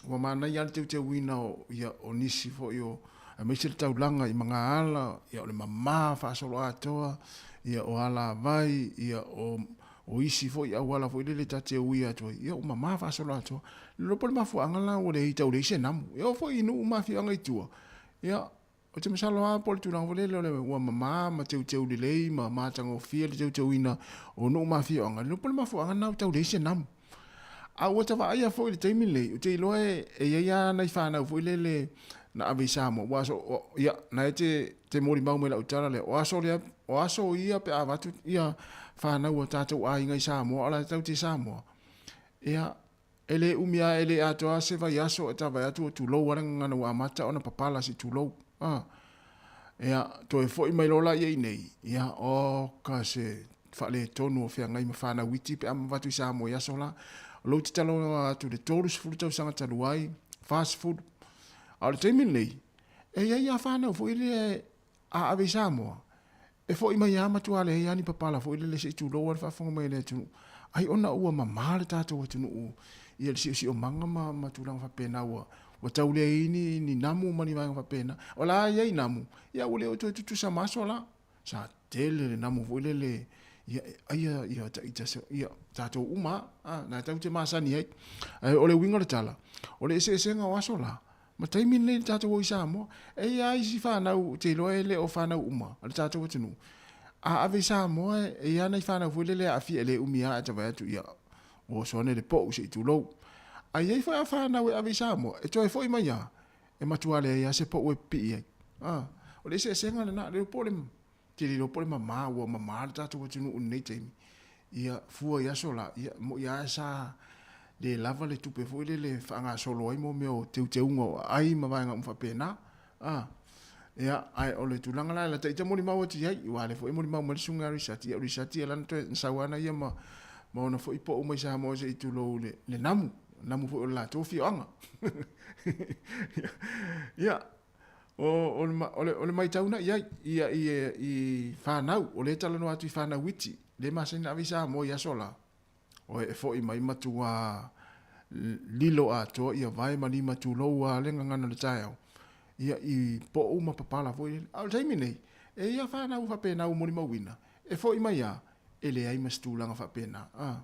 ua manaia lava le teuteuina o, ia, o nisi foi o, aemaise le taulaga i Magaala, ia o le mama faasoloatoa, ia o alavai, ia o, o isi foi auala foi lele ta te uia atu ai, ia ua mama faasoloatoa. Le iloa po o le mafuaaga lena ua leai tau leai se namu. E oo foi i nuu ma afioaga i tua, ia, Ou te masalo lava po o le tulaga foi lele o le ua mama ma teuteu lelei ma matagofie le teuteuina o nuu ma afioaga, le iloa po o le mafuaaga lena ua tau leai se namu. A ua ta vaaia foi i le taimi lenei, ou te iloa e i ai lava nai fanau foi lele na ave i Samoa, ua aso, ia, na e te, te molimau mai i lau tala lea, o aso lea, o aso ia pe a avatu ia fanau a tatou aiga i Samoa, a o la e tatou te i Samoa, ia, E le umi a e le atoa a se vaiaso e ta vaai atu ua tulou a le gagana ua amata ona papala se tulou. A. Ia, toe foi mai loa la ia i nei, ia, oka se faaletonu o feagai ma fanau iti pe a avatu i Samoa i aso la. O lou tatalo atu i le 30 tausaga talu ai, 40. A o le taimi lenei, e i ai a fanau foi lea a ave i Samoa, e foi mai lava matua leai lava ni papala foi lele se i tulou lava le faafofoga mai a le atunuu, ai ona ua mama le tatou atunuu i le siosiomaga ma, ma tulaga faapena ua, ua tau leai ni, ni namu ma ni vaega faapena. O la e i ai namu, ia ua le o toe tutusa ma aso la. Sa tele le namu foi lele, ia e aia ia ita ia tatou uma a, na tatou te masani ai. Ae o le uiga o le tala, o le eseesega o aso la, Ma taimi lenei le tatou o i Samoa, e i ai isi fanau, ou te iloa e le o fanau uma a le tatou atunuu. A ave i Samoa, e i ai nai fanau foi lele e aafia e le umi lava ae ta vaai atu, ia, ua oso ane le pou se i tulou. Ae i ai foi a fanau e ave i Samoa, e toe foi mai lava, e matua leai lava se pou e pipii ai. A, o le eseesega lena, le iloa po o le, te le iloa po o le mama, ua mama le tatou atunuu i lenei taimi. Ia, fua i aso la, ia, mo'i lava sa le lava le tupe foi lele e faagasolo ai mo mea o teuteuga o aai ma vaega uma faapena. A, ia, ae o le tulaga la, la ita molimau atu i ai, aua o lea foi e molimau mai le susuga ia Risati, ia o Risati ia lana toe, na sau lava ia ma, ma ona foi pou mai Samoa se i tulou le, le namu, namu foi o le latou afioaga. Ia, O, o, le, o, le, o le maitau na i ai, ia, i, i whanau, o le talanoa atu i whanau iti, le masani na ave i Samoa i aso la, o e fo'i mai matua lilo atoa ia vae ma lima tulou a le gagana o le taeao, ia i po'u ma papala foi lele. A o le taimi nei, e ia whanau faapena ua molimauina, e fo'i mai a, e leai ma se tulaga faapena. A.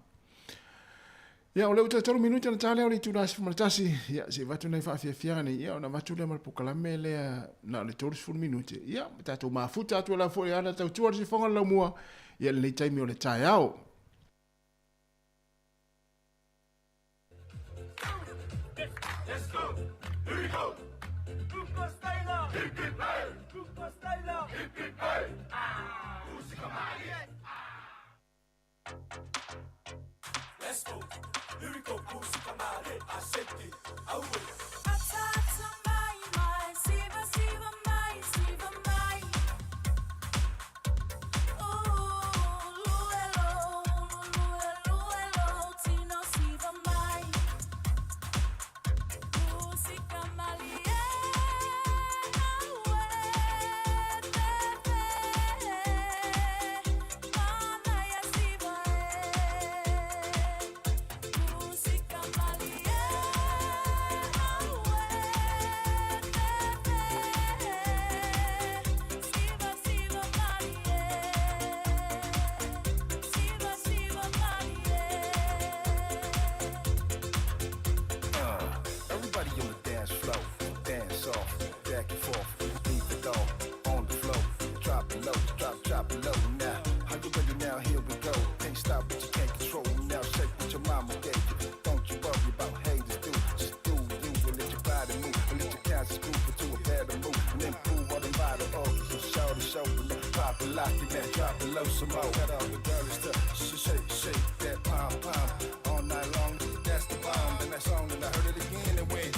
Ia, o lea ua toe 3 minute ona ta lea o le itula 11, ia, se i avatu nai faafiafiaga nei, ia, ona avatu lea ma le polokalame lea na o le 30 minute. Ia, ma tatou mafuta atu ai foi ala tautua le sifoga o le laumua, ia, lenei taimi o le taeao. Let's go! Here we go! Hip hip hey! Hip hip hey! Let's go. Here we go. it, lock it, now drop it low some more. Got all the girls to shake, shake that pom pom all night long. That's the bomb. Then that's on, and I heard it again and went.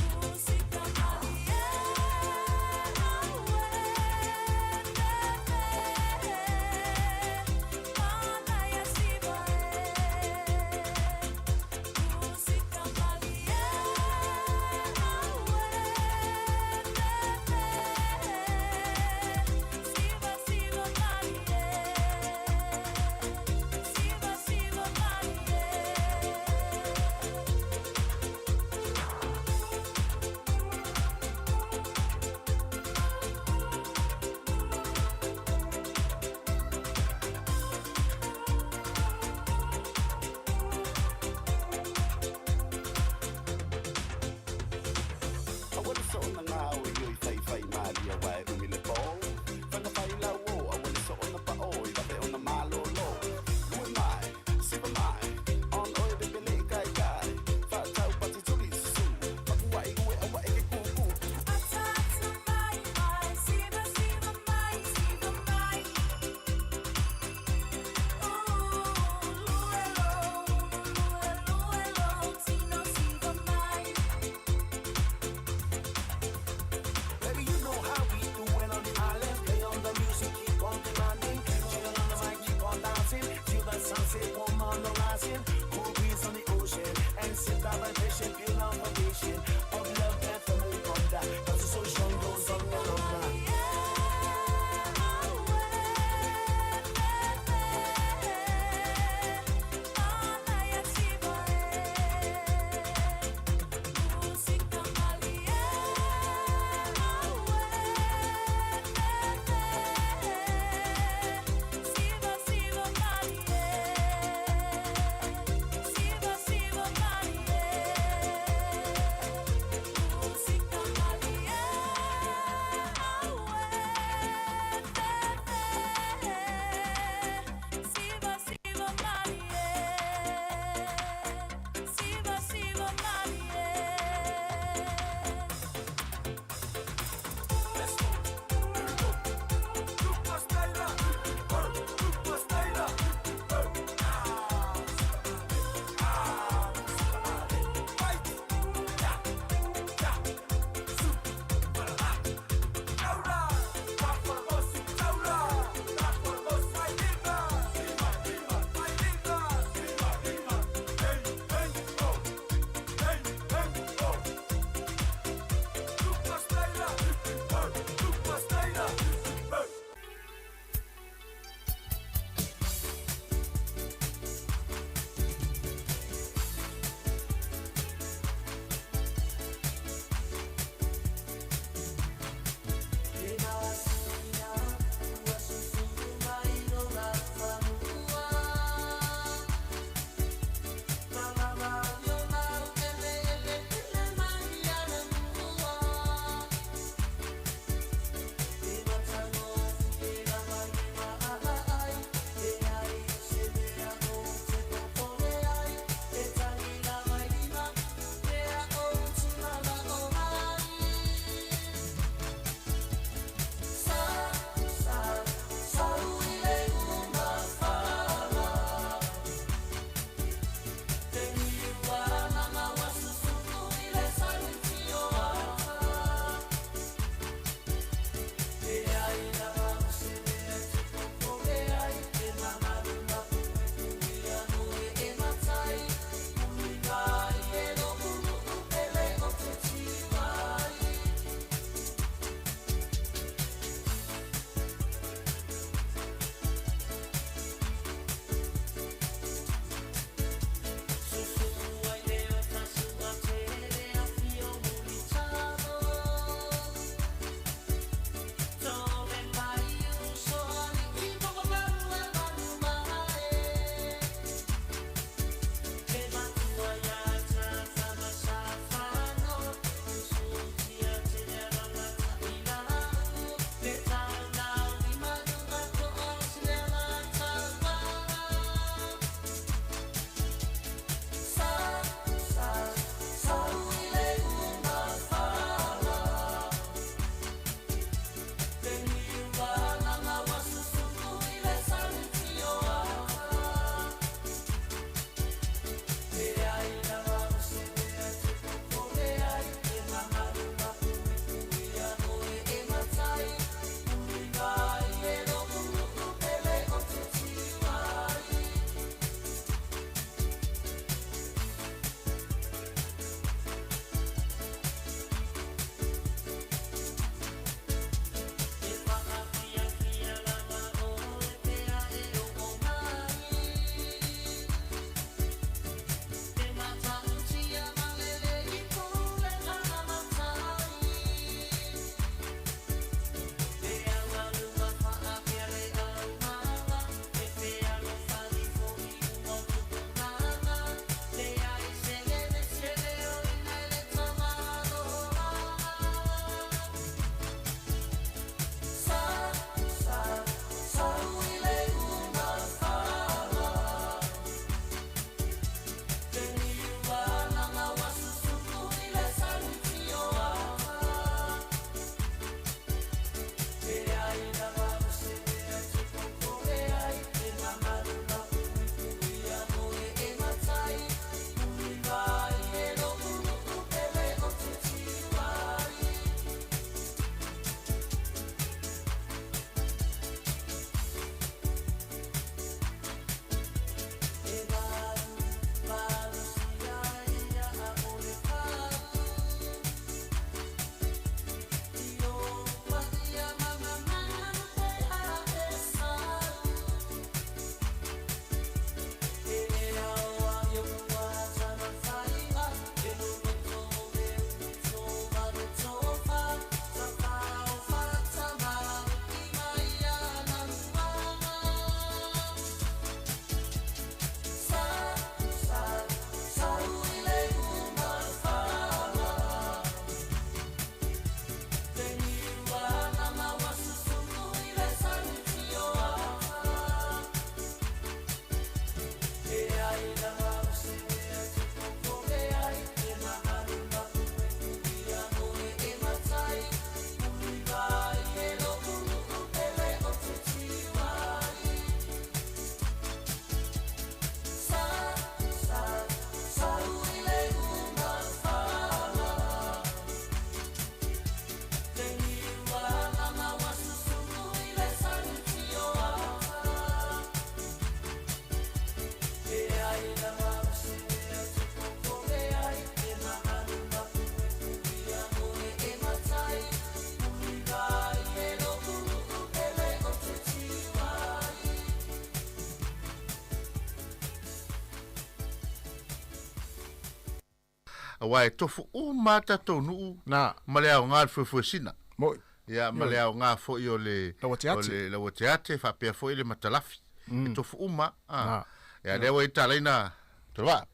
Aua e tofu uma lava tatou nuu ma le aoga o le fuefuesina. Moi. Ia, ma le aoga foi o le Lauateate. o le Lauateate faapea foi le Matalafi. Mm. E tofu uma lava. Na. Ia, lea ua i ai le talaina Tolevaa.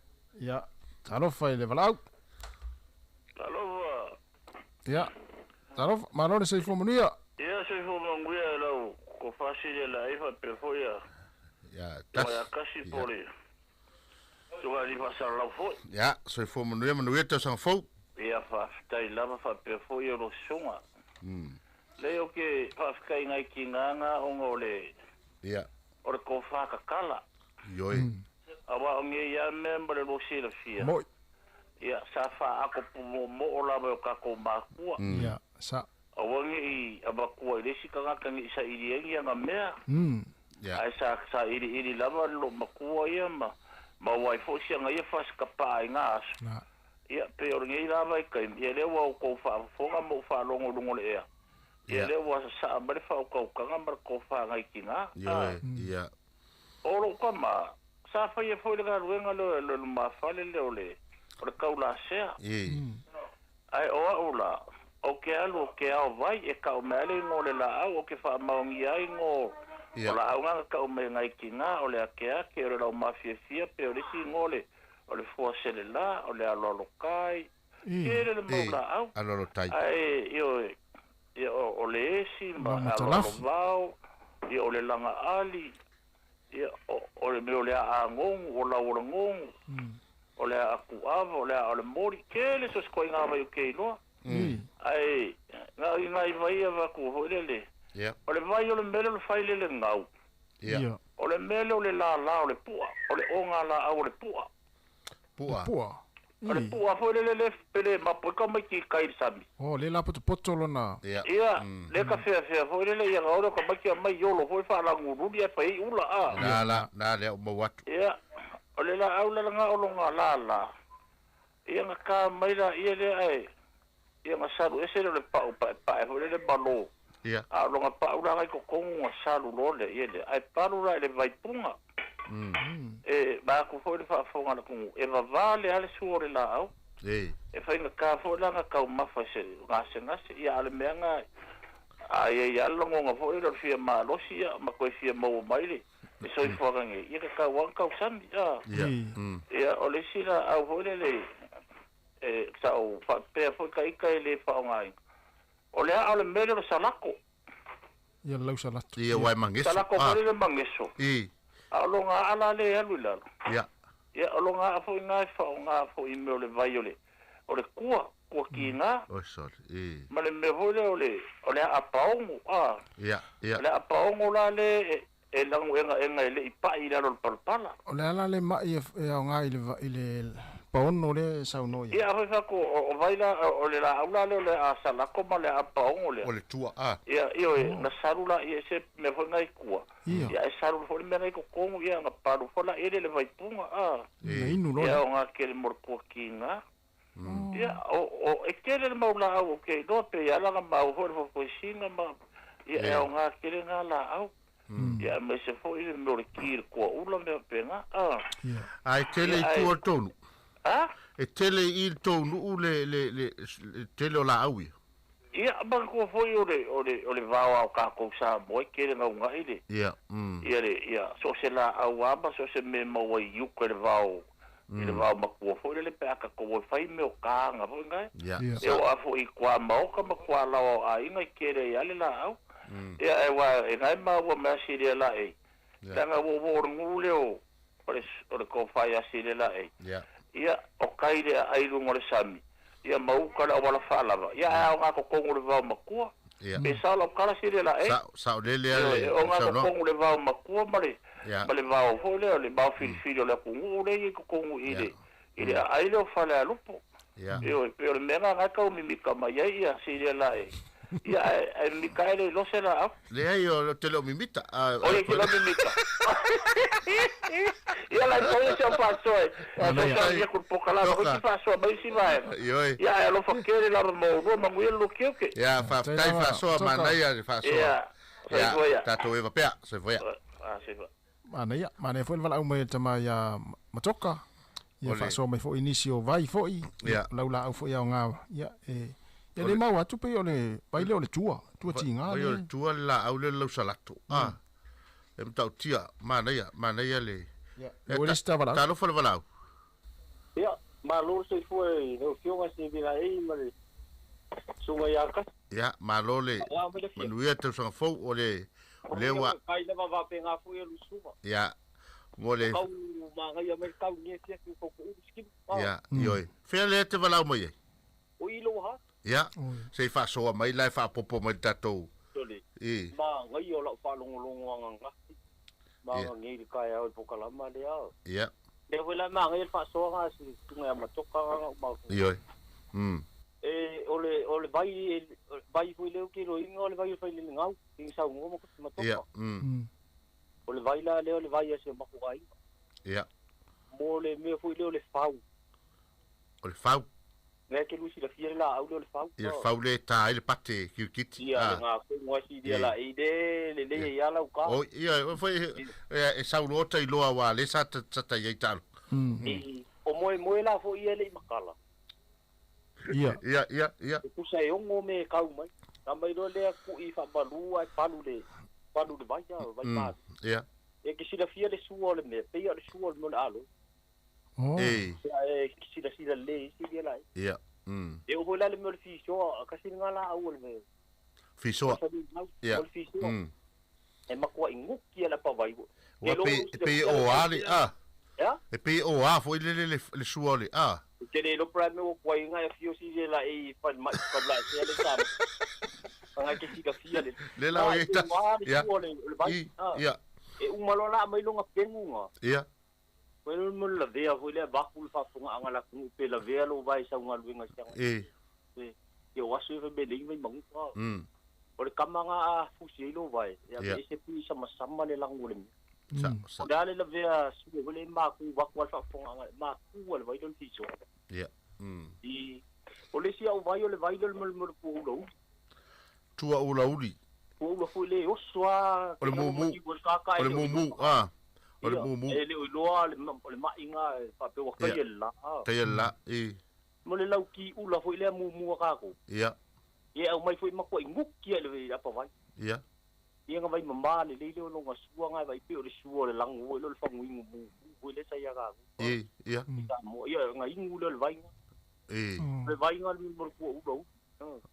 Ia, talofa i le valaau. Talofa. Ia, talofa, malo le soifua manuia. Ia soifua manuia i lau kofasi le laei faapea foi ia Ia, Tuai Akasi po o le Tuai Alii Faasalalau foi. Ia, soifua manuia, manuia le tausaga fou. Ia faafetai lava faapea foi ia lou susuga. Mm. Leai ou te faafetai i nai tina na ona o le Ia. o le tofa tatala. Ioe. Aua o nei lava mea ma le lua silafia. Moi. Ia, sa faaatopu moomoo lava e o tatou makua. Mm. Ia, sa. Aua ne i avatua i le isi tagata ne i saili ai ni ana mea. Mm. Ae sa sailiili lava le loomatua ia ma maua ai foi si ana ia fasikapaa i na aso. Ia, pei o lenei la vaitaimi, ia lea ua outou faafofoga ma ou faalogo i luga o le ea. Ia lea ua sasaa mai le faautautaga ma le tofa nai tina. Ioe, ia. O lou tama, sa faia foi le galuega lea o le lumafale lea o le o le taulasea. Ae o au la, ou te alu ou te ao vai e kau mai ai le igoa o le laau ou te faamaonia ai igoa o laau na na kau mai nai tina, o le akeake, o le laumafiafia pe o le isi igoa o le o le fua selelā, o le aloalokai, tele le mau laau. Aloalotai. Ae, ioe, ia o, o le esi ma Matalafi. aloalovao, ia o le lagaali, ia o, o le mea o le aagogo, o lau o le gogo, o le aakuava, o le aa o le moli, tele so se koiga vai o ke iloa. Ae, na i ngai vai a vaku hoi lele. Ia. O le vai o le mele o le fai lele ngau. Ia. O le mele o le lālā o le pua, o le oga laau o le pua. Pua. Pua. O le pua foi lele le pele mapo i ka mai ki kai le sami. Oh, le la potopoto lona. Ia. Ia, le ka feafea foi lele ia gaore ka mai ki a mai iolo foi faalagululi ae fai ai ula a. Na la, na lea o mau atu. Ia, o le laau la laga o loga lālā. Ia na ka mai la ia lea ae, ia na salu ese le o le pau paepae foi lele malo. Ia. A o loga pau la ngai totonu na salu loa lea ia lea. Ae palu la i le vaipuga. E maku foi le faafofoga a le atunuu, e vavā le a le sua o le laau. E. E faigata foi la na taumafa i se gasegase, ia a o le mea na a i ai lava le lagona foi lea o le fia malosi ia ma toe fia maua mai le le soifuaga nei, ia tatau lava ona tausami a. Ia. Ia o le isi laau foi lele e sa ou faapea foi taita e le faaaogaina, o le aa o le mea lea o le salako. Ia le lausalatu. Ia uae mageso. Salako foi lele mageso. I. A o loga aa la lea e alu i lalo. Ia. Ia o loga aa foi na e faaaoga foi i mea o le vai o le o le kua, kua kiga. Oi sorry. I. Ma le mea foi lea o le o le aa paogo a. Ia, ia. O le aa paogo la lea e e laguegaega e le i pai i lalo o le palapala. O le a la le mai e e aoga i le i le paono lea e saunoa i ai. Ia a fai fai atu o o vai la o le laau la lea o le aa salako ma le aa paogo lea. O le tua a. Ia ioe na salu laia i se mea foi nai kua. Ia. Ia e salu foi le mea nai totonu ia na palu foi laia le vaipuga a. Na inu loa. Ia o ngā kele mo le kua kiga. Ia o o e tele le mau laau o ke iloa pe ia ala na mau foi le fofoesina ma ia e o ngā kele ngā laau. Ia aemaise foi le mea o le ki i le kua ula mea faapena a. A e tele i Ia, tua ai- o le tou nuu. A? E tele i le tou nuu le, le, le, le tele o laau ia. Ia manatua foi o le o le o le vao a o tatou Samoa e tele gauga'i le Ia. Mm. ia le ia so o se laau a ma so o se mea maua i uka i le vao i le vao matua foi lele pe a tatou e fai mea o kāga foi gae. Ia. E oo a foi i kuamaoka ma kualaoa o aiga i tele ai a le laau. Ia e uā e gae maua me asi lea laei. Leaga ua uō o le gulu lea o o le o le tofa i asi lea laei. Ia. Ia o kai le aai i luga o le sami. Ia ma uka le auala faalava. Ia ae aoga totonu o le vao matua. Ia. Pe sao lau kala si lea laei. Sa, sao lele a le Ioe, o ngā saunoaga. totonu o le vao matua ma le Ia. ma le vao foi lea o le vao filifili o le atunuu lea e i ai totonu i le i le aai lea o Falealupo. Ia. Ioe, pei o le mea lena e tau mimika mai ai ia si lea laei. Ia ae ae mimika ai le iloa se laau. Leai o te le o mimita. A, O le te leo mimita. Ia la i se au faasoa e. Manaia. Sa ia ku pokala ko si faasoa mai si vaega. Ioe. Ia ae alofa kele lava ma oulua manuia le lukiuki. Ia, faafetai faasoa manaia le faasoa. Ia, soifua ia. Tatou eva pea, soifua ia. Ah, soifua. Manaia, manaia foi le valaau mai o le tama ia Matoka. Ia faasoa mai foi nisi o vai foi, Ia. laulaau foi aoga, ia e ia le mau atu pei o le vai lea o le tua, tua tiga Vai o le lea. tua le laau lea le lausalato. Ah. E matautia, manaia, manaia le. Ia, ua le isi tavalau. Talofa le valaau. Ia, malo le soifua i lau Afioga Sivilai ma le susuga ia Kasi. Ia, malo le Ia, mai le fia. manuia tausaga fou o le o le ua Kai lava vapenga foi e lusuga. ia mo le Kau magaia mai le kau ni e fia ki ko ko ulu skimu. ia ioi. Fea le te valaau mai ai. O i lo ha. Ia, se i faasoa mai la e faapopo mai le tatou. Tole. I. Magaia o lau faalogologo agagasi. Maga ngi le kai au i pokalama le au. Ia, Le foi la magaia le faasoaga a si susuga ia Matoka aga o mau. ioi. E o le o le vai e- vai foi leo ke loinga o le vai o fai le ngau i sau ngoma ko Matoka. Ia. O le vai la leo le vai a se maku ai. Ia, Mo le mea foi leo le fau. o le fau. Ngai ke lusi la fia le la au leo le fau. Ia le fau le tā ai le pate kirikiti. Ia le ngā ko ngā si dia la i de le le ia la uka. O ia, o foi e e sau loa tai loa wa le sa ta ta tai ai talo. I o moe moe la foi ia le i makala. Ia. Ia, ia, ia. E kusa e ongo me kau mai. Na mai loa lea ku i whamalu ai palu le palu le vai ia, vai palu. Ia. E ke sila fia le sua o le mea, pe ia le sua o le mea o le alo. Oh. E. Ia e ke sila sila le isi ia la. Ia. E o hoi la le mea o le fisoa, kasi ngā la au o le mea. Fisoa. Ia. O le fisoa. E makua i nguki ala pa vai. Ua pe pe o a le a. Ia? E pe o a foi le le le le sua o le a. Te le lo prime o kwa inga e fio si le la e fan mai fan la se le sam. Anga ke sika fia le. Le la o e ta. Ia. Ia. Ia. E uma lo la mai longa pengunga. Ia. Koe lo mo la vea foi le vaku le faafofoga anga la kunu pe la vea lo vai sau galuega siaga. E. E e o aso e fai mai maguka. O le kamaga a fusi ai lo vai. Ia Ia. e se pui sama sama le lago le mea. Sa sa. O le a le lavea sue foi le maku vaku a le faafofoga anga maku a le vai lo le fiso. Ia. I o le isi au vai o le vai lo le mo le puaula uli. Tua ula uli. Puaula foi le oso a. O le mumu. O le mumu a. O le mumu. E le o iloa le o le ma'iga e faapea ua kai e le lā. Tai le la. E. Mo le lauki ula foi lea mumua kākou. Ia. Ia aumai foi makua'i guki ai le apavai. Ia. Ia ga vai mamā lelei lea o loga sua ga e vaipea o le sua o le lago ai lea o le faguigu mumu foi lea sa ia kākou. E. Ia. Mo ia ga igu lea o le vaiga. E. Le vaiga le mo le puaula uli.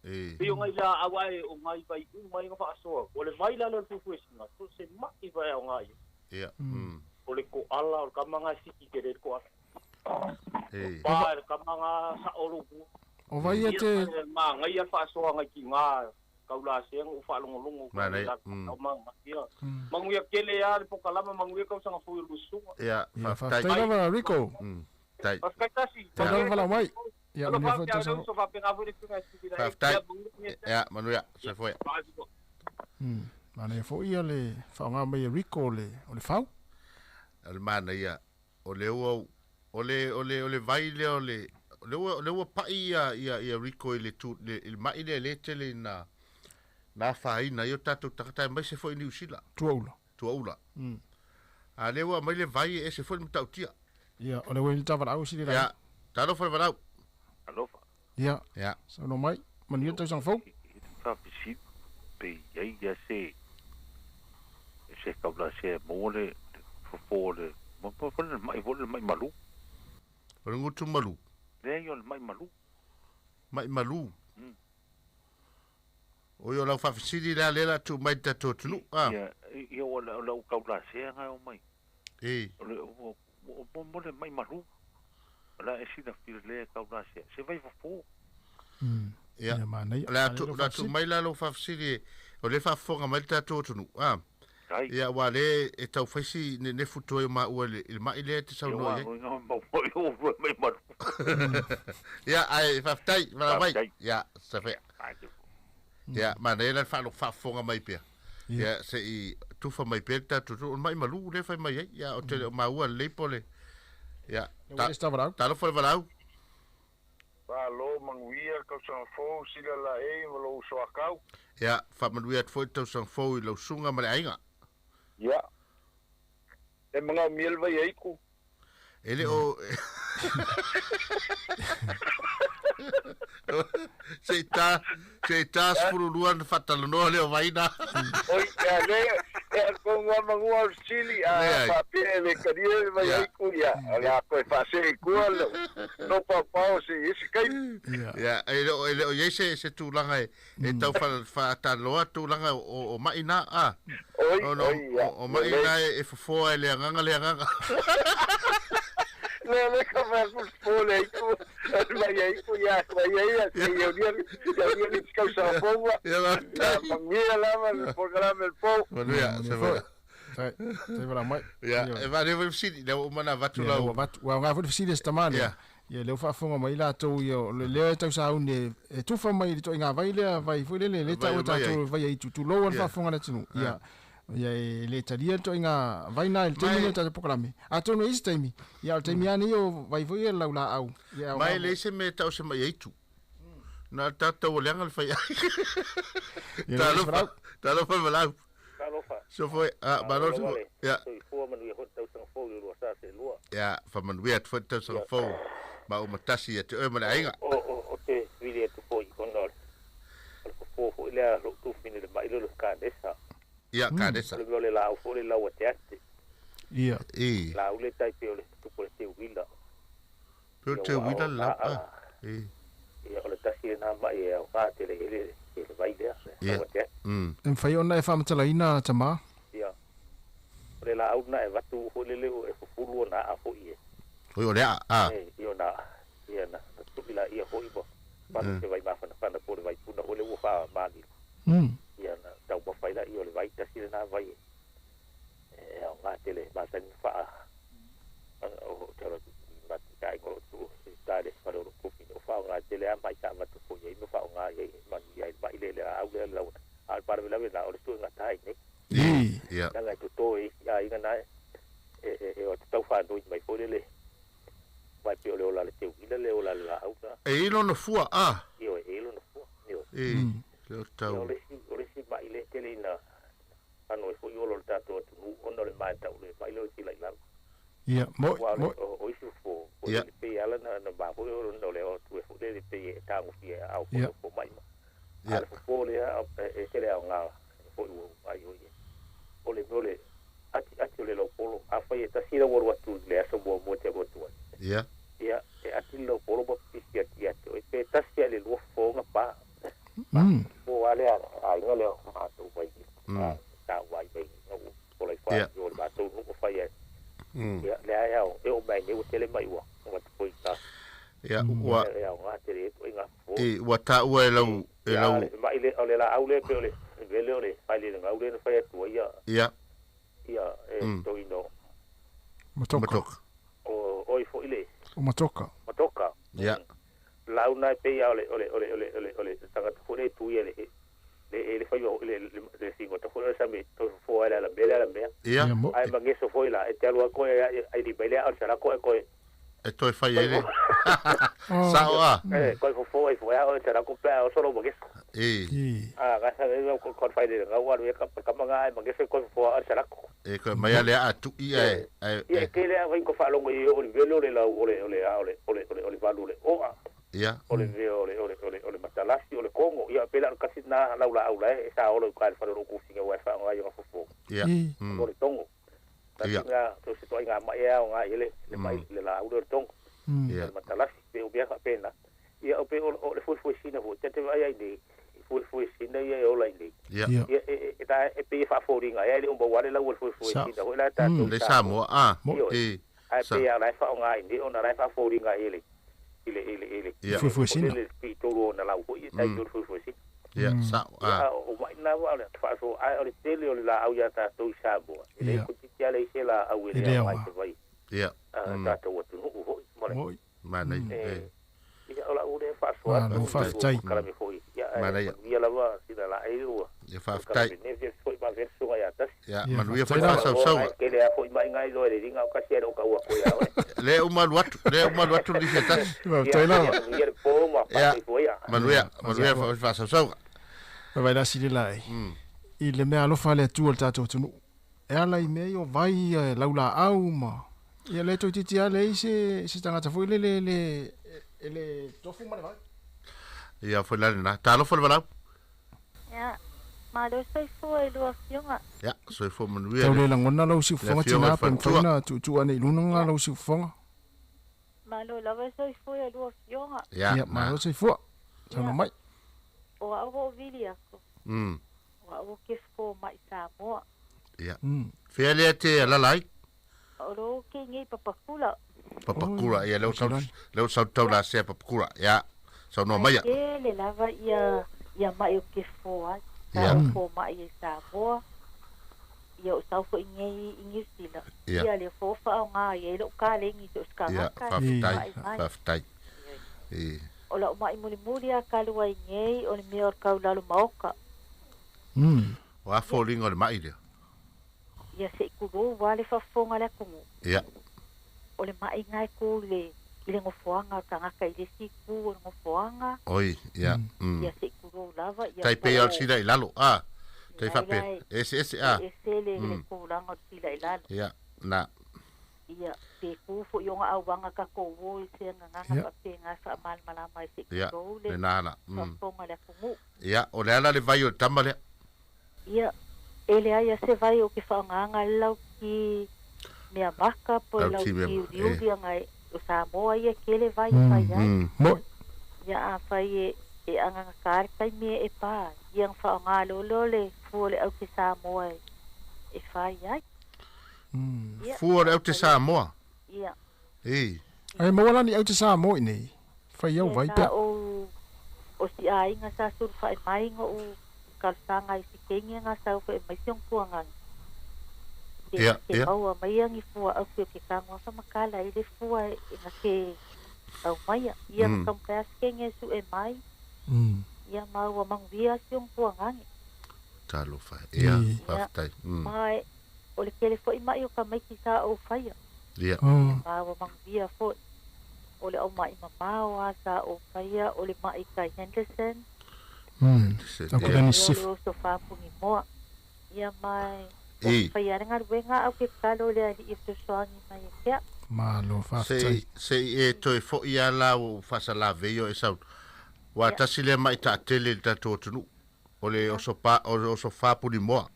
E. Pei o ngai la au ae o ngai vai uma ai ga faasoa. O le vai la lea o le fuefuesiga. So se ma'i vae o ngai. Ia. O le koala o le kamaga e siki kele le koala. E. Pa le kamaga sa'o lou O vai e te ma ngai a faasoa ngai ki ngā kaulasega o faalogologo Manaia. ia manuia kele a le pokalama manuia kausaga foi o lusuga. Ia, Ia, faafetai. faafetai lava Rico. Tai. Faafetai tasi. Tai lava valaau mai. Ia, manuia foi tausaga. Faafetai. Ia, manuia. Soifua. Manaia foi ia le faaaoga mai e Rico o le o le fau. O le manaia o le ua o le o le o le vai lea o le o le ua o le ua pa'i ia ia ia Rico i le tu le i le ma'i lea le tele na na fāina i o tatou tagata e mai se foi i Niu Sila. Tuaula. Tuaula. A le ua mai le vai e ese foi le matautia. Ia, o le ua ni tavalau si le Ia, talofa le valaau. Alofa. Ia. Ia. Saunoa mai, manuia tausaga fou. Faafesili pe iai ia se se kaulasea mo le fofo o le mo mo le ma'i foi le ma'i malu. O le gutu malu. Leai o le ma'i malu. Ma'i malu. O ia o lau faafesili lea lea la tuu mai le tatou atunuu. A. Ia ia o le o lau kaulasea ga o mai. E. O le o mo mo le ma'i malu. O la e silafia lea kaulasea se vai fofo. Ia. Ia, manaia. O le a Manaia tu lau la tuu faafesili. mai la lau faafesili o le faafofoga mai le tatou atunuu. A. Ia ua le e taufaisi nenefu toe o maua i le i le ma'i lea e te saunoa i ai. Ia ae faafetai valaau mai. Ia safe. Ia manaia la le faafofoga mai pea. Ia se'i tufa mai pea le tatou atunuu o le ma'i malu lea e fai mai ai. Ia o te le o maua lelei po o le ia Ua le isi tavalau. Talofa le valaau. Malo manuia tausaga fou sila la e ma lou soakau. Ia faamanuia atu foi le tausaga fou i lau susuga ma le aiga. Ia. E manaomia le vai aiku. E le o Se i ta, se i ta 12 ona faatalanoa lea o vai na. Oi, ia le, e a konga mangua o sili, a Leai. faapea e le kalia le vai ai ku, ia, o le a koe faasee i kua le, no paopao se i isi kaimi. Ia, e le o e le o i ai se se tulaga e e tau faatalaloa tulaga o o ma'i na, a. Oi, Ona oi, ia, o ma'i lelei. na e fofoa e le agaga le agaga. Le le ka fai atu fofo le aitu, mai aitu, ia, mai ai, ia, se ia unia, ia unia ni tausaga fou, Ia, ia, manuia lava le polokalame le pou. Manuia, se foi. Tai, tai vala mai. Ia, e vale foi fesili, lea ua uma ona avatu Ia, lau. ua avatu. Ua aoga foi le fesili a si tama lea. Ia. Ia, lea ua faafofoga mai latou, ia, o le lea e tausauni e, e tufa mai i le ituaiga vai lea, vai foi lele, lea e Vai taua o mai ai. tatou vai ai tulou a le Ia. faafofoga a le atunuu. Ia, Ah. ia e le talia le ituaiga vai na i le taimi Mai- lenei o le tatou polokalame. Atonu e i ai se taimi, ia, o le taimi lava lenei o vai foi ia le laulaau. Ia, e aoga Mai mo- leai se mea e tau se mai aitu. Na o le tatou ua leaga le fai ai. Ia, leai se Talofa, valaau. talofa Valaau. Talofa. Soifua, ah, malo Malo soifua. le Ia. soifua manuia foi le tausaga fou i le 2022. Ia, faamanuia atu foi le tausaga fou. Ma uma tasi ia te oe ma le aiga. O, o, o te vili atu foi ona o le o le fofo foi lea lou tufine le mai lea o le kanesa. Ia, kanesa. O le mea o le laau foi le lau ateate. Ia. I. Laau le tai pei o le tupu o le teuila. Pei o le Ia, teuila ua le lau, aoga, ah. I. Ia, o le tasi lena mai e aoga tele i le, i le vai lea, le Ia. lau ateate. E mafai ona e faamatalaina tama. Ia. O le laau na e avatu foi lele e fufulu ona aa foi e. Oi, o le aa, ah. E, ia ona, ia na, na tu'i la ia foi ma pano se vai mafanafana po o le vai puna foi le ua faamālilo. Ia na taumafai laia o le vai tasi lenā vai e e aogā tele masani ma faa o te alo mati aiga o loo tuu i uta le fale o loo tofina o faaaogā tele a mai sa avatu foi ai ma faaaogā ai manuia ai le ma'i le le laau lea le lau a o le faalavelave lena o le suegatā i nei Ia. leaga e totō e isi aiga na e e e o atu tau faanoi mai foi lele mai pe o le ola le teuila le ola le laau na E i lona fua, ah. ioe e i lona fua ioe I, le o Ia, tau. o le isi o le isi ma'i le tele ina ano e foi ola o le tatou atunuu ona o le matau le ma'i lea o le tilailalo Ia, mo, Ua o le mo. o o isi fofo o Ia. le pei ala na na mafua ona o le o atu e foi lele pei e tagofia e aao foi Ia. o fomai ma a le fofo lea e tele aoga foi ua ai o ia o le mea o le ati ati o le laupolo afai e tasi lau alu atu i le aso muamua e te alu atu ai Ia. ia e ati le laupolo ma pisi ati ia te oe pe tasi a le lua fofoga pa fofo a lea aiga lea o matou mai ta uai mai ua ola i Ia. fa o le matou nuu fai ai ia lea e ao e oo mai nei ua tele mai ua ua atu foi i ta Ia, ua, e aoga tele e tuaiga fofo i, ua taua e lau, e Ia, lau, le mai le o le laau lea pe o le vele o le faalelegau lea na fai atu ai ia ia. ia e toino Matoka. Matoka. o oi foi le O matoka. matoka Ia. lau na e pei a o le o le o le o le o le o le tagata foi lea e tui le le e le fai o le le le figota foi le sami to fo ala la mea la mea Ia. Ia, mo- ai mangeso foi la e te alu ko e ai di mai le al sala ko e ko E toe fai ai le. Sao a. e ko fo ai fo a o sala ko pe o solo mangeso I. a ga sa le ko ko fai le ga wa le ka ka manga ai mangeso ko fo al sala ko E koe mai a lea a tui e, e, ia ke le ai ko fa longo i o le velo le la o le o le o le o le o le o le valu le o a ia. o le veo o le o le o le o le matalasi o le kongo ia pe la kasi na lau la au la e sa olo ka le fale o ku finga wa fa ngai nga fofo Ia. o le tongo Ia. nga to se toi nga mai au nga ile le mai le la au le tongo Ia. le matalasi pe o bia ka pena ia o pe o o le fu fu sina fu te te vai ai nei fu fu sina ia e ola i nei Ia. ia e e ta e pe fa fo ringa ia le o wa le la fu fu Sa- sina ho la ta to Le Samoa, ah. Ioe. I. ai Sa- pe ia la fa o ngai ni ona la fa fo ringa ile ile ile ile Ia. Fuefuesina. le pi tolu ona lau foi tai tolu fuefuesina Ia, sao a. ia o mai na wa le fa so ai o le tele o le la au ia tatou i Samoa e le Ia. kotiti ale i se la au e E le le au ai aoga. te vai Ia. a tatou atunuu foi ma le Manaia. e ia o la u le faasoa Malo, faafetai. kalame foi ia Manaia. ia lava sina la ai ua Ia, faafetai. ne fia foi ma verso ai atasi Ia, manuia foi faasausauga. ke le a foi mai ngai lo le ringa o kasi e o ka ua ko ia oe Le umalu atu, le umalu atu lisi e tasi. Faafetai lava. ia le po ma Ia. fa foi ia Manuia, manuia foi faasausauga. Vai vai la sili la ai. I le mea alofa le Atua i le tatou atunuu. E ala i mea ia o vai ia e laulaau ma Ia le toeitiiti lava leai se se tagata foi lele e le e le tofu ma le vai. Ia foi la lena. Talofa le valaau. Ia, malo soifua i lua afioga. Ia, soifua manuia Tau le le lagona lau le siufofoga afioga i tina pe mafai Faletua. ona tuutuu ane i luga lau siufofoga. Malo lava soifua i lua afioga. Ia, Ia, malo soifua. Saunoa mai. O au o vili aku. O au ke fo mai Samoa. Ia. Fea lea te alala ai? O lo ke ngei papakula. Papakura, ia leo sau leo sau tau la sea papakura. Ia, saunoa mai ia. Ke le lava ia ia mai o ke fo ai. Ia. Sa fo mai i Samoa. Ia o sau fo i ngei i New Zealand. Ia. Ia le fo fa o ngā ia lo ka le ngi to ska Ia, faafetai, faafetai. E. O la o mai muli muli a kalua i ngei o le mea o le kaulalo maoka. O a foliga o le mai lea. Ia se i kulou wa le fafofoga le atunuu. Ia. O le maʻiga e ku i le i le gofoaga o le tagata i le isi ku o le gofoaga. Oi, ia. Ia se i kulou lava ia Tai po pei o o le sila i lalo, a. Tai Leai faapea, la e ese ese a. e ese le le tulaga o le sila i lalo. Ia, na. Ia pe ku foʻi oga auaga tatou o i se agagaga faapega e faamalamalama ai se i Ia, kulou le lena ala. Faafofoga le atunuu. Ia, o le ala le vai o le tama lea. Ia e leai a se vai o ke faaaogāga le lauki mea maka po e Lauki lauki mea ma- uliuli aga e o Samoa ia kele vai e fai ai. Moi. Ia afai e e agagatā le taimi e pā ai, ia ga faaaogā lolo le fua o le au ke Samoa e e fai ai. Ia Fua o le au te Samoa. Ia. E. Ai maua la ni au te Samoa i nei. Fai au Ia vai sa pea. o o si aiga sa sulufaʻi mai goʻu talosaga i sikegi aga sau foʻi mai si ogakuagaga. Ke Ia, ke ia. maua mai agi fua auki o ke tagoafa ma kala ai le fua e ga ke aumaia. Ia ma taumafai a sikegi e suʻe mai. Ia ma ua manuia si ogakuagage. Talofa. Ia, Ia faafetai. ma e o le kele foʻi maʻi o ka maiki sa ou faia. Ia. Ma ua manuia foʻi. O le aumaʻi mamao a sa ou faia o le maʻi kai Henderson. Tau Ia. kula ni Ia o sif. le oso fāpugimoa. Ia mai o E. faia le galuega au ke tatalo le alii e fesoasoani mai e pea. Malo, faafetai. Se se i e toe foʻi a la o faasalaveio e sau. Ua tasi lea mai taatele i le tatou atunuu. O le oso pa o le oso fāpulimoa.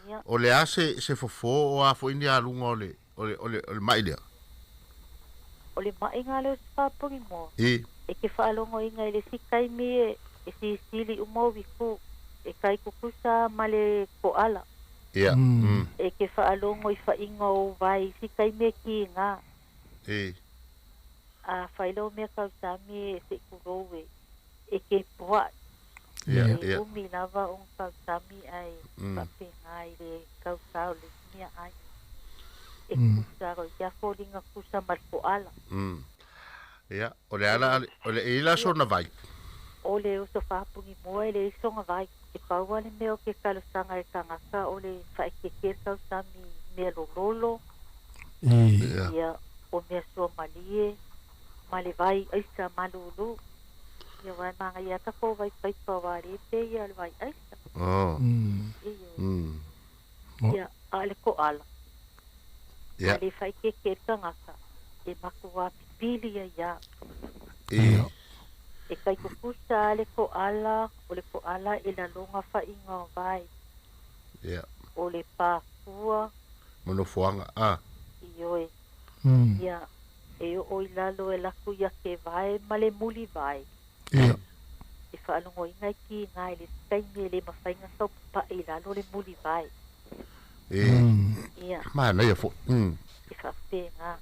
Ia. O le a se se fofō o a foʻi ni aluga o le o le o le o le mai lea. O le maʻiga le oso fāpugimoa. E. E ke faalogoina i le isi taimi e e sisili uma o viku e kai kukusa ma le koala. Ia. E ke faalogo i faʻiga o vai isi taimi e kigā. E. A faila o mea kausami e seʻi kulou e e ke puaʻi. Ia, E ia. umi lava oga kausami ae faapegā i le kausā o le mea ai. E kusa o ia foliga kusa ma le koala. Ia, o le ala o le e ila sona vai. O le oso fāpugimoa e le isoga vai. E paua le mea o ke talosaga e tagata o le faʻaikeke le kausami mea lololo. Ia. Ia o mea suamalie ma le vai aisa malūlū. Ia uae magaia takou vai paipa uā lē pe ia o le vai aisa. Oh. Ioe. Ia a o le koʻala. Ia. A le faʻaikeke le tagata e makuā pipili ai iā. E. E kaikukusa a le koʻala o le koʻala e laloga faʻiga o vai. Ia. O le pākua Monofoaga a. ioe. Ia e oo i lalo e laku ia ke vae ma le muli vae. Ia. E faalogoina i kigā i le taimi e lē mafaiga saupapaʻi i lalo le muli vae. E. Ia. Manaia foʻi. E faapegā.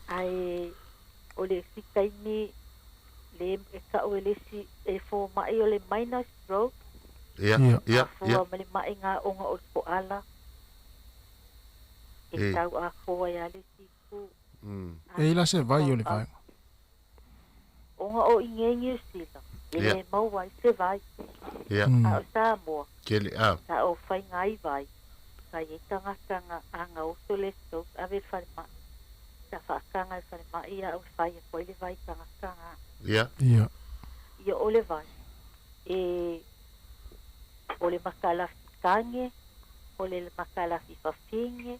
Ae o le isi taimi le e kaʻu e le isi e fomaʻi o le minor stroke. Ia, ia, Afua ia. ma le maʻiga oga o le koʻala. E E. tau afoa ia le isi ku. E ila se vai o le vai. Oga o i ngei New Zealand. E Ia. le maua ai se vai. Ia. A o Samoa. Kele a. Sa o faiga ai vai. Sa iai tagata aga aga oso le stroke ave le falemaʻi. Sa faakaga i le falemaʻi a o fai aku ai le vai tagata aga. Ia. Ia. Ia o le vai. E o le makalafi tage, o le makalafi fafine,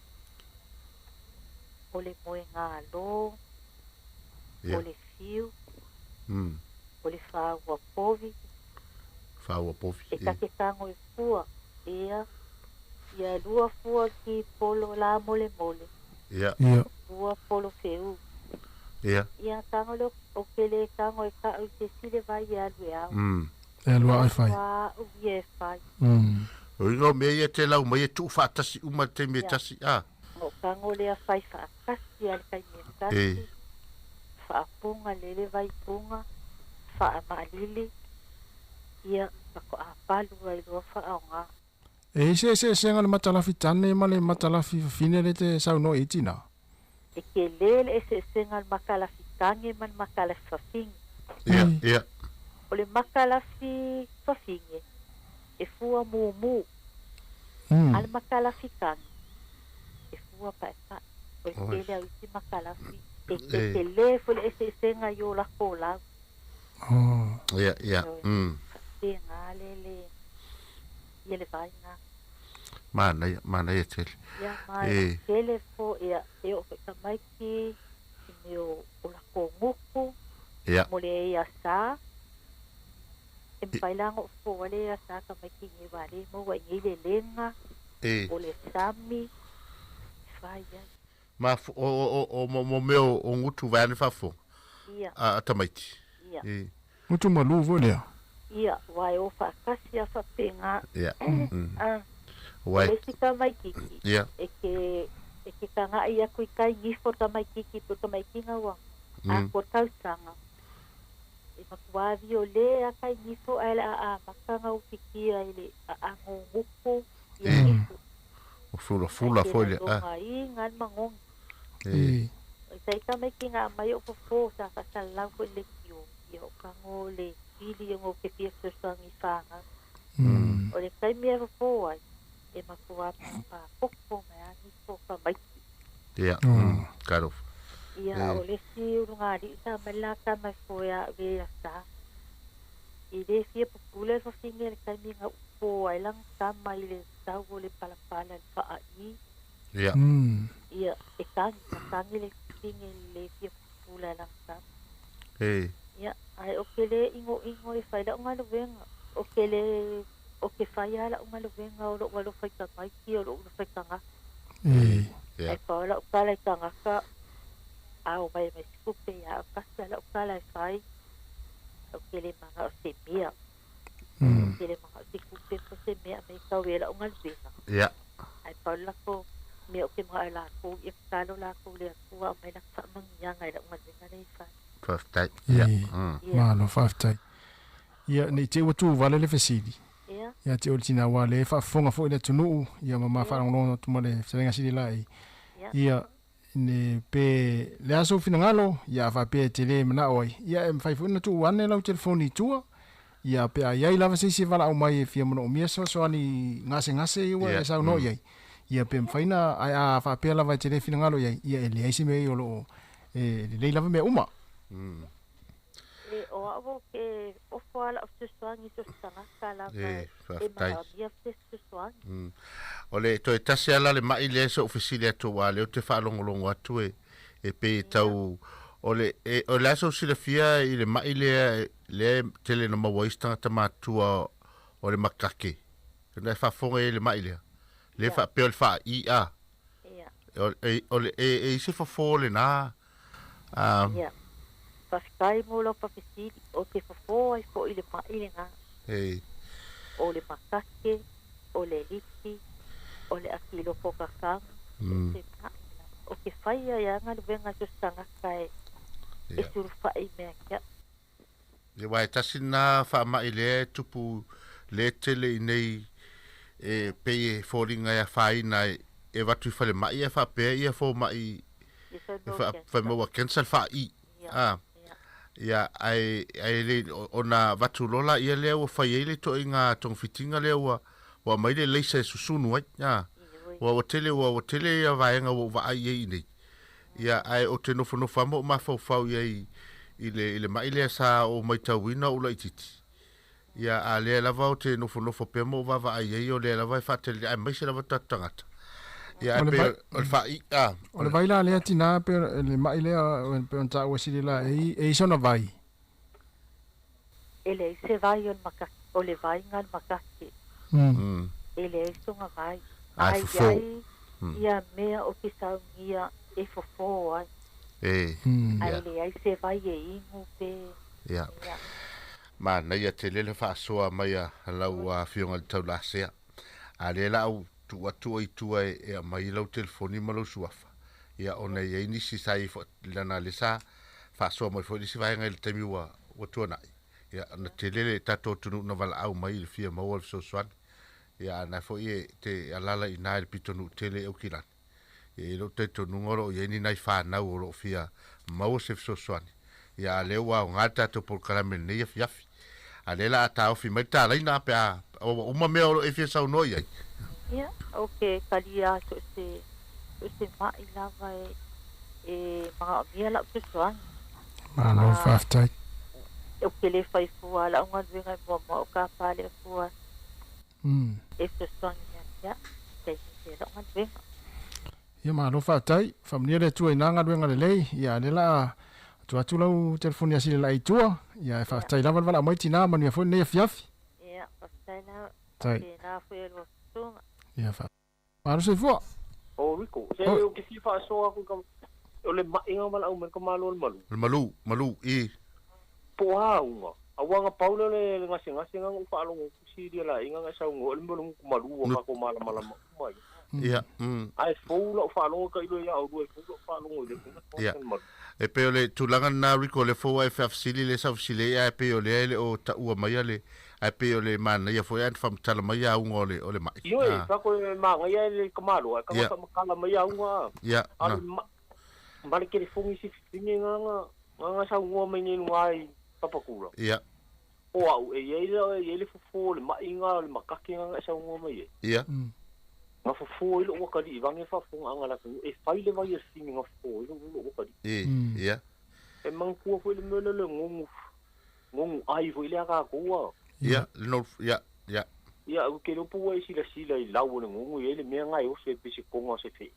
O le moegalo, o le fiu, o le fāua povi. Fāua povi. E ta te tago e fua, ia, ia e lua fua ki polo la mole mole. Ia. Ia. Lua polo feu. Ia. Ia tago le o ke le tago e ka au te sile vai e alu e au. E alu au e fai. Au ia e fai. O inga o mea ia te lau mai e tuu faatasi uma i le taimi e tasi, a. O tago lea fai faatasi a le taimi e tasi. Faapuga lele vaipuga, faamaalili, ia faatoa palu ai loa faaaoga. E i se eseesega o le matalafi tane ma le matalafi fafine lea e te saunoa i ai tina? E tele le eseesega o le matalafi tane ma le matalafi fafine. Ia, ia. O le matalafi fafine, e fua mumu. A le matalafi tane, e fua paepae. O le tele au isi matalafi, e tetele foi le eseesega i o lakou lau. Ia, ia. Faapena le le ia le vaega. Manaia, manaia tele. Ia, manaia tele fo, ia, e oo foi tamaiti i mea o lakou gutu, mo le ea sa. E mafai la ona oo fofo ai le ea sa tamaiti i nei wale maua i nei lelega, o le sami, e fai ai. Ma o o o mo mea o gutu vaeane faafofoga a tamaiti. Ia. Gutu malu foi lea. Ia, aua e o faatasi a faapena. Ia. O le isi tamaititi, e te e te taga'i atu i tai nifo tamaititi po o tamaitiga ua atoa tausaga. E matua viole a tai nifo ae o le a amata ona ufitia i le aano gutu ia nifo. O fulafula foi lea. Ai te lagona le magogi. O tai tamaiti na aumai o'u fofo sa faasalalau foi i le leitio, ia o tago le pili ona ou te fia fesoasoani i fanau. O le taimi e fofo ai, e matua pāpā poto mai a nifo o tamaiti. Ia, talofa. Ia, o le isi ulugalii sa aumai le la tama e foe a'u i le sa. I lē fia pupula le fafine i le taimi na upo ai lana tama i le sau o le palapala i le faa'i. Ia. Ia, e tagi, na tagi le fafine i le lē fia pupula i lana tama. Ia, ae ou te lē igoigo e fai la'u galuega. Ou te lē, ou te fai lava la'u galuega o lo'u alofa i tamaiti, o lo'u alofa i tagata. Ae pau la'u tala i tagata, a o mai ma isi tupe ia au kasi a la'u tala e fai, ou te lē mana'o se mea. Ou te lē mana'o se tupe po o se mea e aumai e tau ai la'u galuega. Ae pau le latou mea ou te mana'o e latou, ia tatalo latou i le Atua aumai lana faamanuiaga i la'u galuega lea e fai. Faafetai. Ia. Malo faafetai. Ia, ne i te i ua tuvale le fesili. Ia te oe le tina aua o lea e faafofoga foi le atunuu ia ma ma faalogologo atu ma le fetalaiga sili laei. Ia, ne pe le a sou finagalo, ia a faapea e te le manao ai, ia e mafai foi ona tuu ane lau telefoni i tua, ia pe a i ai lava se isi e valaau mai e fia manaomia fesoasoani gasegase ia ua e saunoa i ai, ia pe mafai ona, ae a faapea lava e te le finagalo i ai, ia e leai se mea ia o lo o e lelei lava mea uma. E, o au ou te ofo lava la'u fesoasoani i so o se tagata lava E, e faafetai. manaomia se fesoasoani. O le toe tasi lava la le ma'i lea se i ou fesili atu aua o lea ou te faalogologo atu e, e pei e tau o le e, o le a sou silafia i le ma'i lea lea e tele ina maua ai isi tagata matutua o le makake. Na e faafofoga i ai i le ma'i lea. Lea faapea o le faa'i a. O, e, o le, e, e i ai se fofo o lenā. A. Ia. Faafetai mo lau faafesili, ou te fofo ai foi i le ma'i lenā. O le makake, o le liti, o le akilofokakaga, so o se ma'i lava. Ou te fai ai lava galuega i so o se tagata e e sulufai i mea ia te a'u. Ia, aua e tasi lenā faama'i lea e tupu lea e tele i nei e pei e foliga e afaina ai e avatu i falemai ae faapea ia foma'i e fai mai ua cancer le faa'i a ia ae ae le ona avatu loa laia lea ua fai ai le ituaiga togafitiga lea ua ua aumai le laser e susunu ai a ua ua tele ua ua tele ia vaega ua ou vaai i ai i nei ia ae ou te nofonofo lava ma ou mafaufau i ai i le i le ma'i lea sa ou maitauina o ou laitiiti Ia, a lea lava ou te nofonofo pea ma ou vaavaai i ai, o lea lava e faatele aemaise lava tatou tagata. Ia, O e le pei vai- o le fa'i a. O le vai la lea tinā pei o le ma'i lea pei ona taua e sili la e i e i sona vai. E leai se vai o le makake, o le vaiga a le makake. E leai soga vai. Ai, Ae fofo. iai ia mea o ke saugia e fofō ai. E. Ae Ia. leai se vai e inu pe. Ia. Ia. Manaia tele le faasoa mai a lau afioga i le taulasea. A lea la au tuu atu ai i tua e e aumai ai lau telefoni ma lou suafa. Ia ona e i ai nisi sa i ai foi lana lea sa faasoa mai foi nisi vaega i le taimi ua ua tuanai. Ia ona tele le tatou atunuu na valaau mai i le fia maua le fesoasoani. Ia a na foi e te alaala i ina i le pitonuu tele i Aukilani. Ia e i ai lou talitonuga o lo o i ai ni nai fanau o lo o fia maua se fesoasoani. Ia a o lea ua aoga le tatou polokalame i lenei afiafi. A o lea o le a taofi mai le talaina pe a ua uma mea o lo o e fia saunoa i ai. Ia, ou te talia so o se, so o se ma'i lava e, e manaomia la'u fesoasoani. Malo A, faafetai. ou te lē fai fua la'u galuega e muamua o kapā le Atua e fesoasoani ia te a'u i taimi lea la'u galuega. Ia malo faafetai. Faamanuia le Atua i na galuega lelei. Ia a lea la a tuu atu lau telefoni a Sile La'i i tua. Ia ae faafetai lava le valaau mai tinā manuia foi lenei afiafi. Ia, faafetai lava. Faafetai. Faapena foi e lua susuga. Ia fa. Malo soifua. O Rico, se Oi. ou te fia faasoa atu i ka o le ma'iga valaau mai le ka malo o le malu. Le malu, malu, i. Po o a auga, auā na pau lea o le le gasegase na ou faalogo atu silia laʻiga na e saunoa ai le mea o le gutu malu ua tatou malamalama uma ai. Ia. Ae fou la'u faalogo tailo iā oulua e fou la'u faalogo i le Ia. E pei o le tulaga lena Rico, o lea foi ua e faafesili lea sa ou fesili ai, ae pei o lea e le o taua maia le, ae pei o le manaia foi ae na faamatala mai auga o le, o le ma'i. Ioe, Ah. fako e māngaia e le kamalo, ae kanga Ia. faamatala mai auga a. Ia, A na. le ma, ma le telefoni si fifine nganga, nganga saunoa mai nei luga ai Papakura. Ia. O au, e iai le, e iai le fofo o le ma'iga o le makake nganga e saunoa mai ai. Ia. Nga fofo ai lo'u akali'i vage faafofoga'aga le atunuu, e fai le vai e le fini nga fofo ai lo'u akali'i. I, ia. E manatua foi le mea lea o le gogu, gogu ai foi lea tatou a. Ia, le no, ia, ia. Ia, ou te iloa po ua e silasila i lau o le gogu i ai le mea ga e oso e pei se koga o se fe'e.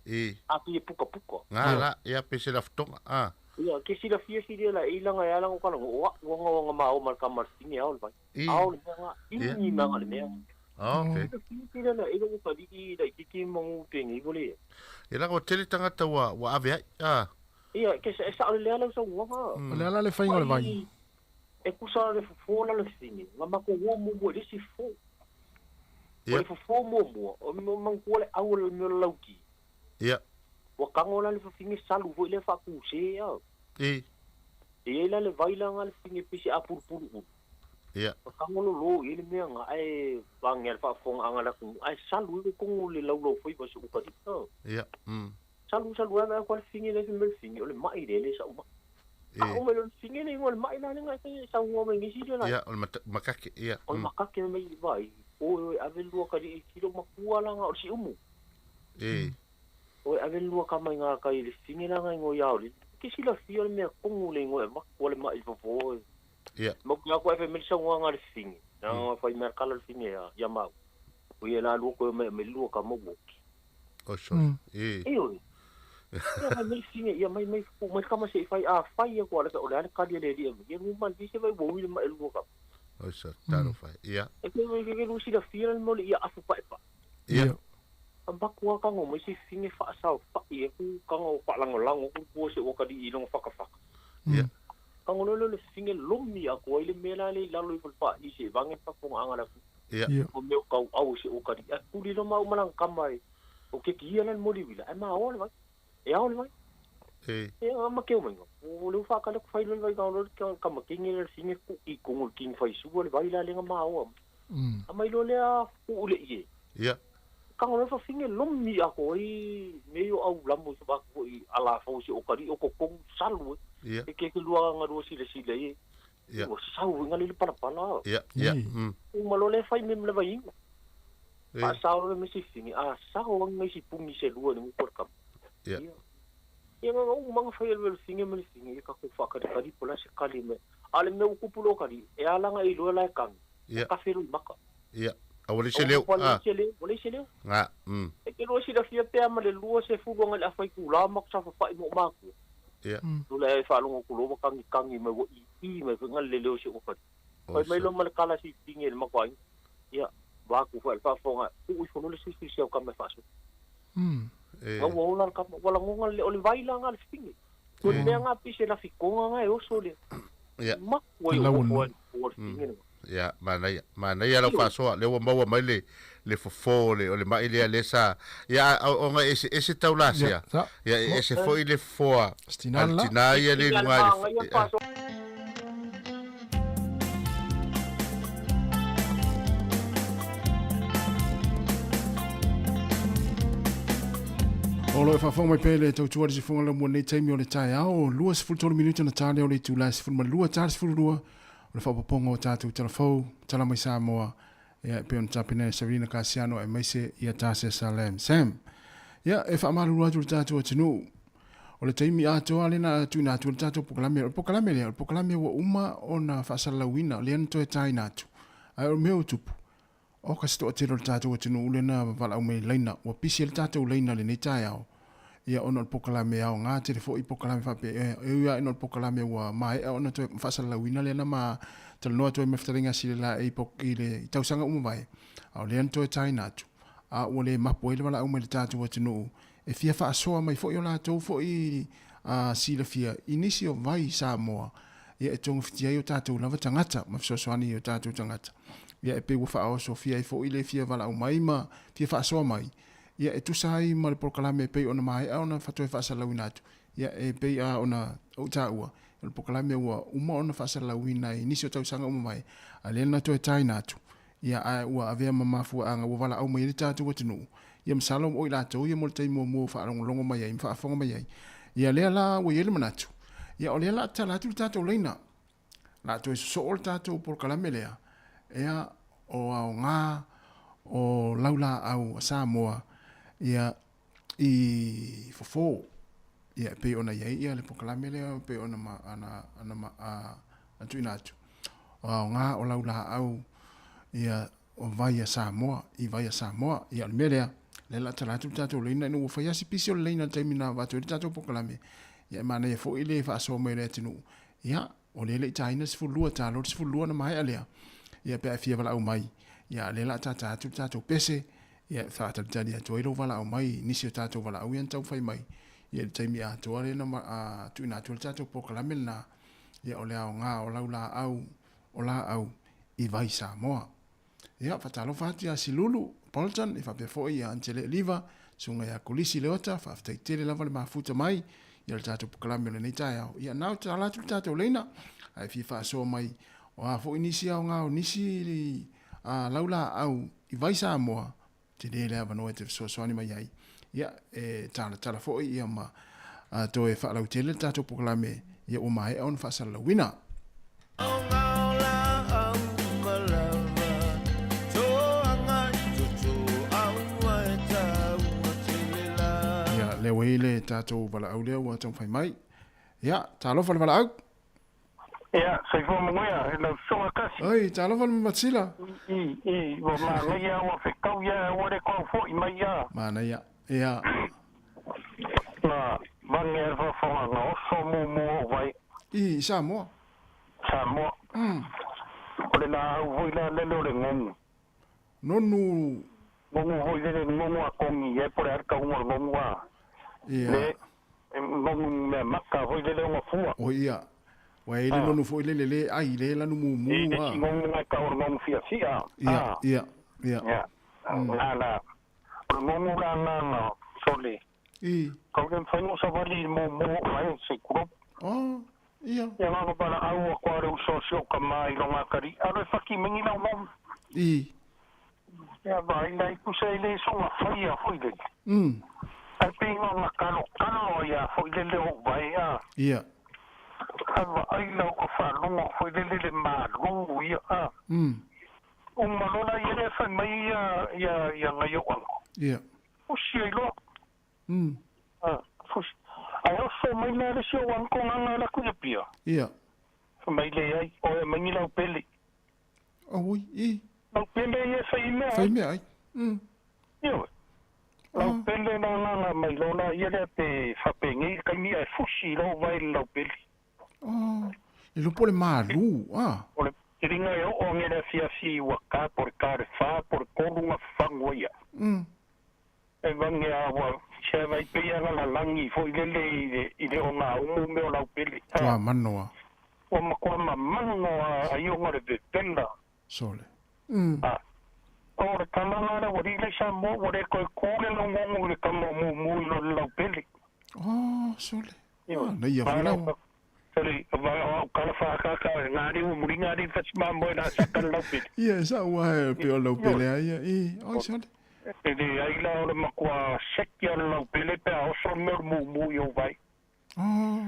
I. A pei e pukapuka. Ngā la, ia, pe se lafotoga, ah. Ia, ke silafia silia laʻi laga e ala ona kalago, o a'u aga o aga mao ma le kama le fine ao le vai. I. Ao le mea ga, Ia. igi mea le mea ga. Ah, okay. Silafia silia laʻi lo'u kali'i laʻitiiti magu penei ua leai. Ia laga ua tele tagata ua, ua ave ai, ah. Ia, ke e sa'o le lea lau saunoaga. O le ala le faiga o le vai. E kusa le fofo la le fine, nga makou ō muamua i le isi fofo. O le fofo muamua, o manatua le au o le mea o le lauki. Ia. Ua kago la le fafine salu foi lea faakuse a. I. E iai la le vai laga le fine pei se apulupulu ulu. Ia. Ua kago lolō i ai le mea ga ae vagea le faafofogaaga le atunuu ae salu ai totonu le laulau faiva o se ukali'i a. Ia. Salu salu ai vae le fine le fai mai le fine o le ma'i lea e lē sa'u ma'i. A'o mai loa le fine le igoa o le ma'i la lega e saunoa mai nisi lea la. Ia, o le makake, ia. O le makake mai i vai, oi oi ave le lua kali'i tilo matua laga o le siumu. E. Oi ave le lua kama i ngā kai le fine laga i ngoi ao le. Ke silafia le mea kongu le ingoa e maku o le ma'i fofo e. Ia. Mau ki ako e fai mai le saunoaga a le fine. Na fai mai kala le fine ia, ia mau. O ia la lua koe mai mai lua kama uoki. Oh, sorry. E. E oi. Ia fai mai le fine, ia mai mai fu mai kama se i fai a fai ia kua le o le ale kali le lia. Ia nguma le vise vai ua ui le mai lua kama. Oh, sorry. Taro fai. Ia. E ke ke ke lu silafia le mole ia afu pae pa. Ia. A maku a kango mai se fine faasao fa'i e ku kango faalagolago ku pua se uakali'i i loga fakafaka. Ia. Kango lo le fine lomi aku ai le mea la le i lalo i falefa'i se vage faafofogaʻaga le atunuu. Ia. O mea o kauʻau se uakali'i ae kuli lo mau ma laga kama e o ke kia la le moliuila ae maoa le vai. E ao le vai. E. E a ma ke o mainga. O le ufaakale ku fai lo le vai kao lo le kama kingi le fine ku'i kogo le kingi faisua le vai la lega maoa. A mai lo lea ku'u le'i e. Ia. Kango le fafine lomi ako ai me o au lamo se ba ko i ala fo se o kari o ko kong salu e. Ia. E ke ke lua nga lua sile sile e. Ia. Ua sau nga le pala pala. Ia, ia. U malo le fai me le vai. E. A sau le me si fini a sau nga si pungi se lua ni ko kam. Ia. Ia nga u manga fai le fine me le fine ka ko fa ka kari pola se kali me. Ale me u kupulo kari e ala nga i lua la e kang. Ia. Ka feru maka. Ia. A ua leai se leo. Ua leai se leo. Ga. E te iloa silafia pe a ma le 20 agai le afa itula ma safafa'i ma ou matua. Ia. O le faalogo atu loa ua kagikagi mai ua ii mai foi le leo o si ou fale. Fai mai loa ma le kala sifini e le matou aiga. Ia, vaeatu foi le faafofoga, tuu ifo loa le sisi i si au tama e faasoa. Na ua ola le tama, ua lagona le, o le vai la na le fifine. O le mea na pei se lafitoga na e oso le. Ia. Maku ai o nofo ai o le fifine lena. Ia, manaia, manaia lau faasoa, lea ua maua mai le, le fofo o le, o le ma'i lea, lea sa, ia, ona e eseese taulasea, ia, e ese foi le fofo a, a le tinā ia lea i luga i le, O lo e faafofoga mai pea i le tautua le sifoga lau mo lenei taimi o le taeao, 23 minute na tā lea o le itula e 12, tā le 12, o le faaopoopoga o tatou tala fou, tala mai Samoa, ia, e pei ona tapena e Sarina Kasiano aemaise ia Tasia Salem. Sam, ia, e faamalulu atu i le tatou atunuu, o le taimi atoa lea na tuuina atu ai le tatou polokalame. O le polokalame lea, o le polokalame ua uma ona faasalalauina, lea na toe taina atu. Ae o le mea ua tupu, oka se toatele o le tatou atunuu lea na valaau mai i le laina, ua pisi ai le tatou laina i lenei taeao, ia ona o le polokalame aoga tele foi polokalame faapea, e ui lava ina o le polokalame ua maea ona toe faasalalauina lea na ma talanoa atu ai ma le fetalaiga a Silelaei i le tausaga ua mavae, a o lea na toe taina atu, a ua le mapu ai le valaau mai i le tatou atunuu e fia faasoa mai foi o latou foi silafia i nisi o vai i Samoa ia e togafitia ai o tatou lava tagata ma fesoasoani i o tatou tagata. Ia e pei ua faaosofia ai foi le fia valaau mai ma fia faasoa mai ia e tusa ai ma le polokalame e pei ona maea ona toe faasalalauina atu. Ia e pei a ona ou taua, o le polokalame ua uma ona faasalalauina i nisi o tausaga ua mavae, a lea na toe taina atu, ia ae ua avea ma mafuaaga ua valaau mai ai le tatou atunuu, ia masalo o i latou ia mo le taimi muamua ua faalogologo mai ai ma faafofoga mai ai. Ia lea la ua i ai le manatu, ia o lea la tatala atu le tatou laina, la toe sosoo le tatou polokalame lea, ea o aoga o laulaau a Samoa, ia i fofo, ia e pei ona i ai ia le polokalame lea e pei ona ma, ana, ana ma, a, na tuuina atu. O aoga o laulaau ia o vai a Samoa, i vai a Samoa. Ia o le mea lea, lea la tala atu le tatou laina ina ua fai lava si pisi o le laina i le taimi na avatu ai le tatou polokalame. Ia e manaia foi le faasoa mai o le atunuu. Ia, o lea e le i taina le 12, ta loa le 12 ona maea lea. Ia pe a e fia valaau mai, ia lea la tata atu le tatou pese, ia e faatalitali atu ai lou valaau mai i nisi o tatou valaau ia na taumafai mai. Ia i le taimi atoa lea na tuuina atu ai le tatou polokalame lena, ia o le aoga o lau laau o laau i vai Samoa. Ia, faatalofa atu ia Silulu Bolton, e faapea foi ia Angelette Liva, susuga ia Kolisi Leota, faafetai tele lava le mafuta mai i le tatou polokalame o lenei taeao. Ia, na o tala atu le tatou leina, ae fia faasoa mai o a foi nisi aoga o nisi laulaau i vai Samoa, tele le avanoa e te fesoasoani mai ai. Ia, e talatala foi ia ma toe faalautele le tatou polokalame, ia ua maea ona faasalalauina. Ia, lea ua i ai le tatou valaau lea ua taumafai mai. Ia, talofa le valaau. Ia, soifua manuia i lau susuga Kasi. Oi, talofa le Mamasila. I, i, ua manaia ua fetau ia ua le tau foi mai ia. Manaia, ia. Na vane ai le faafofoga na oso mumu ou vai. I, i Samoa. Samoa. O le laau foi la lele o le nonu. Nonu. Nonu foi lele, nonu a kogi e po o le a le tauga o le nonu a. Ia. Le, nonu mea maka foi lele ona fua. O ia. Ua e le nonu foi lele le ai le lanu mumu a. I le isi nonu na e tau o le nonu fiafia. Ia, ia, ia. Ia. La la. O le nonu la na na sole. I. Kau le mafai ona savali i le mumu o mai se kulou. Oh, ia. Ia na valaau atu a le uso o si ou tama i lona atalii, Alo e faki mai ni lau nonu. I. Ia vaai la i pusa e le soga faia foi lele. Ae pei na ona kalokalo ai a foi lele o ou vae a. Ia. Ae vaai la ou faalogo foi lele le malu ia a. Uma loa la ia lea fai mai ia ia ia nai ou uncle. Ia. Fusi ai loa. A, fusi. Ae oso mai la le isi ou uncle ngana ala atu i Apia. Ia. Fai mai leai, oe aumai ni lau pele. Auoi, i. Laupele ia e fai mea ai. Fai mea ai. Ioe. Laupele na agaga mai loa laia lea pe faapenei le taimi ae fusi loa uae i le laupele. Oh, le iloa po o le malu, a. O le tiliga e oo age le afiafi i ua ka po o le ka le fa po o le tolu na fafagu ai ia. E vage a ua se vai pei a lalagi foi lele i le i le ogaumu mea o laupele. Ua mano a. Ua matua mamano a aioga le vevela. Sole. A o le tama la le ualii le i Samoa ua le toe ku le laugogo i le tama o mumu i lo le laupele. Oh, sole. Ah, na ia foi lau. Sole, va o au kala whaakaka, ngā riu, muri ngā riu whati mā moe nā saka le laupele. Ia, sa ua he pe o laupele ai ia, i, oi sole. E le ai la o le makua seki o le laupele pe a oso le mea o le mumu i ou vai. Oh,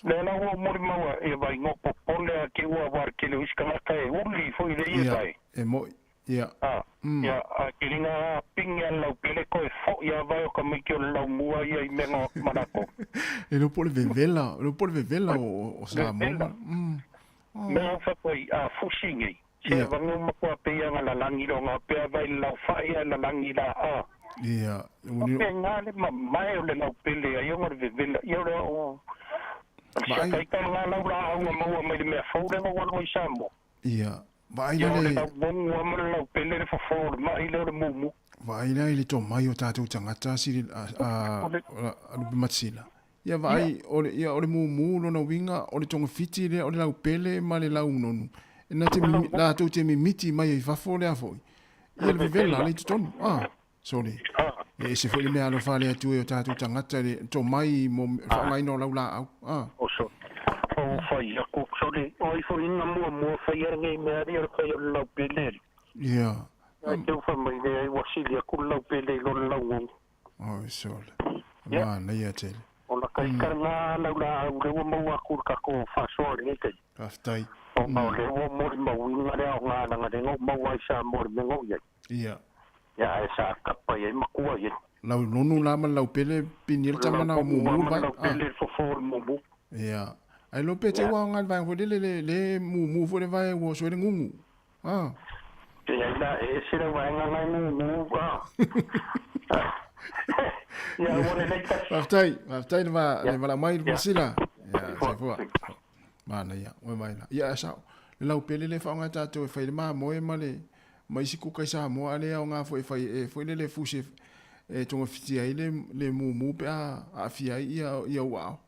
Lea la ua molimau e vai ngopo pole a ke ua wa ke le usi tagata e uli foi le ia vai. E moi, ia. A, ia, a ke ringa a pingi a lau pele ko e foi a vai o ka mai ke o le lau mua ia i menga o manako. E lo po le vevela, lo po le vevela o Samoa. Vevela. Mea o whapoi a fusi nei. Se vangu makoa pe ia nga lalangi lo nga pea vai le lau whai a lalangi la a. Ia. Pe nga le mamae o le lau pele ai o le vevela. Ia o le o Vaai. Kai ka nga lau la au maua mai le mea fou le maua i Samoa. Ia. Vaai la le. Ia o le lau mongu ama le lau pele le fofo o le mai le o le mumu. Vaai la i le tomai o tātou tagata sili a a Lupe Matasila. Ia vaai o le ia o le mumu lona uiga o le togafiti lea o le laupele ma le launonu e na te latou te mimiti mai ai fafo lea foi. Ia le vevela le i totonu. Ah, sole. E ese foi le mea alofa a le Atua i o tātou tagata le tomai mo le faaaogaina o lau laau. Ah. Oso. O whai aku sole o ai foi inga muamua whai ara nei mea ari o le whai o le laupele. Ia. Ai te uwha mai le ai wasili aku le laupele i lo le lauogo. Oi sole. Manaia tele. O la kai karanga lau la au le ua maua aku le kako whasoa le nei kai. Faafetai. O ma o le ua mori mauinga le ao ngā langa le ngau maua ai sa mori me ngau iai. Ia. Ia ai sa kapa iai makua iai. Lau nonu la ma le laupele pini le tama na o mumu le vai. Lau pele le fofo o le mumu. Ia. Ai lo pe te ua o ngā le vaega foi lele le le mumu foi le vae ua sue le gugu. Ah. Te ai la e ese le vaega ngai mumu ah. Ia ua lelei tasi. Faafetai, faafetai le va le vala mai le Priscilla. Ia, soifua. Manaia, oe mai la. Ia sao, le laupele le faaaoga tatou e fai le mamoe ma le ma isi kuka i Samoa a le aoga foi e fai e foi lele e fusi e togafitia ai le le mumu pe a aafia ai ia ia ou aao.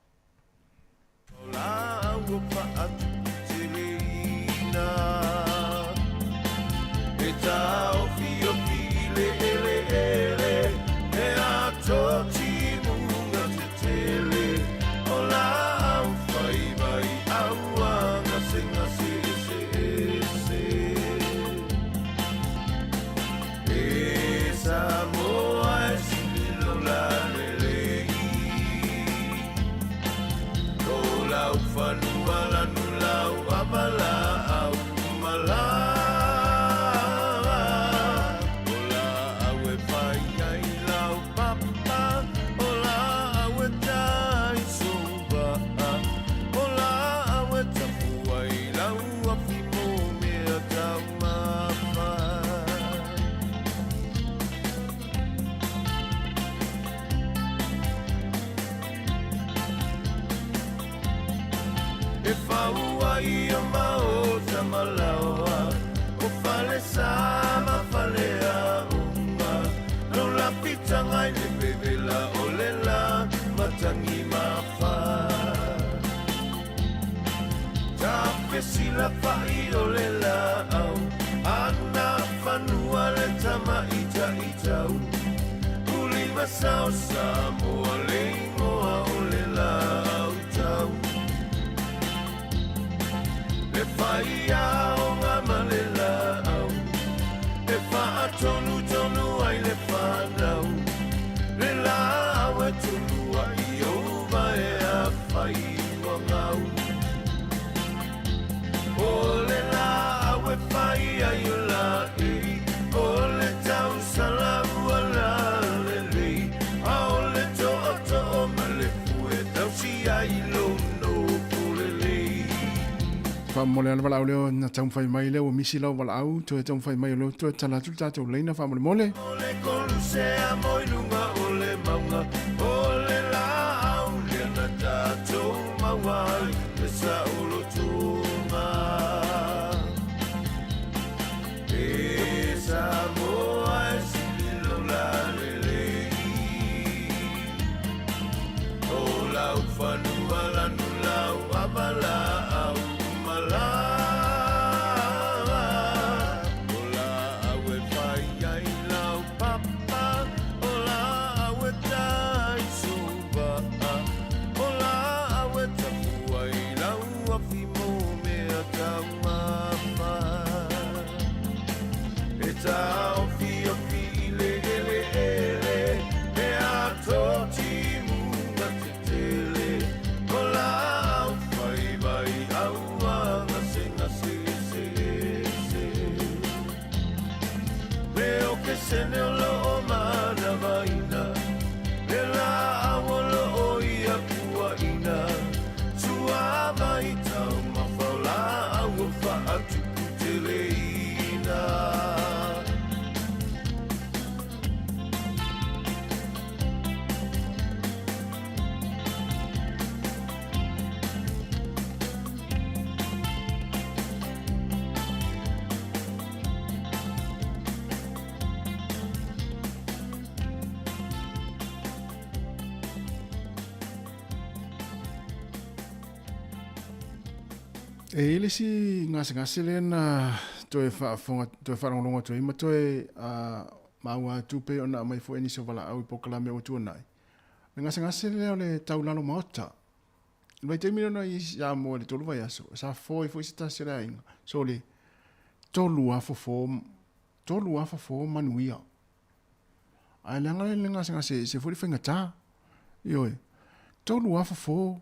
Faamolemole le valaau lea na taumafai mai lea ua misi lau valaau, toe taumafai mai o lea ua toe tala atu le tatou laina faamolemole. E i ai le isi gasegase lea na toe faafofoga, toe faalogologo atu ai ma toe maua atu pei ona aumai foi e nisi o valaau i polokalame ua tuanai. O le gasegase lea o le taulalo maota. I le vaitaimi lea na i Samoa i le 3 vaiaso, sa fofo ai foi se tasi o le aiga. So le 3 lava fofo, 3 lava fofo manuia. Ae leaga le gasegase e ese foi le faigata. Ioe, 3 lava fofo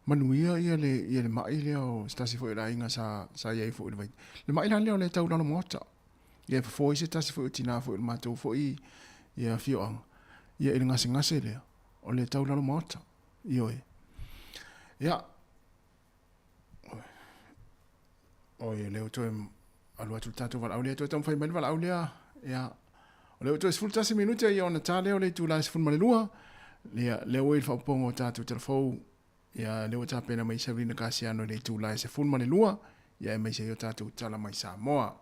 manuia ia le ia le mai lea o se tasi foi o le aiga sa sa i ai foi i le vai. Le mai la lea o le taulalo maota. Ia e fofo ai se tasi foi o tinā foi o le matou foi ia afioaga ia i le gasegase lea o le taulalo maota. Ioe. Ia. Oi, lea ua toe alu atu le tatou valaau lea, toe taumafai mai le valaau lea. Ia, o lea ua toe 11 minute ia ona ta lea o le itula e 12. Ia, lea ua i le faaopoopoga o tatou telefou. Ia, lea ua tapena mai Sabrina Kasiano i le itula e 12. Ia, aemaise ai o tatou tala mai Samoa.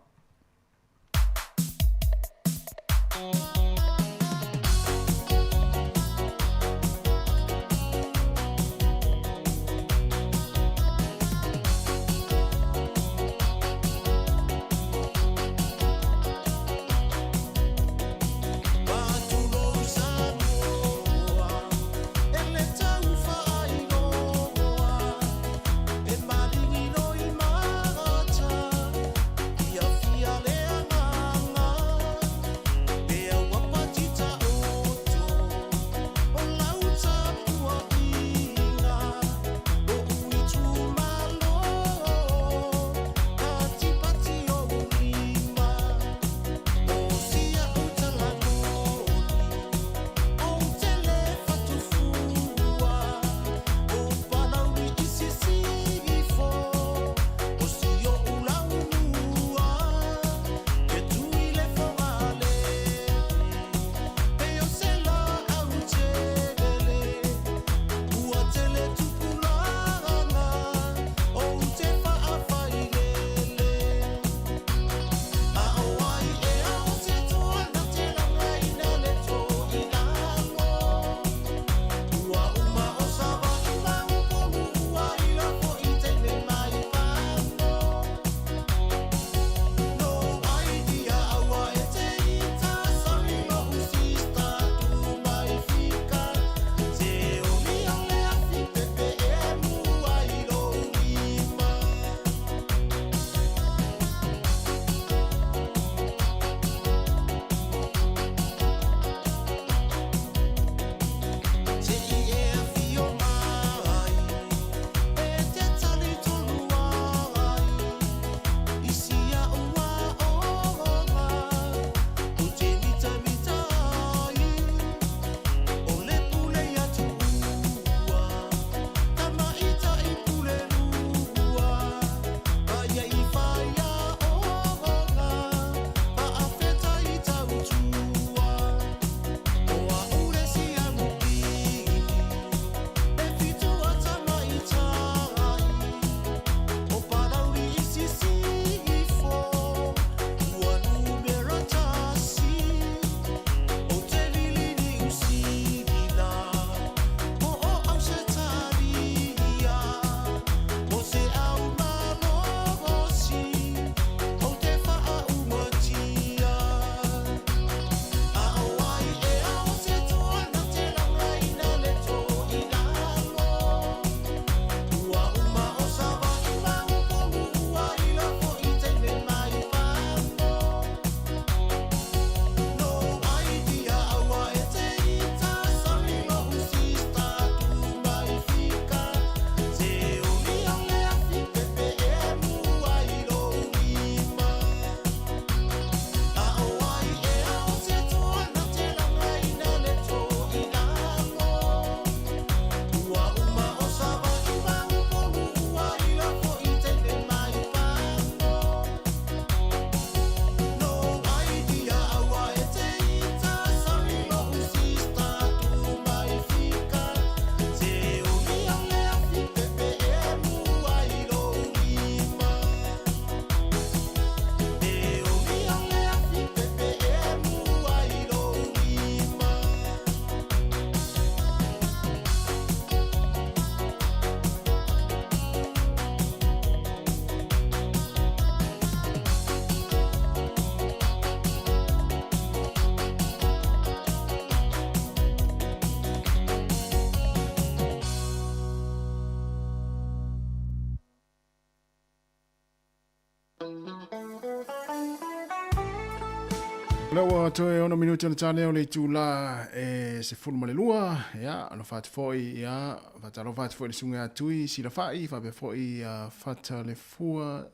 O lea ua toe 6 minute ona ta lea o le itula e 12, ia, alofa atu foi, ia, faatalofa atu foi i le susuga ia Tui Silafai, faapea foi ia Fata Lefua,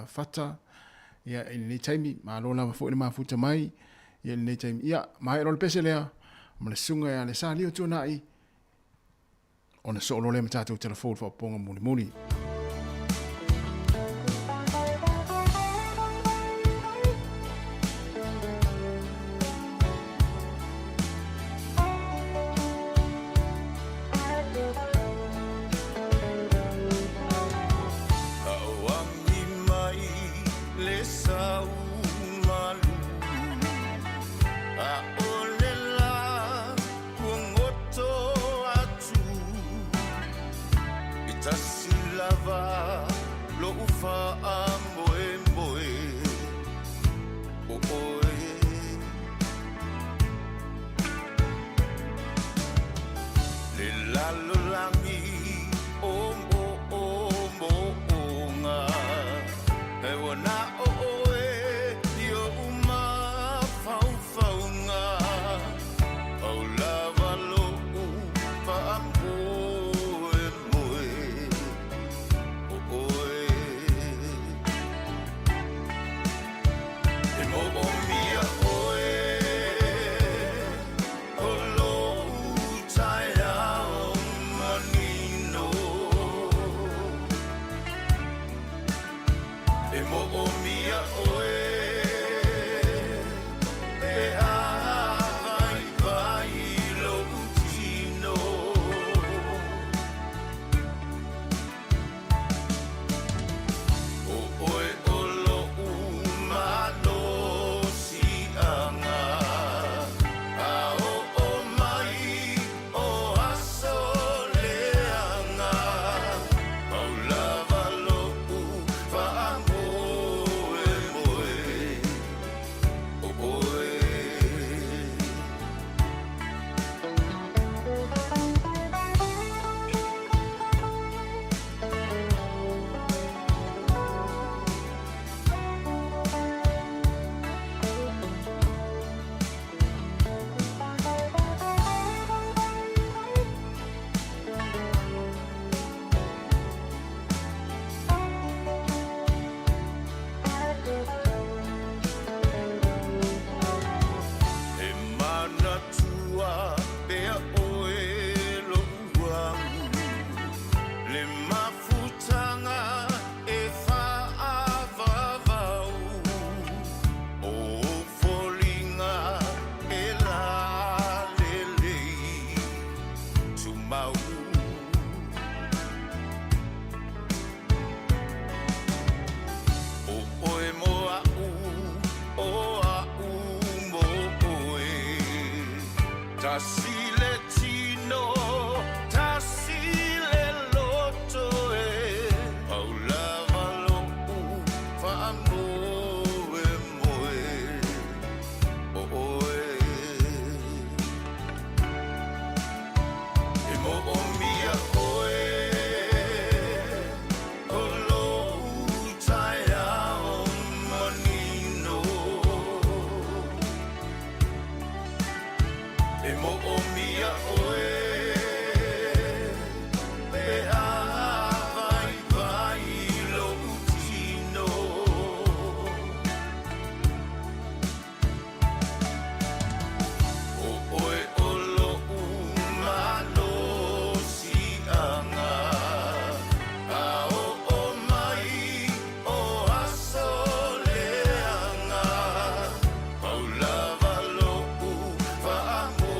Fata, ia, i lenei taimi, malo lava foi le mafuta mai, ia, i lenei taimi. Ia, maea loa le pese lea, ma le susuga ia Lesalio Tuanai, ona soo loa lea ma tatou tala fou i le faaopoopoga mulimuli. Auangi mai le sau malu A'ole la Ua goto atu e tasi lava lo'u faamoemoe o oe. Le lalolagi o moomooga, he ua na o oe i o'u mafaufauga. Pau lava lo'u faamoemoe o oe. E moomia oe o lo'u taeao manino. E moomia oe pe a vaivai lo'u tino. O oe o lo'u malosi'aga, a oo mai o aso leaga, pau lava lo'u faamoemoe o oe. E manatua pea oe lo'u au, le mafutaga e faavavau, o ou foliga e lalelei tumau. O oe mo a'u, o a'u mo oe, tasi le tino, tasi le loto e, pau lava lo'u faamoemoe o oe. E moomia oe o lo'u taeao manino. E moomia oe pe a vaivai lo'u tino. O oe o lo'u malosi'aga, a oo mai o aso leaga, pau lava lo'u faamoemoe.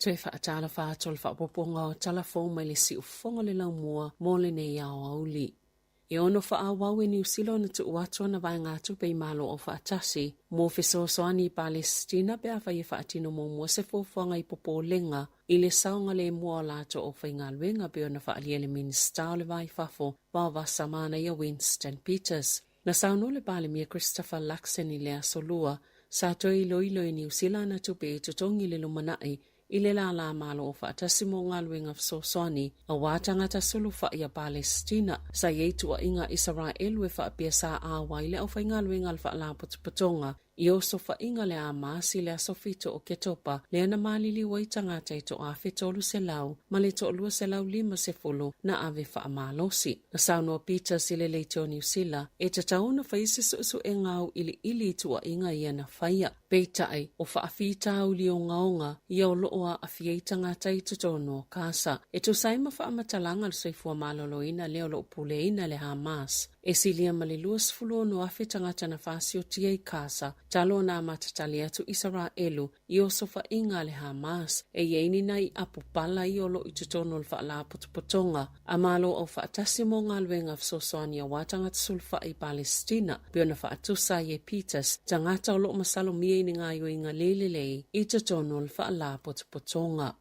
Toe faatalofa atu o le faaopoopoga o tala fou mai le siufofoga o le laumua mo lenei aoauli. E ono faaauau e Niu Sila ona tuu atu ana vaegatupe i Malo Aufaatasi mo fesoasoani i Palesitina pe afai e faatino muamua se fuafuaga i popolega i le saogalemu o latou aufaigaluega pei ona faaalia e le Minisita o le Va i Fafo Vaovasa Manaia Winston Peters. Na saunoa le Palemia Christopher Luxon i le Aso Lua, sa toe iloilo e Niu Sila ana tupe e totogi i le lumanai i le lālā Malo Aufaatasi mo Galuega Fesoasoani aua tagata sulufai a Palesitina sa i ai tuuaiga a Isaraelu e faapea sa auai le aufaigaluega a le Faalapotopotoga i osofaiga le Hamas i le aso 7 o Oketopa lea na maliliu ai tagata e 1,300 ma le 250 na ave faamalosi. Na saunoa Peters i le leitio Niu Sila e tatau ona faia se suesuega auiliili i tuuaiga ia na faia. Peitai, o faafitauli ogaoga ia o loo aafia ai tagata i totonu o Kasa. E tusa ai ma faamatalaga a le soifua maloloina lea o loo puleaina e le Hamas, e silia ma le 26,000 tagata na faasiotia i Kasa talu ona amata tali atu Isaraelu i osofaiga a le Hamas e i ai ni nai apu pala ia o loo i totonu o le Faalapotopotoga a Malo Aufaatasi mo Galuega Fesoasoani aua Tagata Sulufai i Palesitina, pei ona faatusa ai e Peters, tagata o loo masalomia i ni gaoioiga le lelei i totonu o le Faalapotopotoga.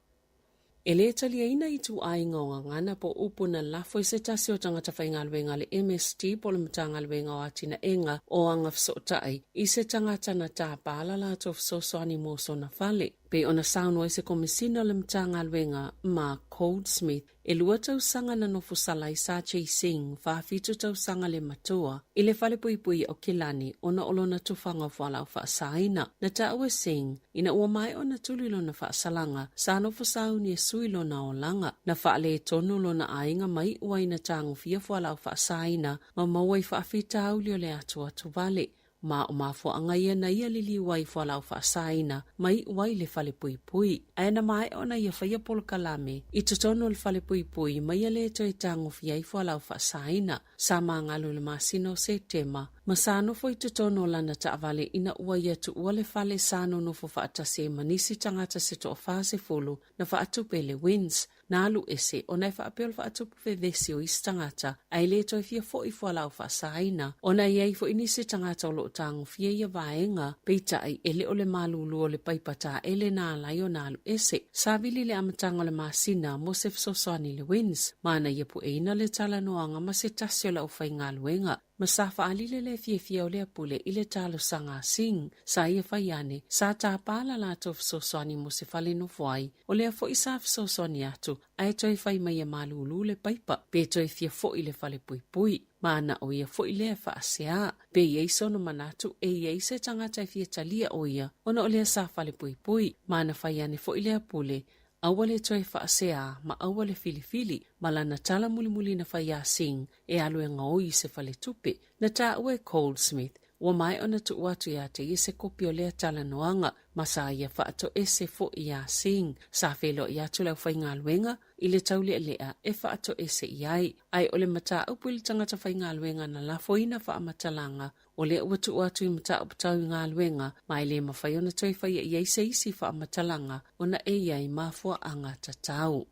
E lē taliaina ituaiga o gagana po o upu na lafo i se tasi o tagata faigaluega a le MST po o le Matagaluega o Atinaega o Agafesootai i se tagata na tāpā la latou fesoasoani mo sona fale, pei ona saunoa ai se Komisina o le Matagaluega, Mark Goldsmith, E lua tausaga na nofo sala ai Sa Chee Sing, 47 tausaga le matua, i le falepuipui o Kilani ona o lona tufaga o fualaau faasaina. Na taua e Sing, ina ua maea ona tuli lona faasalaga, sa nofo sauni e sui lona olaga. Na faaletonu lona aiga ma iu ai na tagofia fualaau faasaina ma maua i faafitauli o le atuatuvale. Ma o mafuaaga ia na ia liliu ai i fualaau faasaina ma iu ai i le falepuipui. Ae na maea ona ia faia polokalame i totonu o le falepuipui ma ia lē toe tagofia ai fualaau faasaina. Sa magalo i le masina o Setema ma sa nofo i totonu o lana taavale ina ua ia tuua le fale sa nonofo faatasi ai ma nisi tagata se toa-40 na faatupe e le WINZ. Na alu ese ona e faapea o le faatupu vevesi o isi tagata ae le toe fia foʻi fualaau faasaina ona e i ai foʻi nisi tagata o loo tagofia ia vaega, peitai e le o le malulu o le paipa taele na ala ai ona alu ese. Savili le amataga o le masina mo se fesoasoani i le WINZ ma na ia pueina le talanoaga ma se tasi o le aufaigaluega. Ma sa faaali le lē fiafia o lea pule i le talosaga a Singh, sa ia fai ane, sa tāpā la latou fesoasoani mo se fale nofo ai, o lea foʻi sa fesoasoani atu, ae toe fai mai e malūlū le paipa, pe toe fia foʻi i le fale puipui. Ma na o ia foʻi lea e faaseā. Pe i ai sona manatu e i ai se tagata e fia talia o ia, ona o lea sa fale puipui. Ma na fai ane foʻi lea pule, Aua le toe faaseā ma aua le filifili ma lana tala mulimuli na fai iā Singh e alu e gaoi i se faletupe. Na taua e Goldsmith, ua maea ona tuu atu iā te ia se kopi o lea talanoaga ma sa ia faatoese foʻi iā Singh. Sa feiloai atu le aufaigaluega i le taulealea e faatoese i ai. Ae o le mataupu i le tagata faigaluega na lafoina faamatalaga O lea ua tuu atu i mataupu tau i galuega, ma e le mafai ona toe faia i ai se isi faamatalaga ona e i ai mafuaaga tatau.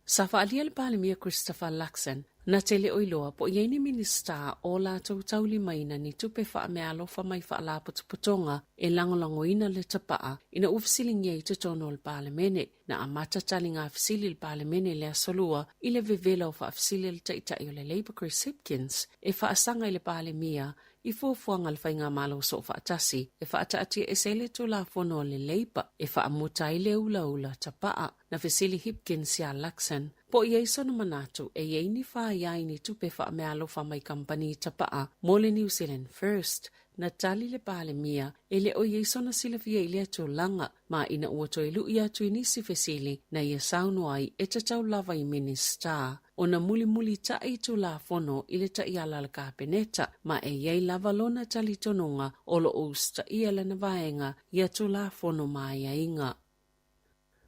Sa faaalia le Palemia Christopher Luxon, na te le o iloa po o i ai ni Minisita o latou taulimaina ni tupe faameaalofa mai faalapotopotoga e lagolagoina le tapaa ina ua fesiligia i totonu o le Palemene. Na amata taliga fesili le Palemene i le Aso Lua i le vevela o faafesili a le Taitai o le Labour Chris Hipkins e faasaga i le Palemia i fuafuaga a le Faigamalo Soofaatasi e faataatiaese ai le Tulafono a le Labour e faamuta ai le ulaula tapaa. Na fesili Hipkins iā Luxon po o i ai sona manatu e i ai ni faia i ni tupe faameaalofa mai kamupani tapaa mo le New Zealand First. Na tali le Palemia e le o i ai sona silafia i lea tulaga, ma ina ua toe luʻi atu i nisi fesili na ia saunoa ai e tatau lava i Minisita ona mulimulitaʻi Tulafono i le taiala a le Kapeneta, ma e i ai lava lona talitonuga o lo o usitaia lana vaega ia Tulafono ma aiaiga.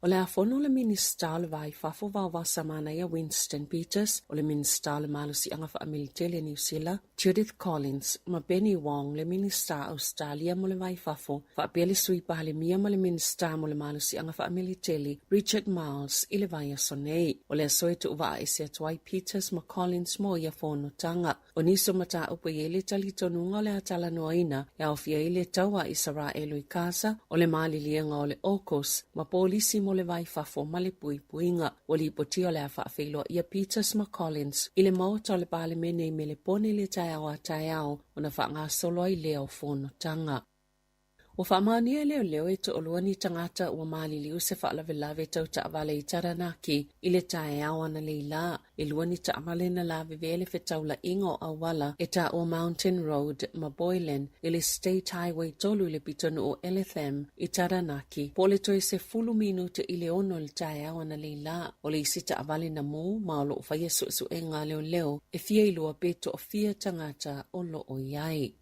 O le a fono le Minisita o le Va i Fafo Vaovasa Manaia Winston Peters, o le Minisita o le Malosiaga Faamilitele Niu Sila, Judith Collins ma Penny Wong le Minisita Ausetalia mo le Va i Fafo, faapea le Sui Palemia ma le Minisita mo le Malosiaga Faameliteli Richard Marles i le vaiaso nei. O le aso e tuuvaa ese atu ai Peters ma Collins mo ia fonotaga. O nisi o mataupu e i ai le talitonuga o le a talanoaina e aofia ai le taua a Isaraelu i Gaza, o le maliliega o le AUKUS ma polisi mo le va i fafo ma le puipuiga. Ua lipotia o le a faafeiloai ia Peters ma Collins i le Maota o le Palemene i Melepone i le taeao a taeao ona faagasolo ai lea o fonotaga. Ua faamaonia e leoleo e toalua ni tagata ua maliliu se faalavelave tau taavale i Taranaki i le taeao analeila. E lua ni taavale na lavevea le fetaulaiga o auala e taua Mountain Road ma Boylan i le State Highway 3 i le pitonuu o Eletham i Taranaki po o le toe 10 minute i le 6 i le taeao analeila. O le isi taavale na mū ma o lo o faia suesuega a leoleo e fia iloa pe toafia tagata o lo o i ai.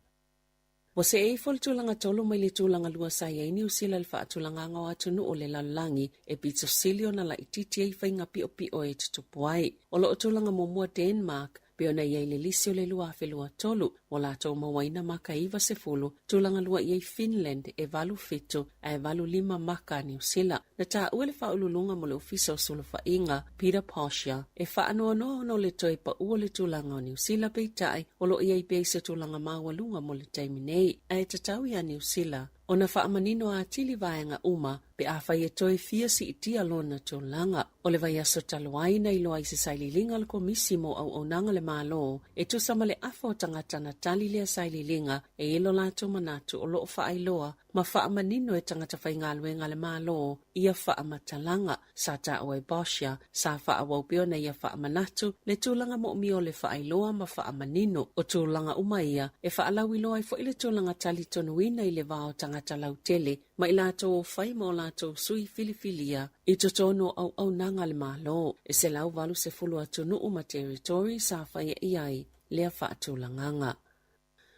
Ua see ifo le tulaga tolu mai le tulaga lua sa i ai Niu Sila i le faatulagaga o atunuu o le lalolagi e pito sili ona laitiiti ai faiga piʻopiʻo e tutupu ai. O lo o tulaga muamua Denmark pei ona i ai le lisi o le 2023 ua latou mauaina maka e 90, tulaga lua i ai Finland e 87 ae 85 maka a Niu Sila. Na taua le faauluuluga mo le Ofisa o Sulufaiga, Peter Posher, e faanoanoa ona o le toe paʻu o le tulaga o Niu Sila peitai o lo o i ai pea i se tulaga maualuga mo le taimi nei, ae tatau iā Niu Sila ona faamanino atili vaega uma pe afai e toe fia siitia lona tulaga. O le vaiaso talu ai na iloa ai se sailiiliga a le Komisi mo Auaunaga a le Malo e tusa ma le afa o tagata na tali lea sailiiliga e i ai lo latou manatu o lo o faailoa ma faamanino e tagata faigaluega a le Malo ia faamatalaga sa taua e Boscia sa faaauau pea ona ia faamanatu le tulaga moomia o le faailoa ma faamanino o tulaga uma ia e faalauiloa ai foi le tulaga talitonuina i le va o tagata lautele ma i latou o fai ma o latou sui filifilia i totonu o auaunaga a le Malo e 180 atunuu ma territory sa faia i ai lea faatulagaga.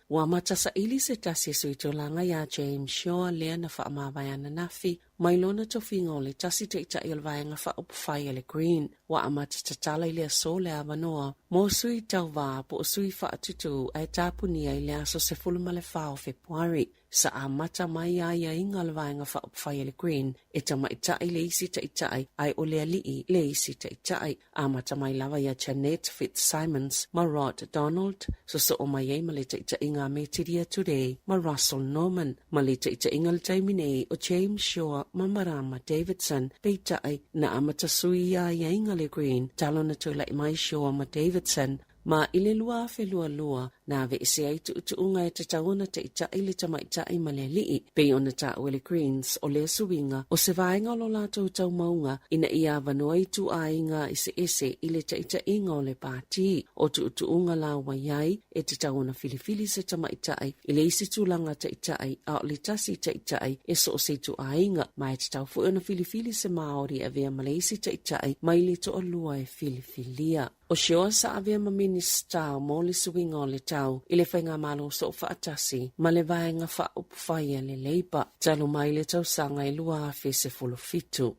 Ua amata saili se tasi e sui tulaga iā James Shaw lea na faamavae ananafi mai lona tofiga o le tasi taitai o le Vaega Faaupufai a le Green. Ua amata tatala i le aso le avanoa mo sui tauva po o sui faatutū ae tapunia i le aso 14 o Fepuari. Sa amata mai aiaiga o le Vaega Faaupufai a le Green e tamaitai le isi taitai ae o le alii le isi taitai. Amata mai lava iā Jeanette Fitzsimons ma Rod Donald, sosoo mai ai ma le taitaiga a Metiria Turei ma Russell Norman, ma le taitaiga i le taimi nei o James Shaw ma Marama Davidson. Peitai, na amata sui ia aiaiga le Green talu ona tulai mai Shaw ma Davidson Ma i le 2022, na aveese ai tuutuuga e tatau ona taitai le tamaitai ma le alii, pei ona taua e le Greens o lea suiga o se vaega o lo latou taumauga ina ia avanoa ituaiga eseese i le taitaiga o le pati. O tuutuuga la ua i ai, e tatau ona filifili se tamaitai i le isi tulaga taitai a o le tasi taitai e so o se ituaiga, ma e tatau foi ona filifili se Māori e avea ma le isi taitai mai le toalua e filifilia. O Shaw sa avea ma Minisita mo le Suiga o le Tau i le Faigamalo Soofaatasi ma le Vaega Faaupufai a le Labour talu mai le tausaga e 2017.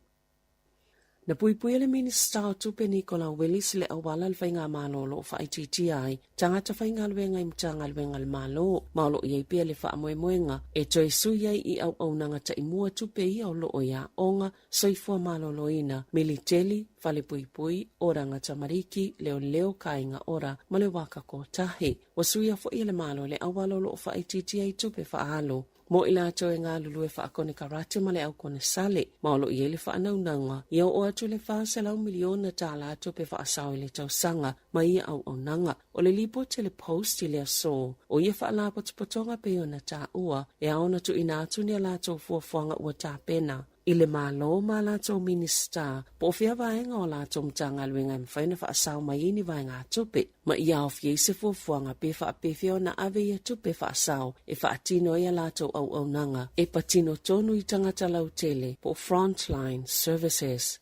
Na puipuia le Minisita o Tupe Nicola Willis le auala a le Faigamalo o lo o faaitiitia ai tagata faigaluega i Matagaluega a le Malo ma o lo o i ai pea le faamoemoega e toe sui ai i auaunaga taimua tupe ia o lo o i aoga soifua maloloina, militeli, falepuipui, oranga tamariki, leoleo, kāinga ora, ma le waka kotahi. Ua suia foi e le Malo le auala o lo o faaitiitia ai tupe faaalu mo i latou e galulue faakonekarate ma le aukonesale, ma o lo o i ai le faanaunauga ia oo atu le $400 miliona tālā tupe faasao i le tausaga ma ia auaunaga. O le lipoti a le Post i le aso, o ia faalapotopotoga pei ona taua, e ao ona tuuina atu ni a latou fuafuaga ua tapena i le Malo ma a latou Minisita po o fea vaega o a latou Matagaluega e mafai ona faasao mai ai ni vaegatupe, ma ia aofia ai se fuafuaga pe faapefea ona ave ia tupe faasao e faatino ai a latou auaunaga e patino tonu i tagata lautele po o frontline services.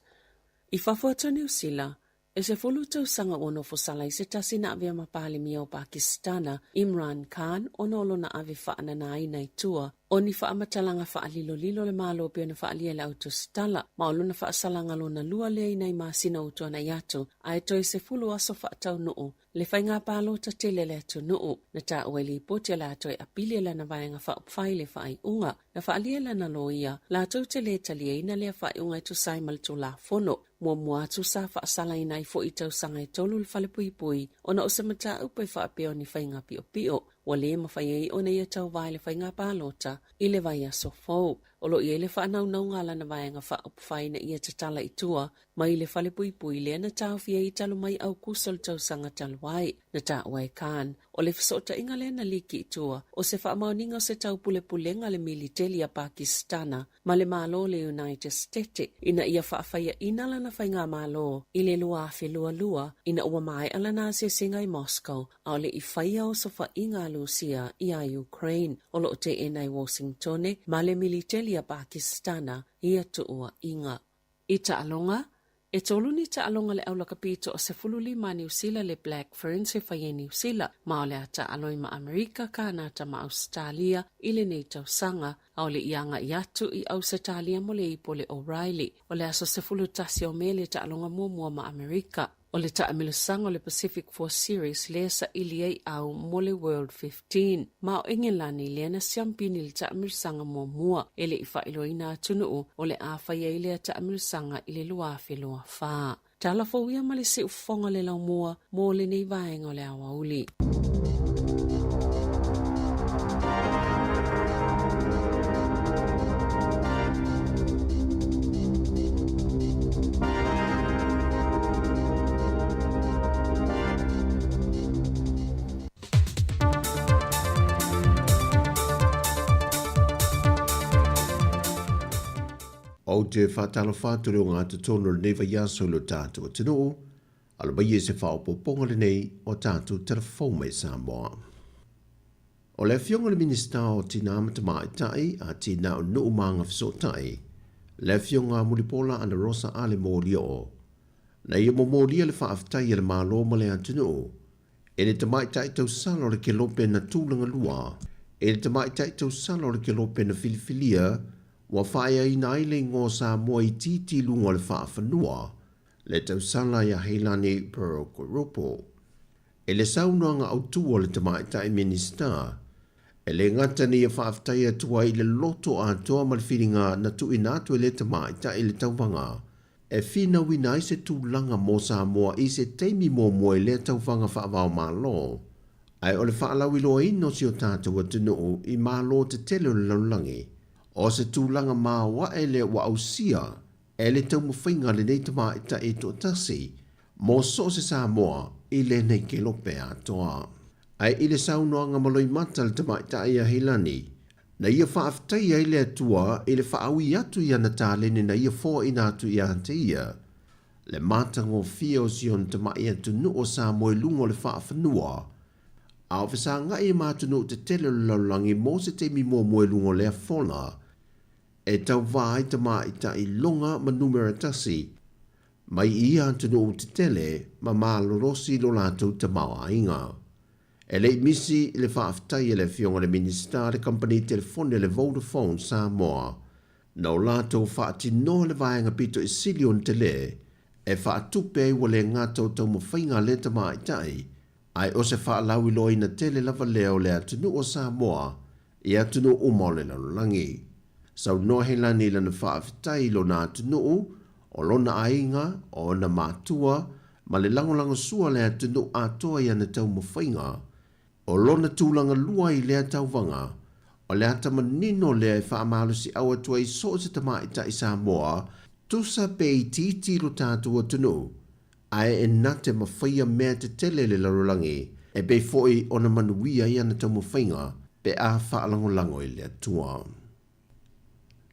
I fafo atu o Niu Sila, E 10 tausaga ua nofo sala ai se tasi na avea ma Palemia o Pakisitana, Imran Khan, ona o lona ave faananaina i tua O ni faamatalaga faalilolilo a le Malo pei ona faaalia e le au tusitala, ma o lona faasalaga lona lua lea i nai masina ua tuanai atu, ae toe 10 aso faataunuu le faiga palota tele a le atunuu. Na taua i lipoti o le a toe apili e lana Vaega Faaupufai le faaiuga. Na faaalia e lana loia, latou te le taliaina lea faaiuga e tusa ai ma le Tulafono. Muamua atu sa faasalaina ai foi i tausaga e tolu le falepuipui ona o se mataupu e faapea o ni faiga piopio ua le mafai ai ona ia tauva i le faiga palota i le vaiaso fou. O lo o i ai le faanaunauga a lana Vaega Faaupufai ina ia tatala i tua mai le falepuipui lea na taofia ai talu mai Aukuso le tausaga talu ai. Na taua e Khan, o le fesootaiga lea na liki i tua, o se faamaoniga o se taupulepulega a le militeli a Pakisitana ma le Malo o le United Stete ina ia faafaiaina lana faigamalo i le 2022 ina ua maea lana asiasiga i Moscow a o le i faia osofaiga a Lusia iā Ukraine. O lo o teena e Washingtone ma le militeli a Pakisitana ia tuuaiga. I taaloga, e tolu ni taaloga a le aulakapi toa-15 a Niu Sila le Black Ferns e fai ai Niu Sila, ma o le a taalo ai ma Amerika, Kanata ma Ausetalia i lenei tausaga, a o le i agai atu i Ausetalia mo le ipu o le O'Reilly. O le aso 11 o Me le taaloga muamua ma Amerika. O le taamilosaga o le Pacific Four Series lea saili ai au mo le World 15. Ma o Engelani lea na siampini i le taamilosaga muamua e le i faailoaina atunuu o le a fai ai lea taamilosaga i le 2024. Tala fou ia ma le siufofoga o le laumua mo lenei vaega o le aoauli. Ou te whātalofa atu reo ngā totonu o lenei vaiaso i lo tātou atunuu, Alo mai e se faaopoopoga lenei o tatou tala fou mai Samoa. O le Afioga i le Minisita o Tinā ma Tamaitai, a Tinā o Nuu ma Agafesootai, le Afioga a Mulipola Anarosa Ale Molioo, na ia momolia le faafetai a le Malo ma le atunuu e le tamaitai tausala o le kelope na tulaga lua, e le tamaitai tausala o le kelope na filifilia ua faaeaina ai le igoa o Samoa itiiti i luga o le faafanua le tausala iā Heilani Burrow-Gurupo. I le saunoaga autu a le Tamaitai Minisita, e le gata na ia faafetai atu ai i le loto atoa ma le filiga na tuuina atu e lea tamaitai i le tauvaga e finauina ai se tulaga mo Samoa i se taimi muamua i lea tauvaga faavaomalo, ae o le faalauiloaina o si o tatou atunuu i malo tetele o le lalolagi, o se tulaga maoae lea ua ausia E le taumafaiga a lenei tamaitai toatasi mo so o se Samoa i lenei kelope atoa. Ae i le saunoaga maloimata a le tamaitai a Heilani, na ia faafetaia ai le Atua i le faaui atu i ana taleni na ia foaina atu ia te ia, le matagofie o si ona tamai atunuu o Samoa i luga o le faafanua, a o fesagai ma atunuu tetele o le lalolagi mo se taimi muamua i luga o lea fola. E tauva ai tamaitai loga ma numera tasi mai i ia atunuu tetele ma malolosi lo latou tamaoaiga. E le i misi le faafetai a le Afioga i le Minisita le kamupani telefoni a le Vodafone Samoa na o latou faatinoa le vaega pito i sili ona tele e faatupe ai ua le gata o taumafaiga a lea tamaitai ae o se faalauiloaina tele lava lea o le atunuu o Samoa i atunuu uma o le lalolagi. Saunoa Helani i lana faafetai i lona atunuu, o lona aiga, o ona matua, ma le lagolagosua a le atunuu atoa i ana taumafaiga. O lona tulaga lua i lea tauvaga, o le ata manino lea e faamalosiau atu ai so o se tamaitai Samoa, tusa pe itiiti lo tatou atunuu, ae e na te mafaia mea tetele i le lalolagi, e pei foi ona manuia ai ana taumafaiga pe a faalagolago i le Atua.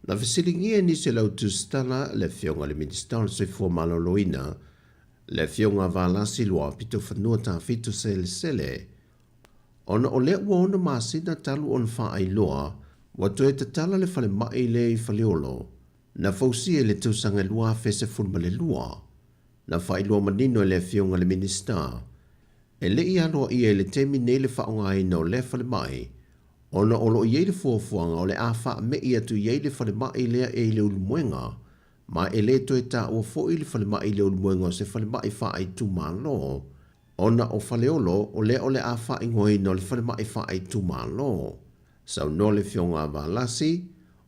Na fesiligia e nisi o le au tusitala le Afioga i le Minisita o le Soifua Maloloina, le Afioga a Valasi Luapitofanua Tafito Selesele, ona o lea ua ono masina talu ona faailoa ua toe tatala le falemai lea i Faleolo, na fausia i le tausaga e 2012. Na faailoa manino e le Afioga i le Minisita, e le i aloaia i le taimi nei le faaaogaina o lea falemai, ona o lo o i ai le fuafuaga o le a faame'i atu i ai le falemai lea e i Leulumoega, ma e le toe taua foi le falemai i Leulumoega o se falemai faaitumalo, ona o Faleolo o lea o le a faaigoaina o le falemai faaitumalo. Saunoa le Afioga a Valasi,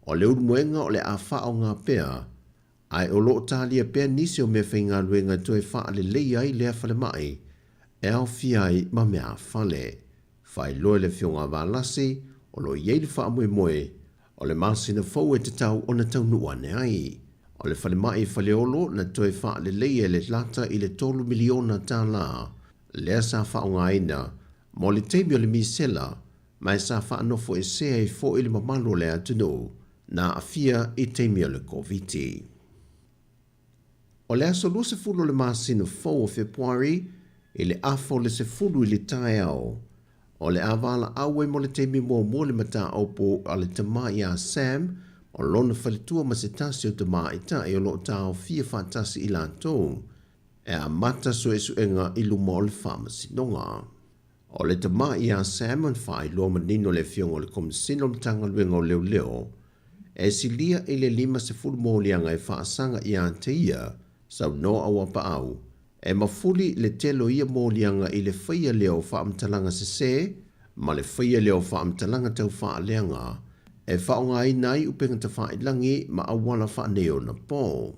o Leulumoega o le a faaaoga pea, ae o lo o talia pea nisi o meafaigaluega e toe faaleleia ai lea falemai e aofia ai ma meaafale. Faailoa e le Afioga a Valasi, o lo o i ai le faamoemoe o le masina fou e tatau ona taunuu ane ai. O le falemai i Faleolo na toe faaleleia e le lata i le $3 miliona lea sa faaaogaina mo le taimi o le misela ma e sa faanofoesea ai foi le mamalu o le atunuu na aafia i taimi o le Koviti. O le aso 20 o le masina fou o Fepuari i le afa o le 10 i le taeao, o le a valaau ai mo le taimi muamua le mataupu a le tama ia Sam o lona faletua ma se tasi o tamaitai o lo o taofia faatasi i latou e amata suesuega i luma o le faamasinoga. O le tama ia Sam na faailoa manino e le Afioga o le Komesina o le Matagaluega o Leoleo e silia i le 50 moliaga e faasaga ia te ia, saunoa Auapaau, e mafuli le tele o ia moliaga i le faia lea o faamatalaga sesē ma le faia lea o faamatalaga taufaaleaga e faaaogaina ai upega tafailagi ma auala faaneionapo.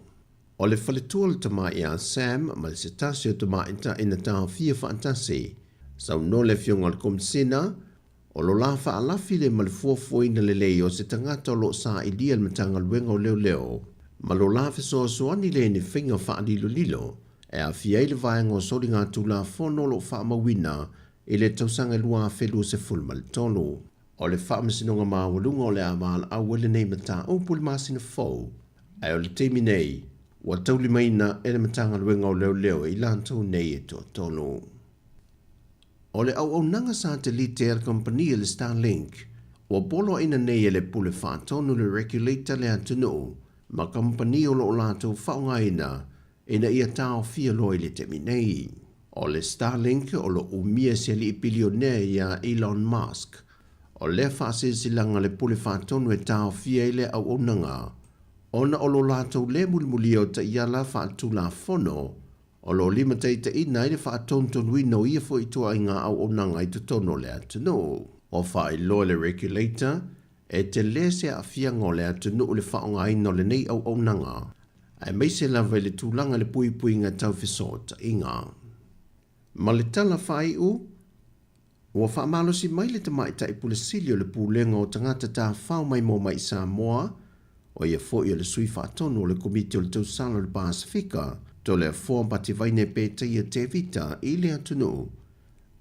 O le faletua o le tama ia Sam ma se tasi o tamaitai na taofia faatasi, saunoa le Afioga i le Komesina, o lo la faalafi lea ma le fuafuaina lelei o se tagata o lo o sailia e le Matagaluega o Leoleo, ma lo la fesoasoani lea i ni faiga faalilolilo e aafia ai le vaega o soligatulafono o lo o faamauina i le tausaga 2023. O le Faamasinoga Maualuga o le a valaau ai lenei mataupu i le masina fou, ae o le taimi nei, ua taulimaina e le Matagaluega o Leoleo i latou nei e toatolu. O le auaunaga satelite a le kamupani a le Starlink, ua poloaiina nei e le Pule Faatonu le Regulator le atunuu ma kamupani o lo o latou faaaogaina ina ia taofia loa i le taimi nei. O le Starlink o lo o umia e se alii pilionea ia Elon Musk. O lea faasilasilaga a le Pule Faatonu e taofia ai lea auaunaga ona o lo latou le mulimulia o taiala faaletulafono o lo o limataitaiina ai le faatonutonuina o ia foi ituaiga auaunaga i totonu o le atunuu. Ua faailoa e le Regulator e tele se aafiaga o le atunuu i le faaaogaina o lenei auaunaga, aemaise lava i le tulaga i le puipuiga tau fesootaiga. Ma le tala faaiu, ua faamalosi mai le Tamaitai Pule Sili o le Pulega o Tagata Tafao Maimoa Mai i Samoa, o ia foi o le Sui Faatonu o le Komiti o le Tausala o le Pasefika, Toleafoa Bativaine Petaia Tevita i le atunuu.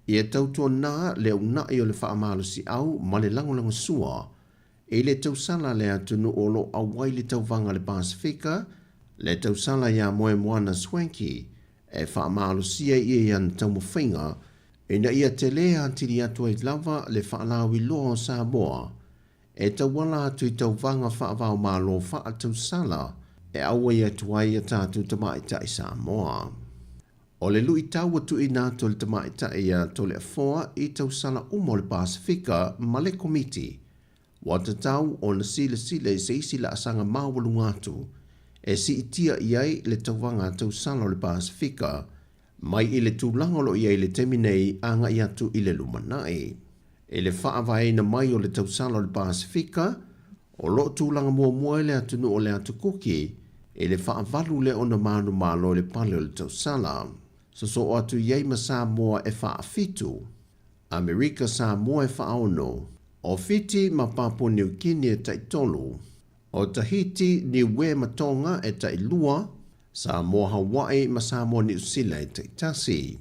Ia tautuana le uunai o le faamalosiau ma le lagolagosua i le tausala a le atunuu o lo o auai le tauvaga a le Pasefika, le tausala ia Moemoana Swanky e faamalosia ia i ana taumafaiga ina ia tele atili atu ai lava le faalauiloa o Samoa e tauala atu i tauvaga faava-o-Malo faatausala e auai atu ai a tatou tamaitai Samoa. O le luitau ua tuuina atu e le tamaitai ia Toleafoa i tausala uma o le Pasefika ma le Komiti, ua tatau ona silasila i se isi laasaga maualuga atu e siitia i ai le tauvaga tausala o le Pasefika mai i le tulaga o lo o i ai i le taimi nei agai atu i le lumanai. I le faavaeina mai o le tausala o le Pasefika, o lo o tulaga muamua ai le atunuu o le Atu Kuki i le faavalu lea ona manumalo i le pale o le tausala. Sosoo atu i ai ma Samoa e faafitu, Amerika Samoa e faaono, o Fiti ma Papua Niu Kini e taitolu, o Tahiti, Niue ma Tonga e tailua, Samoa Hawaii ma Samoa Niu Sila e taitasi.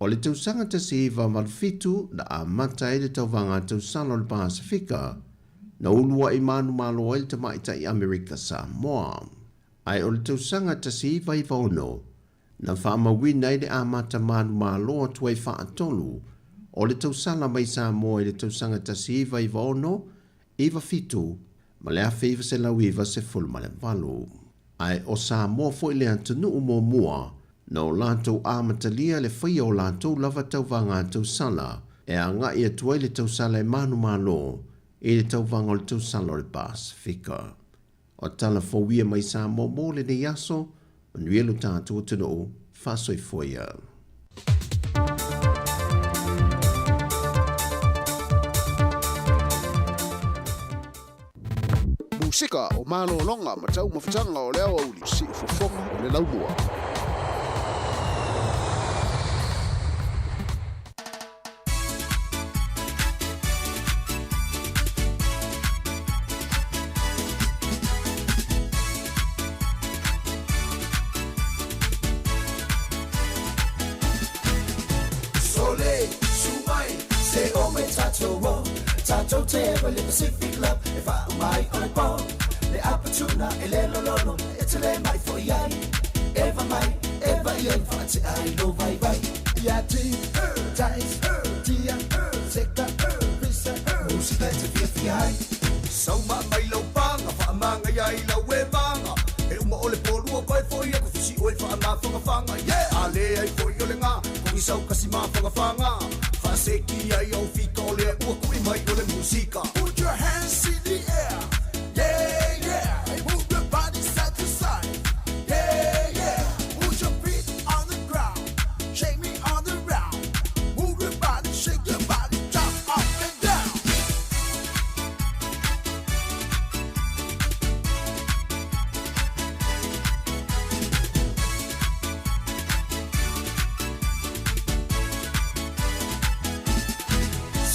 O le tausaga 1987 na amata ai le tauvaga tausala o le Pasefika, na uluai manumalo ai le tamaitai Amerika Samoa. Ae o le tausaga 1996, na faamauina ai le amata manumalo atu ai faatolu o le tausala mai Samoa i le tausaga 1996, 97 ma le 1998. Ae o Samoa foi le atunuu muamua na o latou amatalia le faia o latou lava tauvaga tausala e agai atu ai le tausala e manumalo. i le tauvaga o le tausala o le Pasefika. O tala fou ia mai Samoa mo lenei aso, manuia lo tatou atunuu, faasoifua ia. Musika o malologa ma taumafataga o le aoauli, siufofoga o le laumua. Sole, su mai, se o mai tatou o Tatou te ewa le Pacific Love E wha mai o le po Le apatuna e le lololo E te le mai fo iai Eva mai, eva iai Wha te ai lo vai vai Ia ti, tais, tia, seka, pisa Musika e te fia fia ai Sauma mai lau panga, whaamanga ia i lau e vanga E uma o le polua koe foi aku fisi oe whaamawhangawhanga Yeah! Ale ai foi o le ngā, kongi sau kasi mawhangawhanga Whaaseki ai au fika o lea ua kui mai o le musika Put your hands in the air Yeah, yeah Move your body side to side Yeah, yeah Put your feet on the ground Shake me on the round Move your body, shake your body Jump up and down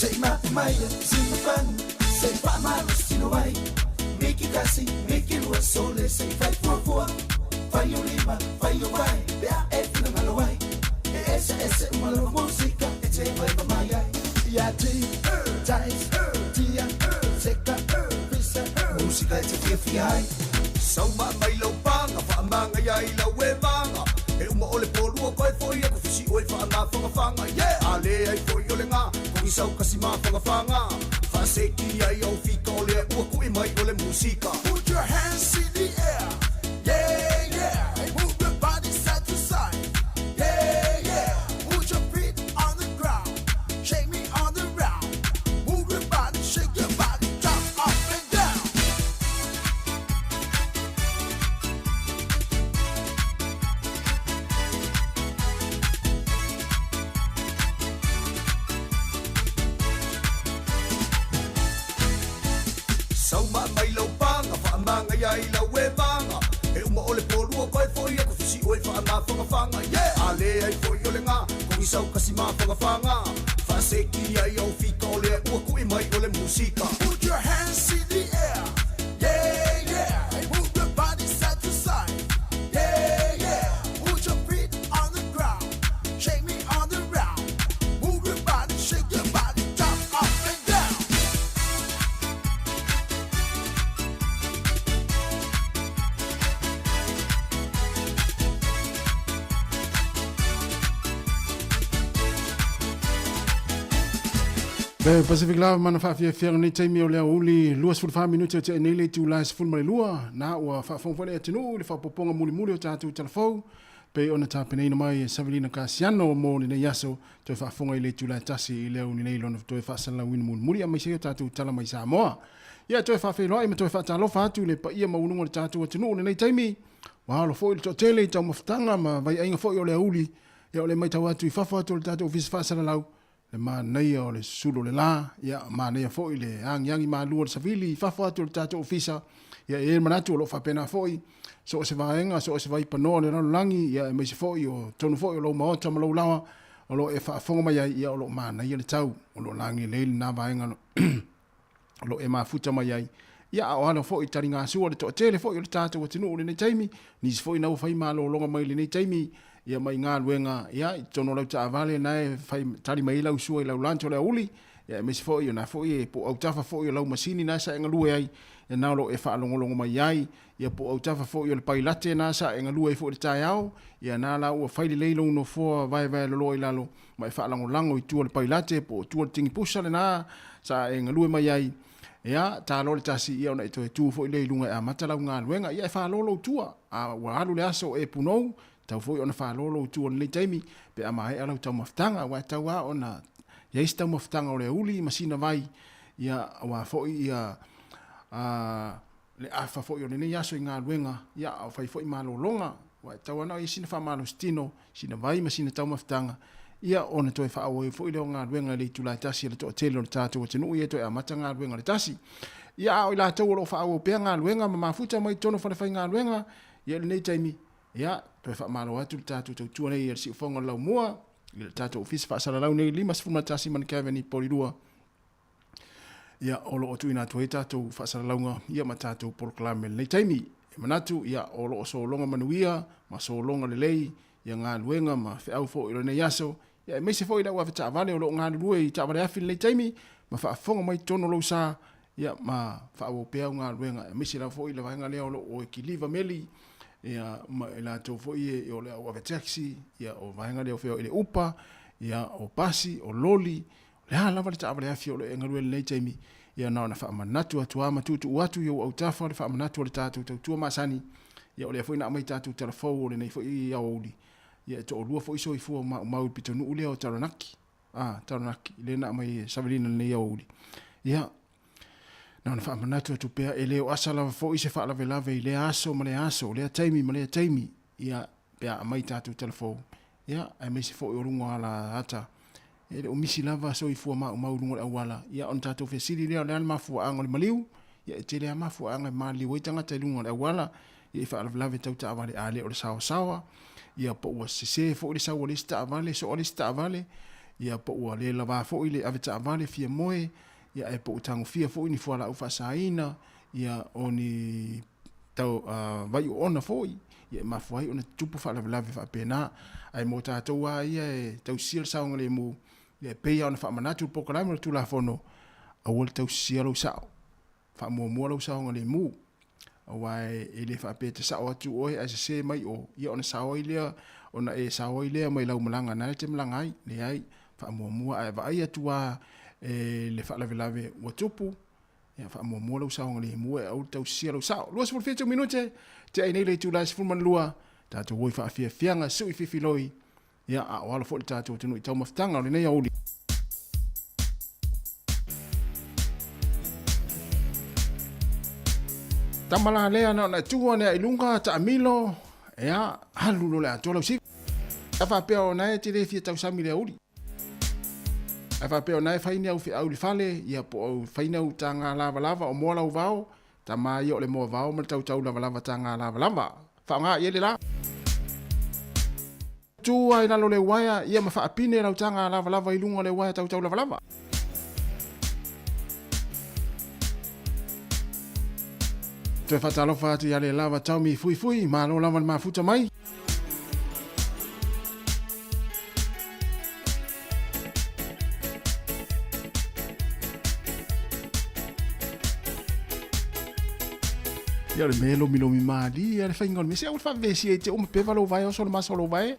Sei ma maia, sina fanu, sei fa malo sino ai. Miki kasi, miki lua sole, sei fai fua fua. Fai o lima, fai o vai, pe a e fina malo ai. E ese ese uma lova música, e te vai pa mai ai. Ia ti, tais, tia, seka, pisa, música e te fia fia ai. Sauma mai lau panga, whaamanga ia i lau e vanga. E uma o le polua koe foi aku fisi oe whaamawhangawhanga. Yeah! Ale ai foi o le ngā, kongi sau kasi mawhangawhanga. Whaaseki ai au fika o lea ua kui mai o le musika. Put your hands in the air. Yeah, yeah. Move your body side to side. Yeah, yeah. Put your feet on the ground. Shake me on the round. Move your body, shake your body, jump up and down. Sauma mai lau panga, whaamanga ia i lau e vanga. E uma o le polua koe foi aku fisi oe whaamawhangawhanga. Yeah! Ale ai foi o le ngā, kongi sau kasi mawhangawhanga. Whaaseki ai au fika o lea ua kui mai o le musika. Put your hands in the air. Yeah, yeah. Move your body side to side. Yeah, yeah. Put your feet on the ground. Shake me on the round. Move your body, shake your body, jump up and down. Le Pacific Love mana faafiafiaga nei taimi o le aoauli 24 minute o tea nei le itula e 12 na ua faafofoga foi le atunuu i le faaopoopoga mulimuli o tatou talafou pei ona tapenaina mai e Savelina Kasiano mo lenei aso toe faafofoga i le itula e tasi i le aoauli nei lona toe faasalalauina mulimuli aemaise ai o tatou tala mai Samoa. Ia toe faafeiloai ma toe faatalofa atu i le paia maualuga o le tatou atunuu i lenei taimi. Ua alo foi le toatele i taumafataga ma vaiaiga foi o le aoauli ia o le matau atu i fafo atu o le tatou ofisa faasalalau le manaia o le susulu o le la, ia, manaia foi le agiagi malu o le savili i fafo atu o le tatou ofisa, ia, e i ai le manatu o lo o faapena foi so o se vaega, so o se vaipanoa o le lalolagi, ia, aemaise foi o totonu foi o lou maota ma lou laoa o lo o e faafofoga mai ai, ia, o lo o manaia le tau, o lo o lagilei lena vaega o lo o e mafuta mai ai. Ia, a o alo foi i taligasua le toatele foi o le tatou atunuu i lenei taimi, nisi foi na ua fai malologa mai i lenei taimi, ia mai galuega, ia, i totonu o lau taavale na e fai tali mai ai lau sua i lau lunch o le aoauli, ia, aemaise foi o na foi e po o autafa foi o lau masini na sa e galue ai, ia na o lo o e faalogologo mai ai, ia po o autafa foi o le pailate na sa e galue ai foi i le taeao, ia na la ua fai lelei lou nofoa vaevaeloloa i lalo, ma e faalagolago i tua o le pailate po o tua o le tigipusa lena sa e galue mai ai, ia, ta loa le tasi, ia ona e toe tu foi lea i luga e amata lau galuega, ia e falo lou tua, a ua alu le aso o e punou, tau foi ona falo lou tua i lenei taimi, pe a maea lau taumafataga, aua e tau lava ona i ai se taumafataga o le auli ma sina vai, Ia, aua foi ia a, le afa foi o lenei aso i galuega, ia, a o fai foi malologa, ua e tatau lava ona i ai sina faamalositino, sina vai ma sina taumafataga, ia, ona toe faaauau ai foi lea o galuega i le itula e tasi a le toatele o le tatou atunuu ia e toe amata galuega i le tasi. Ia, a o i latou o lo o faaauau pea galuega ma mafuta mai totonu o falefaigaluega, ia, i lenei taimi, ia, toe faamalo atu le tatou tautua nei a le Siufofoga o le Laumua, i le tatou Ofisa Faasalalau nei 51 Manu Avenue, Porirua, ia o lo o tuuina atu ai tatou faasalalauga ia ma tatou polokalame i lenei taimi. E manatu ia o lo o sologa manuia ma sologa lelei ia galuega ma feau foi o lenei aso, ia aemaise foi le au avetaavale o lo o galulue i taavale afi i lenei taimi ma faafofoga mai totonu o lou sa ia ma faaauau pea au galuega, aemaise lava foi le vaega lea o lo o kiliva meli ia ma i latou foi o le au ave taxi ia o vaega lea o feoai i le upa ia o pasi o loli O le a lava le taavale afi o lo o e galue i lenei taimi, ia na ona faamanatu atu lava ma tuutuu atu i ou autafa le faamanatu a le tatou tautua masani, ia o lea foi na aumai tatou tala fou o lenei foi aoauli, ia e toalua foi soifua maumau i le pitonuu lea o Taranaki, a, Taranaki, lea na aumai e Savelina i lenei aoauli. Ia, na ona faamanatu atu pea, e le o asa lava foi se faalavelave i lea aso ma lea aso, lea taimi ma lea taimi, ia, pe a aumai tatou tala fou, ia, aemaise foi o luga o ala ata, E le o misi lava soifua maumau i luga o le auala, ia ona tatou fesili lea o le a le mafuaaga o le maliu? Ia e tele lava mafuaaga e maliliu ai tagata i luga o le auala, ia i faalavelave tau taavale a le o le saoasaoa, ia po ua sese foi le sau a le isi taavale, soa le isi taavale, ia po ua le lava foi le avetaavale fia moe, ia ae po ua tagofia foi ni fualaau faasaina, ia o ni tau vai oona foi, ia e mafua ai ona tutupu faalavelave faapena. Ae mo tatou lava ia e tausisia le saogalemu, ia e pei lava ona faamanatu le polokalame o le Tulafono, aua le tausisia lou sao, faamuamua lou saogalemu. Aua e le faapea e te sao atu oe ae sese mai o, ia ona sao ai lea, ona e sao ai lea mai lau malaga na e te malaga ai. Leai, faamuamua ae vaai atu lava e le faalavelave ua tupu, Ia faamuamua lou saogalemu ae aua le tausisia lou sao. 27 minute, tea ai nei le itula e 12, tatou o i faafiafiaga, sui fifiloi, ia a o alo foi le tatou atunuu i taumafataga o lenei aoauli. Tama la lea na ona e tu ane ai luga, taamilo, ia, alu loa le atoa lau siva. A faapea o na e te le fia tausami i le aoauli. Ae faapea o na e fai ni au feau i le fale, ia po o fai ni au taga lavalava o moa lau vao, tama ia o le moa vao ma le tautau lavalava taga lavalava. Faaaoga i ai le la. Tu ai lalo le uaea, ia ma faapine lau taga lavalava i luga o le uaea tautau lavalava. Toe faatalofa atu ia le lava Taumi Fuifui, malo lava le mafuta mai. Ia o le mea e lomilomi malie a le faiga o le mea. Se aua le faavevesi ai te uma peva lou vae oso le masa o lou vae.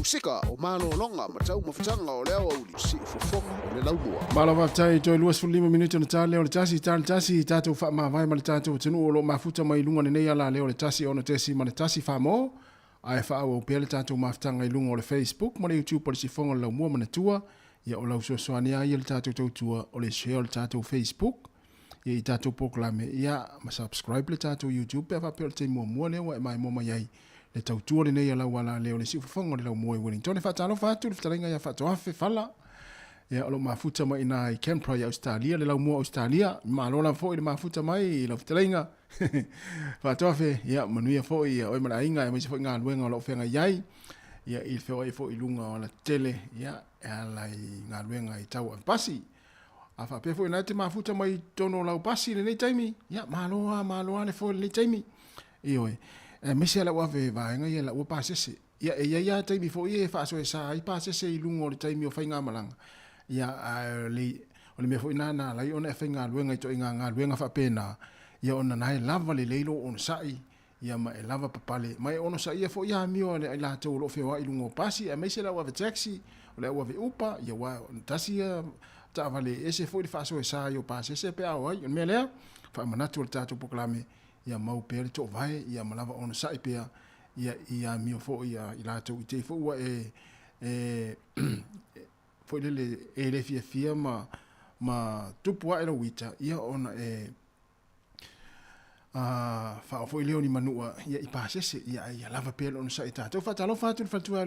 Musika o malologa ma taumafataga o le aoauli, siufofoga o le laumua. Malo faafetai, toe 25 minute ona ta lea o le tasi, ta le tasi, tatou faamavae ma le tatou atunuu o lo o mafuta mai i luga lenei ala lea o le 1 6 1 Famo, ae faaauau pea le tatou mafutaga i luga o le Facebook ma le YouTube o le Sifoga o le Laumua manatua, ia o lau fesoasoani lava ia le tatou tautua o le share o le tatou Facebook ia i tatou polokalame ia ma subscribe le tatou YouTube pe a faapea o le taimi muamua lea ua e maimoa mai ai le tautua lenei a lau ala lea o le siufofoga o le laumua i Wellington. E faatalofa atu i le fetalaiga ia Faatoafe Fala, ia o lo o mafuta mai ina i Canberra i Ausetalia, le laumua o Ausetalia. Malo lava foi le mafuta mai i lau fetalaiga Faatoafe, ia manuia foi ia oe ma le aiga aemaise foi galuega o lo o feagai ai ia i le feoai foi i luga o alatetele ia e ala i galuega i tau avepasi. A faapea foi o lena e te mafuta mai i totonu o lau pasi i lenei taimi, ia malo lava, malo lava le foe i lenei taimi. Ioe. Aemaise lava lau ave vaega ia lau pasese. Ia e i ai lava taimi foi ia e faasoesa ai pasese i luga o le taimi o faigamalaga. Ia ae o le, o le mea foi lena na ala ai ona e faigaluega i ituaiga galuega faapena, ia ona na e lava lelei lou onosai, ia ma e lava papale, ma e onosaia foi amio a i latou o lo o feoai i luga o pasi, aemaise le au ave taxi, o le au ave upa, ia aua tasi ia taavale e ese foi le faasoesa ai o pasese pe a o ai. O le mea lea, faamanatu o le tatou polokalame, ia mau pea le toovae, ia ma lava onosai pea, ia i amio foi a i latou i te i foi ua e, e foi lele e le fiafia ma, ma tupu ae lou ita, ia ona e a faaoo foi lea o ni manua ia i pasese, ia ae ia lava pea le onosai i tatou. Faatalofa atu i le faletua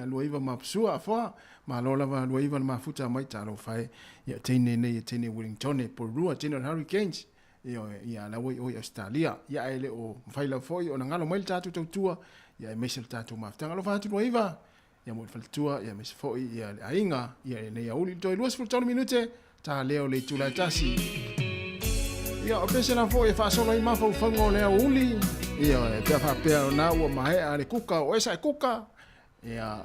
Luaiva ma Apusua Afoa, malo lava Luaiva le mafuta mai, talofa e, ia teine nei e teine Wellingtone, Porirua, teine o le Hurricanes, ioe, ia la ua i o i Ausetalia, ia ae le o mafai lava foi ona galo mai le tatou tautua, ia aemaise le tatou mafutaga. Alofa atu Luaiva, ia mo le faletua, ia aemaise foi ia le aiga, ia lenei aoauli, toe 23 minute, ta lea o le itula e tasi. Ia, o pese la foi e faasolo ai mafaufauga o le aoauli, ia, e pea faapea o na ua maea le kuka, o esa e kuka, ia,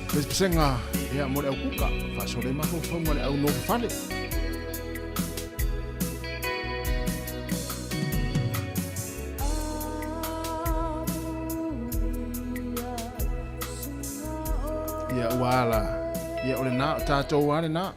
pesepesega, ia, mo le au kuka, faasolo ai mafaufauga o le au nofo fale. Ia ua ala. Ia o lena, o tatou lava lena.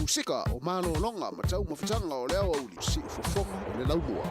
Musika o malologa ma taumafataga o le aoauli, siufofoga o le laumua.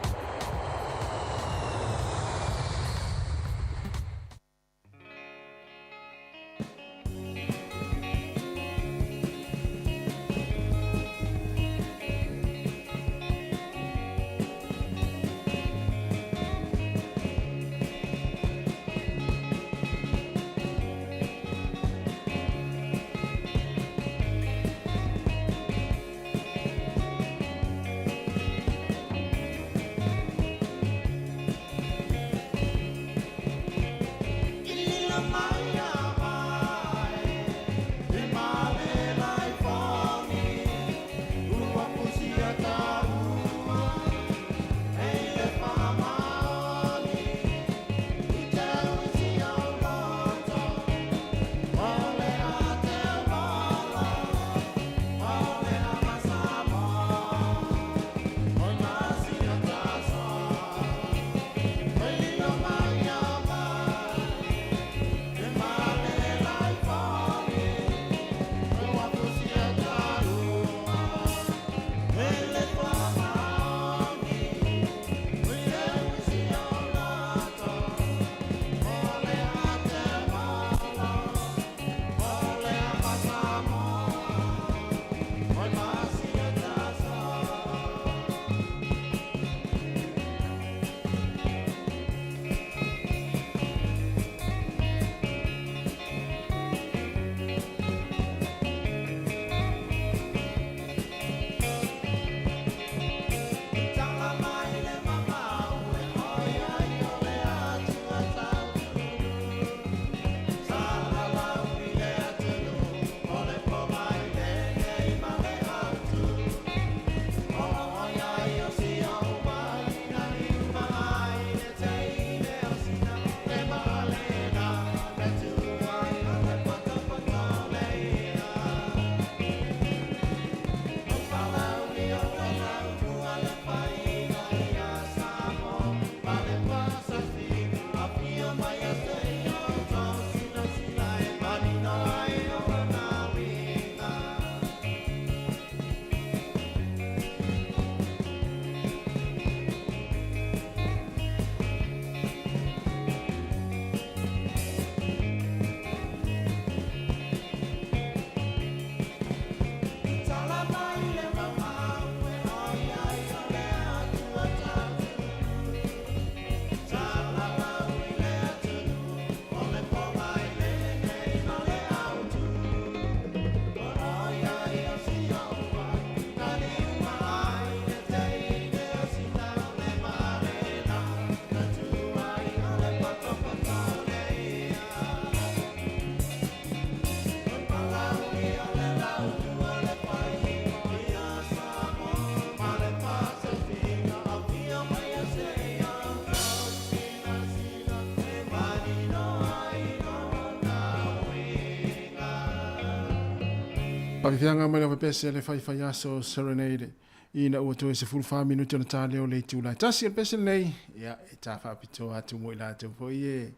Faafeaga mai lava pese le faifai aso Serenade ina ua toe 14 minute ona ta lea o le itula e tasi o le pese lenei. Ia, e ta faapitoa atu mo i latou foi e,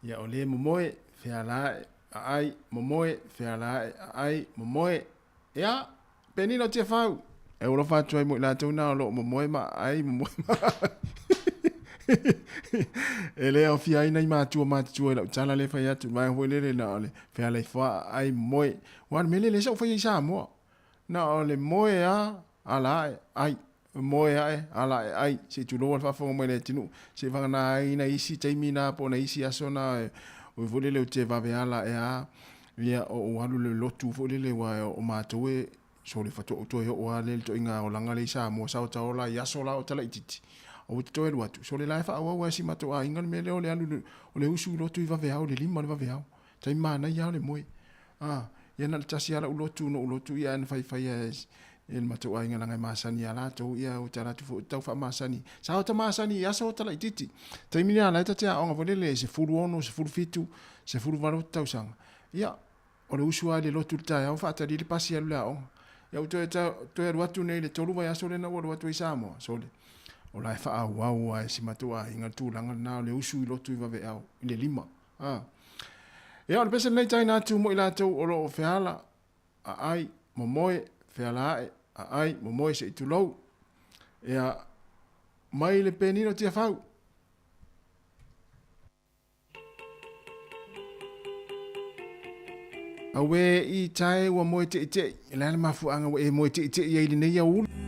ia o le momoe, feala e, aai, momoe, feala e, aai, momoe. Ia, Penina o Tiafau, e alofa atu ai mo i latou na o lo o momoe ma aai, momoe ma aai. E le aofia ai nai matua matutua i lau tala lea e fai atu, vaega foi lele na o le fealaifoa aai moe. Aua o le mea lea lea sa ou faia i Samoa. Na o le moe a, ala ae, ai. Moe ae, ala ae, ai. Se i tulou a le faafofoga mai le atunuu. Se i vagana ai nai isi taimi na po o nai isi aso na oi foi lele ou te vave ala ae a, ia o ou alu i le lotu foi lele aua o matou e sole faatoa ou toe oo lava lea i le toaiga olaga lea i Samoa sa ota ola i aso la o talaititi. Aua te toe alu atu, sole la e faaauau lava e si matou aiga le mea lea o le alu o le usu i lotu i vaveao i le 5 le vaveao. Taimi manaia lava o le moe. A, ia na o le tasi lava lau lotu na ou lotu ia ae na faifai lava e le matou aiga leaga e masani ia latou ia ou te alu atu foi ou te tau faamasani. Sa ota masani i aso o talaititi. Taimi lea la e ta te aoga foi lele 16, 17, 18 tausaga. Ia, o le usu lava i le lotu i le taeao faatali le pasi alu i le aoga. Ia ua toe, toe alu atu nei i le tolu vaiaso lea na ou alu atu ai i Samoa, sole, o la e faaauau lava e si matou aiga le tulaga lena o le usu i lotu i vaveao i le lima. A. Ia, o le pese lenei taina atu mo i latou o lo o feala, aai, momoe, feala ae, aai, momoe se i tulou. Ia, mai le penina o Tiafau. Auē i tae ua moe teʻiteʻi, o le a le mafuaaga ua e moe teʻiteʻi ai i lenei aoauli?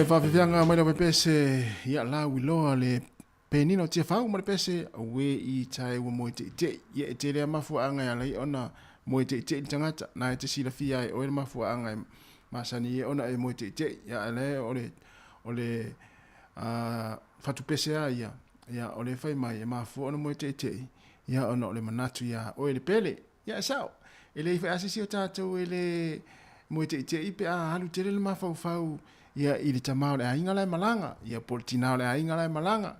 E faafefiaga mai lau pepese ia lau iloa le penina o Tiafau ma le pese aue i tae ua moe teʻiteʻi. Ia e tele a mafuaaga e ala ai ona moe teʻiteʻi le tagata. Na e te silafia ai oe le mafuaaga e masani ai ona e moe teʻiteʻi. Ia a le o le o le a fatu pese a ia. Ia o le fai mai e mafua ona moe teʻiteʻi. Ia ona o le manatu iā oe le pele. Ia e sao. E leai foi a se isi o tatou e le moe teʻiteʻi pe a alu tele le mafaufau ia i le tama o le aiga la e malaga, ia po o le tina o le aiga la e malaga,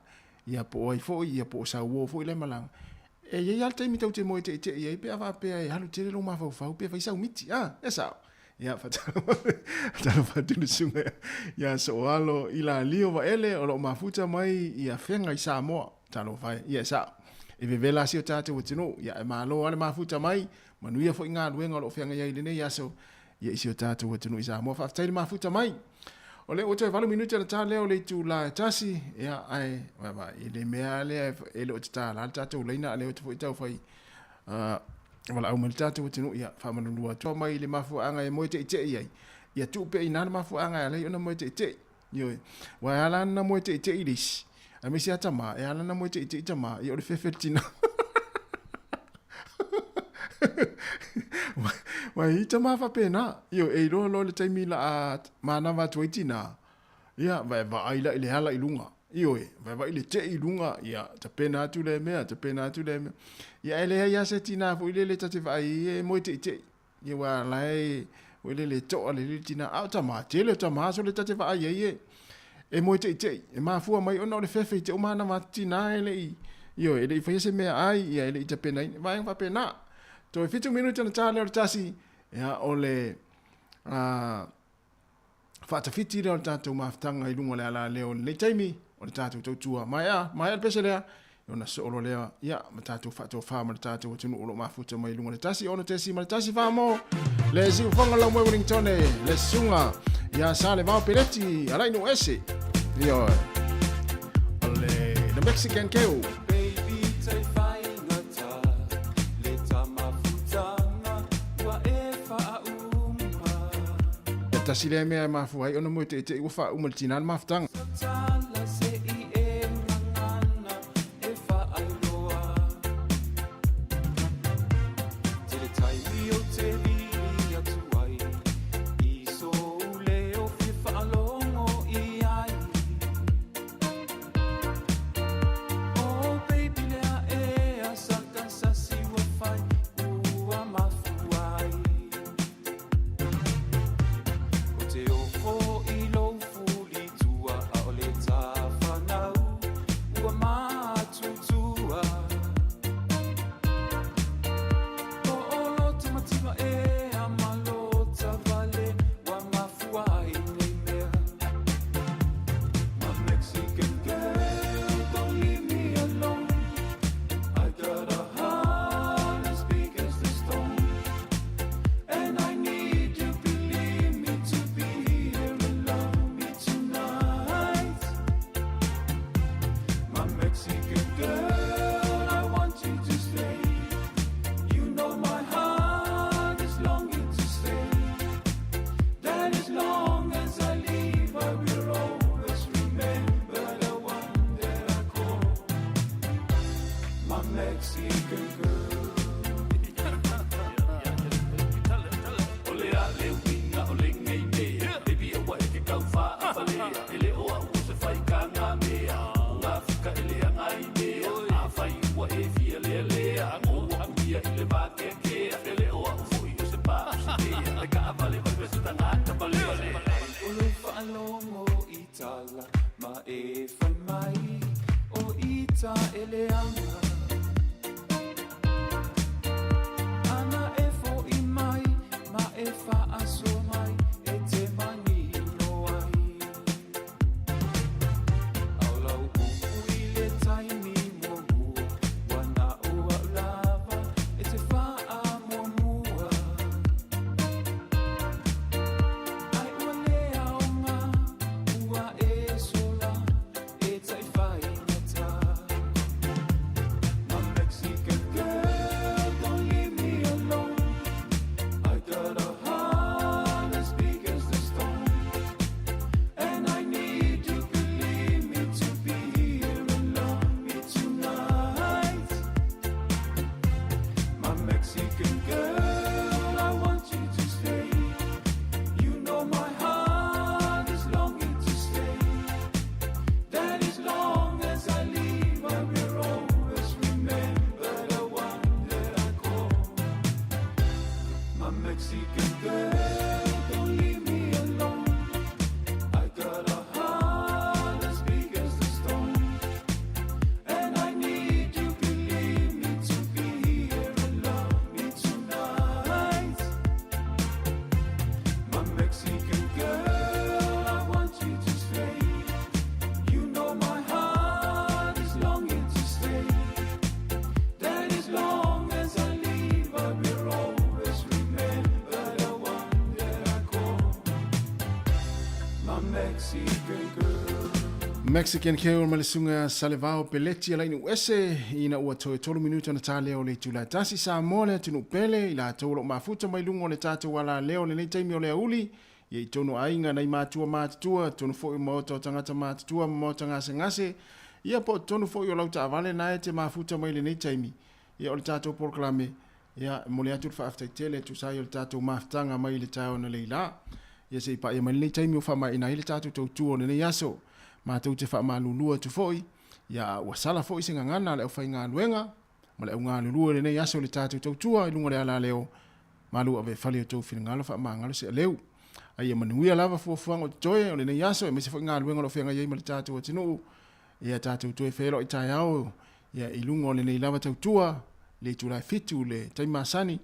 ia po o ai foi, ia po o sauo foi la e malaga. E i ai lava le taimi tou te moe teitei ai pe a faapea e alu tele lou mafaufau pe fai sau miti, a, e sao. Ia, faatalofa atu i le susuga ia Sooalo Ilalio Vaele o lo o mafuta mai i Afega i Samoa. Talofa e, ia e sao. E vevela si o tatou atunuu, ia e malo lava le mafuta mai, manuia foi galuega o lo o feagai ai i lenei aso ia i si o tatou atunuu i Samoa. Faafetai le mafuta mai. O lea ua toe 8 minute ona ta lea o le itula e tasi, ia, ae, vaavaai, i le mea lea e le o tatala le tatou laina, a lea foi tau fai valaau mai le tatou atunuu, ia, faamalulu atu mai le mafuaaga e moe teitei ai, ia tuu pea i ina le mafuaaga e ala ai ona moe teitei. Ioe. Aua e ala ona moe teitei le isi, aemaise lava tama, e ala ona moe teitei tama, ia o le fefe o le tina. Aua e i ai tama faapena, ioe, e iloa loa le taimi la a manava atu ai tina, ia, vaevaai la i le ala i luga, ioe, vaevaai le tei i luga, ia, tapena atu lea mea, tapena atu lea mea. Ia, ae leai lava se tina foi lele ta te vaai ai e moe teitei. Ia aua la e foi lele e toa lelei le tina, a o tama, tele o tama sole ta te vaai ai e e moe teitei, e mafua mai ona o le fefe i te uma ana atu tina e le i, ioe, e le i faia se meaai, ia e le i tapenaina, vaega faapena. Toe 7 minute ona ta lea o le tasi, ia o le a, faatafiti lea o le tatou mafutaga i luga o le alaleo i lenei taimi o le tatou tautua. Maea, maea le pese lea, ona soolo lea, ia, ma tatou faatofa ma le tatou atunuu o lo o mafuta mai i luga o le 1 6.1 Famo, le siufoga lau moe Wellingtone, le susuga ia Salevao Peleti, alai no ese, ioe, o le The Mexican Keu. Baby, tai faigata, le tamafutaga, ua e faauma. E tasi lea mea e mafua ai ona moe teitei ua faauma le tina le mafutaga. Tala se i e gagana e faailoa. Tele taimi ou te vili atu ai i sou leo fia faalogo i ai. Oh baby lea ea sa sasi ua fai ua mafua ai. O te ofo i lou fulitua a o le tafanau ua matutua. O oloto mativa ea ma lota vale ua mafua ai nei mea. My Mexican girl, don't leave me alone. I got a heart as big as the stone. And I need you, believe me, to be here and love me tonight. My Mexican girl, I want you to stay. You know my heart is longing to stay. That as long as I live, I will always remember the one that I call my Mexican girl. O le a le uiga o le nei mea Baby aua e ke kau faafalea E le o au o se faikāga mea O ngā fuka e leaga ai mea Afai ua e fia lealea Ago aku ia i le vakeakea E le o au foi o se pa'usitea Le kaavale vale se tagata palevale O lou faalogo i tala ma e fai mai o ita e leaga. Ana e fo'i mai ma e faasoa mai e te manino ai. Ao lau upu i le taimi muamua ua na o au lava e te faamuamua. Ai ua le aoga ua e sola e tai faigata. My Mexican girl, don't leave me alone. I got a heart as big as the stone. And I need you, believe me, to be here and love me tonight. My Mexican girl, I want you to stay. You know my heart is longing to stay. That as long as I live, I will always remember the one that I call my Mexican girl. Don't leave me alone. I got a heart as big as the stone. And I need you, believe me, to Mexican Carol ma le suga Salevao Peleti a laini ese ina ua toe tolu minuta ona ta lea o le itula e tasi Samoa le atunuu pele i latou o lo o mafuta mai luga o le tatou alaleo i lenei taimi o le aoauli ia i tonu aiga nai matua matutua tonu foi o maota o tagata matutua ma maota gasegase ia po o totonu foi o lau taavale na e te mafuta mai lenei taimi ia o le tatou polokalame Ia, e momoli atu le faafetai tele e tusa ai o le tatou mafutaga mai i le taeao analeila. Ia se i paia mai lenei taimi ua faamaeaina ai le tatou tautua o lenei aso. Matou te faamalulu atu foi, ia a ua sala foi se gagana a le aufaigaluega ma le augalulue o lenei aso i le tatou tautua i luga o le alaleo, malu ave fale i outou finagalo faamagalo se aleu. A ia manuia lava fuafuaga o totoe o lenei aso aemaise foi galuega o lo o feagai ai ma le tatou atunuu. Ia tatou toe feiloai taeao ia i luga o lenei lava tautua, le itula e fitu le taimi masani,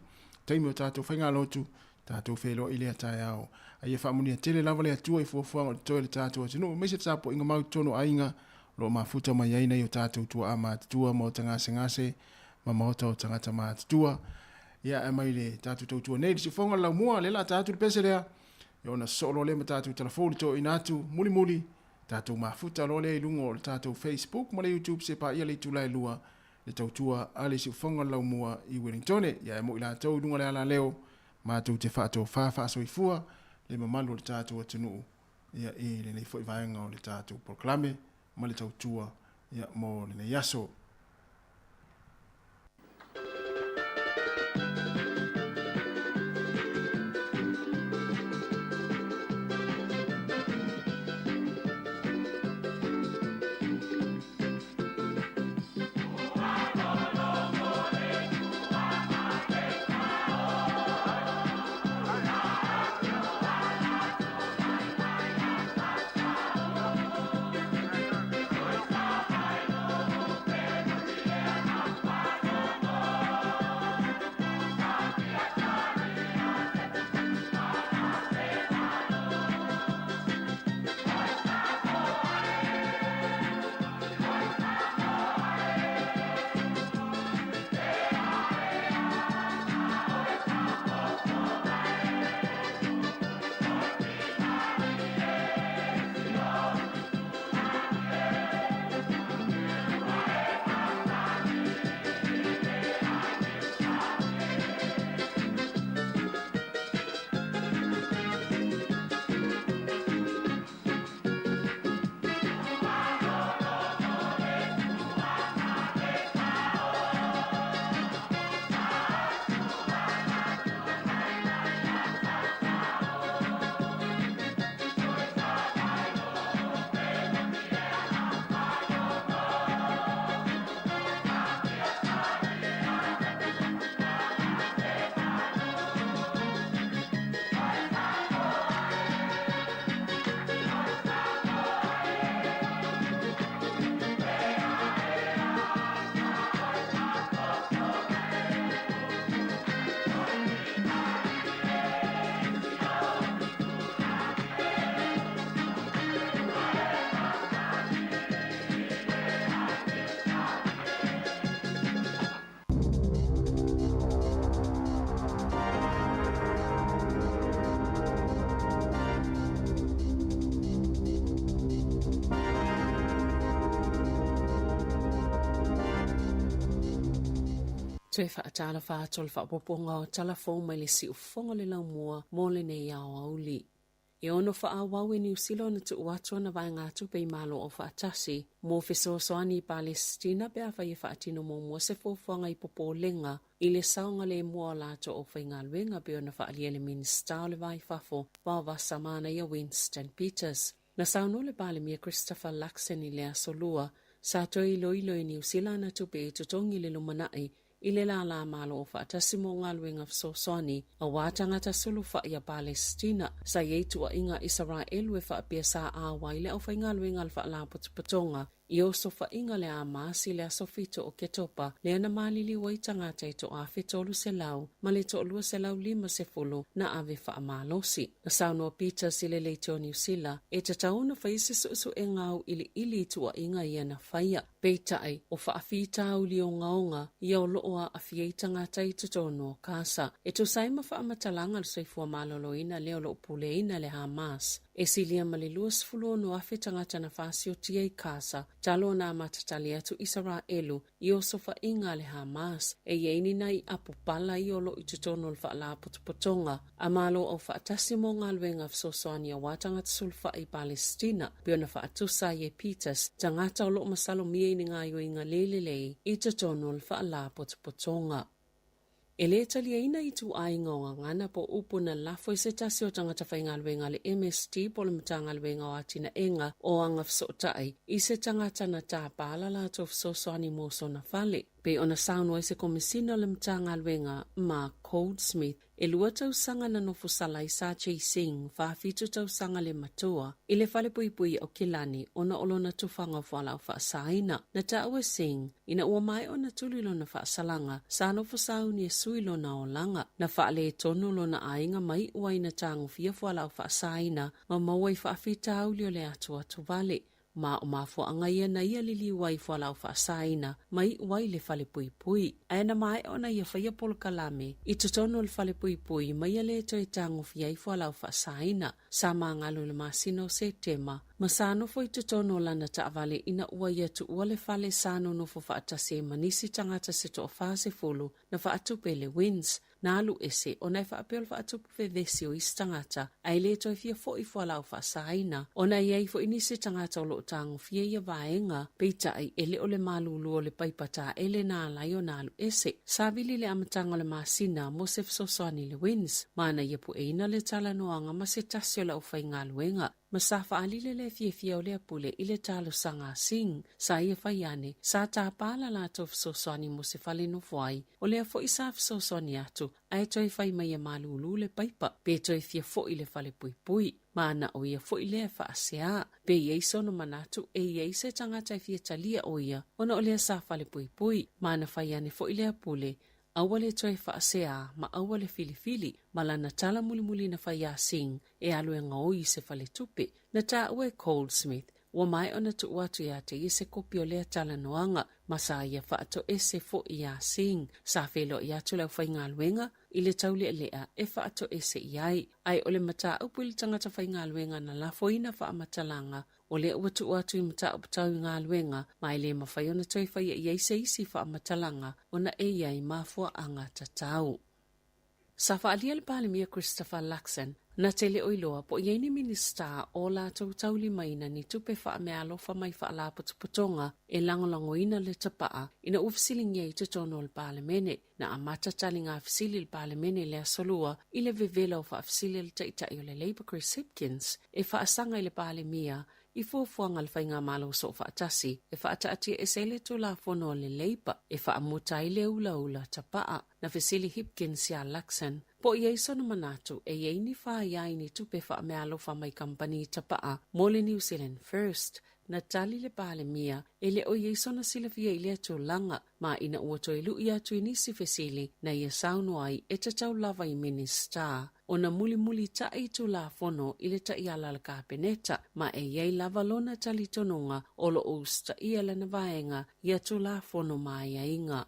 taimi o tatou faigalotu, tatou feiloai lea taeao. A ia faamanuia tele lava le Atua i fuafuaga o totoe o le tatou atunuu, aemaise le tapuaiga mau i totonu o aiga o lo o mafuta mai ai nai o tatou tuaa matutua, maota gasegase ma maota o tagata matutua. Ia ae mai le tatou tautua nei i le siufofoga o le laumua, lea o le a ta atu le pese lea, ia ona sosoo loa lea ma tatou talafou i le toeaina atu mulimuli, Tatou mafuta loa lea i luga o le tatou Facebook ma le YouTube se paia le itula e lua le tautua a le siufofoga o le laumua i Wellingtone. Ia e mo i latou i luga o le alaleo, matou te faatofa faasoifua le mamalu o le tatou atunuu ia i lenei foi vaega o le tatou polokalame ma le tautua ia mo lenei aso. Toe faatalofa atu o le faaopoopoga o tala fou mai le siufofoga o le laumua mo lenei aoauli. E ono faaauau e Niu Sila ona tuu atu ana vaegatupe i Malo Aufaatasi mo fesoasoani i Palesitina pe afai e faatino muamua se fuafuaga i popolega i le saogalemu o a latou aufaigaluega pei ona faaalia e le Minisita o le Va i Fafo Vaovasa Manaia Winston Peters. Na saunoa le Palemia Christopher Luxon i le Aso Lua, sa toe iloilo e Niu Sila ana tupe e totogi i le lumanai i le lālā Malo Aufaatasi mo Galuega Fesoasoani aua tagata sulufai a Palesitina, sa i ai tuuaiga a Isaraelu e faapea sa auai le aufaigaluega a le Faalapotopotoga i osofaiga le Hamas i le aso 7 o Oketopa, lea na maliliu ai tagata e 1,300 ma le 250 na ave faamalosi. Na saunoa Peters i le leitio Niu Sila, e tatau ona fai se suesuega auiliili i tuuaiga ia na faia. Peitai, o faafitauli ogaoga ia o lo o aafia ai tagata i totonu o Kasa. E tusa ai ma faamatalaga a le soifua maloloina lea o lo o puleaina e le Hamas. E silia ma le 26,000 tagata na faasiotia i Kasa talu ona amata tali atu Isaraelu i osofaiga a le Hamas e i ai ni nai apu pala ia o lo o i totonu o le Faalapotopotoga a Malo Aufaatasi mo Galuega Fesoasoani aua Tagata Sulufai i Palesitina, pei ona faatusa ai e Peters tagata o lo o masalomia i ni gaoioiga le lelei i totonu o le Faalapotopotoga. E le taliaina ituaiga o gagana po o upu na lafo e se tasi o tagata faigaluega a le MST po o le Matagaluega o Atinaega o Agafesootai i se tagata na tapa la latou fesoasoani mo sona fale, pei ona saunoa ai se Komesina o le Matagaluega, Mark Goldsmith, E lua tausaga na nofo sala ai Sajay Singh, 47 tausaga le matua, i le falepuipui o Kilani ona o lona tufaga o fualaau faasaina. Na taua e Singh, ina ua maea ona tuli lona faasalaga, sa nofo sauni e sui lona olaga. Na faaletonu lona aiga ma iu ai na tagofia fualaau faasaina ma maua i faafitauli o le atuatuvale. Ma o mafuaaga ia na ia liliu ai i fualaau faasaina ma iu ai i le falepuipui. Ae na maea ona ia faia polokalame i totonu o le falepuipui ma ia le toe tagofia ai fualaau faasaina. Sa magalo i le masina o Setema ma sa nofo i totonu o lana taavale ina ua ia tuua le fale sa nonofo faatasi ai ma nisi tagata se toa-40 na faatupe e le WINZ. Na alu ese ona e faapea o le faatupu vevesi o isi tagata ae le toe fia foi fualaau faasaina ona e i ai foi nisi tagata o lo o tagofia ia vaega, peitai e le o le malulu o le paipa taele na ala ai ona alu ese. Savili i le amataga o le masina mo se fesoasoani i le WINZ ma na ia pueina le talanoaga ma se tasi o le aufaigaluega. Ma sa faalile le fiafia o lea pule i le talosaga a Singh, sa ia fai ane, sa tapa la latou fesoasoani mo se fale nofo ai, o lea foi sa fesoasoani atu, ae toe fai mai e malulu le paipa, pe toe fia foi i le fale puipui. Ma na o ia foi lea e faasea. Pe i ai sona manatu e i ai se tagata e fia talia o ia, ona o lea sa fale puipui, ma na fai ane foi lea pule, Aua le toe faasea ma aua le filifili ma lana tala mulimuli na fai iā Singh e alu e gaoi i se faletupe. Na taua e Goldsmith, ua maea ona tuu atu iā te ia se kopi o lea talanoaga ma sa ia faatoese foi iā Singh. Sa feiloai atu le aufaigaluega i le taulealea e faatoese i ai. Ae o le mataupu i le tagata faigaluega na lafoina faamatalaga O lea ua tuu atu i mataupu tau i galuega ma e le mafai ona toe faia i ai se isi faamatalaga ona e i ai mafuaaga tatau. Sa faaalia le Palemia Christopher Luxon na te le o iloa po o i ai ni Minisita o latou taulimaina ni tupe faameaalofa mai faalapotopotoga e lagolagoina le tapaa ina ua fesiligia i totonu o le Palemene. Na amata taliga fesili le Palemene i le Aso Lua i le vevela o faafesili a le Taitai o le Labour Chris Hipkins e faasaga i le Palemia i fuafuaga a le Faigamalo Soofaatasi e faataatia ese ai le Tulafono a le Labour e faamuta ai le ulaula tapaa. Na fesili Hipkins iā Luxon po o i ai sona manatu e i ai ni faia i ni tupe faameaalofa mai kamupani tapaa mo le New Zealand First. Na tali le Palemia e le o i ai sona silafia i lea tulaga, ma ina ua toe lu'i atu i nisi fesili na ia saunoa ai e tatau lava i Minisita ona mulimulita'i Tulafono i le taiala a le Kapeneta, ma e i ai lava lona talitonuga o lo o usitaia lana vaega ia Tulafono ma aiaiga.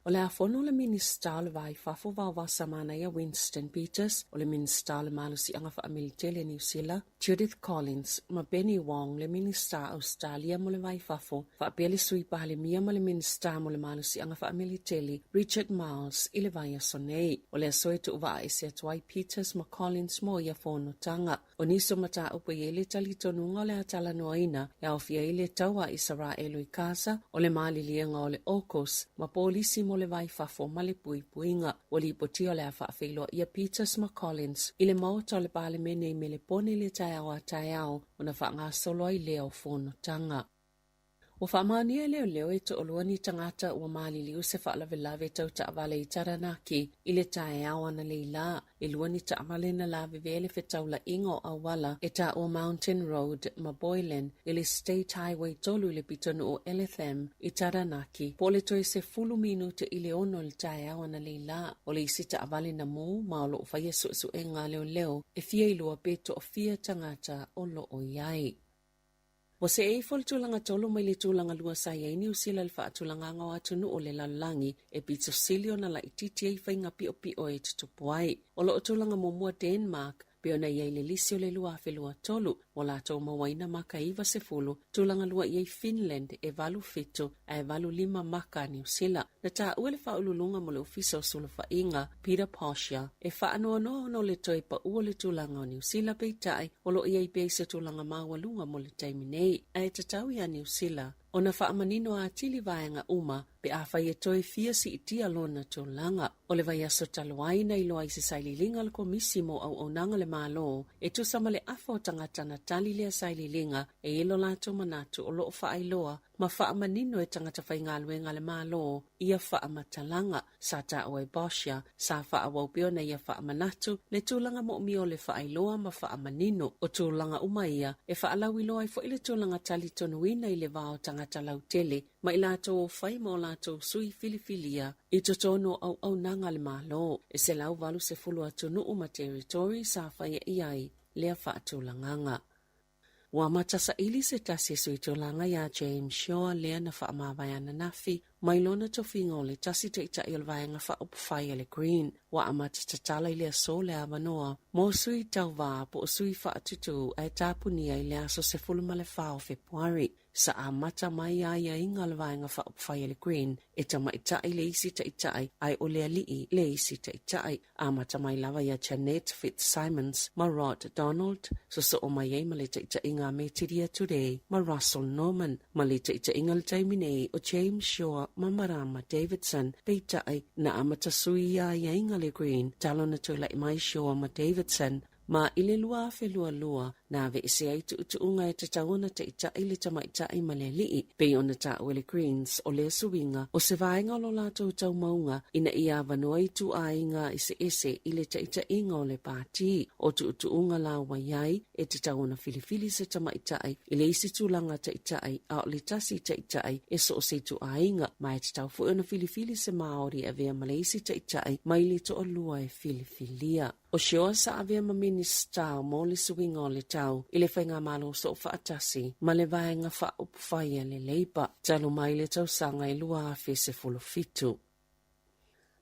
O le a fono le Minisita o le Va i Fafo Vaovasa Manaia Winston Peters, o le Minisita o le Malosiaga Faamilitele Niu Sila, Judith Collins, ma Penny Wong, le Minisita Ausetalia mo le Va i Fafo, faapea le Sui Palemia ma le Minisita mo le Malosiaga Faamilitele, Richard Marles, i le vaiaso nei. O le aso e tuuvaa ese atu ai Peters ma Collins mo ia fonotaga. O nisi o mataupu e i ai le talitonuga o le a talanoaina e aofia ai le taua a Isaraelu i Gaza, o le maliliega o le AUKUS ma polisi mo le va i fafo ma le puipuiga. Ua lipotia o le a faafeiloaia Peters ma Collins i le Maota o le Palemene i Melepone i le taeao a taeao ona faagasolo ai lea o fonotaga. Ua faamaonia e leoleo e toalua ni tagata ua maliliu se faalavelave tau taavale i Taranaki i le taeao analeila. E lua ni taavale na lavevea le fetaulaiga o auala e taua Mountain Road ma Boylan i le State Highway 3 i le pitonuu o Eletham i Taranaki po o le toe 10 minute i le 6 i le taeao analeila. O le isi taavale na mū ma o lo o faia suesuega a leoleo e fia iloa pe toafia tagata o lo o i ai. Ua see ifo le tulaga tolu mai le tulaga lua sa i ai Niu Sila i le faatulagaga o atunuu o le lalolagi e pito sili ona laitiiti ai faiga piopio e tutupu ai. O lo o tulaga muamua Denmark Pei ona i ai le lisi o le 2023, ua latou mauaina maka e 90, tulaga lua i ai Finland e 87 ae 85 maka a Niu Sila. Na taua e le Faauluuluga mo le Ofisa o Sulufaiga, Peter Boshier, e faanoanoa ona o le toe pau o le tulaga o Niu Sila peitai o lo o i ai pea i se tulaga maualuga mo le taimi nei, ae tatau iā Niu Sila ona faamanino atili vaega uma pe afai e toe fia siitia lona tulaga. O le vaiaso talu ai na iloa ai se sailiiliga a le Komisi mo Auaunaga a le Malo e tusa ma le afa o tagata na tali lea sailiiliga e i ai lo latou manatu o lo o faailoa ma faamanino e tagata faigaluega a le Malo ia faamatalaga. Sa taua e Boshier, sa faaauau pea ona ia faamanatu le tulaga moomia o le faailoa ma faamanino o tulaga uma ia e faalauiloa ai foi le tulaga talitonuina i le va o tagata lautele ma i latou o fai ma o latou sui filifilia i totonu o auaunaga a le Malo. E 180 atunuu ma territory sa faia i ai lea faatulagaga. Ua amata saili se tasi e sui tulaga iā James Shaw lea na faamavae ananafi mai lona tofiga o le tasi taitai o le Vaega Faaupufai a le Green. Ua amata tatala i le aso le avanoa mo sui tauva po o sui faatutū ae tapunia i le aso 14 o Fepuari. Sa amata mai aiaiga a le Vaega Faaupufai a le Green e tamaitai le isi taitai ae o le alii le isi taitai. Amata mai lava iā Jeanette Fitzsimons ma Rod Donald, sosoo mai ai ma le taitaiga a Metiria Turei ma Russell Norman, ma le taitaiga i le taimi nei o James Shaw ma Marama Davidson. Peitai, na amata sui ia aiaiga a le Green talu ona tulai mai Shaw ma Davidson Ma i le 2022, na aveese ai tuutuuga e tatau ona taitai le tamaitai ma le alii, pei ona taua e le Greens, o lea suiga, o se vaega o lo latou taumauga ina ia avanoa ituaiga eseese i le taitaiga o le pati. O tuutuuga la ua i ai, e tatau ona filifili se tamaitai i le isi tulaga taitai a o le tasi taitai e so o se ituaiga, ma e tatau foi ona filifili se Māori e avea ma le isi taitai mai le toalua e filifilia. O Shaw sa avea ma Minisita mo le Suiga o le Tau i le Faigamalo Soofaatasi ma le Vaega Faaupufai a le Labour talu mai le tausaga e 2017.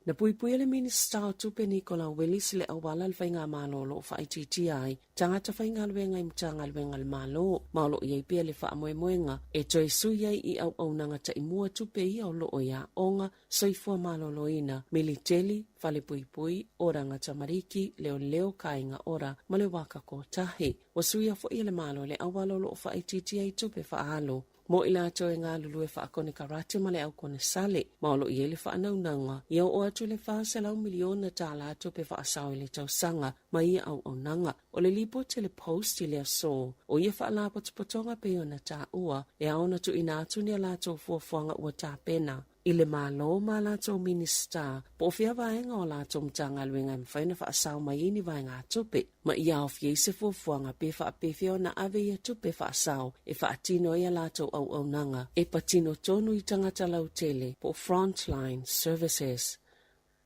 Na puipuia le Minisita o Tupe Nicola Willis le auala a le Faigamalo o lo o faaitiitia ai tagata faigaluega i Matagaluega a le Malo ma o lo o i ai pea le faamoemoega e toe sui ai i auaunaga taimua tupe ia o lo o i aoga soifua maloloina, militeli, falepuipui, oranga tamariki, leoleo, kāinga ora, ma le waka kotahi. Ua suia foi e le Malo le auala o lo o faaitiitia ai tupe faaalu mo i latou e galulue faakonekarate ma le aukonesale, ma o lo o i ai le faanaunauga ia oo atu i le $400 miliona tala tupe faasao i le tausaga ma ia auaunaga. O le lipoti a le Post i le aso, o ia faalapotopotoga pei ona taua, e ao ona tuuina atu ni a latou fuafuaga ua tapena i le Malo ma a latou Minisita po o fea vaega o a latou Matagaluega e mafai ona faasao mai ai ni vaegatupe, ma ia aofia ai se fuafuaga pe faapefea ona ave ia tupe faasao e faatino ai a latou auaunaga e patino tonu i tagata lautele po o frontline services.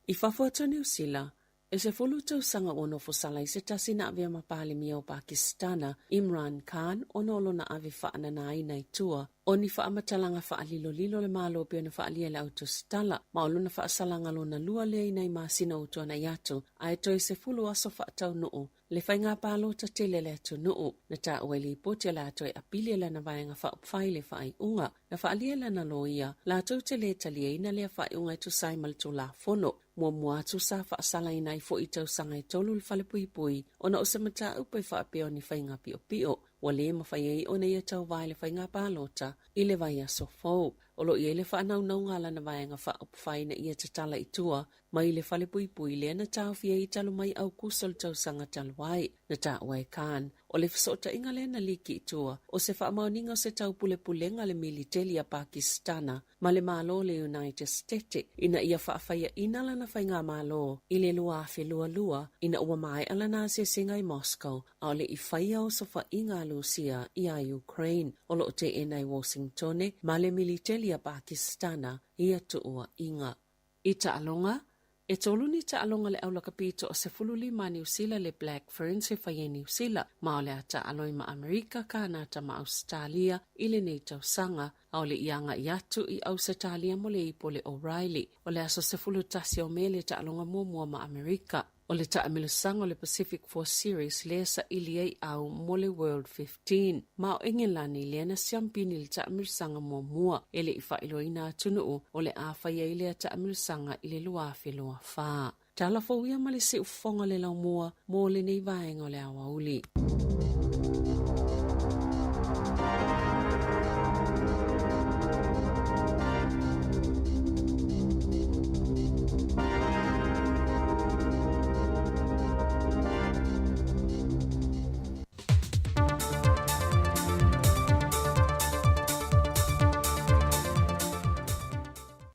I fafo atu o Niu Sila, E 10 tausaga ua nofo sala ai se tasi na avea ma Palemia o Pakisitana, Imran Khan, ona o lona ave faananaina i tua o ni faamatalaga faalilolilo a le Malo pei ona faaalia e le autusitala, ma o lona faasalaga lona lua lea i nai masina ua tuanai atu, ae toe 10 aso faataunuu le faiga palota tele a le atunuu. Na taua i lipoti o le a toe apili e lana Vaega Faaupufai le faaiuga. Na faaalia e lana loia, latou te le taliaina lea faaiuga e tusa ai ma le Tulafono. Muamua atu sa faasalaina ai foi i tausaga e tolu le falepuipui ona o se mataupu e faapea o ni faiga piopio ua le mafai ai ona ia tauva i le faiga palota i le vaiaso fou. O lo o i ai le faanaunauga a lana Vaega Faaupufai ina ia tatala i tua mai le falepuipui lea na taofia ai talu mai Aukuso le tausaga talu ai. Na taua e Khan, o le fesootaiga lea na liki i tua o se faamaoniga o se taupulepulega a le militeli a Pakisitana ma le Malo o le United Stete ina ia faafaiaina lana faigamalo i le 2022 ina ua maea lana asiasiga i Moscow a o le i faia osofaiga a Lusia iā Ukraine. O lo o teena e Washingtone ma le militeli a Pakisitana ia tuuaiga. I taaloga, e tolu ni taaloga a le aulakapi toa 15 a Niu Sila le Black Ferns e fai ai Niu Sila, ma o le a taalo ai ma Amerika, Kanata ma Ausetalia i lenei tausaga, a o le i agai atu i Ausetalia mo le ipu o le O'Reilly. O le aso 11 o Me le taaloga muamua ma Amerika. O le taamilosaga o le Pacific Four Series lea e saili ai au mo le World 15, ma o Engelani lea na siampini i le taamilosaga muamua e le i faailoaina atunuu o le a fai ai lea taamilosaga i le 2024. Tala fou ia ma le siufofoga o le laumua mo lenei vaega o le aoauli.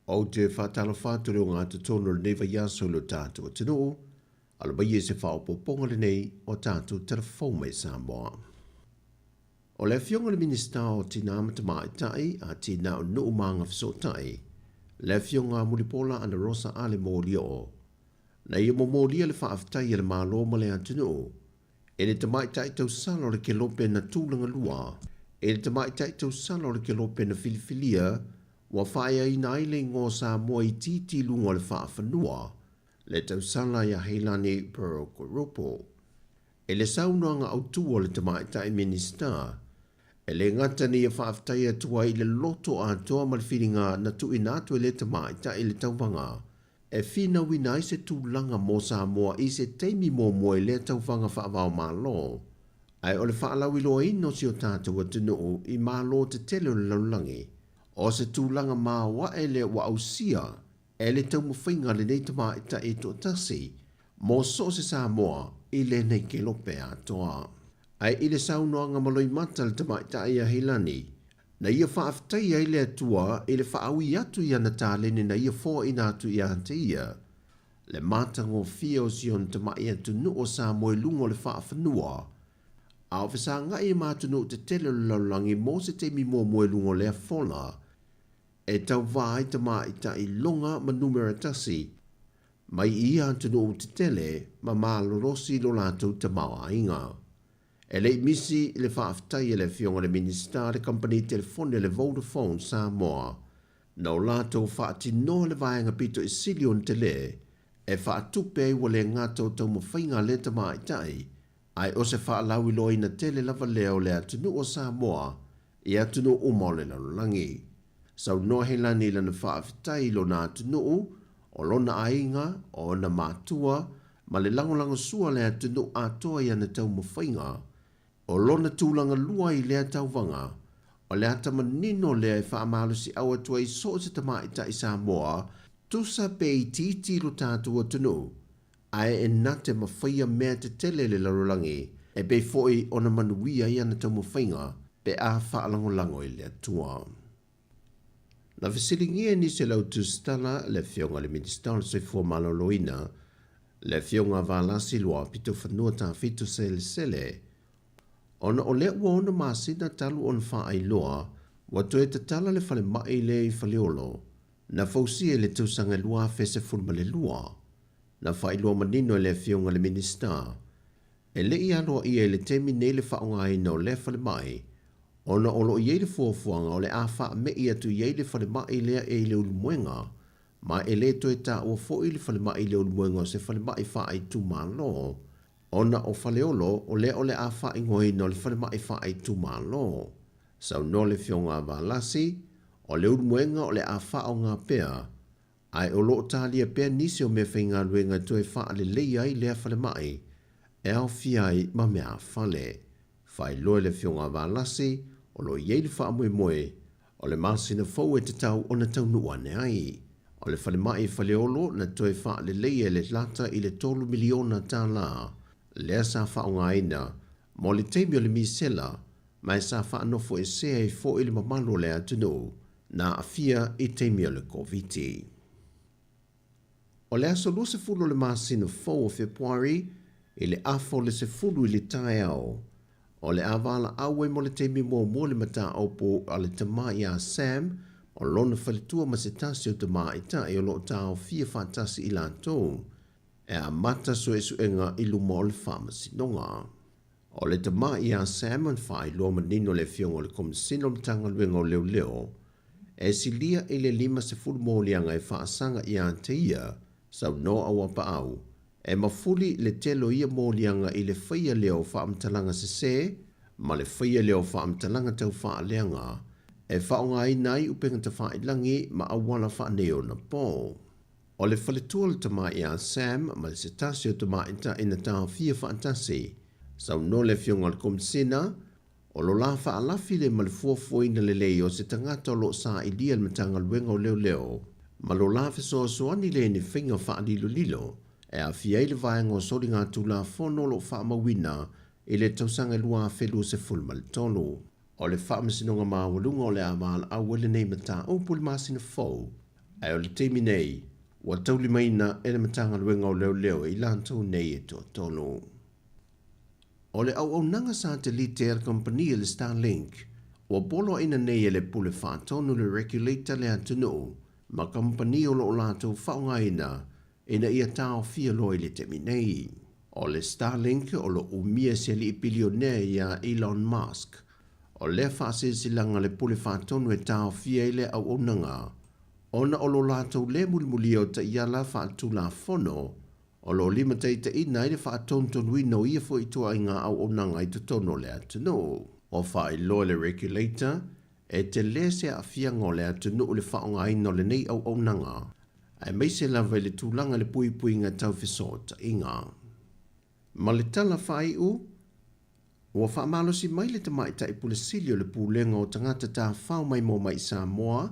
Ou te whātalofa atu le o ngā totonu o lenei vaiaso i lo tātou atunuu, alo mai e se whaopoponga lenei o tātou telefou mai Samoa. O le Afioga i le Minisita o Tinā ma Tamaitai, a Tinā o Nuu ma Agafesootai, le Afioga a Mulipola Anarosa Ale Molioo, na ia momolia le faafetai a le Malo ma le atunuu i le tamaitai tausala o le kelope na tulaga lua, i le tamaitai tausala o le kelope na filifilia ua faaeaina ai le igoa o Samoa itiiti i luga o le faafanua, le tausala ia Heilani Pearl-Garopo. I le saunoaga autu a le Tamaitai Minisita, e le gata na ia faafetai atu ai i le loto atoa ma le filiga na tuuina atu e lea tamaitai i le tauvaga e finauina ai se tulaga mo Samoa i se taimi muamua i lea tauvaga faavaomalo, ae o le faalauiloaina o si o tatou atunuu i malo tetele o le lalolagi, o se tulaga maoae lea ua ausia e le taumafaiga a lenei tamaitai e toatasi mo so o se Samoa i lenei kelope atoa. Ae i le saunoaga ma loimata a le tamaitai a Heilani, na ia faafetaia ai le Atua i le faaui atu i ana taleni na ia foaina atu ia te ia, le matagofie o si ona tamai atunuu o Samoa i luga o le faafanua, a o fesagai ma atunuu tetele o le lalolagi mo se taimi muamua i luga o lea fola e tauvā ai tamaitai loga ma numera tasi mai i ia atunuu tetele ma malolosi lo latou tamaoaiga. E le i misi le faafetai a le Afioga i le Minisita le kamupani telefoni a le Vodafone Samoa na o latou faatinoa le vaega pito i sili ona tele e faatupe ai ua le gata o taumafaiga a lea tamaitai ae o se faalauiloaina tele lava lea o le atunuu o Samoa i atunuu uma o le lalolagi. Saunoa Helani i lana faafetai i lona atunuu, o lona aiga, o ona matua, ma le lagolagosua a le atunuu atoa i ana taumafaiga. O lona tulaga lua i lea tauvaga, o le ata manino lea e faamalosiau atu ai so o se tamaitai Samoa, tusa pe itiiti i lo tatou atunuu, Ae e na te mafaia mea tetele i le lalolagi, e pei foi ona manuia ai ana taumafaiga pe a faalagolago i le Atua. Na fesiligia e nisi o le au tusitala le Afioga i le Minisita o le Soifua Maloloina, le Afioga a Valasi Luapitofanua Tafito Selesele, ona o lea ua ono masina talu ona faailoa ua toe tatala le falemai lea i Faleolo, na fausia i le tausaga 2012. Na faailoa manino e le Afioga i le Minisita, e le i aloaia i le taimi nei le faaaogaina o lea falemai, ona o lo o i ai le fuafuaga o le a faame'i atu i ai le falemai lea e i Leulumoega, ma e le toe taua foi le falemai i Leulumoega o se falemai faaitumalo, ona o Faleolo o lea o le a faaigoaina o le falemai faaitumalo. Saunoa le Afioga a Valasi, o Leulumoega o le a faaaoga pea, Ae o lo o talia pea nisi o meafaigaluega e toe faaleleia ai lea falemai e aofia ai ma meaafale. Faailoa e le Afioga a Valasi, o lo o i ai le faamoemoe o le masina fou e tatau ona taunuu ane ai. O le falemai i Faleolo na toe faaleleia e le lata i le $3 miliona lea sa faaaogaina mo le taimi o le misela ma e sa faanofoesea ai foi le mamalu o le atunuu na aafia i taimi o le Koviti. O le aso 20 o le masina fou o Fepuari i le afa o le 10 i le taeao, o le a valaau ai mo le taimi muamua le mataupu a le tama ia Sam o lona faletua ma se tasi o tamaitai o lo o taofia faatasi i latou e amata suesuega i luma o le faamasinoga. O le tama ia Sam na faailoa manino le Afioga o le Komesina o le Matagaluega o Leoleo e silia i le 50 moliaga e faasaga ia te ia, saunoa Auapaau. E mafuli le tele o ia moliaga i le faia lea o faamatalaga sesē ma le faia lea o faamatalaga tau faaleaga e faaaogaina ai upega tafailagi ma auala faaneionapo. O le faletua o le tama ia Sam ma se tasi o tamaitai na taofia faatasi, saunoa le Afioga i le Komisina, o lo la faalafi le ma le fuafuaina lelei o se tagata o lo o sailia e le Matagaluega o Leoleo ma lo la fesoasoani lea i ni faiga faalilolilo e aafia ai le vaega o soligatulafono o lo o faamauina i le tausaga 2023. O le Faamasinoga Maualuga o le a valaau ai lenei mataupu i le masina fou, ae o le taimi nei, ua taulimaina e le Matagaluega o Leoleo i latou nei e toatolu. O le auaunaga satelite a le kamupani a le Starlink, ua poloaiina nei e le Pule Faatonu le Regulator le atunuu ma kamupani o lo o latou faaaogaina ina ia taofia loa i le taimi nei. O le Starlink o lo o umia e se alii pilionea ia Elon Musk. O lea faasilasilaga a le Pule Faatonu e taofia ai le auaunaga ona o lo latou le mulimulia o taiala faaletulafono o lo o limataitaiina ai le faatonutonuina o ia foi ituaiga auaunaga i totonu o le atunuu. Ua faailoa e le Regulator e tele se aafiaga o le atunuu i le faaaogaina o lenei auaunaga, aemaise lava i le tulaga i le puipuiga tau fesootaiga. Ma le tala faaiu, ua faamalosi mai le Tamaitai Pule Sili o le Pulega o Tagata Tafao Maimoa Mai i Samoa,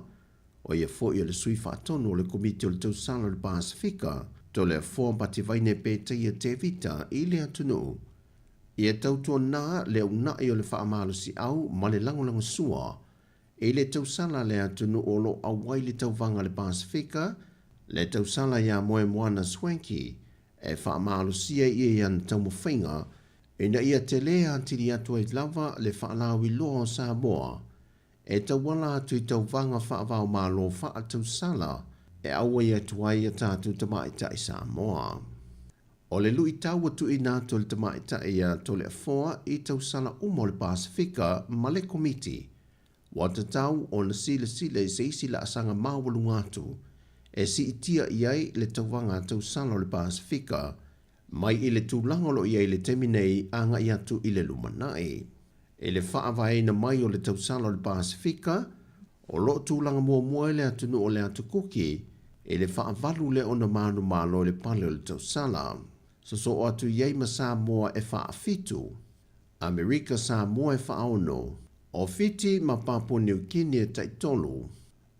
o ia foi o le Sui Faatonu o le Komiti o le Tausala o le Pasefika, Toleafoa Bativaine Petaia Tevita i le atunuu. Ia tautuana le uunai o le faamalosiau ma le lagolagosua i le tausala a le atunuu o lo o auai le tauvaga a le Pasefika, le tausala ia Moemoana Swanky e faamalosia ai ia i ana taumafaiga ina ia tele atili atu ai lava le faalauiloa o Samoa e tauala atu i tauvaga faava-o-Malo faatausala e auai atu ai a tatou tamaitai Samoa. O le luitau ua tuuina atu e le tamaitai ia Toleafoa i tausala uma o le Pasefika ma le Komiti, ua tatau ona silasila i se isi laasaga maualuga atu e siitia i ai le tauvaga tausala o le Pasefika mai i le tulaga o lo o i ai i le taimi nei agai atu i le lumanai. I le faavaeina mai o le tausala o le Pasefika, o lo o tulaga muamua ai le atunuu o le Atu Kuki i le faavalu lea ona manumalo i le pale o le tausala. Sosoo atu i ai ma Samoa e faafitu, Amerika Samoa e faaono, o Fiti ma Papua Niu Kini e taitolu,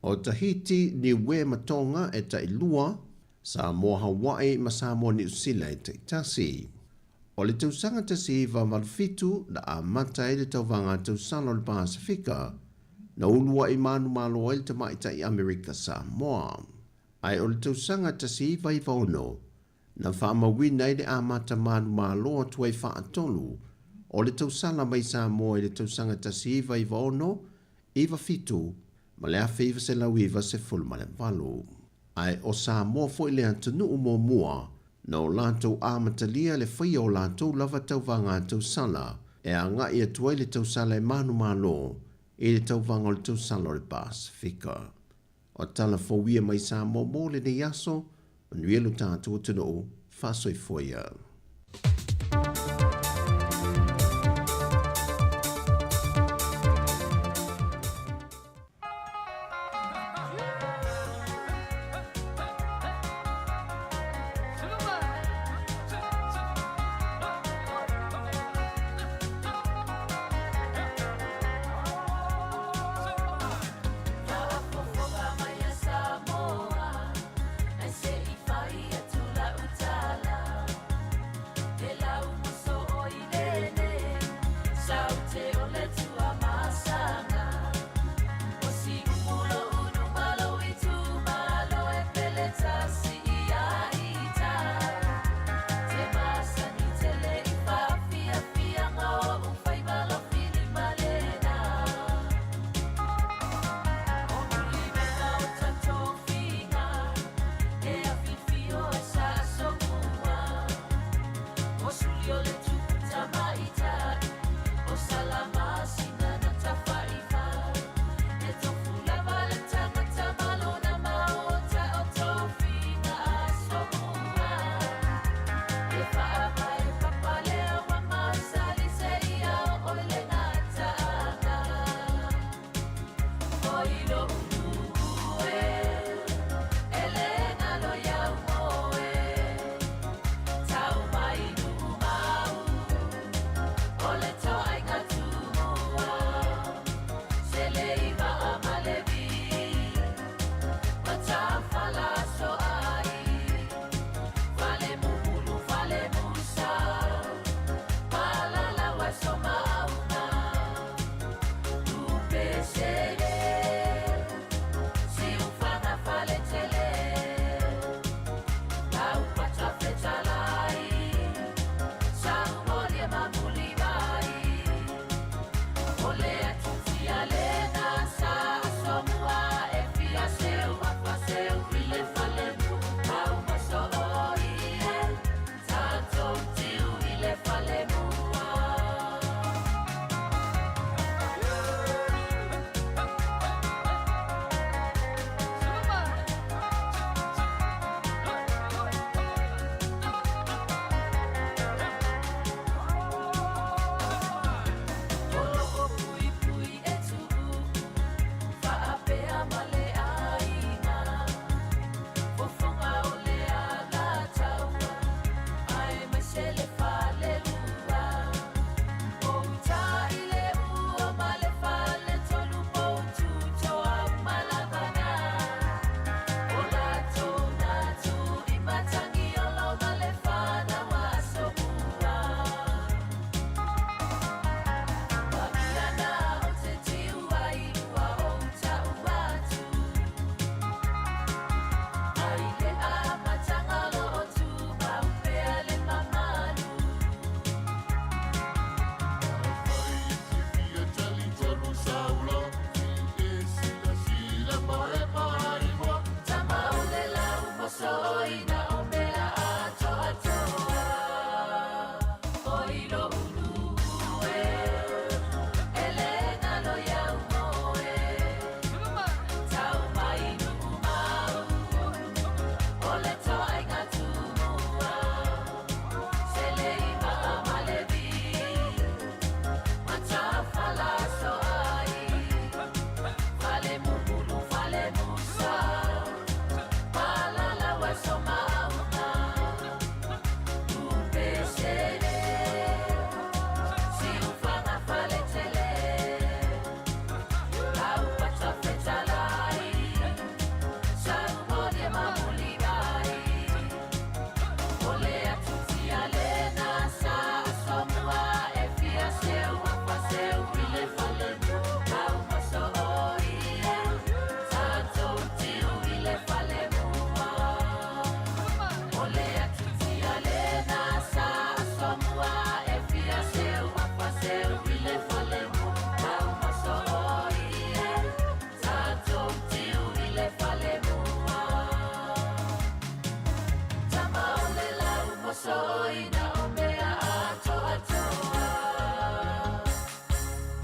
o Tahiti, Niue ma Tonga e tailua, Samoa Hawaii ma Samoa Niu Sila e taitasi. O le tausaga 1987 na amata ai le tauvaga tausala o le Pasefika, na uluai manumalo ai le tamaitai Amerika Samoa. Ae o le tausaga 1996, na faamauina ai le amata manumalo atu ai faatolu o le tausala mai Samoa i le tausaga 1996, 97 ma le 1998. Ae o Samoa foi le atunuu muamua na o latou amatalia le faia o latou lava tauvaga tausala e agai atu ai le tausala e manumalo i le tauvaga o le tausala o le Pasefika. O tala fou ia mai Samoa mo lenei aso, manuia lo tatou atunuu, faasoifua ia.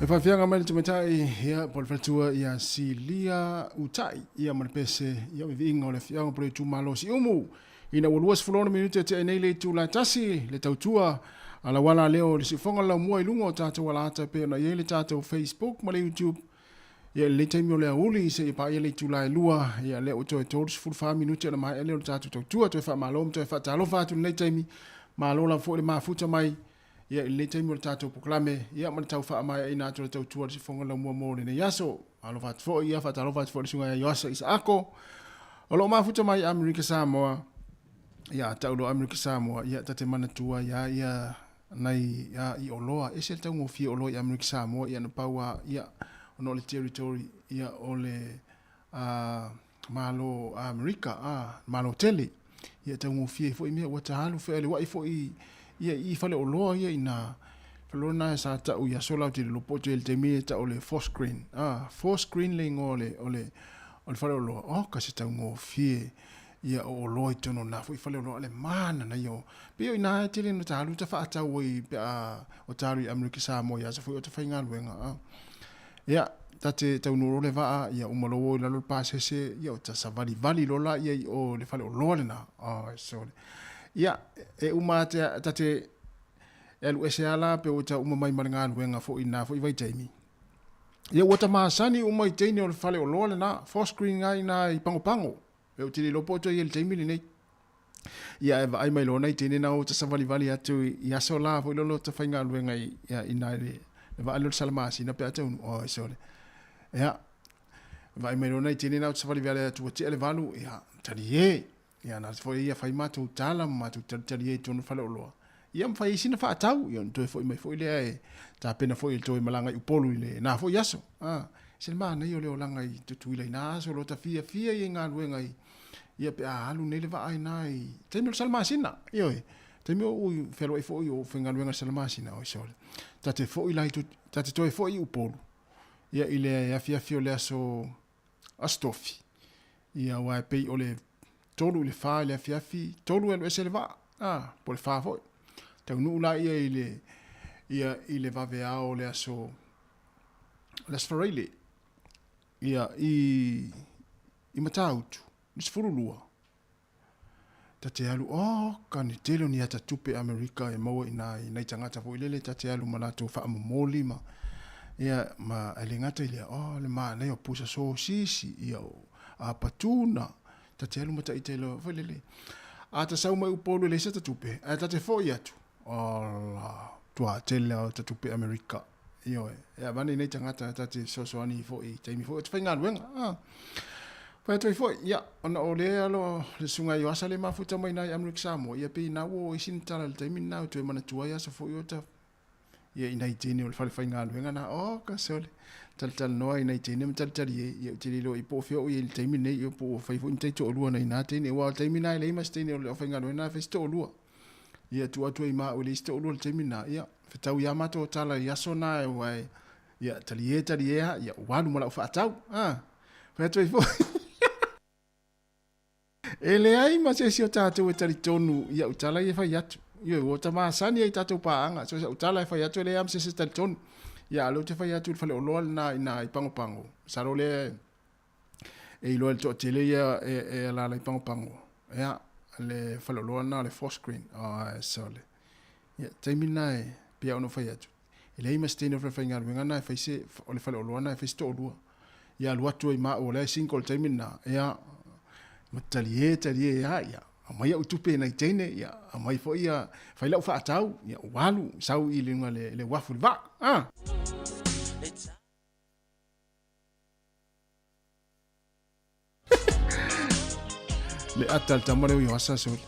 E faafiaga mai le tamaitai ia po o le faletua ia Silia Utai ia ma le pese ia viviiga o le afioaga po o le itumalo o Siumu ina ua 26 minute e tea nei le itula e tasi le tautua a lauala lea o le siufoga le laumua i luga o tatou alaata e pei ona i ai le tatou Facebook ma le YouTube ia i lenei taimi o le aoauli seia paia le itula e 2 ia lea ua toe 34 minute ona maea lea o le tatou tautua. Toe faamalo ma toe faatalofa atu i lenei taimi, malo lava foi le mafuta mai ia i lenei taimi o le tatou polokalame ia ma le tau faamaeaina atu o le tautua a le siufoga laumua mo lenei aso. Alofa atu foi ia, faatalofa atu foi i le susuga ia Ioasa Isaako o lo o mafuta mai i Amerika Samoa. Ia tau loa Amerika Samoa, ia ta te manatua ia ia nai a i oloa, ese le taugofie o oloa i Amerika Samoa, ia na pau a ia ona o le territory ia o le a Malo a Amerika a Malo tele, ia taugofie foi mea ua ta alu fealuai foi ia i fale oloa ia ina fale na sa tau ia sola te lo po te le taimi e tau le four screen a four screen le ingoa o le o le o le fale oloa o ka se taugofie ia o oloa i totonu o na foi fale oloa le mana na ia pei o ina e tele na ta alu ta faatau ai pe a o ta alu i Amerika Samoa ia sa foi o ta faigaluega a Ia, ta te taunuu loa le vaa, ia uma loa ua o i lalo le pasese, ia o ta savalivali loa laia i o i le faleoloa lena. Oi sole. Ia, e uma ate, ta te e alu ese lava la pe ua ta uma mai ma le galuega foi i lena foi vaitaimi. Ia ua ta masani uma i teine o le faleoloa lena, four screen lena i ina i Pagopago. Ou te le iloa po o toe i ai i le taimi lenei. Ia ae vaai mai loa nai teine na o ta savalivali atu i aso la foi lolo ta faigaluega i ia i nai le le vaa lea o le salamasina pe a taunuu. Oi sole. Ia vaai mai loa nai teine na o ta savalivali atu ua tea le 8, ia talie. Ia na foi ia fai matou tala ma matou talitalie i totonu o le faleoloa. Ia ma fai ai sina faatau, ia ona toe foi mai foi lea e tapena foi e toe malaga i Upolu i lena foi aso. A, se le manaia o le olaga i Tutuila i na aso, lo ta fiafia ia i galuega i, ia pe a alu nei le vaa i na i taimi o le salamasina. Ioe, taimi o ou fealuai foi o ou faigaluega i le salamasina, oi sole. Ta te foi la i ta te toe foi i Upolu, ia i le afiafi o le aso Aso Tofi. Ia, aua e pei o le 3 i le 4 i le afiafi, 3 e alu ese le vaa, a, po o le 4 foi. Taunuu laia i le, ia, i le vaveao o le aso, le aso Faraile, ia, i, i Matautu, le 12. Ta te alu, oh, ka ni tele o ni ata tupe Amerika e maua i nā, i nai tagata foi lele, ta te alu ma latou faamomoli ma, ia, ma e le gata i lea, oh, le manaia o pusa sosisi, ia, o apatuna, ta te alu ma taita i le, foi lele. A ta sau mai Upolu e leai se ata tupe, ae ta te foi atu, ola, tuā tele lava o ta tupe Amerika. Ioe, e avane i nei tagata ta te fesoasoani foi i taimi foi o te faigaluega. Ah. Fai atu ai foi, ia, ona o le alo le susuga Ioasa le mafuta mai nai Amerika Samoa, ia pei na ua o isi ni tala i le taimi lena o toe manatua ai aso foi o ta ia i nai teine o le fale faigaluega na, oh, ka sole. Talatalanoa i nai teine ma talitali ai, ia ou te le iloa i po o fea o i ai i le taimi lenei, ia po ua fai foi ni taitoalua nai na teine, aua o le taimi lena e leai ma se teine o le aufaigaluega na e fai se toalua. Ia tuu atu ai ma au e leai se toalua i le taimi lena, ia, fetau ia matou tala i aso na aua e, ia, talie, talie lava, ia, ua alu ma lau faatau, a, fai atu ai foi. E leai ma se isi o tatou e talitonu i au tala ia e fai atu. Ioe, ua ta masani ai i tatou paaga, so sau tala e fai atu e leai lava ma se isi e talitonu. Ia, a o lea ou te fai atu i le faleoloa lena i ina i Pagopago, masalo lea e iloa e le toatele ia e, e alaala i Pagopago. Ia, le faleoloa lena o le Four Screen. Oh, sole. Ia, taimi lena e pei ona ou fai atu. E leai ma se teine o le falefaigaluega lena e fai se, o le faleoloa lena e fai se toalua. Ia alu atu ai ma au o la e single i le taimi lena, ia, ma talie, talie lava, ia, aumai au tupe e nai teine, ia, aumai foi ia, fai lau faatau, ia, ua alu, sau i luga le, le uafu i le vaa. Ah. Le ata le tama leo i oasa sole.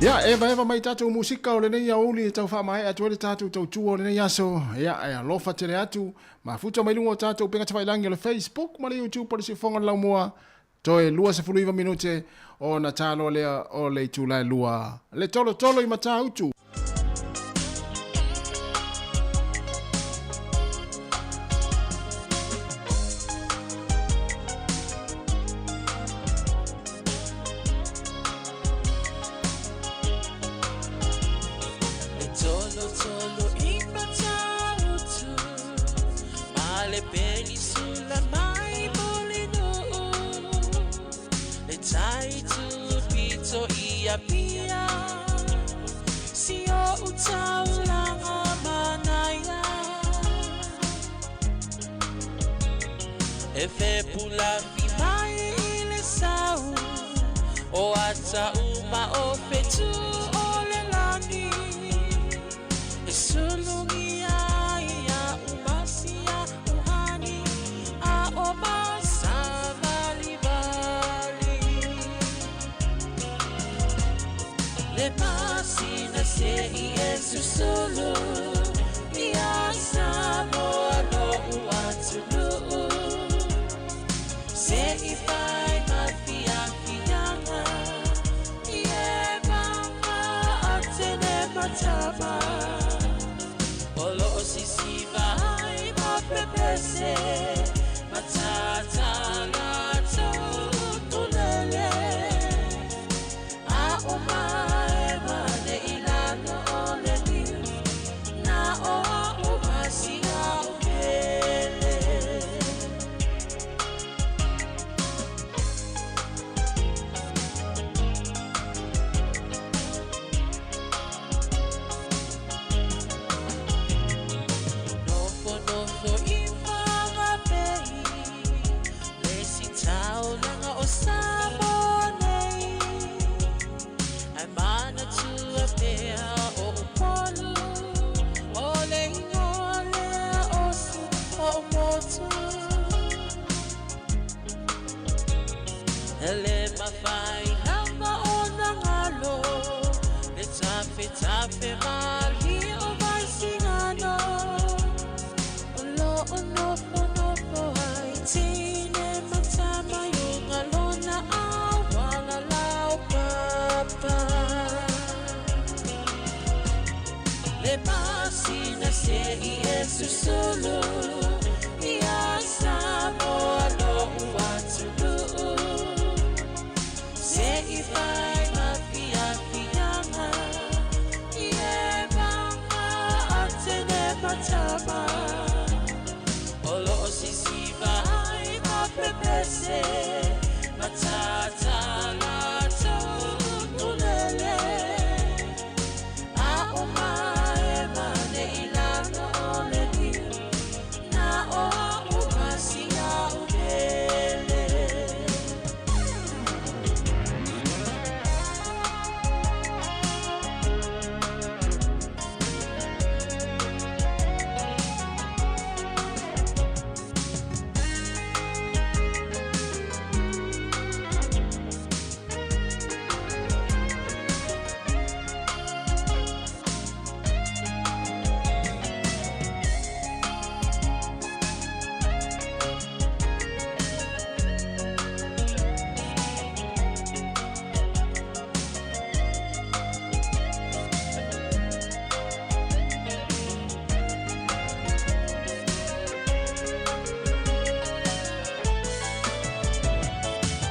Ia, e vaeva mai tatou musika o lenei aoauli e tau faamaea atu ai le tatou tautua o lenei aso. Ia, e alofa tele atu, mafuta mai luga o tatou upega tafailangi o le Facebook ma le YouTube o le Siufofoga o le Laumua. Toe 29 minute ona taloa lea o le itula e 2. Le tolotolo i Matautu. A le penisula mai Mulinuu Le tai tupito i Apia Si o utaulanga manaia E fepulafi mai i le sau O ata uma o fetu o le lani E sulungi ai ia umasia uhani A o masavalivali Le masina se i e susulu Ia Samoa lo'u atunuu Se i fai ma fiafiaga I e vaga atene matama O lo'o sisiva ai ma pepese Matata latou utulele A o mae mane i lalo o le niu Na o a'u masia o pele. Nofonofo i Whangape Le isi taulaga o Samoa nei Ae manatua pea o Upolu O le ingoa lea o si o'u motu E le mafai lava ona galo Le tafetafe malie o Vaisigano O lo'o nofonofo ai teine ma tama i uga lona auala laupapa Le masina se i e susulu Ia Samoa lo'u atunuu Se i fai ma fiafiaga I e vaga atene matama O lo'o sisiva ai ma pepese Matata latou utulele A o mae mane i lalo o le niu Na o a'u masia o pele.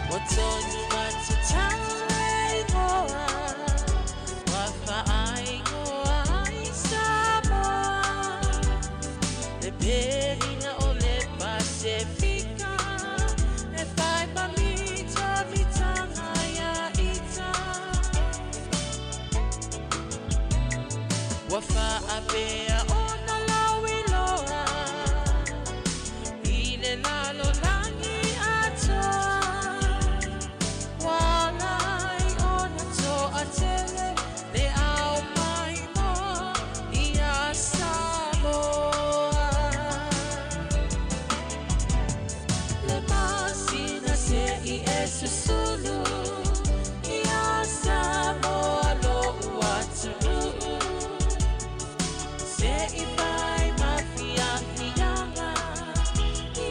Ua tonu atu tau e ingoa Ua faaingoa ai Samoa Le perina o le Pasefika E whai ma mitamitanga ia ita Ua faapea ona lauiloa I le lalolagi atoa Ua ala ai ona toatele Le ao maimoa ia Samoa Le masina se i e susulu Ia Samoa lo'u atunuu Se i fai ma fiafiaga I e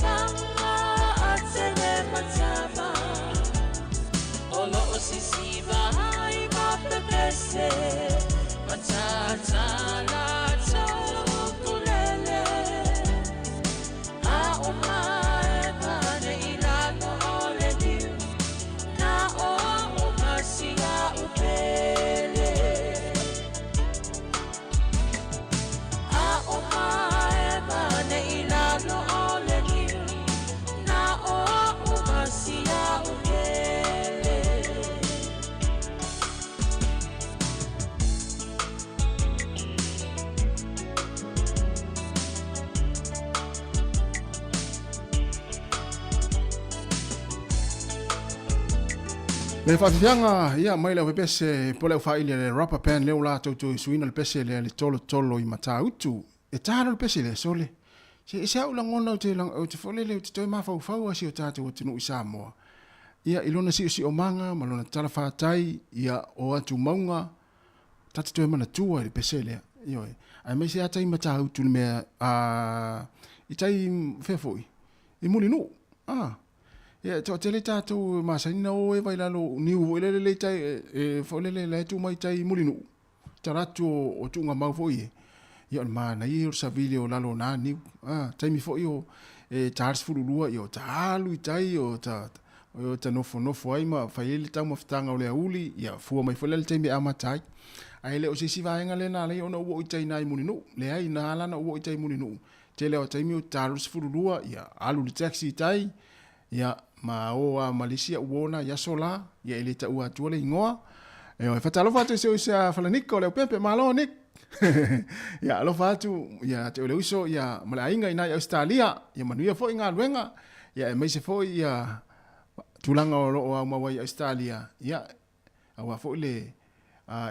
vaga atene matama O lo'o sisiva ai ma pepese Matata latou ukulele A o mae mane i lalo o le niu Na o a'u masia pele A o mae mane i lalo Le faafiafiaga ia mai le aufepese po le aufaaili a le Rubber Band lea ua latou toe suiina le pese lea le tolotolo i Matautu. E ta loa le pese lea, sole. Se ese au lagona ou te, ou te foi lele, ou te toe mafaufau lava si o tatou atunuu i Samoa. Ia, i lona siosiomaga ma lona talafatai, ia, o atu mauga, ta te toe manatua i le pese lea. Ioe. Aemaise lava tai Matautu i le mea, a, i tai, fea foi, i Mulinuu. A. Ia, e toatele tatou e masani na o eva i lalo o niu foi lele le tai, e, foi lele la e tu mai tai Mulinuu. Tala atu o, o tuugamau foi e. Ia, o le manaia ia o le savili o lalo o nā niu. A, taimi foi o, e ta le 12, ia o ta alu i tai, o ta, o ta nofonofo ai ma fai ai le taumafataga o le aouli, ia fua mai foi la le taimi e amata ai. Ae le o se isi vaega lea na ala ai ona ou oo i tai i nā i Mulinuu. Leai, na ala ona ou oo i tai i Mulinuu, Tele o taimi ou te ta 22, ia, alu i le taxi i tai, ia, ma o a ma le isi au uo na i aso la, ia e le taua atua le igoa. Ioe, fatalofa atu i si ou uso ia Falaniko o Leaupepe, malo Nick! Ia, alofa atu ia te oe le uso, ia, ma le aiga i na i Ausetalia, ia manuia foi galuega, ia aemaise foi ia tulaga o lo o aumau ai i Ausetalia, ia, Aua foi le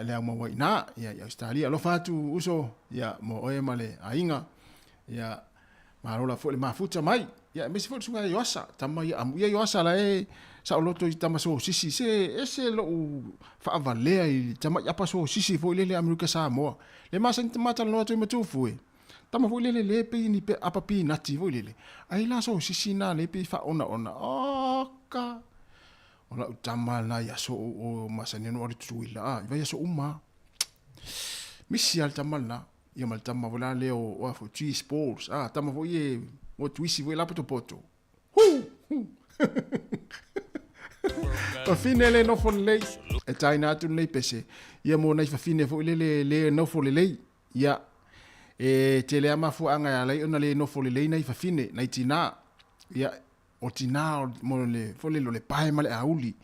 le aumau ai i ina ia i Ausetalia. Alofa atu uso ia mo oe ma le aiga. Ia malo la foi le mafuta mai. Ia aemaise foi le susuga ia Ioasa, tama ia amuia Ioasa la e saoloto i tama sosisi se ese lou faavalea i tamai apa sosisi foi lele Amerika Samoa. Le masani ma talanoa atu ai ma Tufue. Tama foi lele le pei ni pe apa pinati foi lele. Ai la sosisi na le pei faaonaona. Oka! O lau tama lena i aso o masani ona ou alu i Tutuila, a, i vaiaso uma lava. Misi lava le tama lena, ia ma le tama foi la lea o, o a foi, Cheese Balls, a, tama foi e, o tuisi foi la potopoto. Hu! Hu! Fafine le nofo lelei, e taina atu lenei pese, ia mo nai fafine foi lele le nofo lelei, ia, e tele lava mafuaaga e ala ai ona le nofo lelei nai fafine, nai tinā, ia, O tinā mo le foi lele o le pae ma le auli,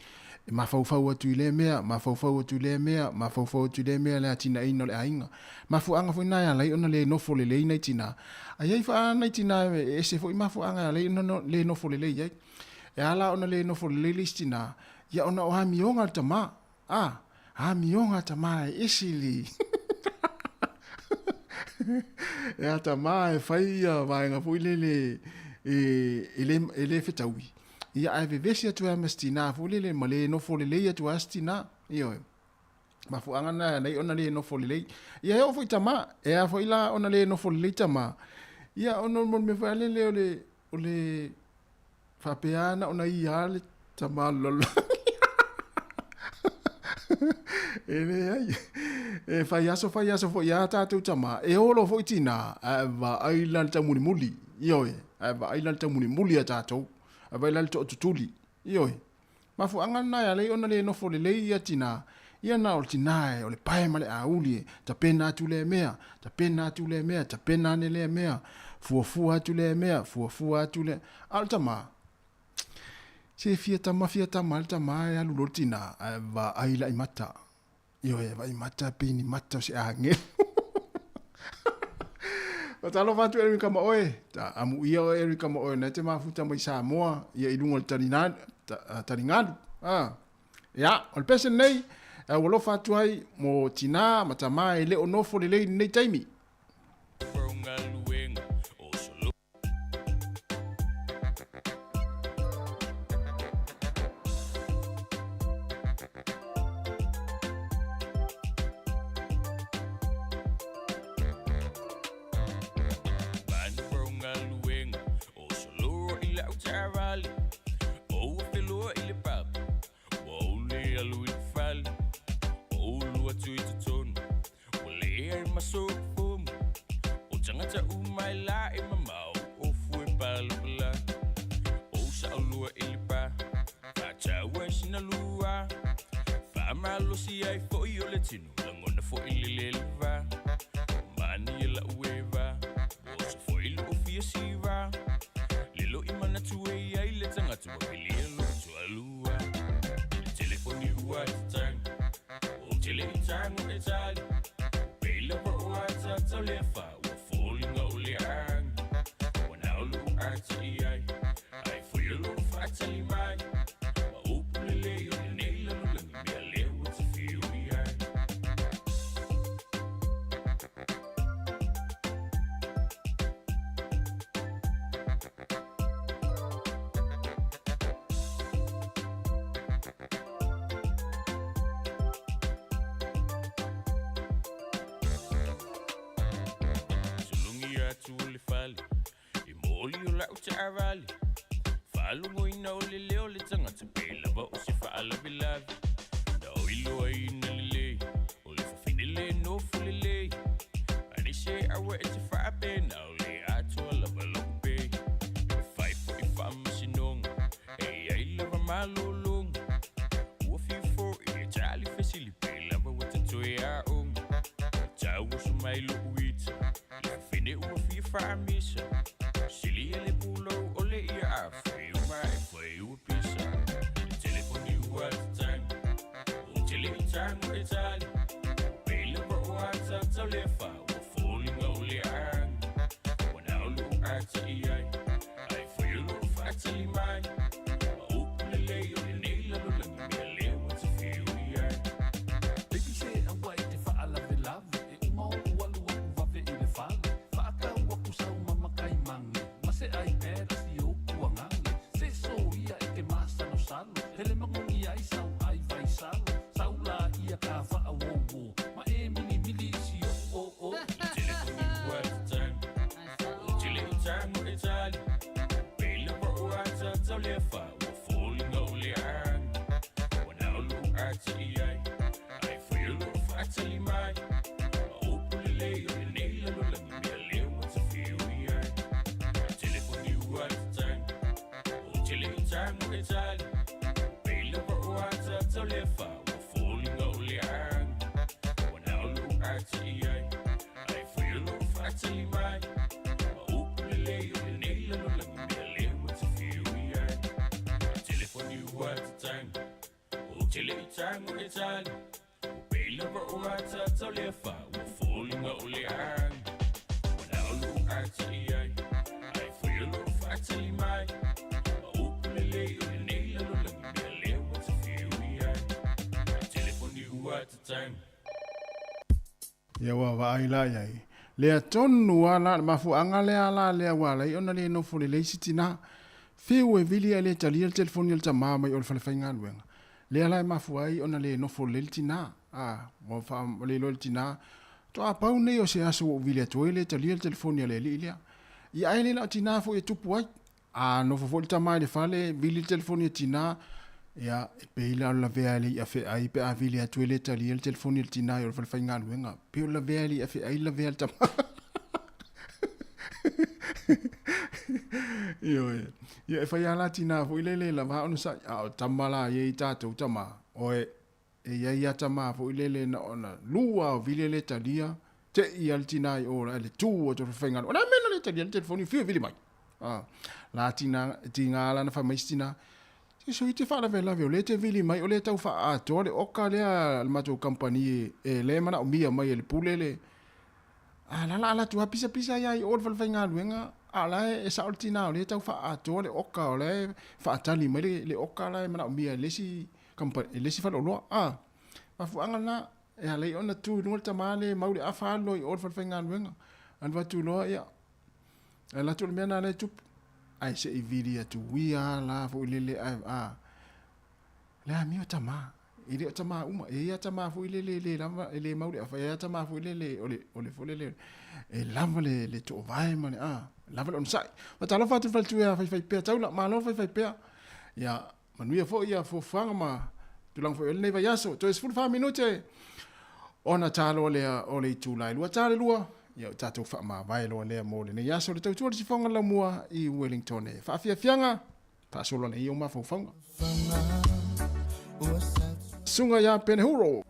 e mafaufau atu i lea mea, mafaufau atu i lea mea, mafaufau atu i lea mea le atinaeina o le aiga. Mafuaaga foi na e ala ai ona le nofo lelei nai tinā. A i ai foi nai tinā e ese foi mafuaaga e ala ai ona le nofo lelei ai. E ala ona le nofo lelei le isi tinā, ia ona o amioga a le tamā. A, amioga a tamā e ese le E a tamā e fai ia vaega foi lele e, e le, e le fetaui. Ia ae vevesi atu ai ma se tinā foi lele ma le nofo lelei atu ai se tinā. Ioe. Mafuaaga na e ala ai ona le nofo lelei. Ia e oo foi i tamā, e a foi la ona le nofo lelei tamā. Ia ona o le mea foi lele o le, o le Faapea na ona ia le tama lalolagi. E leai. E fai aso fai aso foi a tatou tama. E olo foi tinā, ae vaai la le taumulimuli. Ioe, ae vaai la le taumulimuli a tatou. Ae vaai la le tootutuli. Ioe. Mafuaaga lena e ala ai ona le nofo lelei ia tinā. Ia na o le tinā e o le pae ma le auli e tapena atu lea mea, tapena atu lea mea, tapena ane lea mea, fuafua atu lea mea, fuafua atu lea. A o le tama, se fia tama fia tama le tama e alu loa le tinā, ae vaai la i mata. Ioe, vaai mata pei ni mata o se agelu. Fatalofa atu Erika ma oe, ta amuia oe Erika ma oe, na te mafuta mai Samoa, ia i luga o le taligalu. Ah. Ia, o le pese lenei, e ua alofa atu ai mo tinā ma tamā e le o nofo lelei i lenei taimi. Oli o lau taavale Faalogoina o le leo o le tagata pe lava o se faalavelave Na oiloaina lelei O le fafine le nofo lelei Aemaise aua e te faape Na o le atoa lava lou pe E fai foi faamasinoga E i ai lava malologa Ua fiu foi e tali fesili pe lava ua ta toe aoga Ua tauoso mai lou ita Le fafine ua fia faamisa Silia le pulou o le ia afe uma e fai ua pisa Le telefoni ua tatagi Ou te le i tago e tali Pe lava o ata tau le fa Ua foliga o le agi Ua nao lou ata i ai Ai foi o lou faatali mai Ma upu lelei o lenei lalolagi Mea lea ua te fiu i ai. Baby se aua e te faalavelave E uma ou alu aku vave i le fale Faatau aku sau mama kaimagi Ma se iPad a si ou kuagangi Se soia e te masalosalo Hele magogi ai sau ai vaisalo Sau laia ka faauouo Ma e milimili i si ou oo. Le telefoni ua tatagi Ou te le i tago e tali Pe lava o ata tau le fa Ua foliga o le agi Ua nao lou ata i ai Ai foi o lou faatali mai Ma upu lelei o lenei lalolagi Mea lea ua ta fiu i ai Le telefoni ua tatagi Ou te le i tago e tali Pe lava o ata tau le fa Ua foliga o le agi Ua nao lou ata i ai Ai foi o lou faatali mai Ma upu lelei o lenei lalolagi Mea lea ua ta fiu i ai Le telefoni ua tatagi Ou te le i tago e tali Ua pei lava o ata tau le fa Ua foliga o le agi Ua nao lou ata i ai Ai foi o lou faatali mai Ma upu lelei o lenei lalolagi Mea lea ua ta fiu i ai Le telefoni ua tatagi. Ia ua vaai la i ai. Lea tonu lava la le mafuaaga lea la lea ua ala ai ona le nofo lelei si tina. Fiu e vili ae le talia le telefoni a le tama mai o le fale faigaluega. Lea la e mafua ai ona le nofo lelei le tina. A, ua faa le iloa e le tina, Toa pau nei o se aso ua ou vili atu ai le talia le telefoni a le alii lea. Ia ae le na o tina foi e tupu ai. A nofo foi le tama i le fale, vili le telefoni a tina, ia, e pei la o le lavea e le i feai pe a vili atu e le talia le telefoni a le tina i o le fale faigaluega. Pei o le lavea e le i feai le lavea a le tama. Ioe. Ia, e fai lava la tina foi lele e lava ona sa'i, a o tama la ia i tatou tama, oe, E i ai a tama foi lele na ona lua o vili le talia, te i a le tina i o la le tu o te whawhainga. O la mena le talia le telefoni whiu vili mai. Ah, la tina, tinga ala na whamai tina. Se so i te whaalawe lawe o le te vili mai o le tau wha atoa le oka lea le matou company e, e le mana o mia mai e le pule le. A la la ala tu ha pisa pisa ia i o le whalawhainga a la e sa o le tina o le tau wha atoa le oka o le whaatali mai le, le oka la e mana o mia le si Company, e le isi faleoloa, a. Mafuaaga lena, e ala ai ona tu i luga le tama lea e mau le afa alu loa i o i le falefaigaluega. Alu atu loa, ia, e alu atu o le mea lena lea e tupu. Ae se i vili atu ia la foi lele ae, a, le amio tama. E le o tama uma, e i ai lava tama foi lele e le lava, e le mau le afa, e i ai lava tama foi lele o le, o le foi lele, e lava le, le toovae ma le, a, lava le onosai. Faatalofa atu i le faletua ia Faifaipea Taula, malo Faifaipea. Ia, Manuia foi ia fuafuaga ma tulaga foi o lenei vaiaso. Toe 14 minute ona ta loa lea o le itula e 2 ta le 2. Ia o tatou faamavae loa lea mo lenei aso le tautua le sifoga laumua i Wellington. E faafiafiaga, faasolo nei o mafaufauga. Susuga ia Penehuro.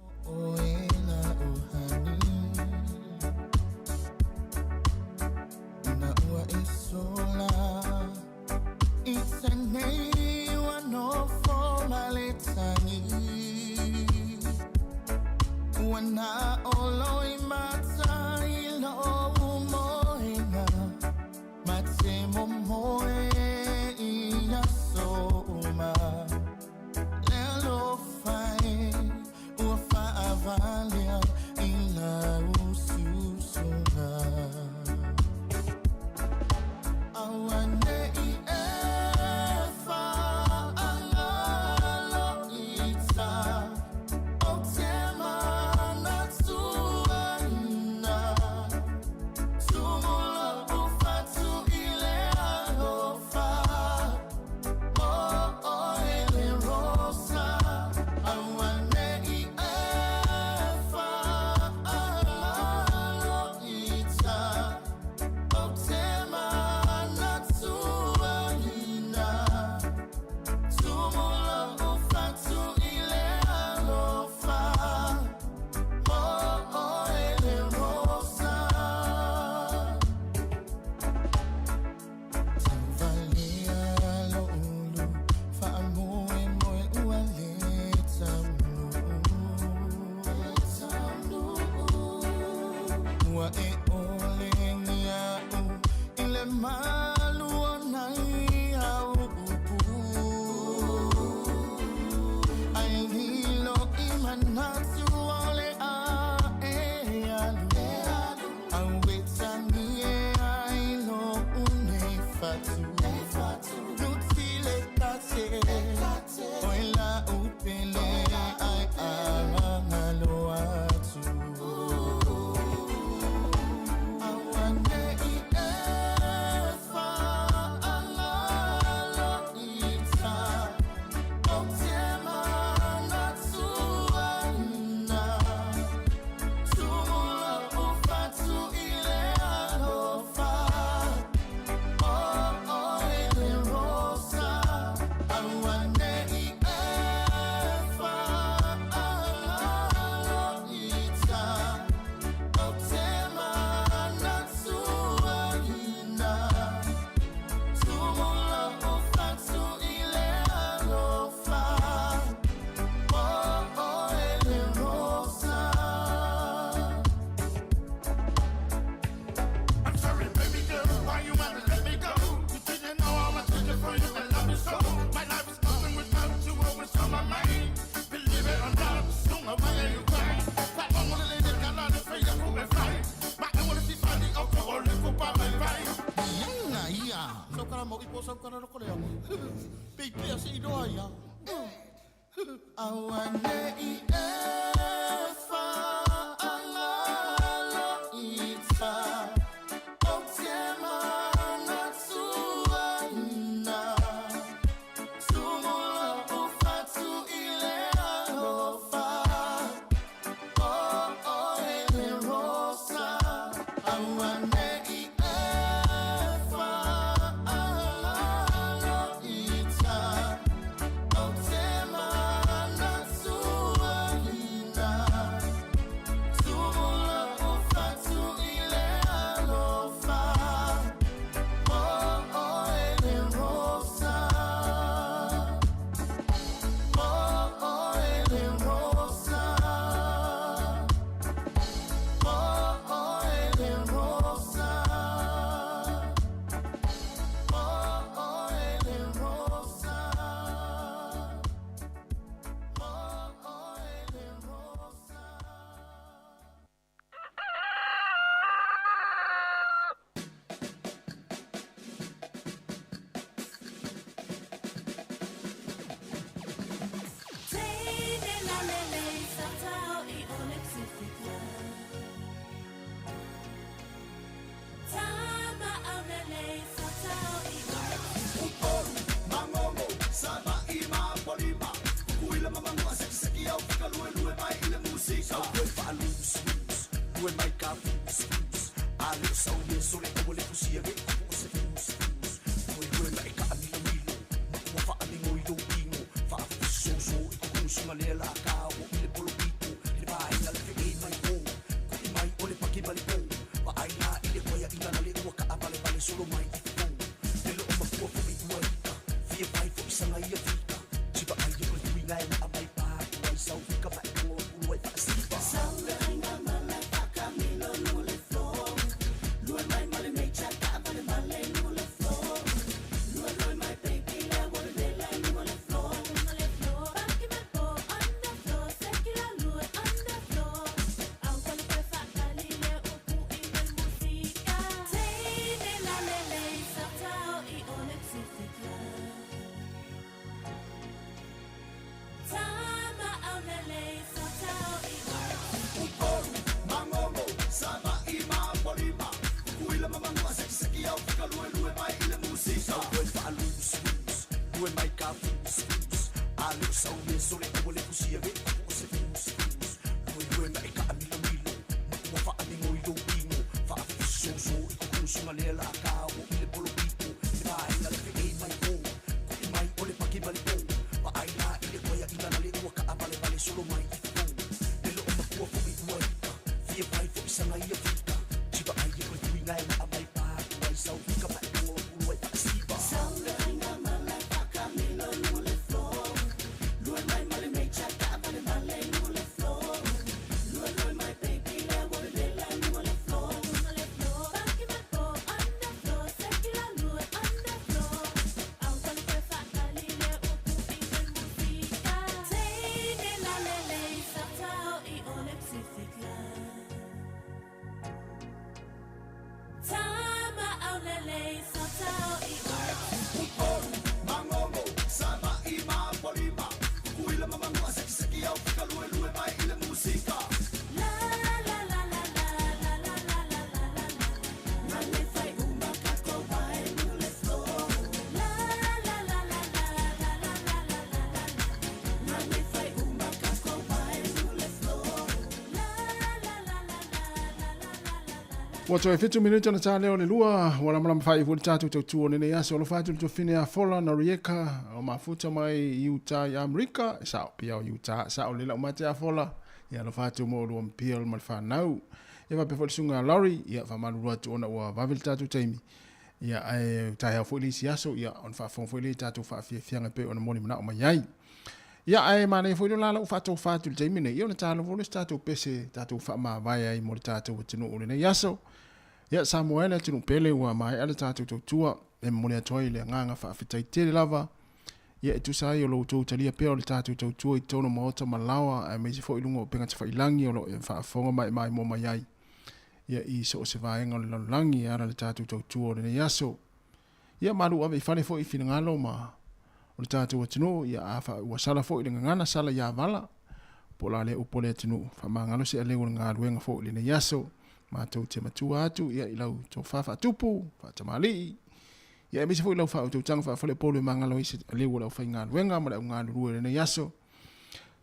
malu o nai au upu Ai lilo i manatu o le a e alu Au e tangi e ai lo unei fatu Nutile tate Oi la upele ai angalo atu Awane i e whaalalo ita O te manatu aina Tumula o fatu i le alofa O oe le rosa Awane i e whaalalo ita O te manatu aina Tumula o fatu i le alofa O oe le rosa I'm sorry, baby girl, why you wanna let me go? You didn't know how much I for you and love you so. My life is nothing without you, always on my mind. Believe it or not, soon I will you cry. But I'm gonna let it go, not afraid of who fight. My I wanna see somebody alcohol, go by my right. Ia ia. Saukara mau ipo saukara roko lea. Pei pea se iloa ia. Awane i e whaalalo ita O te manatu aina Tumula o fatu i le alofa O oe le rosa Awane i e whaalalo ita O te manatu aina Tumula o fatu i le alofa O oe le rosa O oe le rosa O oe le rosa O oe le rosa O oe le rosa Mangogo, Sava'i ma Polima, Kukuila ma Manua, Sekiseki au fika lue lue mai i le musika. Sau koe faalusulus, lue mai ka fulusfulus, a le o sau le sole aua le fusia ge kupu o se fulusfulus. Lue lue ma e kaamilomilo, ma ua faaligo i lou igo, faafufusoso i kukugusuga lea la ka o i le polopito, le vaega le feʻē mai o, kuʻi mai o le pake ma le pou, vaai la i le koeaʻiga na le ua kaʻavalevale solo mai i fofou. Le loo makua foʻi ua ika, fia fai foʻi saga ia fika, tivaai e le tuiga e naa mai pa, ai sau fika ma e tago aku ai faasiva. Upolu, Mangogo, Sava'i ma Polima, Kukuila ma Manua, Sekiseki au fika lue lue mai i le musika. Sau koe faalusulus, lue mai ka fulusfulus, a le o sau le sole aua le fusia ge kupu o se fulusfulus. Lue lue ma e kaamilomilo, ma ua faaligo i lou igo, faafufusoso i kukugusuga lea la ka o i le polopito, le vaega le feʻē mai o, kuʻi mai o le pake ma le pou, vaai la i le koeaʻiga na le ua kaʻavalevale solo mai i fofou. Le loo makua foʻi ua ika, fia fai foʻi saga ia fika, tivaai e koe tuiga e naa mai pa, ai sau fika ma e tago aku ai faasiva. Ua toe 7 minute ona ta lea o le 2, ua lamalama faaiu foi le tatou tautua o lenei aso. Alofa atu le tuafine ia Fola Norieka o mafuta mai i Utah i Amerika. E sao pia o Utah, sao le lau mate ia Fola. Ia alofa atu mo olua ma Peel ma le fanau. Ia faapea foi le susuga ia Laurie, ia faamalulu atu ona ua vave le tatou taimi. Ia ae taeao foi le isi aso, ia ona faafofoga foi lea i tatou faafiafiaga e pei ona moli manao mai ai. Ia ae manaia foi lo la lau faatofa atu i le taimi nei, ia ona talofa loa se tatou pese tatou faamavae ai mo le tatou atunuu i lenei aso. Ia Samoa e le atunuu pele ua maea le tatou tautua e momoli atu ai le agaga faafetai tele lava. Ia e tusa ai o lo outou talia pea o le tatou tautua i totonu o maota ma laoa aemaise foi i luga o upega tafailagi o lo o e faafofoga ma e maimoa mai ai ia i so o se vaega o le lalolagi e ala i le tatou tautua o lenei aso. Ia malu ave i fale foi finagalo ma o le tatou atunuu, ia a fa ua sala foi le gagana sala ia vala, po o la lea upu a le atunuu, faamagalo se aleu o le galuega foi i lenei aso. Matou te matua atu ia i lau tofa faatupu, faatamalii, ia aemaise foi lau faautautaga faafaleupolu e magalo ai se aleu o le aufaigaluega ma le augalulue i lenei aso.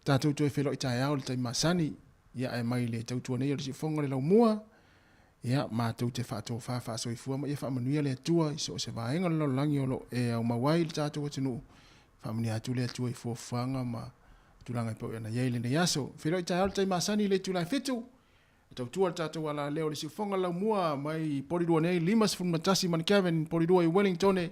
Tatou toe feiloai taeao i le taimi masani, ia ae mai le tautua nei o le siufofoga o le laumua, Ia, matou te faatofa faasoifua ma ia faamanuia le Atua i so o se vaega o le lalolagi o lo o e aumau ai i le tatou atunuu. Faamanuia atu le Atua i fuafuaga ma tulaga e pei ona i ai lenei aso. Feiloai taeao le tai masani i le itula e 7, e tautua le tatou alaleo o le siufofoga laumua mai Porirua nei, 51 Mount Kevin, Porirua i Wellingtone, le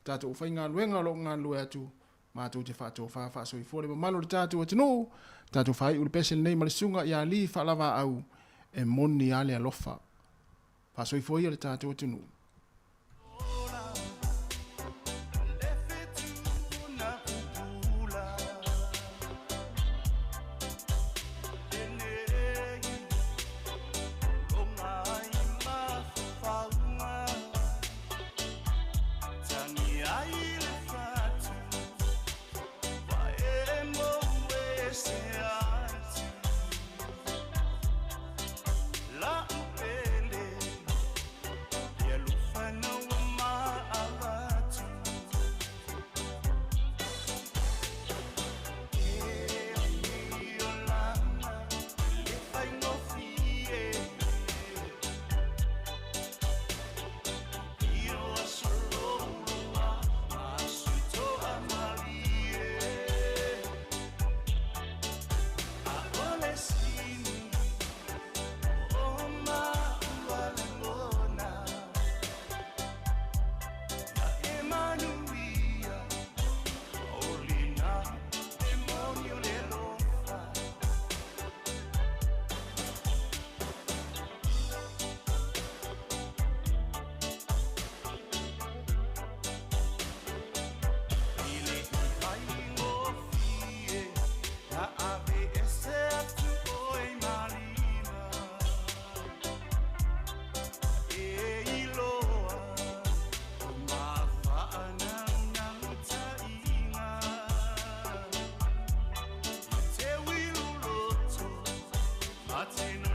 tatou aufaigaluega o lo o galulue atu matou te faatofa faasoifua le mamalu o le tatou atunuu, tatou faaiu le pese lenei ma le susuga ia Lee Faalavaau e moni a le alofa. Faasoifua ia le tatou atunuu. Te